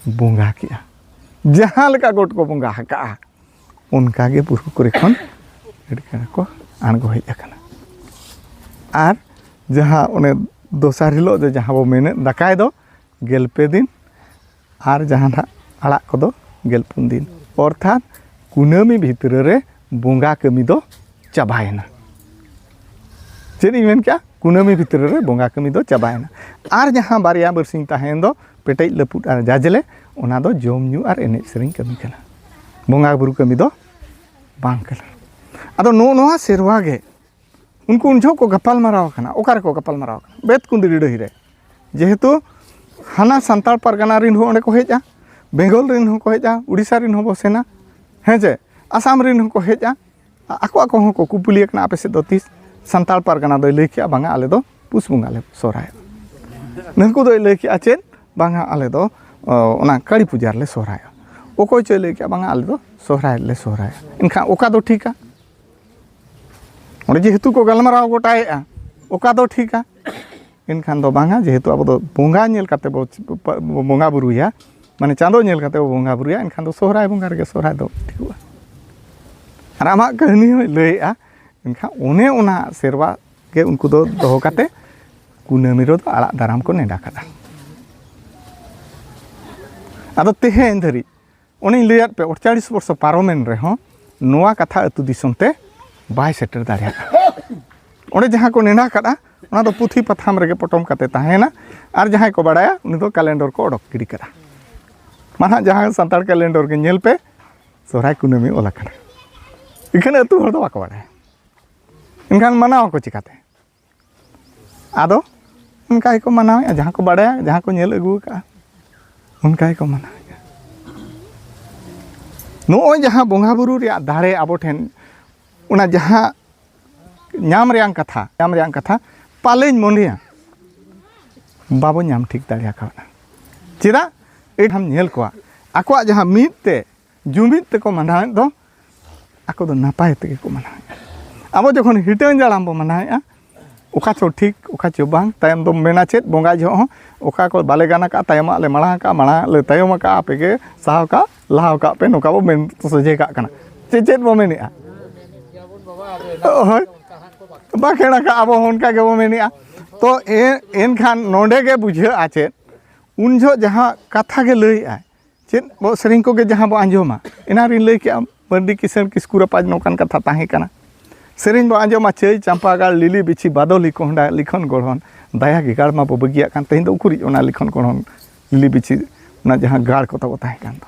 ᱵᱚᱸᱜᱟ ᱠᱮᱜᱼᱟ᱾ ᱡᱟᱦᱟᱸ ᱞᱮᱠᱟ ᱜᱚᱴ ᱠᱚ ᱵᱚᱸᱜᱟ ᱟᱠᱟᱜᱼᱟ, ᱚᱱᱠᱟ ᱜᱮ ᱵᱩᱨᱩ ᱠᱚᱨᱮ ᱠᱷᱚᱱ ᱟᱹᱰᱤ ᱜᱟᱱ ᱠᱚ ᱟᱬᱜᱚ ᱦᱮᱡ ᱟᱠᱟᱱᱟ᱾ ᱟᱨ ᱡᱟᱦᱟᱸ ᱚᱱᱮ ᱫᱚᱥᱟᱨ ᱦᱤᱞᱳᱜ ᱫᱚ ᱡᱟᱦᱟᱸ ᱵᱚ ᱢᱮᱱᱮᱫ ᱫᱟᱠᱟᱭ ᱫᱚ, ᱜᱮᱞ ᱯᱮ ᱫᱤᱱ, ᱟᱨ ᱡᱟᱦᱟᱸ ᱱᱟᱦᱟᱜ ᱟᱲᱟᱜ ᱠᱚᱫᱚ ᱜᱮᱞ ᱯᱩᱱ ᱫᱤᱱ᱾ ᱚᱨᱛᱷᱟᱛ ᱠᱩᱱᱟᱹᱢᱤ ᱵᱷᱤᱛᱨᱤ ᱨᱮ ᱵᱚᱸᱜᱟ ᱠᱟᱹᱢᱤ ᱫᱚ ᱪᱟᱵᱟᱭᱮᱱᱟ᱾ ᱪᱮᱫ ᱤᱧ ᱢᱮᱱ ᱠᱮᱜᱼᱟ? ᱠᱩᱱᱟᱹᱢᱤ ᱵᱷᱤᱛᱨᱤ ᱨᱮ ᱵᱚᱸᱜᱟ ᱠᱟᱹᱢᱤ ᱫᱚ ᱪᱟᱵᱟᱭᱮᱱᱟ᱾ ᱟᱨ ᱡᱟᱦᱟᱸ ᱵᱟᱨᱭᱟ ᱵᱟᱨᱥᱤᱧ ᱛᱟᱦᱮᱸᱭᱮᱱ ᱫᱚ ᱯᱮᱴᱮᱡ ᱞᱟᱹᱯᱩᱫ ᱟᱨ ᱡᱟᱡᱽᱞᱮ, ᱚᱱᱟ ᱫᱚ ᱡᱚᱢ ᱧᱩ ᱟᱨ ᱮᱱᱮᱡ ᱥᱮᱨᱮᱧ ᱠᱟᱹᱢᱤ ᱠᱟᱱᱟ, ᱵᱚᱸᱜᱟ ᱵᱩᱨᱩ ᱠᱟᱹᱢᱤ ᱫᱚ ᱵᱟᱝ ᱠᱟᱱᱟ᱾ ᱟᱫᱚ ᱱᱚᱜᱼᱚ ᱱᱚᱣᱟ ᱥᱮᱨᱣᱟ ᱜᱮ ᱩᱱᱠᱩ ᱩᱱ ᱡᱚᱦᱚᱜ ᱠᱚ ᱜᱟᱯᱟᱞ ᱢᱟᱨᱟᱣ ᱟᱠᱟᱱᱟ᱾ ᱚᱠᱟ ᱨᱮᱠᱚ ᱜᱟᱯᱟᱞ ᱢᱟᱨᱟᱣ ᱟᱠᱟᱱᱟ? ᱵᱮᱛᱠᱩᱸᱫᱽᱨᱤ ᱰᱟᱹᱦᱤ ᱨᱮ᱾ ᱡᱮᱦᱮᱛᱩ ᱦᱟᱱᱟ ᱥᱟᱱᱛᱟᱲ ᱯᱟᱨᱜᱟᱱᱟ ᱨᱮᱱ ᱦᱚᱸ ᱚᱸᱰᱮ ᱠᱚ ᱦᱮᱡᱼᱟ, ᱵᱮᱝᱜᱚᱞ ᱨᱮᱱ ᱦᱚᱸᱠᱚ ᱦᱮᱡᱼᱟ, ᱩᱲᱤᱥᱥᱟ ᱨᱮᱱ ᱦᱚᱸᱵᱚ ᱥᱮᱱᱟ, ᱦᱮᱸ ᱪᱮ, ᱟᱥᱟᱢ ᱨᱮᱱ ᱦᱚᱸᱠᱚ ᱦᱮᱡᱼᱟ᱾ ᱟᱠᱚ ᱟᱠᱚ ᱦᱚᱸᱠᱚ ᱠᱩᱯᱩᱞᱤ ᱟᱠᱟᱱᱟ, "ᱟᱯᱮ ᱥᱮᱫ ᱫᱚ ᱛᱤᱥ?" ᱥᱟᱱᱛᱟᱲ ᱯᱟᱨᱜᱟᱱᱟ ᱫᱚᱭ ᱞᱟᱹᱭ ᱠᱮᱜᱼᱟ, "ᱵᱟᱝᱟ, ᱟᱞᱮ ᱫᱚ ᱯᱩᱥ ᱵᱚᱸᱜᱟ ᱞᱮ ᱥᱚᱦᱨᱟᱭᱚᱜᱼᱟ᱾" ᱱᱩᱠᱩ ᱫᱚᱭ ᱞᱟᱹᱭ ᱠᱮᱜᱼᱟ ᱪᱮᱫ? "ᱵᱟᱝᱟ, ᱟᱞᱮ ᱫᱚ, ᱚ, ᱚᱱᱟ ᱠᱟᱹᱲᱤ ᱯᱩᱡᱟ ᱨᱮᱞᱮ ᱥᱚᱦᱨᱟᱭᱚᱜᱼᱟ᱾" ᱚᱠᱚᱭ ᱪᱚᱭ ᱞᱟᱹᱭ ᱠᱮᱜᱼᱟ, "ᱵᱟᱝᱟ, ᱟᱞᱮ ᱫᱚ ᱥᱚᱦᱨᱟᱭ ᱨᱮᱞᱮ ᱥᱚᱦᱨᱟᱭᱚᱜᱼᱟ᱾" ᱮᱱᱠᱷᱟᱱ ᱚᱠᱟ ᱫᱚ ᱴᱷᱤᱠᱟ? ᱚᱸᱰᱮ ᱡᱮᱦᱮᱛᱩ ᱠᱚ ᱜᱟᱞᱢᱟᱨᱟᱣ ᱜᱚᱴᱟᱭᱮᱜᱼᱟ, ᱚᱠᱟ ᱫᱚ ᱴᱷᱤᱠᱟ? ᱮᱱᱠᱷᱟᱱ ᱫᱚ ᱵᱟᱝᱟ, ᱡᱮᱦᱮᱛᱩ ᱟᱵᱚ ᱫᱚ ᱵᱚᱸᱜᱟ ᱧᱮᱞ ᱠᱟᱛᱮ ᱵᱚ, ᱵᱚ ᱵᱚᱸᱜᱟ ᱵᱩᱨᱩᱭᱟ, ᱢᱟᱱᱮ ᱪᱟᱸᱫᱚ ᱧᱮᱞ ᱠᱟᱛᱮ ᱵᱚ ᱵᱚᱸᱜᱟ ᱵᱩᱨᱩᱭᱟ, ᱮᱱᱠᱷᱟᱱ ᱫᱚ ᱥᱚᱦᱨᱟᱭ ᱵᱚᱸᱜᱟ ᱨᱮᱜᱮ ᱥᱚᱦᱨᱟᱭ ᱫᱚ ᱴᱷᱤᱠᱚᱜᱼᱟ᱾ ᱟᱨ ᱟᱢᱟᱜ ᱠᱟᱹᱦᱱᱤ ᱦᱚᱸᱭ ᱞᱟᱹᱭᱮᱜᱼᱟ, ᱮᱱᱠᱷᱟᱱ ᱚᱱᱮ ᱚᱱᱟ ᱥᱮᱨᱣᱟ ᱜᱮ ᱩᱱᱠᱩ ᱫᱚ ᱫᱚᱦᱚ ᱠᱟᱛᱮ ᱠᱩᱱᱟᱹᱢᱤ ᱨᱮᱫᱚ ᱟᱲᱟᱜ ᱫᱟᱨᱟᱢ ᱠᱚ ᱱᱮᱰᱟ ᱠᱟᱜᱼᱟ᱾ ᱟᱫᱚ ᱛᱮᱦᱮᱧ ᱫᱷᱟᱹᱨᱤᱡ ᱚᱱᱮᱧ ᱞᱟᱹᱭᱟᱫ ᱯᱮ, ᱟᱴᱪᱟᱞᱤᱥ ᱵᱚᱨᱥᱚ ᱯᱟᱨᱚᱢᱮᱱ ᱨᱮᱦᱚᱸ ᱱᱚᱣᱟ ᱠᱟᱛᱷᱟ ᱟᱹᱛᱩ ᱫᱤᱥᱚᱢ ᱛᱮ ᱵᱟᱭ ᱥᱮᱴᱮᱨ ᱫᱟᱲᱮᱭᱟᱜᱼᱟ᱾ ᱚᱸᱰᱮ ᱡᱟᱦᱟᱸ ᱠᱚ ᱱᱮᱰᱟ ᱠᱟᱫᱼᱟ, ᱚᱱᱟ ᱫᱚ ᱯᱩᱛᱷᱤ ᱯᱟᱛᱷᱟᱢ ᱨᱮᱜᱮ ᱯᱚᱴᱚᱢ ᱠᱟᱛᱮ ᱛᱟᱦᱮᱸᱭᱮᱱᱟ᱾ ᱟᱨ ᱡᱟᱦᱟᱸᱭ ᱠᱚ ᱵᱟᱲᱟᱭᱟ, ᱩᱱᱤ ᱫᱚ ᱠᱮᱞᱮᱱᱰᱚᱨ ᱠᱚ ᱚᱰᱚᱠ ᱜᱤᱰᱤ ᱠᱟᱫᱼᱟ᱾ ᱢᱟ ᱱᱟᱦᱟᱜ ᱡᱟᱦᱟᱸ ᱥᱟᱱᱛᱟᱲ ᱠᱮᱞᱮᱱᱰᱚᱨ ᱜᱮ ᱧᱮᱞ ᱯᱮ, ᱥᱚᱦᱨᱟᱭ ᱠᱩᱱᱟᱹᱢᱤ ᱚᱞ ᱟᱠᱟᱱᱟ᱾ ᱤᱠᱷᱟᱹᱱ ᱟᱹᱛᱩ ᱦᱚᱲ ᱫᱚ ᱵᱟᱠᱚ ᱵᱟᱲᱟᱭᱟ᱾ ᱮᱱᱠᱷᱟᱱ ᱢᱟᱱᱟᱣ ᱟᱠᱚ ᱪᱤᱠᱟᱹᱛᱮ? ᱟᱫᱚ ᱚᱱᱠᱟ ᱜᱮᱠᱚ ᱢᱟᱱᱟᱣᱮᱫᱼᱟ, ᱡᱟᱦᱟᱸ ᱠᱚ ᱵᱟᱲᱟᱭᱟ, ᱡᱟᱦᱟᱸ ᱠᱚ ᱧᱮᱞ ᱟᱹᱜᱩ ᱟᱠᱟᱫᱼᱟ, ᱚᱱᱠᱟ ᱜᱮᱠᱚ ᱢᱟᱱᱟᱣᱮᱫᱼᱟ᱾ ᱱᱚᱜᱼᱚᱭ ᱡᱟᱦᱟᱸ ᱵᱚᱸᱜᱟ ᱵᱩᱨᱩ ᱨᱮᱭᱟᱜ ᱫᱟᱲᱮ ᱟᱵᱚ ᱴᱷᱮᱱ, ᱚᱱᱟ ᱡᱟᱦᱟᱸ ᱧᱟᱢ ᱨᱮᱭᱟᱜ ᱠᱟᱛᱷᱟ, ᱧᱟᱢ ᱨᱮᱭᱟᱜ ᱠᱟᱛᱷᱟ ᱯᱟᱞᱮᱧ ᱢᱚᱱᱮᱭᱟ, ᱵᱟᱵᱚ ᱧᱟᱢ ᱴᱷᱤᱠ ᱫᱟᱲᱮ ᱟᱠᱟᱣᱫᱟ᱾ ᱪᱮᱫᱟᱜ? ᱮᱴᱟᱜ ᱧᱮᱞ ᱠᱚᱣᱟ, ᱟᱠᱚᱣᱟᱜ ᱡᱟᱦᱟᱸ ᱢᱤᱫ ᱛᱮ ᱡᱩᱢᱤᱫ ᱛᱮᱠᱚ ᱢᱟᱱᱟᱣᱮᱫ ᱫᱚ, ᱟᱠᱚ ᱫᱚ ᱱᱟᱯᱟᱭ ᱛᱮᱜᱮ ᱠᱚ ᱢᱟᱱᱟᱣᱮᱫᱼᱟ᱾ ᱟᱵᱚ ᱡᱚᱠᱷᱚᱱ ᱦᱤᱴᱟᱹᱝ ᱡᱟᱲᱟᱢ ᱵᱚ ᱢᱟᱱᱟᱣᱮᱫᱼᱟ, ᱚᱠᱟ ᱪᱚ ᱴᱷᱤᱠ, ᱚᱠᱟ ᱪᱚ ᱵᱟᱝ, ᱛᱟᱭᱚᱢ ᱫᱚᱢ ᱢᱮᱱᱟ ᱪᱮᱫ, ᱵᱚᱸᱜᱟ ᱡᱚᱦᱚᱜ ᱦᱚᱸ ᱚᱠᱟ ᱠᱚ ᱵᱟᱞᱮ ᱜᱟᱱ ᱟᱠᱟᱫᱼᱟ, ᱛᱟᱭᱚᱢᱟᱜ ᱞᱮ ᱢᱟᱲᱟᱝ ᱟᱠᱟᱫᱼᱟ, ᱢᱟᱲᱟᱝ ᱞᱮ ᱛᱟᱭᱚᱢ ᱟᱠᱟᱫᱼᱟ, ᱟᱯᱮ ᱜᱮ ᱥᱟᱦᱟᱣ ᱠᱟᱜ, ᱞᱟᱦᱟᱣ ᱠᱟᱜ ᱯᱮ, ᱱᱚᱝᱠᱟ ᱵᱚ ᱢᱮᱱ ᱥᱚᱡᱷᱮ ᱠᱟᱜ ᱠᱟᱱᱟ᱾ ᱪᱮᱫ, ᱪᱮᱫ ᱵᱚ ᱢᱮᱱᱮᱫᱼᱟ? ᱦᱳᱭ, ᱵᱟᱠᱷᱮᱲ ᱟᱠᱟᱫ ᱟᱵᱚ ᱦᱚᱸ ᱚᱱᱠᱟ ᱜᱮᱵᱚ ᱢᱮᱱᱮᱫᱼᱟ᱾ ᱛᱚ ᱮ-, ᱮᱱᱠᱷᱟᱱ ᱱᱚᱰᱮ ᱜᱮ ᱵᱩᱡᱷᱟᱹᱜᱼᱟ ᱪᱮᱫ, ᱩᱱ ᱡᱚᱦᱚᱜ ᱡᱟᱦᱟᱸ ᱠᱟᱛᱷᱟ ᱜᱮ ᱞᱟᱹᱭᱮᱫᱼᱟᱭ, ᱪᱮᱫ ᱵᱚ ᱥᱮᱨᱮᱧ ᱠᱚᱜᱮ ᱡᱟᱦᱟᱸ ᱵᱚ ᱟᱸᱡᱚᱢᱟ, ᱮᱱᱟᱝ ᱨᱤᱧ ᱞᱟᱹᱭ ᱠᱮᱜᱼᱟ, ᱢᱟᱹᱨᱰᱤ ᱠᱤᱥᱟᱹᱬ ᱠᱤᱥᱠᱩ ᱨᱟᱯᱟᱡᱽ ᱱᱚᱝᱠᱟᱱ ᱠᱟᱛᱷᱟ ᱛᱟᱦᱮᱸ ᱠᱟᱱᱟ᱾ ᱥᱮᱨᱮᱧ ᱵᱚ ᱟᱸᱡᱚᱢᱟ, ᱪᱟᱹᱭ ᱪᱟᱢᱯᱟ ᱜᱟᱲ ᱞᱤᱞᱤ ᱵᱤᱪᱷᱤ ᱵᱟᱫᱚᱞᱤ ᱠᱚᱦᱰᱟ ᱞᱤᱠᱷᱚᱱ ᱜᱚᱲᱦᱚᱱ, ᱫᱟᱭᱟ ᱜᱮ ᱜᱟᱲ ᱢᱟ ᱵᱚ ᱵᱟᱹᱜᱤᱭᱟᱜ ᱠᱟᱱ, ᱛᱮᱦᱮᱧ ᱫᱚ ᱩᱠᱩᱨᱤᱡ ᱚᱱᱟ ᱞᱤᱠᱷᱚᱱ ᱜᱚᱲᱦᱚᱱ ᱞᱤᱞᱤ ᱵᱤᱪᱷᱤ, ᱚᱱᱟ ᱡᱟᱦᱟᱸ ᱜᱟᱲ ᱠᱚ ᱛᱟᱵᱚ ᱛᱟᱦᱮᱸ ᱠᱟᱱ ᱫᱚ?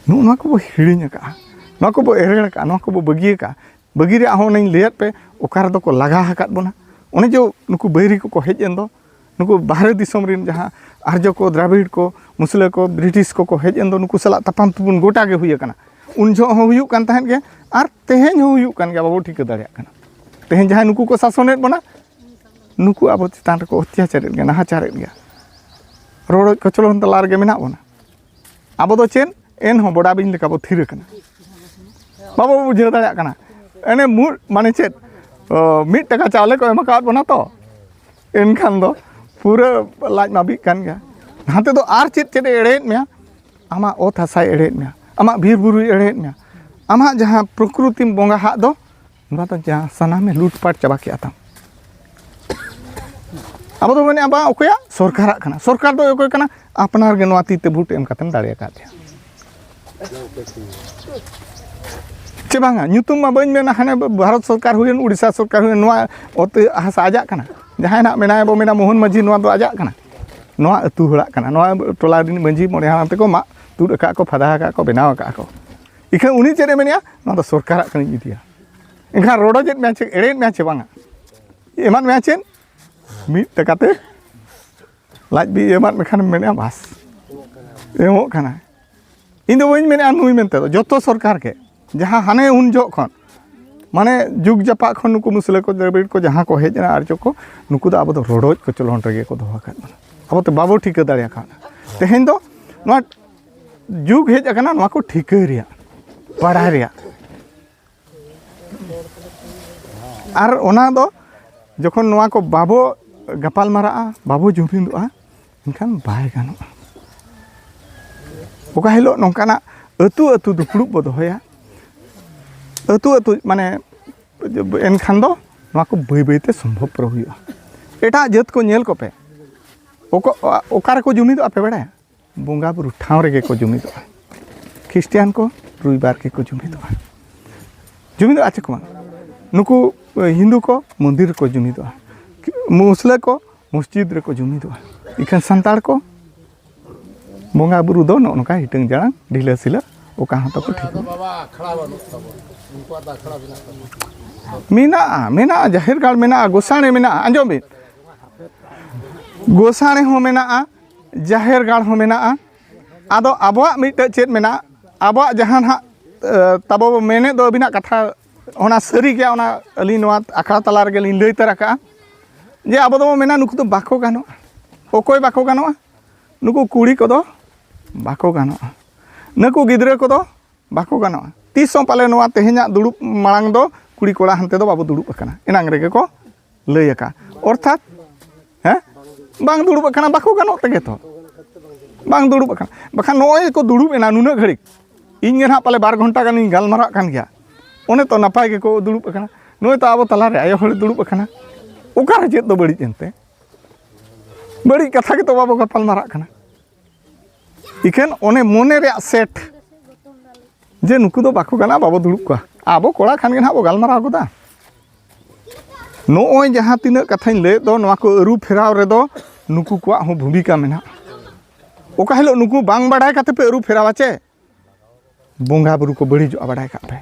ᱱᱚᱜᱼᱚ ᱱᱚᱣᱟ ᱠᱚᱵᱚ ᱦᱤᱲᱤᱧ ᱟᱠᱟᱫᱼᱟ, ᱱᱚᱣᱟ ᱠᱚᱵᱚ ᱮᱲᱮᱲ ᱟᱠᱟᱫᱼᱟ, ᱱᱚᱣᱟ ᱠᱚᱵᱚ ᱵᱟᱹᱜᱤ ᱟᱠᱟᱫᱼᱟ᱾ ᱵᱟᱹᱜᱤ ᱨᱮᱭᱟᱜ ᱦᱚᱸ ᱚᱱᱮᱧ ᱞᱟᱹᱭᱟᱫ ᱯᱮ, ᱚᱠᱟ ᱨᱮᱫᱚ ᱠᱚ ᱞᱟᱜᱟ ᱟᱠᱟᱫ ᱵᱚᱱᱟ᱾ ᱚᱱᱮ ᱡᱮ ᱱᱩᱠᱩ ᱵᱟᱹᱭᱨᱤ ᱠᱚᱠᱚ ᱦᱮᱡ ᱮᱱ ᱫᱚ, ᱱᱩᱠᱩ ᱵᱟᱦᱨᱮ ᱫᱤᱥᱚᱢ ᱨᱮᱱ ᱡᱟᱦᱟᱸ ᱟᱨᱡᱚ ᱠᱚ, ᱫᱨᱟᱵᱤᱲ ᱠᱚ, ᱢᱩᱥᱞᱟᱹ ᱠᱚ, ᱵᱨᱤᱴᱤᱥ ᱠᱚᱠᱚ ᱦᱮᱡ ᱮᱱ ᱫᱚ, ᱱᱩᱠᱩ ᱥᱟᱞᱟᱜ ᱛᱟᱯᱟᱢ ᱛᱩᱯᱩᱱ ᱜᱚᱴᱟ ᱜᱮ ᱦᱩᱭ ᱟᱠᱟᱱᱟ᱾ ᱩᱱ ᱡᱚᱦᱚᱜ ᱦᱚᱸ ᱦᱩᱭᱩᱜ ᱠᱟᱱ ᱛᱟᱦᱮᱸᱫ ᱜᱮ, ᱟᱨ ᱛᱮᱦᱮᱧ ᱦᱚᱸ ᱦᱩᱭᱩᱜ ᱠᱟᱱ ᱜᱮᱭᱟ, ᱵᱟᱵᱚ ᱴᱷᱤᱠᱟᱹ ᱫᱟᱲᱮᱭᱟᱜ ᱠᱟᱱᱟ᱾ ᱛᱮᱦᱮᱧ ᱡᱟᱦᱟᱸᱭ ᱱᱩᱠᱩ ᱠᱚ ᱥᱟᱥᱚᱱᱮᱫ ᱵᱚᱱᱟ, ᱱᱩᱠᱩ ᱟᱵᱚ ᱪᱮᱛᱟᱱ ᱨᱮᱠᱚ ᱚᱛᱛᱟᱪᱟᱨᱮᱫ ᱜᱮᱭᱟ, ᱱᱟᱦᱟᱪᱟᱨᱮᱫ ᱜᱮᱭᱟ, ᱨᱚᱲᱚᱡ ᱠᱚᱪᱞᱚᱱ ᱛᱟᱞᱟ ᱨᱮᱜᱮ ᱢᱮᱱᱟᱜ ᱵᱚᱱᱟ᱾ ᱟᱵᱚ ᱫᱚ ᱪᱮᱫ? ᱮᱱᱦᱚᱸ ᱵᱚᱰᱟ ᱵᱤᱧ ᱞᱮᱠᱟ ᱵᱚ ᱛᱷᱤᱨ ᱟᱠᱟᱱᱟ, ᱵᱟᱵᱚ ᱵᱩᱡᱷᱟᱹᱣ ᱫᱟᱲᱮᱭᱟᱜ ᱠᱟᱱᱟ᱾ ᱮᱱᱮ ᱢᱩ-, ᱢᱟᱱᱮ ᱪᱮᱫ, ᱚ, ᱢᱤᱫ ᱴᱟᱠᱟ ᱪᱟᱣᱞᱮ ᱠᱚ ᱮᱢ ᱟᱠᱟᱣᱟᱫ ᱵᱚᱱᱟ ᱛᱚ, ᱮᱱᱠᱷᱟᱱ ᱫᱚ ᱯᱩᱨᱟᱹ ᱞᱟᱡ ᱢᱟ ᱵᱤᱜ ᱠᱟᱱ ᱜᱮᱭᱟ᱾ ᱱᱟᱛᱮ ᱫᱚ ᱟᱨ ᱪᱮᱫ ᱪᱮᱫ ᱮ ᱮᱲᱮᱭᱮᱫ ᱢᱮᱭᱟ? ᱟᱢᱟᱜ ᱚᱛ ᱦᱟᱥᱟᱭ ᱮᱲᱮᱭᱮᱫ ᱢᱮᱭᱟ, ᱟᱢᱟᱜ ᱵᱤᱨ ᱵᱩᱨᱩᱭ ᱮᱲᱮᱭᱮᱫ ᱢᱮᱭᱟ, ᱟᱢᱟᱜ ᱡᱟᱦᱟᱸ ᱯᱨᱚᱠᱨᱤᱛᱤᱢ ᱵᱚᱸᱜᱟ ᱦᱟᱜ ᱫᱚ, ᱱᱚᱣᱟ ᱫᱚ ᱡᱟᱦᱟᱸ ᱥᱟᱱᱟᱢᱮ ᱞᱩᱴᱯᱟᱴ ᱪᱟᱵᱟ ᱠᱮᱜᱼᱟ ᱛᱟᱢ᱾ ᱟᱵᱚ ᱫᱚ ᱢᱮᱱᱮᱫᱼᱟ, ᱵᱟᱝ, ᱚᱠᱚᱭᱟᱜ? ᱥᱚᱨᱠᱟᱨᱟᱜ ᱠᱟᱱᱟ᱾ ᱥᱚᱨᱠᱟᱨ ᱫᱚ ᱚᱠᱚᱭ ᱠᱟᱱᱟ? ᱟᱯᱱᱟᱨ ᱜᱮ ᱱᱚᱣᱟ ᱛᱤ ᱛᱮ ᱵᱷᱳᱴ ᱮᱢ ᱠᱟᱛᱮᱢ ᱫᱟᱲᱮ ᱟᱠᱟᱫ ᱛᱟᱭᱟ᱾ ᱪᱮ ᱵᱟᱝᱟ? ᱧᱩᱛᱩᱢ ᱢᱟ ᱵᱟᱹᱧ ᱢᱮᱱᱟ, ᱦᱟᱱᱮ ᱵᱷᱟᱨᱚᱛ ᱥᱚᱨᱠᱟᱨ ᱦᱩᱭᱮᱱ, ᱩᱲᱤᱥᱥᱟ ᱥᱚᱨᱠᱟᱨ ᱦᱩᱭᱮᱱ, ᱱᱚᱣᱟ ᱚᱛ ᱦᱟᱥᱟ ᱟᱡᱟᱜ ᱠᱟᱱᱟ᱾ ᱡᱟᱦᱟᱸᱭ ᱱᱟᱜ ᱢᱮᱱᱟᱭᱟ, ᱵᱚ ᱢᱮᱱᱟ ᱢᱳᱦᱚᱱ ᱢᱟᱹᱡᱷᱤ, ᱱᱚᱣᱟ ᱫᱚ ᱟᱡᱟᱜ ᱠᱟᱱᱟ, ᱱᱚᱣᱟ ᱟᱹᱛᱩ ᱦᱚᱲᱟᱜ ᱠᱟᱱᱟ, ᱱᱚᱣᱟ ᱴᱚᱞᱟ ᱨᱤᱱ ᱢᱟᱹᱡᱷᱤ ᱢᱚᱬᱮ ᱦᱟᱲᱟᱢ ᱛᱮᱠᱚ ᱢᱟᱜ ᱛᱩᱫ ᱟᱠᱟᱫ ᱠᱚ, ᱯᱷᱟᱫᱟ ᱟᱠᱟᱫ ᱠᱚ, ᱵᱮᱱᱟᱣ ᱟᱠᱟᱫ ᱠᱚ᱾ ᱤᱠᱷᱟᱹᱱ ᱩᱱᱤ ᱪᱮᱫ ᱮ ᱢᱮᱱᱮᱫᱼᱟ? ᱱᱚᱣᱟ ᱫᱚ ᱥᱚᱨᱠᱟᱨᱟᱜ ᱠᱟᱱᱟᱧ ᱤᱫᱤᱭᱟ᱾ ᱮᱱᱠᱷᱟᱱ ᱨᱚᱰᱚᱡᱮᱫ ᱢᱮᱭᱟ ᱪᱮ, ᱮᱲᱮᱭᱮᱫ ᱢᱮᱭᱟ ᱪᱮ ᱵᱟᱝᱟ? ᱮᱢᱟᱫ ᱢᱮᱭᱟ ᱪᱮᱫ? ᱢᱤᱫ ᱴᱟᱠᱟ ᱛᱮ ᱞᱟᱡ ᱵᱤ ᱮᱢᱟᱫ ᱢᱮᱠᱷᱟᱱᱮᱢ ᱢᱮᱱᱮᱫᱼᱟ, ᱵᱟᱥ, ᱮᱢᱚᱜ ᱠᱟᱱᱟᱭ᱾ ᱤᱧ ᱫᱚ ᱵᱟᱹᱧ ᱢᱮᱱᱮᱫᱼᱟ ᱱᱩᱭ ᱢᱮᱱᱛᱮ ᱫᱚ, ᱡᱚᱛᱚ ᱥᱚᱨᱠᱟᱨ ᱜᱮ, ᱡᱟᱦᱟᱸ ᱦᱟᱱᱮ ᱩᱱ ᱡᱚᱦᱚᱜ ᱠᱷᱚᱱ, ᱢᱟᱱᱮ ᱡᱩᱜᱽ ᱡᱟᱯᱟᱜ ᱠᱷᱚᱱ ᱱᱩᱠᱩ ᱢᱩᱥᱞᱟᱹ ᱠᱚ, ᱫᱨᱟᱵᱤᱲ ᱠᱚ ᱡᱟᱦᱟᱸ ᱠᱚ ᱦᱮᱡ ᱮᱱᱟ, ᱟᱨ ᱪᱚ ᱠᱚ, ᱱᱩᱠᱩ ᱫᱚ ᱟᱵᱚ ᱫᱚ ᱨᱚᱰᱚᱡ ᱠᱚᱪᱞᱚᱱ ᱨᱮᱜᱮ ᱠᱚ ᱫᱚᱦᱚ ᱟᱠᱟᱫ ᱵᱚᱱᱟ᱾ ᱟᱵᱚ ᱛᱮ ᱵᱟᱵᱚ ᱴᱷᱤᱠᱟᱹ ᱫᱟᱲᱮ ᱟᱠᱟᱫᱼᱟ᱾ ᱛᱮᱦᱮᱧ ᱫᱚ ᱱᱚᱣᱟ ᱡᱩᱜᱽ ᱦᱮᱡ ᱟᱠᱟᱱᱟ ᱱᱚᱣᱟ ᱠᱚ ᱴᱷᱤᱠᱟᱹ ᱨᱮᱭᱟᱜ, ᱵᱟᱲᱟᱭ ᱨᱮᱭᱟᱜ᱾ ᱟᱨ ᱚᱱᱟ ᱫᱚ ᱡᱚᱠᱷᱚᱱ ᱱᱚᱣᱟ ᱠᱚ ᱵᱟᱵᱚ ᱜᱟᱯᱟᱞ ᱢᱟᱨᱟᱜᱼᱟ, ᱵᱟᱵᱚ ᱡᱩᱢᱤᱫᱚᱜᱼᱟ, ᱮᱱᱠᱷᱟᱱ ᱵᱟᱭ ᱜᱟᱱᱚᱜᱼᱟ᱾ ᱚᱠᱟ ᱦᱤᱞᱳᱜ ᱱᱚᱝᱠᱟᱱᱟᱜ ᱟᱹᱛᱩ ᱟᱹᱛᱩ ᱫᱩᱯᱲᱩᱵ ᱵᱚ ᱫᱚᱦᱚᱭᱟ, ᱟᱹᱛᱩ ᱟᱹᱛᱩ, ᱢᱟᱱᱮ, ᱮᱱᱠᱷᱟᱱ ᱫᱚ ᱱᱚᱣᱟ ᱠᱚ ᱵᱟᱹᱭ ᱵᱟᱹᱭ ᱛᱮ ᱥᱚᱢᱵᱷᱚᱵ ᱯᱩᱨᱟᱹ ᱦᱩᱭᱩᱜᱼᱟ᱾ ᱮᱴᱟᱜ ᱡᱟᱹᱛ ᱠᱚ ᱧᱮᱞ ᱠᱚᱯᱮ, ᱚᱠᱟ, ᱚᱠᱟ ᱨᱮᱠᱚ ᱡᱩᱢᱤᱫᱚᱜᱼᱟ ᱯᱮ ᱵᱟᱲᱟᱭᱟ? ᱵᱚᱸᱜᱟ ᱵᱩᱨᱩ ᱴᱷᱟᱶ ᱨᱮᱜᱮ ᱠᱚ ᱡᱩᱢᱤᱫᱚᱜᱼᱟ᱾ ᱠᱷᱨᱤᱥᱴᱤᱭᱟᱱ ᱠᱚ ᱨᱚᱵᱤᱵᱟᱨ ᱜᱮᱠᱚ ᱡᱩᱢᱤᱫᱚᱜᱼᱟ᱾ ᱡᱩᱢᱤᱫᱚᱜᱼᱟ ᱪᱮ ᱠᱚ ᱵᱟᱝ? ᱱᱩᱠᱩ, ᱮ, ᱦᱤᱱᱫᱩ ᱠᱚ ᱢᱚᱱᱫᱤᱨ ᱨᱮᱠᱚ ᱡᱩᱢᱤᱫᱚᱜᱼᱟ᱾ ᱢᱩᱥᱞᱟᱹ ᱠᱚ ᱢᱚᱥᱡᱤᱫ ᱨᱮᱠᱚ ᱡᱩᱢᱤᱫᱚᱜᱼᱟ᱾ ᱤᱠᱷᱟᱹᱱ ᱥᱟᱱᱛᱟᱲ ᱠᱚ ᱵᱚᱸᱜᱟ ᱵᱩᱨᱩ ᱫᱚ ᱱᱚᱜᱼᱚ ᱱᱚᱝᱠᱟ ᱦᱤᱴᱟᱹᱝ ᱡᱟᱲᱟᱝ ᱰᱷᱤᱞᱟᱹ ᱥᱤᱞᱟᱹ ᱚᱠᱟ ᱦᱚᱸ ᱛᱟᱠᱚ ᱴᱷᱤᱠ ᱵᱟᱹᱱᱩᱜᱼᱟ᱾ ᱢᱮᱱᱟᱜᱼᱟ, ᱢᱮᱱᱟᱜᱼᱟ, ᱡᱟᱦᱮᱨ ᱜᱟᱲ ᱢᱮᱱᱟᱜᱼᱟ, ᱜᱳᱥᱟᱲᱮ ᱢᱮᱱᱟᱜᱼᱟ᱾ ᱟᱸᱡᱚᱢ ᱵᱤᱱ, ᱜᱳᱥᱟᱲᱮ ᱦᱚᱸ ᱢᱮᱱᱟᱜᱼᱟ, ᱡᱟᱦᱮᱨ ᱜᱟᱲ ᱦᱚᱸ ᱢᱮᱱᱟᱜᱼᱟ᱾ ᱟᱫᱚ ᱟᱵᱚᱣᱟᱜ ᱢᱤᱫᱴᱮᱡ ᱪᱮᱫ ᱢᱮᱱᱟᱜᱼᱟ? ᱟᱵᱚᱣᱟᱜ ᱡᱟᱦᱟᱸ ᱱᱟᱦᱟᱜ, ᱮ, ᱛᱟᱵᱚ ᱢᱮᱱᱮᱫ ᱫᱚ ᱟᱹᱵᱤᱱᱟᱜ ᱠᱟᱛᱷᱟ ᱚᱱᱟ ᱥᱟᱹᱨᱤ ᱜᱮᱭᱟ, ᱚᱱᱟ ᱟᱹᱞᱤᱧ ᱱᱚᱣᱟ ᱟᱠᱷᱲᱟ ᱛᱟᱞᱟ ᱨᱮᱜᱮ ᱞᱤᱧ ᱞᱟᱹᱭ ᱛᱟᱨᱟ ᱠᱟᱜᱼᱟ ᱡᱮ ᱟᱵᱚ ᱫᱚᱵᱚ ᱢᱮᱱᱟ ᱱᱩᱠᱩ ᱫᱚ ᱵᱟᱠᱚ ᱜᱟᱱᱚᱜᱼᱟ᱾ ᱚᱠᱚᱭ ᱵᱟᱠᱚ ᱜᱟᱱᱚᱜᱼᱟ? ᱱᱩᱠᱩ ᱠᱩᱲᱤ ᱠᱚᱫᱚ ᱵᱟᱠᱚ ᱜᱟᱱᱚᱜᱼᱟ, ᱱᱩᱠᱩ ᱜᱤᱫᱽᱨᱟᱹ ᱠᱚᱫᱚ ᱵᱟᱠᱚ ᱜᱟᱱᱚᱜᱼᱟ᱾ ᱛᱤᱥ ᱦᱚᱸ ᱯᱟᱞᱮ ᱱᱚᱣᱟ ᱛᱮᱦᱮᱧᱟᱜ ᱫᱩᱲᱩᱵ ᱢᱟᱲᱟᱝ ᱫᱚ ᱠᱩᱲᱤ ᱠᱚᱲᱟ ᱦᱟᱱᱛᱮ ᱫᱚ ᱵᱟᱵᱚ ᱫᱩᱲᱩᱵ ᱟᱠᱟᱱᱟ, ᱮᱱᱟᱝ ᱨᱮᱜᱮ ᱠᱚ ᱞᱟᱹᱭ ᱟᱠᱟᱫᱼᱟ᱾ ᱚᱨᱛᱷᱟᱛ, ᱦᱮᱸ, ᱵᱟᱝ ᱫᱩᱲᱩᱵ ᱟᱠᱟᱱᱟ, ᱵᱟᱠᱚ ᱜᱟᱱᱚᱜ ᱛᱮᱜᱮ ᱛᱚ, ᱵᱟᱝ ᱫᱩᱲᱩᱵ ᱟᱠᱟᱱᱟ᱾ ᱵᱟᱠᱷᱟᱱ ᱱᱚᱜᱼᱚᱭ ᱠᱚ ᱫᱩᱲᱩᱵ ᱮᱱᱟ ᱱᱩᱱᱟᱹᱜ ᱜᱷᱟᱹᱲᱤᱡ, ᱤᱧ ᱜᱮ ᱱᱟᱦᱟᱜ ᱯᱟᱞᱮ ᱵᱟᱨ ᱜᱷᱚᱱᱴᱟ ᱜᱟᱱᱤᱧ ᱜᱟᱞᱢᱟᱨᱟᱜ ᱠᱟᱱ ᱜᱮᱭᱟ᱾ ᱚᱱᱮ ᱛᱚ ᱱᱟᱯᱟᱭ ᱜᱮᱠᱚ ᱫᱩᱲᱩᱵ ᱟᱠᱟᱱᱟ᱾ ᱱᱩᱭ ᱛᱚ ᱟᱵᱚ ᱛᱟᱞᱟᱨᱮ ᱟᱭᱳ ᱦᱚᱲᱮ ᱫᱩᱲᱩᱵ ᱟᱠᱟᱱᱟ, ᱚᱠᱟᱨᱮ ᱪᱮᱫ ᱫᱚ ᱵᱟᱹᱲᱤᱡ ᱮᱱᱛᱮ? ᱵᱟᱹᱲᱤᱡ ᱠᱟᱛᱷᱟ ᱜᱮᱛᱚ ᱵᱟᱵᱚ ᱜᱟᱯᱟᱞ ᱢᱟᱨᱟᱜ ᱠᱟᱱᱟ᱾ ᱤᱠᱷᱟᱹᱱ ᱚᱱᱮ ᱢᱚᱱᱮ ᱨᱮᱭᱟᱜ ᱥᱮᱴ, ᱡᱮ ᱱᱩᱠᱩ ᱫᱚ ᱵᱟᱠᱚ ᱜᱟᱱᱟ, ᱵᱟᱵᱚ ᱫᱩᱲᱩᱵ ᱠᱚᱣᱟ, ᱟᱵᱚ ᱠᱚᱲᱟ ᱠᱷᱟᱱ ᱜᱮ ᱱᱟᱦᱟᱜ ᱵᱚ ᱜᱟᱞᱢᱟᱨᱟᱣ ᱜᱚᱫᱟ᱾ ᱱᱚᱜᱼᱚᱭ ᱡᱟᱦᱟᱸ ᱛᱤᱱᱟᱹᱜ ᱠᱟᱛᱷᱟᱧ ᱞᱟᱹᱭᱮᱫ ᱫᱚ, ᱱᱚᱣᱟ ᱠᱚ ᱟᱹᱨᱩ ᱯᱷᱮᱨᱟᱣ ᱨᱮᱫᱚ ᱱᱩᱠᱩ ᱠᱚᱣᱟᱜ ᱦᱚᱸ ᱵᱷᱩᱢᱤᱠᱟ ᱢᱮᱱᱟᱜᱼᱟ᱾ ᱚᱠᱟ ᱦᱤᱞᱳᱜ ᱱᱩᱠᱩ ᱵᱟᱝ ᱵᱟᱰᱟᱭ ᱠᱟᱛᱮ ᱯᱮ ᱟᱹᱨᱩ ᱯᱷᱮᱨᱟᱣᱟ ᱪᱮ, ᱵᱚᱸᱜᱟ ᱵᱩᱨᱩ ᱠᱚ ᱵᱟᱹᱲᱤᱡᱚᱜᱼᱟ, ᱵᱟᱰᱟᱭ ᱠᱟᱜ ᱯᱮ᱾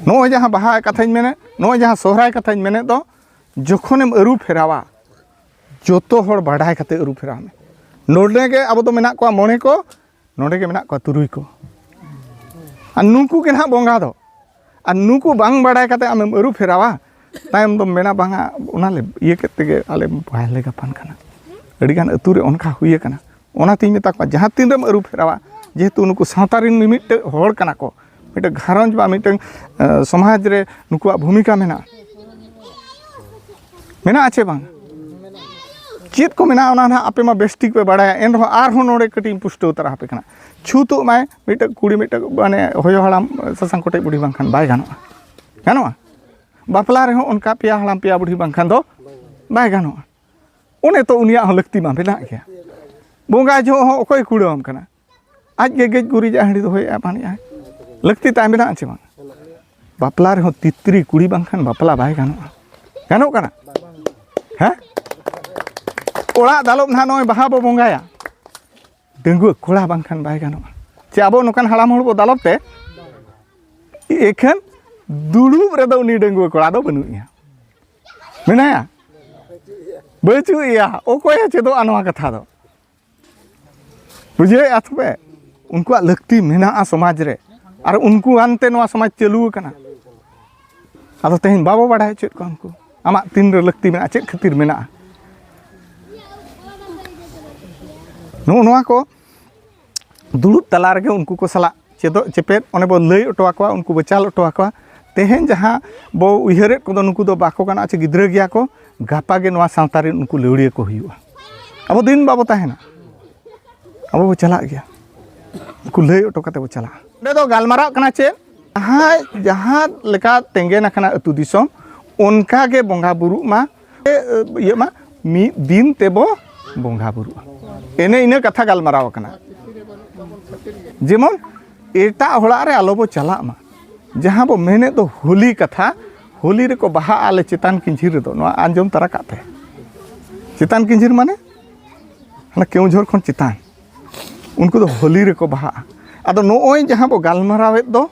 ᱱᱚᱜᱼᱚᱭ ᱡᱟᱦᱟᱸ ᱵᱟᱦᱟ ᱠᱟᱛᱷᱟᱧ ᱢᱮᱱᱮᱫ, ᱱᱚᱜᱼᱚᱭ ᱡᱟᱦᱟᱸ ᱥᱚᱦᱨᱟᱭ ᱠᱟᱛᱷᱟᱧ ᱢᱮᱱᱮᱫ ᱫᱚ, ᱡᱚᱠᱷᱚᱱᱮᱢ ᱟᱹᱨᱩ ᱯᱷᱮᱨᱟᱣᱟ, ᱡᱚᱛᱚ ᱦᱚᱲ ᱵᱟᱰᱟᱭ ᱠᱟᱛᱮ ᱟᱹᱨᱩ ᱯᱷᱮᱨᱟᱣ ᱢᱮ᱾ ᱱᱚᱰᱮ ᱜᱮ ᱟᱵᱚ ᱫᱚ ᱢᱮᱱᱟᱜ ᱠᱚᱣᱟ ᱢᱚᱬᱮ ᱠᱚ, ᱱᱚᱰᱮ ᱜᱮ ᱢᱮᱱᱟᱜ ᱠᱚᱣᱟ ᱛᱩᱨᱩᱭ ᱠᱚ᱾ ᱟᱨ ᱱᱩᱠᱩ ᱜᱮ ᱱᱟᱦᱟᱜ ᱵᱚᱸᱜᱟ ᱫᱚ᱾ ᱟᱨ ᱱᱩᱠᱩ ᱵᱟᱝ ᱵᱟᱰᱟᱭ ᱠᱟᱛᱮ ᱟᱢᱮᱢ ᱟᱹᱨᱩ ᱯᱷᱮᱨᱟᱣᱟ, ᱛᱟᱭᱚᱢ ᱫᱚᱢ ᱢᱮᱱᱟ, "ᱵᱟᱝᱟ, ᱚᱱᱟ ᱞᱮ ᱤᱭᱟᱹ ᱠᱮᱫ ᱛᱮᱜᱮ ᱟᱞᱮ ᱵᱟᱭᱞᱮ ᱜᱟᱯᱟᱱ ᱠᱟᱱᱟ᱾" ᱟᱹᱰᱤᱜᱟᱱ ᱟᱹᱛᱩ ᱨᱮ ᱚᱱᱠᱟ ᱦᱩᱭ ᱟᱠᱟᱱᱟ᱾ ᱚᱱᱟᱛᱤᱧ ᱢᱮᱛᱟ ᱠᱚᱣᱟ, ᱡᱟᱦᱟᱸ ᱛᱤᱱ ᱨᱮᱢ ᱟᱹᱨᱩ ᱯᱷᱮᱨᱟᱣᱟ, ᱡᱮᱦᱮᱛᱩ ᱱᱩᱠᱩ ᱥᱟᱶᱛᱟ ᱨᱮᱱ ᱢᱤᱢᱤᱫᱴᱟᱹᱝ ᱦᱚᱲ ᱠᱟᱱᱟ ᱠᱚ, ᱢᱤᱫᱴᱟᱹᱝ ᱜᱷᱟᱨᱚᱸᱡᱽ ᱵᱟ ᱢᱤᱫᱴᱟᱹᱝ, ᱮ, ᱥᱚᱢᱟᱡᱽ ᱨᱮ ᱱᱩᱠᱩᱣᱟᱜ ᱵᱷᱩᱢᱤᱠᱟ ᱢᱮᱱᱟᱜᱼᱟ᱾ ᱢᱮᱱᱟᱜᱼᱟ ᱪᱮ ᱵᱟᱝ? ᱪᱮᱫ ᱠᱚ ᱢᱮᱱᱟᱜᱼᱟ, ᱚᱱᱟ ᱱᱟᱦᱟᱜ ᱟᱯᱮ ᱢᱟ ᱵᱮᱥ ᱴᱷᱤᱠ ᱯᱮ ᱵᱟᱲᱟᱭᱟ, ᱮᱱ ᱨᱮᱦᱚᱸ ᱟᱨᱦᱚᱸ ᱱᱚᱰᱮ ᱠᱟᱹᱴᱤᱡ ᱤᱧ ᱯᱩᱥᱴᱟᱹᱣ ᱛᱟᱨᱟ ᱟᱯᱮ ᱠᱟᱱᱟ᱾ ᱪᱷᱩᱛᱩᱜ ᱢᱟᱭ ᱢᱤᱫᱴᱟᱹᱝ ᱠᱩᱲᱤ, ᱢᱤᱫᱴᱟᱹᱝ ᱢᱟᱱᱮ ᱦᱚᱭᱚ ᱦᱟᱲᱟᱢ ᱥᱟᱥᱟᱝ ᱠᱚᱴᱮᱡ ᱵᱩᱰᱷᱤ ᱵᱟᱝᱠᱷᱟᱱ ᱵᱟᱭ ᱜᱟᱱᱚᱜᱼᱟ᱾ ᱜᱟᱱᱚᱜᱼᱟ? ᱵᱟᱯᱞᱟ ᱨᱮᱦᱚᱸ ᱚᱱᱠᱟ ᱯᱮᱭᱟ ᱦᱟᱲᱟᱢ ᱯᱮᱭᱟ ᱵᱩᱰᱷᱤ ᱵᱟᱝᱠᱷᱟᱱ ᱫᱚ ᱵᱟᱭ ᱜᱟᱱᱚᱜᱼᱟ᱾ ᱚᱱᱮ ᱛᱚ ᱩᱱᱤᱭᱟᱜ ᱦᱚᱸ ᱞᱟᱹᱠᱛᱤ ᱢᱟ ᱢᱮᱱᱟᱜ ᱜᱮᱭᱟ᱾ ᱵᱚᱸᱜᱟ ᱡᱚᱦᱚᱜ ᱦᱚᱸ ᱚᱠᱚᱭ ᱠᱩᱲᱟᱹᱣᱟᱢ ᱠᱟᱱᱟ? ᱟᱡ ᱜᱮ ᱜᱮᱡ ᱜᱩᱨᱤᱡᱟ, ᱦᱟᱺᱰᱤ ᱫᱚᱦᱚᱭᱮᱫᱼᱟ, ᱯᱟᱱᱤᱜᱼᱟ᱾ ᱞᱟᱹᱠᱛᱤ ᱛᱟᱭ ᱢᱮᱱᱟᱜᱼᱟ ᱪᱮ ᱵᱟᱝ? ᱵᱟᱯᱞᱟ ᱨᱮᱦᱚᱸ ᱛᱤᱛᱨᱤ ᱠᱩᱲᱤ ᱵᱟᱝᱠᱷᱟᱱ ᱵᱟᱯᱞᱟ ᱵᱟᱭ ᱜᱟᱱᱚᱜᱼᱟ᱾ ᱜᱟᱱᱚᱜ ᱠᱟᱱᱟ? ᱦᱮᱸ? ᱚᱲᱟᱜ ᱫᱟᱞᱚᱵ ᱱᱟᱦᱟᱜ ᱱᱚᱜᱼᱚᱭ ᱵᱟᱦᱟ ᱵᱚ ᱵᱚᱸᱜᱟᱭᱟ, ᱰᱟᱺᱜᱩᱣᱟᱹ ᱠᱚᱲᱟ ᱵᱟᱝᱠᱷᱟᱱ ᱵᱟᱭ ᱜᱟᱱᱚᱜᱼᱟ᱾ ᱪᱮ ᱟᱵᱚ ᱱᱚᱝᱠᱟᱱ ᱦᱟᱲᱟᱢ ᱦᱚᱲ ᱵᱚ ᱫᱟᱞᱚᱵ ᱛᱮ ᱮᱠᱷᱟᱱ ᱫᱩᱲᱩᱵ ᱨᱮᱫᱚ ᱩᱱᱤ ᱰᱟᱺᱜᱩᱣᱟᱹ ᱠᱚᱲᱟ ᱫᱚ ᱵᱟᱹᱱᱩᱜ ᱮᱭᱟ, ᱢᱮᱱᱟᱭᱟ? ᱵᱟᱹᱪᱩᱜ ᱮᱭᱟ᱾ ᱚᱠᱚᱭᱮ ᱪᱮᱫᱚᱜᱼᱟ ᱱᱚᱣᱟ ᱠᱟᱛᱷᱟ ᱫᱚ? ᱵᱩᱡᱷᱟᱹᱣᱮᱫᱼᱟ ᱛᱚᱵᱮ? ᱩᱱᱠᱩᱣᱟᱜ ᱞᱟᱹᱠᱛᱤ ᱢᱮᱱᱟᱜᱼᱟ ᱥᱚᱢᱟᱡᱽ ᱨᱮ, ᱟᱨ ᱩᱱᱠᱩ ᱟᱱᱛᱮ ᱱᱚᱣᱟ ᱥᱚᱢᱟᱡᱽ ᱪᱟᱹᱞᱩ ᱟᱠᱟᱱᱟ᱾ ᱟᱫᱚ ᱛᱮᱦᱮᱧ ᱵᱟᱵᱚ ᱵᱟᱲᱟᱭ ᱦᱚᱪᱚᱭᱮᱫ ᱠᱚᱣᱟ ᱩᱱᱠᱩ ᱟᱢᱟᱜ ᱛᱤᱱᱨᱮ ᱞᱟᱹᱠᱛᱤ ᱢᱮᱱᱟᱜᱼᱟ, ᱪᱮᱫ ᱠᱷᱟᱹᱛᱤᱨ ᱢᱮᱱᱟᱜᱼᱟ᱾ ᱱᱚᱜᱼᱚ ᱱᱚᱣᱟ ᱠᱚ ᱫᱩᱲᱩᱵ ᱛᱟᱞᱟ ᱨᱮᱜᱮ ᱩᱱᱠᱩ ᱠᱚ ᱥᱟᱞᱟᱜ ᱪᱮᱫᱚᱜ ᱪᱮᱯᱮᱫ, ᱚᱱᱮ ᱵᱚ ᱞᱟᱹᱭ ᱦᱚᱴᱚ ᱟᱠᱚᱣᱟ, ᱩᱱᱠᱩ ᱵᱚ ᱪᱟᱞ ᱦᱚᱴᱚ ᱟᱠᱚᱣᱟ᱾ ᱛᱮᱦᱮᱧ ᱡᱟᱦᱟᱸ ᱵᱚ ᱩᱭᱦᱟᱹᱨᱮᱫ ᱠᱚᱫᱚ, ᱱᱩᱠᱩ ᱫᱚ ᱵᱟᱠᱚ ᱜᱟᱱᱚᱜᱼᱟ, ᱪᱮ ᱜᱤᱫᱽᱨᱟᱹ ᱜᱮᱭᱟ ᱠᱚ, ᱜᱟᱯᱟ ᱜᱮ ᱱᱚᱣᱟ ᱥᱟᱶᱛᱟ ᱨᱮᱱ ᱩᱱᱠᱩ ᱞᱟᱹᱣᱲᱤᱭᱟᱹ ᱠᱚ ᱦᱩᱭᱩᱜᱼᱟ᱾ ᱟᱵᱚ ᱫᱤᱱ ᱵᱟᱵᱚ ᱛᱟᱦᱮᱱᱟ, ᱟᱵᱚ ᱵᱚ ᱪᱟᱞᱟᱜ ᱜᱮᱭᱟ, ᱩᱱᱠᱩ ᱞᱟᱹᱭ ᱦᱚᱴᱚ ᱠᱟᱛᱮ ᱵᱚ ᱪᱟᱞᱟᱜᱼᱟ᱾ ᱚᱸᱰᱮ ᱫᱚ ᱜᱟᱞᱢᱟᱨᱟᱜ ᱠᱟᱱᱟ ᱪᱮᱫ? ᱡᱟᱦᱟᱸ, ᱡᱟᱦᱟᱸ ᱞᱮᱠᱟ ᱛᱮᱸᱜᱮᱱ ᱟᱠᱟᱱᱟ ᱟᱹᱛᱩ ᱫᱤᱥᱚᱢ, ᱚᱱᱠᱟ ᱜᱮ ᱵᱚᱸᱜᱟ ᱵᱩᱨᱩᱜ ᱢᱟ, ᱤᱭᱟᱹᱜ ᱢᱟ, ᱢᱤᱫ ᱫᱤᱱ ᱛᱮᱵᱚ ᱵᱚᱸᱜᱟ ᱵᱩᱨᱩᱜᱼᱟ᱾ ᱮᱱᱮ ᱤᱱᱟᱹ ᱠᱟᱛᱷᱟ ᱜᱟᱞᱢᱟᱨᱟᱣ ᱟᱠᱟᱱᱟ᱾ ᱡᱮᱢᱚᱱ ᱮᱴᱟᱜ ᱦᱚᱲᱟᱜ ᱨᱮ ᱟᱞᱚ ᱵᱚ ᱪᱟᱞᱟᱜ ᱢᱟ᱾ ᱡᱟᱦᱟᱸ ᱵᱚ ᱢᱮᱱᱮᱫ ᱫᱚ ᱦᱳᱞᱤ ᱠᱟᱛᱷᱟ, ᱦᱳᱞᱤ ᱨᱮᱠᱚ ᱵᱟᱦᱟᱜᱼᱟ ᱟᱞᱮ ᱪᱮᱛᱟᱱ ᱠᱤᱧᱡᱷᱤᱨ ᱨᱮᱫᱚ, ᱱᱚᱣᱟ ᱟᱸᱡᱚᱢ ᱛᱟᱨᱟ ᱠᱟᱜ ᱯᱮ᱾ ᱪᱮᱛᱟᱱ ᱠᱤᱧᱡᱷᱤᱨ ᱢᱟᱱᱮ ᱦᱟᱱᱟ ᱠᱮᱣᱡᱷᱚᱨ ᱠᱷᱚᱱ ᱪᱮᱛᱟᱱ, ᱩᱱᱠᱩ ᱫᱚ ᱦᱳᱞᱤ ᱨᱮᱠᱚ ᱵᱟᱦᱟᱜᱼᱟ᱾ ᱟᱫᱚ ᱱᱚᱜᱼᱚᱭ ᱡᱟᱦᱟᱸ ᱵᱚ ᱜᱟᱞᱢᱟᱨᱟᱣᱮᱫ ᱫᱚ,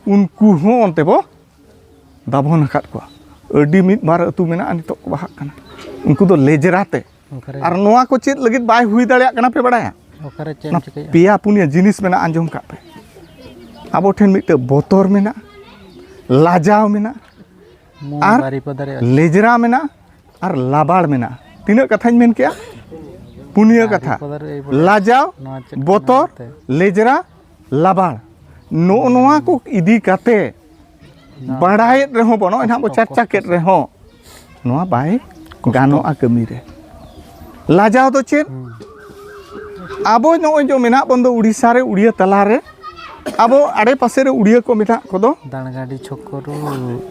ᱩᱱᱠᱩ ᱦᱚᱸ ᱚᱱᱛᱮ ᱵᱚ ᱫᱟᱵᱚᱱ ᱟᱠᱟᱫ ᱠᱚᱣᱟ᱾ ᱟᱹᱰᱤ ᱢᱤᱫ ᱵᱟᱨ ᱟᱹᱛᱩ ᱢᱮᱱᱟᱜᱼᱟ ᱱᱤᱛᱚᱜ ᱠᱚ ᱵᱟᱦᱟᱜ ᱠᱟᱱᱟ, ᱩᱱᱠᱩ ᱫᱚ ᱞᱮᱡᱽᱨᱟ ᱛᱮ᱾ ᱚᱠᱟᱨᱮ? ᱟᱨ ᱱᱚᱣᱟ ᱠᱚ ᱪᱮᱫ ᱞᱟᱹᱜᱤᱫ ᱵᱟᱭ ᱦᱩᱭ ᱫᱟᱲᱮᱭᱟᱜ ᱠᱟᱱᱟ ᱯᱮ ᱵᱟᱲᱟᱭᱟ? ᱚᱠᱟᱨᱮ ᱪᱮᱫ ᱮᱢ ᱚᱱᱟ ᱪᱤᱠᱟᱹᱭᱟ? ᱯᱮᱭᱟ ᱯᱩᱱᱭᱟᱹ ᱡᱤᱱᱤᱥ ᱢᱮᱱᱟᱜᱼᱟ, ᱟᱸᱡᱚᱢ ᱠᱟᱜ ᱯᱮ᱾ ᱟᱵᱚ ᱴᱷᱮᱱ ᱢᱤᱫᱴᱟᱹᱝ ᱵᱚᱛᱚᱨ ᱢᱮᱱᱟᱜᱼᱟ, ᱞᱟᱡᱟᱣ ᱢᱮᱱᱟᱜᱼᱟ, ᱢᱩ ᱟᱨ ᱵᱟᱨᱤᱯᱟᱫᱟ ᱨᱮ ᱞᱮᱡᱽᱨᱟ ᱢᱮᱱᱟᱜᱼᱟ, ᱟᱨ ᱞᱟᱵᱟᱲ ᱢᱮᱱᱟᱜᱼᱟ᱾ ᱛᱤᱱᱟᱹᱜ ᱠᱟᱛᱷᱟᱧ ᱢᱮᱱ ᱠᱮᱜᱼᱟ? ᱯᱩᱱᱭᱟᱹ ᱠᱟᱛᱷᱟ᱾ ᱵᱟᱨᱤᱯᱟᱫᱟ ᱨᱮ ᱮᱭ ᱵᱚᱞᱮ ᱞᱟᱡᱟᱣ, ᱱᱚᱣᱟ ᱪᱮᱫ ᱠᱟᱱᱟ ᱵᱚᱛᱚᱨ, ᱮᱱᱛᱮ? ᱞᱮᱡᱽᱨᱟ, ᱞᱟᱵᱟᱲ᱾ ᱱᱚᱜᱼᱚ ᱱᱚᱣᱟ ᱠᱚ ᱤᱫᱤ ᱠᱟᱛᱮ ᱱᱚᱣᱟ ᱵᱟᱲᱟᱭᱮᱫ ᱨᱮᱦᱚᱸ ᱵᱚᱱ, ᱱᱚᱜᱼᱚᱭ ᱱᱟᱦᱟᱜ ᱵᱚ ᱠᱚᱥᱴᱚ, ᱪᱟᱨᱪᱟ ᱠᱮᱫ ᱠᱚᱥᱴᱚ᱾ ᱨᱮᱦᱚᱸ, ᱱᱚᱣᱟ ᱵᱟᱭ ᱠᱚᱥᱴᱚ᱾ ᱜᱟᱱᱚᱜᱼᱟ ᱠᱟᱹᱢᱤ ᱨᱮ᱾ ᱞᱟᱡᱟᱣ ᱫᱚ ᱪᱮᱫ? ᱦᱩᱸ᱾ ᱟᱵᱚ ᱱᱚᱜᱼᱚᱭ ᱡᱮ ᱢᱮᱱᱟᱜ ᱵᱚᱱ ᱫᱚ ᱩᱲᱤᱥᱥᱟ ᱨᱮ, ᱩᱲᱤᱭᱟᱹ ᱛᱟᱞᱟ ᱨᱮ, ᱟᱵᱚ ᱟᱲᱮ ᱯᱟᱥᱮ ᱨᱮ ᱩᱲᱤᱭᱟᱹ ᱠᱚ ᱢᱮᱱᱟᱜ ᱠᱚᱫᱚ᱾ ᱫᱟᱲᱜᱟᱰᱤ ᱪᱷᱚᱠᱚ ᱨᱩ᱾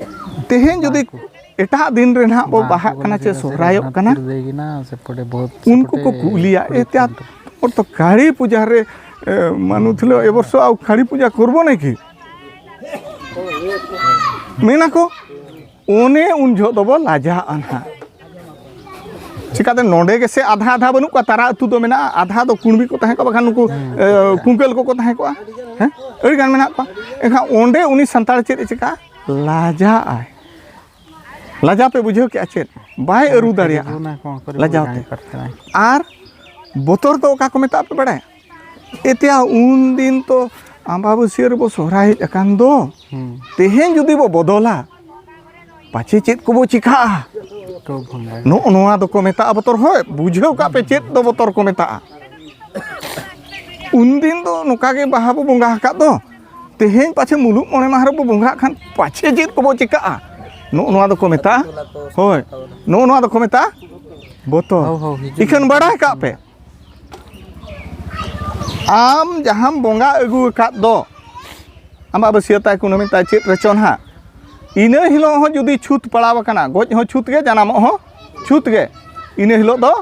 ᱛᱮᱦᱮᱧ ᱡᱩᱫᱤ ᱵᱟᱝᱠᱚ, ᱮᱴᱟᱜ ᱫᱤᱱ ᱨᱮ ᱱᱟᱦᱟᱜ ᱵᱚ ᱵᱟᱦᱟᱜ ᱠᱟᱱᱟ ᱪᱮ ᱥᱚᱦᱨᱟᱭᱚᱜ ᱠᱟᱱᱟ, ᱨᱟᱢᱯᱩᱨ ᱫᱟᱹᱭ ᱜᱮ ᱱᱟ, ᱥᱮᱯᱚᱴᱮ ᱵᱚᱦᱩᱛ ᱩᱱᱠᱩ ᱥᱮᱯᱚᱴᱮ ᱠᱚ ᱠᱩᱞᱤᱭᱟ, ᱠᱩᱲᱤ "ᱮ, ᱛᱮ ᱟᱯ ᱯᱚᱱᱨᱚ ᱦᱚᱲ ᱛᱚ ᱠᱟᱹᱲᱤ ᱯᱩᱡᱟ ᱨᱮ, ᱮ, ᱢᱟᱱᱩ ᱛᱷᱤᱞᱟᱹ ᱮ ᱵᱚᱨᱥᱚ ᱟᱵᱚ ᱠᱟᱹᱲᱤ ᱯᱩᱡᱟ ᱠᱚᱨᱵᱚ ᱱᱟᱠᱤ?" ᱢᱮᱱᱟ ᱠᱚ, ᱚᱱᱮ ᱩᱱ ᱡᱚᱦᱚᱜ ᱫᱚᱵᱚ ᱞᱟᱡᱟᱜᱼᱟ ᱱᱟᱦᱟᱜ᱾ ᱪᱤᱠᱟᱹᱛᱮ ᱱᱚᱰᱮ ᱜᱮᱥᱮ ᱟᱫᱷᱟ ᱟᱫᱷᱟ ᱵᱟᱹᱱᱩᱜ ᱠᱚᱣᱟ, ᱛᱟᱨᱟ ᱟᱹᱛᱩ ᱫᱚ ᱢᱮᱱᱟᱜᱼᱟ, ᱟᱫᱷᱟ ᱫᱚ ᱠᱩᱬᱵᱤ ᱠᱚ ᱛᱟᱦᱮᱸ ᱠᱚᱜᱼᱟ, ᱵᱟᱠᱷᱟᱱ ᱱᱩᱠᱩ, ᱦᱮᱸ, ᱮ, ᱠᱩᱝᱠᱟᱹᱞ ᱠᱚᱠᱚ ᱛᱟᱦᱮᱸ ᱠᱚᱜᱼᱟ, ᱦᱮᱸ, ᱟᱹᱰᱤ ᱜᱟᱱ ᱢᱮᱱᱟᱜ ᱠᱚᱣᱟ᱾ ᱮᱱᱠᱷᱟᱱ ᱚᱸᱰᱮ ᱩᱱᱤ ᱥᱟᱱᱛᱟᱲ ᱪᱮᱫ ᱮ ᱪᱤᱠᱟᱹᱜᱼᱟ? ᱞᱟᱡᱟᱜᱼᱟᱭ᱾ ᱞᱟᱡᱟᱣ ᱯᱮ ᱵᱩᱡᱷᱟᱹᱣ ᱠᱮᱜᱼᱟ ᱪᱮᱫ? ᱵᱟᱭ ᱟᱹᱨᱩ ᱫᱟᱲᱮᱭᱟᱜᱼᱟ ᱚᱱᱟ ᱠᱚ ᱠᱚᱨᱮ ᱞᱟᱡᱟᱣ ᱵᱟᱝ ᱛᱮ᱾ ᱠᱟᱴ ᱠᱟᱱᱟᱭ᱾ ᱟᱨ ᱵᱚᱛᱚᱨ ᱫᱚ ᱚᱠᱟ ᱠᱚ ᱢᱮᱛᱟᱜᱼᱟ ᱯᱮ ᱵᱟᱲᱟᱭᱟ? ᱮᱛᱮᱭᱟ, ᱩᱱ ᱫᱤᱱ ᱛᱚ ᱟᱢᱵᱟᱵᱟᱹᱥᱭᱟᱹ ᱨᱮᱵᱚ ᱥᱚᱦᱨᱟᱭ ᱦᱮᱡ ᱟᱠᱟᱱ ᱫᱚ, ᱦᱩᱸ᱾ ᱛᱮᱦᱮᱧ ᱡᱩᱫᱤ ᱵᱚ ᱵᱚᱫᱚᱞᱟ, ᱯᱟᱪᱷᱮ ᱪᱮᱫ ᱠᱚᱵᱚ ᱪᱤᱠᱟᱹᱜᱼᱟ? ᱠᱚ ᱵᱷᱚᱸᱜᱟ᱾ ᱱᱚᱜᱼᱚ ᱱᱚᱣᱟ ᱫᱚᱠᱚ ᱢᱮᱛᱟᱜᱼᱟ ᱵᱚᱛᱚᱨ᱾ ᱦᱳᱭ, ᱵᱩᱡᱷᱟᱹᱣ ᱠᱟᱜ ᱯᱮ ᱪᱮᱫ ᱫᱚ ᱵᱚᱛᱚᱨ ᱠᱚ ᱢᱮᱛᱟᱜᱼᱟ᱾ ᱩᱱ ᱫᱤᱱ ᱫᱚ ᱱᱚᱝᱠᱟ ᱜᱮ ᱵᱟᱦᱟ ᱵᱚ ᱵᱚᱸᱜᱟ ᱟᱠᱟᱫ ᱫᱚ, ᱛᱮᱦᱮᱧ ᱯᱟᱪᱷᱮ ᱢᱩᱞᱩᱜ ᱢᱚᱬᱮ ᱢᱟᱦᱟ ᱨᱮᱵᱚ ᱵᱚᱸᱜᱟᱜ ᱠᱷᱟᱱ ᱯᱟᱪᱷᱮ ᱪᱮᱫ ᱠᱚᱵᱚ ᱪᱤᱠᱟᱹᱜᱼᱟ? ᱱᱚᱜᱼᱚ ᱱᱚᱣᱟ ᱫᱚᱠᱚ ᱢᱮᱛᱟᱜᱼᱟ, ᱦᱳᱭ, ᱱᱚᱜᱼᱚ ᱱᱚᱣᱟ ᱫᱚᱠᱚ ᱢᱮᱛᱟᱜᱼᱟ ᱵᱚᱛᱚᱨ᱾ ᱦᱳ, ᱦᱳ, ᱦᱤᱡᱩᱜ ᱤᱠᱷᱟᱹᱱ ᱢᱮ᱾ ᱵᱟᱲᱟᱭ ᱠᱟᱜ ᱯᱮ, ᱟᱢ ᱡᱟᱦᱟᱸᱢ ᱵᱚᱸᱜᱟ ᱟᱹᱜᱩ ᱟᱠᱟᱫ ᱫᱚ, ᱟᱢᱵᱟᱵᱟᱹᱥᱭᱟᱹ ᱛᱟᱭ, ᱠᱩᱱᱟᱹᱢᱤ ᱛᱟᱭ, ᱪᱮᱫ ᱨᱮᱪᱚ ᱱᱟᱦᱟᱜ, ᱤᱱᱟᱹ ᱦᱤᱞᱳᱜ ᱦᱚᱸ ᱡᱩᱫᱤ ᱪᱷᱩᱛ ᱯᱟᱲᱟᱣ ᱟᱠᱟᱱᱟ, ᱜᱚᱡ ᱦᱚᱸ ᱪᱷᱩᱛ ᱜᱮ, ᱡᱟᱱᱟᱢᱚᱜ ᱦᱚᱸ ᱪᱷᱩᱛ ᱜᱮ, ᱤᱱᱟᱹ ᱦᱤᱞᱳᱜ ᱫᱚ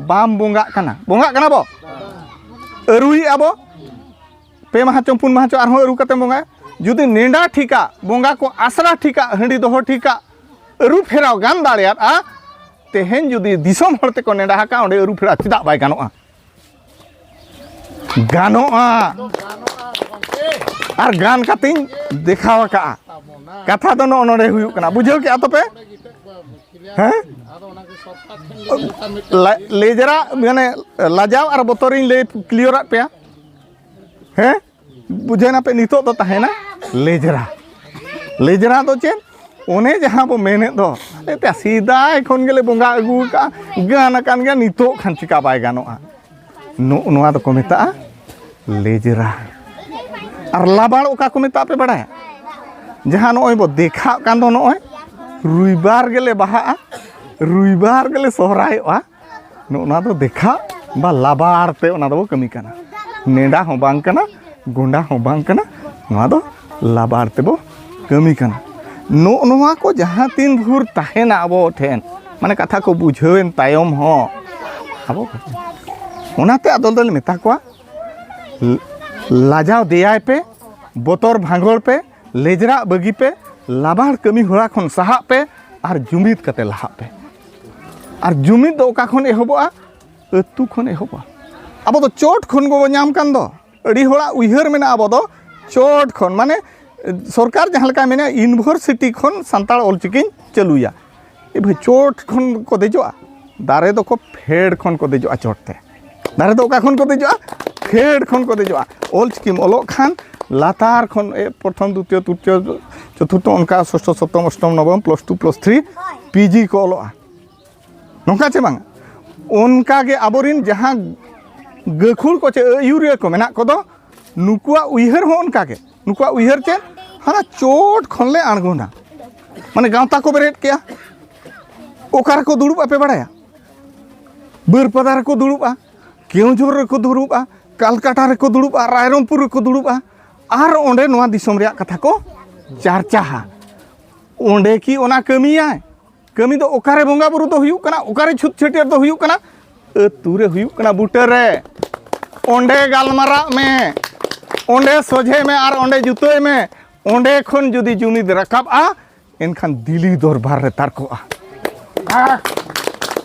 ᱵᱟᱢ ᱵᱚᱸᱜᱟᱜ ᱠᱟᱱᱟ᱾ ᱵᱚᱸᱜᱟᱜ ᱠᱟᱱᱟ ᱵᱚ? ᱟᱹᱨᱩᱭᱮᱫᱼᱟ ᱵᱚ? ᱯᱮ ᱢᱟᱦᱟ ᱪᱚᱝ ᱯᱩᱱ ᱢᱟᱦᱟ ᱪᱚᱝ ᱟᱨᱦᱚᱸ ᱟᱹᱨᱩ ᱠᱟᱛᱮ ᱵᱚᱸᱜᱟᱭᱟ᱾ ᱡᱩᱫᱤ ᱱᱮᱰᱟ ᱴᱷᱤᱠᱟ, ᱵᱚᱸᱜᱟ ᱠᱚ ᱟᱥᱲᱟ ᱴᱷᱤᱠᱟ, ᱦᱟᱺᱰᱤ ᱫᱚᱦᱚ ᱴᱷᱤᱠᱟ, ᱟᱹᱨᱩ ᱯᱷᱮᱨᱟᱣ ᱜᱟᱱ ᱫᱟᱲᱮᱭᱟᱜᱼᱟ, ᱛᱮᱦᱮᱧ ᱡᱩᱫᱤ ᱫᱤᱥᱚᱢ ᱦᱚᱲ ᱛᱮᱠᱚ ᱱᱮᱰᱟ ᱟᱠᱟᱫ, ᱚᱸᱰᱮ ᱟᱹᱨᱩ ᱯᱷᱮᱨᱟᱣ ᱪᱮᱫᱟᱜ ᱵᱟᱭ ᱜᱟᱱᱚᱜᱼᱟ? ᱜᱟᱱᱚᱜᱼᱟ᱾ ᱟᱨ ᱜᱟᱱ ᱠᱟᱛᱮᱧ ᱫᱮᱠᱷᱟᱣ ᱟᱠᱟᱫᱼᱟ᱾ ᱠᱟᱛᱷᱟ ᱫᱚ ᱱᱚᱜᱼᱚ ᱱᱚᱰᱮ ᱦᱩᱭᱩᱜ ᱠᱟᱱᱟ, ᱵᱩᱡᱷᱟᱹᱣ ᱠᱮᱜᱼᱟ ᱛᱚᱯᱮ? ᱦᱮᱸ? ᱞᱮᱡᱮᱨᱟ ᱢᱟᱱᱮ ᱞᱟᱡᱟᱣ ᱟᱨ ᱵᱚᱛᱚᱨᱤᱧ ᱞᱟᱹᱭ ᱠᱞᱤᱭᱟᱨᱟᱫ ᱯᱮᱭᱟ᱾ ᱦᱮᱸ? ᱵᱩᱡᱷᱟᱹᱣ ᱱᱟᱯᱮ? ᱱᱤᱛᱚᱜ ᱫᱚ ᱛᱟᱦᱮᱱᱟ ᱞᱮᱡᱽᱨᱟ᱾ ᱞᱮᱡᱽᱨᱟ ᱫᱚ ᱪᱮᱫ? ᱚᱱᱮ ᱡᱟᱦᱟᱸ ᱵᱚ ᱢᱮᱱᱮᱫ ᱫᱚ, ᱮᱱᱛᱮ ᱥᱮᱫᱟᱭ ᱠᱷᱚᱱ ᱜᱮᱞᱮ ᱵᱚᱸᱜᱟ ᱟᱹᱜᱩ ᱟᱠᱟᱫᱼᱟ, ᱜᱟᱱ ᱟᱠᱟᱱ ᱜᱮᱭᱟ, ᱱᱤᱛᱚᱜ ᱠᱷᱟᱱ ᱪᱤᱠᱟ ᱵᱟᱭ ᱜᱟᱱᱚᱜᱼᱟ? ᱱᱚᱜᱼᱚ ᱱᱚᱣᱟ ᱫᱚᱠᱚ ᱢᱮᱛᱟᱜᱼᱟ ᱞᱮᱡᱽᱨᱟ᱾ ᱟᱨ ᱞᱟᱵᱟᱲ ᱚᱠᱟ ᱠᱚ ᱢᱮᱛᱟᱜᱼᱟ ᱯᱮ ᱵᱟᱲᱟᱭᱟ? ᱡᱟᱦᱟᱸ ᱱᱚᱜᱼᱚᱭ ᱵᱚ ᱫᱮᱠᱷᱟᱜ ᱠᱟᱱ ᱫᱚ, ᱱᱚᱜᱼᱚᱭ ᱨᱩᱭᱵᱟᱨ ᱜᱮᱞᱮ ᱵᱟᱦᱟᱜᱼᱟ, ᱨᱩᱭᱵᱟᱨ ᱜᱮᱞᱮ ᱥᱚᱦᱨᱟᱭᱚᱜᱼᱟ, ᱱᱚᱜᱼᱚ ᱱᱚᱣᱟ ᱫᱚ ᱫᱮᱠᱷᱟᱜ ᱵᱟ ᱞᱟᱵᱟᱲ ᱛᱮ ᱚᱱᱟ ᱫᱚᱵᱚ ᱠᱟᱹᱢᱤ ᱠᱟᱱᱟ᱾ ᱱᱮᱰᱟ ᱦᱚᱸ ᱵᱟᱝ ᱠᱟᱱᱟ, ᱜᱚᱸᱰᱟ ᱦᱚᱸ ᱵᱟᱝ ᱠᱟᱱᱟ, ᱱᱚᱣᱟ ᱫᱚ ᱞᱟᱵᱟᱲ ᱛᱮᱵᱚ ᱠᱟᱹᱢᱤ ᱠᱟᱱᱟ᱾ ᱱᱚᱜᱼᱚ ᱱᱚᱣᱟ ᱠᱚ ᱡᱟᱦᱟᱸ ᱛᱤᱱ ᱵᱷᱳᱨ ᱛᱟᱦᱮᱱᱟ ᱟᱵᱚ ᱴᱷᱮᱱ, ᱢᱟᱱᱮ ᱠᱟᱛᱷᱟ ᱠᱚ ᱵᱩᱡᱷᱟᱹᱣᱮᱱ ᱛᱟᱭᱚᱢ ᱦᱚᱸ ᱟᱵᱚ, ᱚᱱᱟᱛᱮ ᱟᱫᱚ ᱫᱚᱞᱮ ᱢᱮᱛᱟ ᱠᱚᱣᱟ, ᱞᱟᱡᱟᱣ ᱫᱮᱭᱟᱭ ᱯᱮ, ᱵᱚᱛᱚᱨ ᱵᱷᱟᱸᱜᱚᱲ ᱯᱮ, ᱞᱮᱡᱽᱨᱟᱜ ᱵᱟᱹᱜᱤ ᱯᱮ, ᱞᱟᱵᱟᱲ ᱠᱟᱹᱢᱤ ᱦᱚᱨᱟ ᱠᱷᱚᱱ ᱥᱟᱦᱟᱜ ᱯᱮ ᱟᱨ ᱡᱩᱢᱤᱫ ᱠᱟᱛᱮ ᱞᱟᱦᱟᱜ ᱯᱮ᱾ ᱟᱨ ᱡᱩᱢᱤᱫ ᱫᱚ ᱚᱠᱟ ᱠᱷᱚᱱ ᱮᱦᱚᱵᱚᱜᱼᱟ? ᱟᱹᱛᱩ ᱠᱷᱚᱱ ᱮᱦᱚᱵᱚᱜᱼᱟ᱾ ᱟᱵᱚ ᱫᱚ ᱪᱚᱴ ᱠᱷᱚᱱ ᱜᱮᱵᱚ ᱧᱟᱢ ᱠᱟᱱ ᱫᱚ᱾ ᱟᱹᱰᱤ ᱦᱚᱲᱟᱜ ᱩᱭᱦᱟᱹᱨ ᱢᱮᱱᱟᱜᱼᱟ, ᱟᱵᱚ ᱫᱚ ᱪᱚᱴ ᱠᱷᱚᱱ, ᱢᱟᱱᱮ ᱥᱚᱨᱠᱟᱨ ᱡᱟᱦᱟᱸ ᱞᱮᱠᱟᱭ ᱢᱮᱱᱟ, ᱤᱭᱩᱱᱤᱵᱷᱟᱨᱥᱤᱴᱤ ᱠᱷᱚᱱ ᱥᱟᱱᱛᱟᱲ ᱚᱞᱪᱤᱠᱤᱧ ᱪᱟᱹᱞᱩᱭᱟ᱾ ᱮ ᱵᱷᱟᱹᱭ, ᱪᱚᱴ ᱠᱷᱚᱱ ᱠᱚ ᱫᱮᱡᱚᱜᱼᱟ? ᱫᱟᱨᱮ ᱫᱚᱠᱚ ᱯᱷᱮᱰ ᱠᱷᱚᱱ ᱠᱚ ᱫᱮᱡᱚᱜᱼᱟ ᱪᱚᱴ ᱛᱮ᱾ ᱫᱟᱨᱮ ᱫᱚ ᱚᱠᱟ ᱠᱷᱚᱱ ᱠᱚ ᱫᱮᱡᱚᱜᱼᱟ? ᱯᱷᱮᱰ ᱠᱷᱚᱱ ᱠᱚ ᱫᱮᱡᱚᱜᱼᱟ᱾ ᱚᱞᱪᱤᱠᱤᱢ ᱚᱞᱚᱜ ᱠᱷᱟᱱ ᱞᱟᱛᱟᱨ ᱠᱷᱚᱱ, ᱮ, ᱯᱨᱚᱛᱷᱚᱢ, ᱫᱩᱛᱤᱭᱚ, ᱛᱨᱤᱛᱤᱭᱚ, ᱪᱚᱛᱩᱨᱛᱷᱚ, ᱚᱱᱠᱟ ᱥᱚᱥᱴᱚ, ᱥᱚᱯᱛᱚᱢ, ᱚᱥᱴᱚᱢ, ᱱᱚᱵᱚᱢ, plus two, plus three, P G ᱠᱚ ᱚᱞᱚᱜᱼᱟ᱾ ᱱᱚᱝᱠᱟ ᱪᱮ ᱵᱟᱝ? ᱚᱱᱠᱟ ᱜᱮ ᱟᱵᱚᱨᱤᱱ ᱡᱟᱦᱟᱸ ᱜᱟᱹᱠᱷᱩᱲ ᱠᱚ ᱪᱮ ᱟᱹᱭᱩᱨᱤᱭᱟᱹ ᱠᱚ ᱢᱮᱱᱟᱜ ᱠᱚᱫᱚ, ᱱᱩᱠᱩᱣᱟᱜ ᱩᱭᱦᱟᱹᱨ ᱦᱚᱸ ᱚᱱᱠᱟ ᱜᱮ᱾ ᱱᱩᱠᱩᱣᱟᱜ ᱩᱭᱦᱟᱹᱨ ᱪᱮᱫ? ᱦᱟᱱᱟ ᱪᱚᱴ ᱠᱷᱚᱱ ᱞᱮ ᱟᱬᱜᱚᱱᱟ᱾ ᱢᱟᱱᱮ ᱜᱟᱶᱛᱟ ᱠᱚ ᱵᱮᱨᱮᱫ ᱠᱮᱜᱼᱟ᱾ ᱚᱠᱟ ᱨᱮᱠᱚ ᱫᱩᱲᱩᱵᱼᱟ ᱯᱮ ᱵᱟᱲᱟᱭᱟ? ᱵᱟᱹᱨᱯᱟᱫᱟ ᱨᱮᱠᱚ ᱫᱩᱲᱩᱵᱼᱟ, ᱠᱮᱣᱡᱷᱳᱨ ᱨᱮᱠᱚ ᱫᱩᱲᱩᱵᱼᱟ, ᱠᱟᱞᱠᱟᱴᱟ ᱨᱮᱠᱚ ᱫᱩᱲᱩᱵᱼᱟ, ᱨᱟᱭᱨᱚᱝᱯᱩᱨ ᱨᱮᱠᱚ ᱫᱩᱲᱩᱵᱼᱟ᱾ ᱟᱨ ᱚᱸᱰᱮ ᱱᱚᱣᱟ ᱫᱤᱥᱚᱢ ᱨᱮᱭᱟᱜ ᱠᱟᱛᱷᱟ ᱠᱚ ᱪᱟᱨᱪᱟᱦᱟ᱾ ᱚᱸᱰᱮ ᱠᱤ ᱚᱱᱟ ᱠᱟᱹᱢᱤᱭᱟᱭ? ᱠᱟᱹᱢᱤ ᱫᱚ ᱚᱠᱟᱨᱮ ᱵᱚᱸᱜᱟ ᱵᱩᱨᱩ ᱫᱚ ᱦᱩᱭᱩᱜ ᱠᱟᱱᱟ, ᱚᱠᱟᱨᱮ ᱪᱷᱩᱛ ᱪᱷᱟᱹᱴᱭᱟᱹᱨ ᱫᱚ ᱦᱩᱭᱩᱜ ᱠᱟᱱᱟ? ᱟᱹᱛᱩ ᱨᱮ ᱦᱩᱭᱩᱜ ᱠᱟᱱᱟ, ᱵᱩᱴᱟᱹ ᱨᱮ᱾ ᱚᱸᱰᱮ ᱜᱟᱞᱢᱟᱨᱟᱜ ᱢᱮ᱾ ᱚᱸᱰᱮ ᱥᱚᱡᱷᱮ ᱢᱮ ᱟᱨ ᱚᱸᱰᱮ ᱡᱩᱛᱟᱹᱭ ᱢᱮ᱾ ᱚᱸᱰᱮ ᱠᱷᱚᱱ ᱡᱩᱫᱤ ᱡᱩᱢᱤᱫ ᱨᱟᱠᱟᱵᱼᱟ, ᱮᱱᱠᱷᱟᱱ ᱫᱤᱞᱤ ᱫᱚᱨᱵᱟᱨ ᱨᱮ ᱛᱟᱨᱠᱚᱜᱼᱟ᱾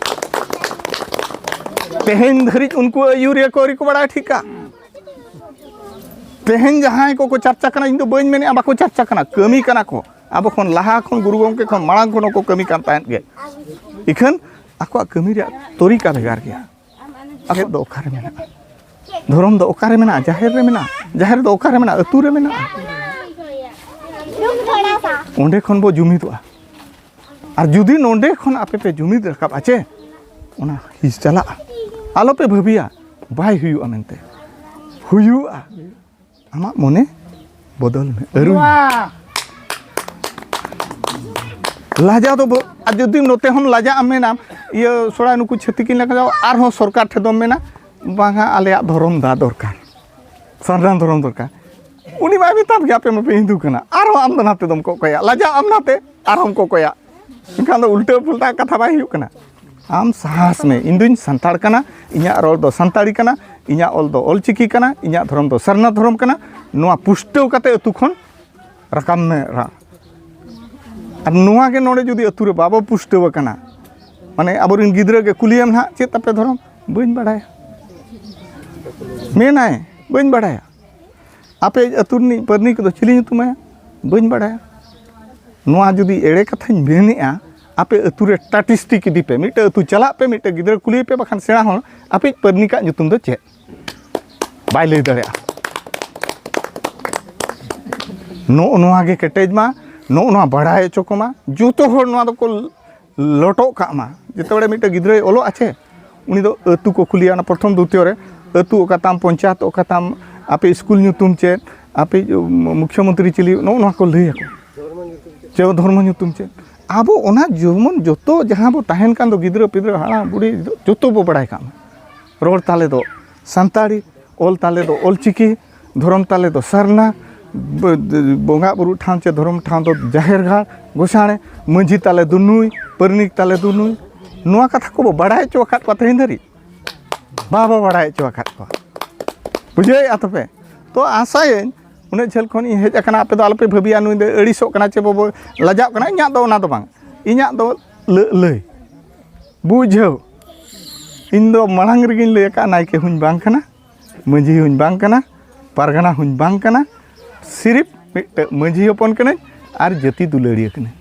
ᱛᱮᱦᱮᱧ ᱫᱷᱟᱹᱨᱤᱡ ᱩᱱᱠᱩ ᱟᱹᱭᱩᱨᱤᱭᱟᱹ ᱠᱚ ᱟᱹᱣᱨᱤ ᱠᱚ ᱵᱟᱲᱟᱭ ᱴᱷᱤᱠᱟ᱾ ᱛᱮᱦᱮᱧ ᱡᱟᱦᱟᱸᱭ ᱠᱚᱠᱚ ᱪᱟᱨᱪᱟ ᱠᱟᱱᱟ, ᱤᱧ ᱫᱚ ᱵᱟᱹᱧ ᱢᱮᱱᱮᱫᱼᱟ ᱵᱟᱠᱚ ᱪᱟᱨᱪᱟ ᱠᱟᱱᱟ, ᱠᱟᱹᱢᱤ ᱠᱟᱱᱟ ᱠᱚ᱾ ᱟᱵᱚ ᱠᱷᱚᱱ ᱞᱟᱦᱟ ᱠᱷᱚᱱ, ᱜᱩᱨᱩ ᱜᱚᱢᱠᱮ ᱠᱷᱚᱱ ᱢᱟᱲᱟᱝ ᱠᱷᱚᱱ ᱦᱚᱸᱠᱚ ᱠᱟᱹᱢᱤ ᱠᱟᱱ ᱛᱟᱦᱮᱸᱫ ᱜᱮ᱾ ᱤᱠᱷᱟᱹᱱ ᱟᱠᱚᱣᱟᱜ ᱠᱟᱹᱢᱤ ᱨᱮᱭᱟᱜ ᱛᱚᱨᱤᱠᱟ ᱵᱷᱮᱜᱟᱨ ᱜᱮᱭᱟ᱾ ᱟᱵᱚ ᱫᱚ ᱚᱠᱟᱨᱮ ᱢᱮᱱᱟᱜᱼᱟ? ᱫᱷᱚᱨᱚᱢ ᱫᱚ ᱚᱠᱟᱨᱮ ᱢᱮᱱᱟᱜᱼᱟ? ᱡᱟᱦᱮᱨ ᱨᱮ ᱢᱮᱱᱟᱜᱼᱟ᱾ ᱡᱟᱦᱮᱨ ᱫᱚ ᱚᱠᱟᱨᱮ ᱢᱮᱱᱟᱜᱼᱟ? ᱟᱹᱛᱩ ᱨᱮ ᱢᱮᱱᱟᱜᱼᱟ᱾ ᱚᱸᱰᱮ ᱠᱷᱚᱱ ᱵᱚ ᱡᱩᱢᱤᱫᱚᱜᱼᱟ᱾ ᱟᱨ ᱡᱩᱫᱤ ᱱᱚᱸᱰᱮ ᱠᱷᱚᱱ ᱟᱯᱮ ᱯᱮ ᱡᱩᱢᱤᱫ ᱨᱟᱠᱟᱵᱼᱟ ᱪᱮ, ᱚᱱᱟ ᱦᱤᱸᱥ ᱪᱟᱞᱟᱜᱼᱟ᱾ ᱟᱞᱚᱯᱮ ᱵᱷᱟᱹᱵᱤᱭᱟ ᱵᱟᱭ ᱦᱩᱭᱩᱜᱼᱟ ᱢᱮᱱᱛᱮ᱾ ᱦᱩᱭᱩᱜᱼᱟ᱾ ᱟᱢᱟᱜ ᱢᱚᱱᱮ ᱵᱚᱫᱚᱞ ᱢᱮ, ᱟᱹᱨᱩᱭ ᱢᱮ᱾ ᱞᱟᱡᱟᱣ ᱫᱚ ᱵᱚ-, ᱟᱨ ᱡᱩᱫᱤ ᱱᱚᱛᱮ ᱦᱚᱸᱢ ᱞᱟᱡᱟᱜ ᱟᱢ, ᱢᱮᱱᱟᱢ, "ᱤᱭᱟᱹ ᱥᱚᱲᱟ, ᱱᱩᱠᱩ ᱪᱷᱟᱹᱛᱤᱠᱤᱧ ᱞᱟᱡᱟᱣ", ᱟᱨᱦᱚᱸ ᱥᱚᱨᱠᱟᱨ ᱴᱷᱮᱱ ᱫᱚᱢ ᱢᱮᱱᱟ, "ᱵᱟᱝᱟ, ᱟᱞᱮᱭᱟᱜ ᱫᱷᱚᱨᱚᱢ ᱫᱟ ᱫᱚᱨᱠᱟᱨ, ᱥᱟᱨᱱᱟ ᱫᱷᱚᱨᱚᱢ ᱫᱚᱨᱠᱟᱨ᱾" ᱩᱱᱤ ᱢᱟᱭ ᱢᱮᱛᱟᱢ ᱜᱮ, "ᱟᱯᱮ ᱢᱟᱯᱮ ᱦᱤᱱᱫᱩ ᱠᱟᱱᱟ", ᱟᱨᱦᱚᱸ ᱟᱢ ᱫᱚ ᱱᱟᱛᱮ ᱫᱚᱢ ᱠᱚᱠᱚᱭᱟ, ᱞᱟᱡᱟᱜ ᱟᱢ ᱱᱟᱛᱮ, ᱟᱨᱦᱚᱸᱢ ᱠᱚᱠᱚᱭᱟ᱾ ᱮᱱᱠᱷᱟᱱ ᱫᱚ ᱩᱞᱴᱟᱹ ᱯᱩᱞᱴᱟ ᱠᱟᱛᱷᱟ ᱵᱟᱭ ᱦᱩᱭᱩᱜ ᱠᱟᱱᱟ? ᱟᱢ ᱥᱟᱦᱟᱥ ᱢᱮ, "ᱤᱧ ᱫᱩᱧ ᱥᱟᱱᱛᱟᱲ ᱠᱟᱱᱟ, ᱤᱧᱟᱹᱜ ᱨᱚᱲ ᱫᱚ ᱥᱟᱱᱛᱟᱲᱤ ᱠᱟᱱᱟ, ᱤᱧᱟᱹᱜ ᱚᱞ ᱫᱚ ᱚᱞᱪᱤᱠᱤ ᱠᱟᱱᱟ, ᱤᱧᱟᱹᱜ ᱫᱷᱚᱨᱚᱢ ᱫᱚ ᱥᱟᱨᱱᱟ ᱫᱷᱚᱨᱚᱢ ᱠᱟᱱᱟ", ᱱᱚᱣᱟ ᱯᱩᱥᱴᱟᱹᱣ ᱠᱟᱛᱮ ᱟᱹᱛᱩ ᱠᱷᱚᱱ ᱨᱟᱠᱟᱵ ᱢᱮ ᱨᱟ-, ᱟᱨ ᱱᱚᱣᱟ ᱜᱮ ᱱᱚᱰᱮ ᱡᱩᱫᱤ ᱟᱹᱛᱩ ᱨᱮ ᱵᱟᱵᱚ ᱯᱩᱥᱴᱟᱹᱣ ᱟᱠᱟᱱᱟ, ᱢᱟᱱᱮ ᱟᱵᱚᱨᱮᱱ ᱜᱤᱫᱽᱨᱟᱹ ᱜᱮ ᱠᱩᱞᱤᱭᱮᱢ ᱱᱟᱦᱟᱜ, "ᱪᱮᱫ ᱛᱟᱯᱮ ᱫᱷᱚᱨᱚᱢ?" "ᱵᱟᱹᱧ ᱵᱟᱲᱟᱭᱟ", ᱢᱮᱱᱟᱭ, "ᱵᱟᱹᱧ ᱵᱟᱲᱟᱭᱟ"᱾ ᱟᱯᱮ ᱟᱹᱛᱩ ᱨᱤᱱᱤᱡ ᱯᱟᱹᱨᱱᱤ ᱠᱚᱫᱚ ᱪᱤᱞᱤ ᱧᱩᱛᱩᱢ ᱟᱭᱟ? ᱵᱟᱹᱧ ᱵᱟᱲᱟᱭᱟ᱾ ᱱᱚᱣᱟ ᱡᱩᱫᱤ ᱮᱲᱮ ᱠᱟᱛᱷᱟᱧ ᱢᱮᱱᱮᱫᱼᱟ, ᱟᱯᱮ ᱟᱹᱛᱩ ᱨᱮ ᱴᱟᱴᱤᱥᱴᱤᱠ ᱤᱫᱤ ᱯᱮ, ᱢᱤᱫᱴᱮᱡ ᱟᱹᱛᱩ ᱪᱟᱞᱟᱜ ᱯᱮ, ᱢᱤᱫᱴᱮᱡ ᱜᱤᱫᱽᱨᱟᱹ ᱠᱩᱞᱤᱭᱮ ᱯᱮ, ᱵᱟᱠᱷᱟᱱ ᱥᱮᱬᱟ ᱦᱚᱲ, "ᱟᱯᱮᱭᱤᱡ ᱯᱟᱹᱨᱱᱤᱠᱟᱜ ᱧᱩᱛᱩᱢ ᱫᱚ ᱪᱮᱫ?" ᱵᱟᱭ ᱞᱟᱹᱭ ᱫᱟᱲᱮᱭᱟᱜᱼᱟ᱾ ᱱᱚᱜᱼᱚ ᱱᱚᱣᱟ ᱜᱮ ᱠᱮᱴᱮᱡ ᱢᱟ, ᱱᱚᱜᱼᱚ ᱱᱚᱣᱟ ᱵᱟᱲᱟᱭ ᱦᱚᱪᱚ ᱠᱚᱢᱟ, ᱡᱚᱛᱚ ᱦᱚᱲ ᱱᱚᱣᱟ ᱫᱚᱠᱚ ᱞᱚᱴᱚᱜ ᱠᱟᱜ ᱢᱟ᱾ ᱡᱮᱛᱮ ᱵᱮᱲᱮ ᱢᱤᱫᱴᱮᱱ ᱜᱤᱫᱽᱨᱟᱹᱭ ᱚᱞᱚᱜ ᱟᱪᱮ, ᱩᱱᱤ ᱫᱚ ᱟᱹᱛᱩ ᱠᱚ ᱠᱩᱞᱤᱭᱟ, ᱚᱱᱟ ᱯᱨᱚᱛᱷᱚᱢ ᱫᱩᱛᱤᱭᱚ ᱨᱮ, "ᱟᱹᱛᱩ ᱚᱠᱟ ᱛᱟᱢ, ᱯᱚᱧᱪᱟᱭᱮᱛ ᱚᱠᱟ ᱛᱟᱢ, ᱟᱯᱮ ᱥᱠᱩᱞ ᱧᱩᱛᱩᱢ ᱪᱮᱫ, ᱟᱯᱮ, ᱩᱢ, ᱢᱩᱠᱷᱭᱚᱢᱚᱱᱛᱨᱤ ᱪᱤᱞᱤ?" ᱱᱚᱜᱼᱚ ᱱᱚᱣᱟ ᱠᱚ ᱞᱟᱹᱭ ᱟᱠᱚ᱾ ᱪᱮ ᱫᱷᱚᱨᱢᱚ ᱧᱩᱛᱩᱢ ᱪᱮᱫ? ᱟᱵᱚ ᱚᱱᱟ ᱡᱮᱢᱚᱱ ᱡᱚᱛᱚ ᱡᱟᱦᱟᱸ ᱵᱚ ᱛᱟᱦᱮᱱ ᱠᱟᱱ ᱫᱚ, ᱜᱤᱫᱽᱨᱟᱹ ᱯᱤᱫᱽᱨᱟᱹ, ᱦᱟᱲᱟᱢ ᱵᱩᱲᱦᱤ, ᱡᱚᱛᱚ ᱵᱚ ᱵᱟᱲᱟᱭ ᱠᱟᱜ ᱢᱟ᱾ ᱨᱚᱲ ᱛᱟᱞᱮ ᱫᱚ ᱥᱟᱱᱛᱟᱲᱤ, ᱚᱞ ᱛᱟᱞᱮ ᱫᱚ ᱚᱞᱪᱤᱠᱤ, ᱫᱷᱚᱨᱚᱢ ᱛᱟᱞᱮ ᱫᱚ ᱥᱟᱨᱱᱟ, ᱵ-, ᱵᱚᱸᱜᱟ ᱵᱩᱨᱩ ᱴᱷᱟᱶ ᱪᱮ ᱫᱷᱚᱨᱚᱢ ᱴᱷᱟᱶ ᱫᱚ ᱡᱟᱦᱮᱨ ᱜᱟᱲ, ᱜᱚᱥᱟᱬᱮ, ᱢᱟᱹᱡᱷᱤ ᱛᱟᱞᱮ ᱫᱚ ᱱᱩᱭ, ᱯᱟᱨᱟᱱᱤᱠ ᱛᱟᱞᱮ ᱫᱚ ᱱᱩᱭ᱾ ᱱᱚᱣᱟ ᱠᱟᱛᱷᱟ ᱠᱚᱵᱚ ᱵᱟᱲᱟᱭ ᱦᱚᱪᱚ ᱟᱠᱟᱫ ᱠᱚᱣᱟ ᱛᱮᱦᱮᱧ ᱫᱷᱟᱹᱨᱤᱡ? ᱵᱟᱵᱚ ᱵᱟᱲᱟᱭ ᱦᱚᱪᱚ ᱟᱠᱟᱫ ᱠᱚᱣᱟ᱾ ᱵᱩᱡᱷᱟᱹᱣᱮᱫᱼᱟ ᱛᱚᱯᱮ? ᱛᱚ ᱟᱥᱟᱭᱟᱹᱧ ᱩᱱᱟᱹᱜ ᱡᱷᱟᱹᱞ ᱠᱷᱚᱱ ᱤᱧ ᱦᱮᱡ ᱟᱠᱟᱱᱟ, ᱟᱯᱮ ᱫᱚ ᱟᱞᱚᱯᱮ ᱵᱷᱟᱹᱵᱤᱭᱟ ᱱᱩᱭ ᱫᱚ ᱟᱹᱲᱤᱥᱚᱜ ᱠᱟᱱᱟ ᱪᱮ ᱵᱟᱵᱚ ᱞᱟᱡᱟᱜ ᱠᱟᱱᱟ᱾ ᱤᱧᱟᱹᱜ ᱫᱚ ᱚᱱᱟ ᱫᱚ ᱵᱟᱝ, ᱤᱧᱟᱹᱜ ᱫᱚ ᱞᱟᱹ- ᱞᱟᱹᱭ ᱵᱩᱡᱷᱟᱹᱣ᱾ ᱤᱧ ᱫᱚ ᱢᱟᱲᱟᱝ ᱨᱮᱜᱮᱧ ᱞᱟᱹᱭ ᱟᱠᱟᱫᱼᱟ, ᱱᱟᱭᱠᱮ ᱦᱚᱸᱧ ᱵᱟᱝ ᱠᱟᱱᱟ, ᱢᱟᱹᱡᱷᱤ ᱦᱚᱸᱧ ᱵᱟᱝ ᱠᱟᱱᱟ, ᱯᱟᱨᱜᱟᱱᱟ ᱦᱚᱸᱧ ᱵᱟᱝ ᱠᱟᱱᱟ, ᱥᱤᱨᱤᱯ ᱢᱤᱫᱴᱮᱱ ᱢᱟᱹᱡᱷᱤ ᱦᱚᱯᱚᱱ ᱠᱟᱹᱱᱟᱹᱧ ᱟᱨ ᱡᱟᱹᱛᱤ ᱫᱩᱞᱟᱹᱲᱤᱭᱟᱹ ᱠᱟᱹᱱᱟᱹᱧ᱾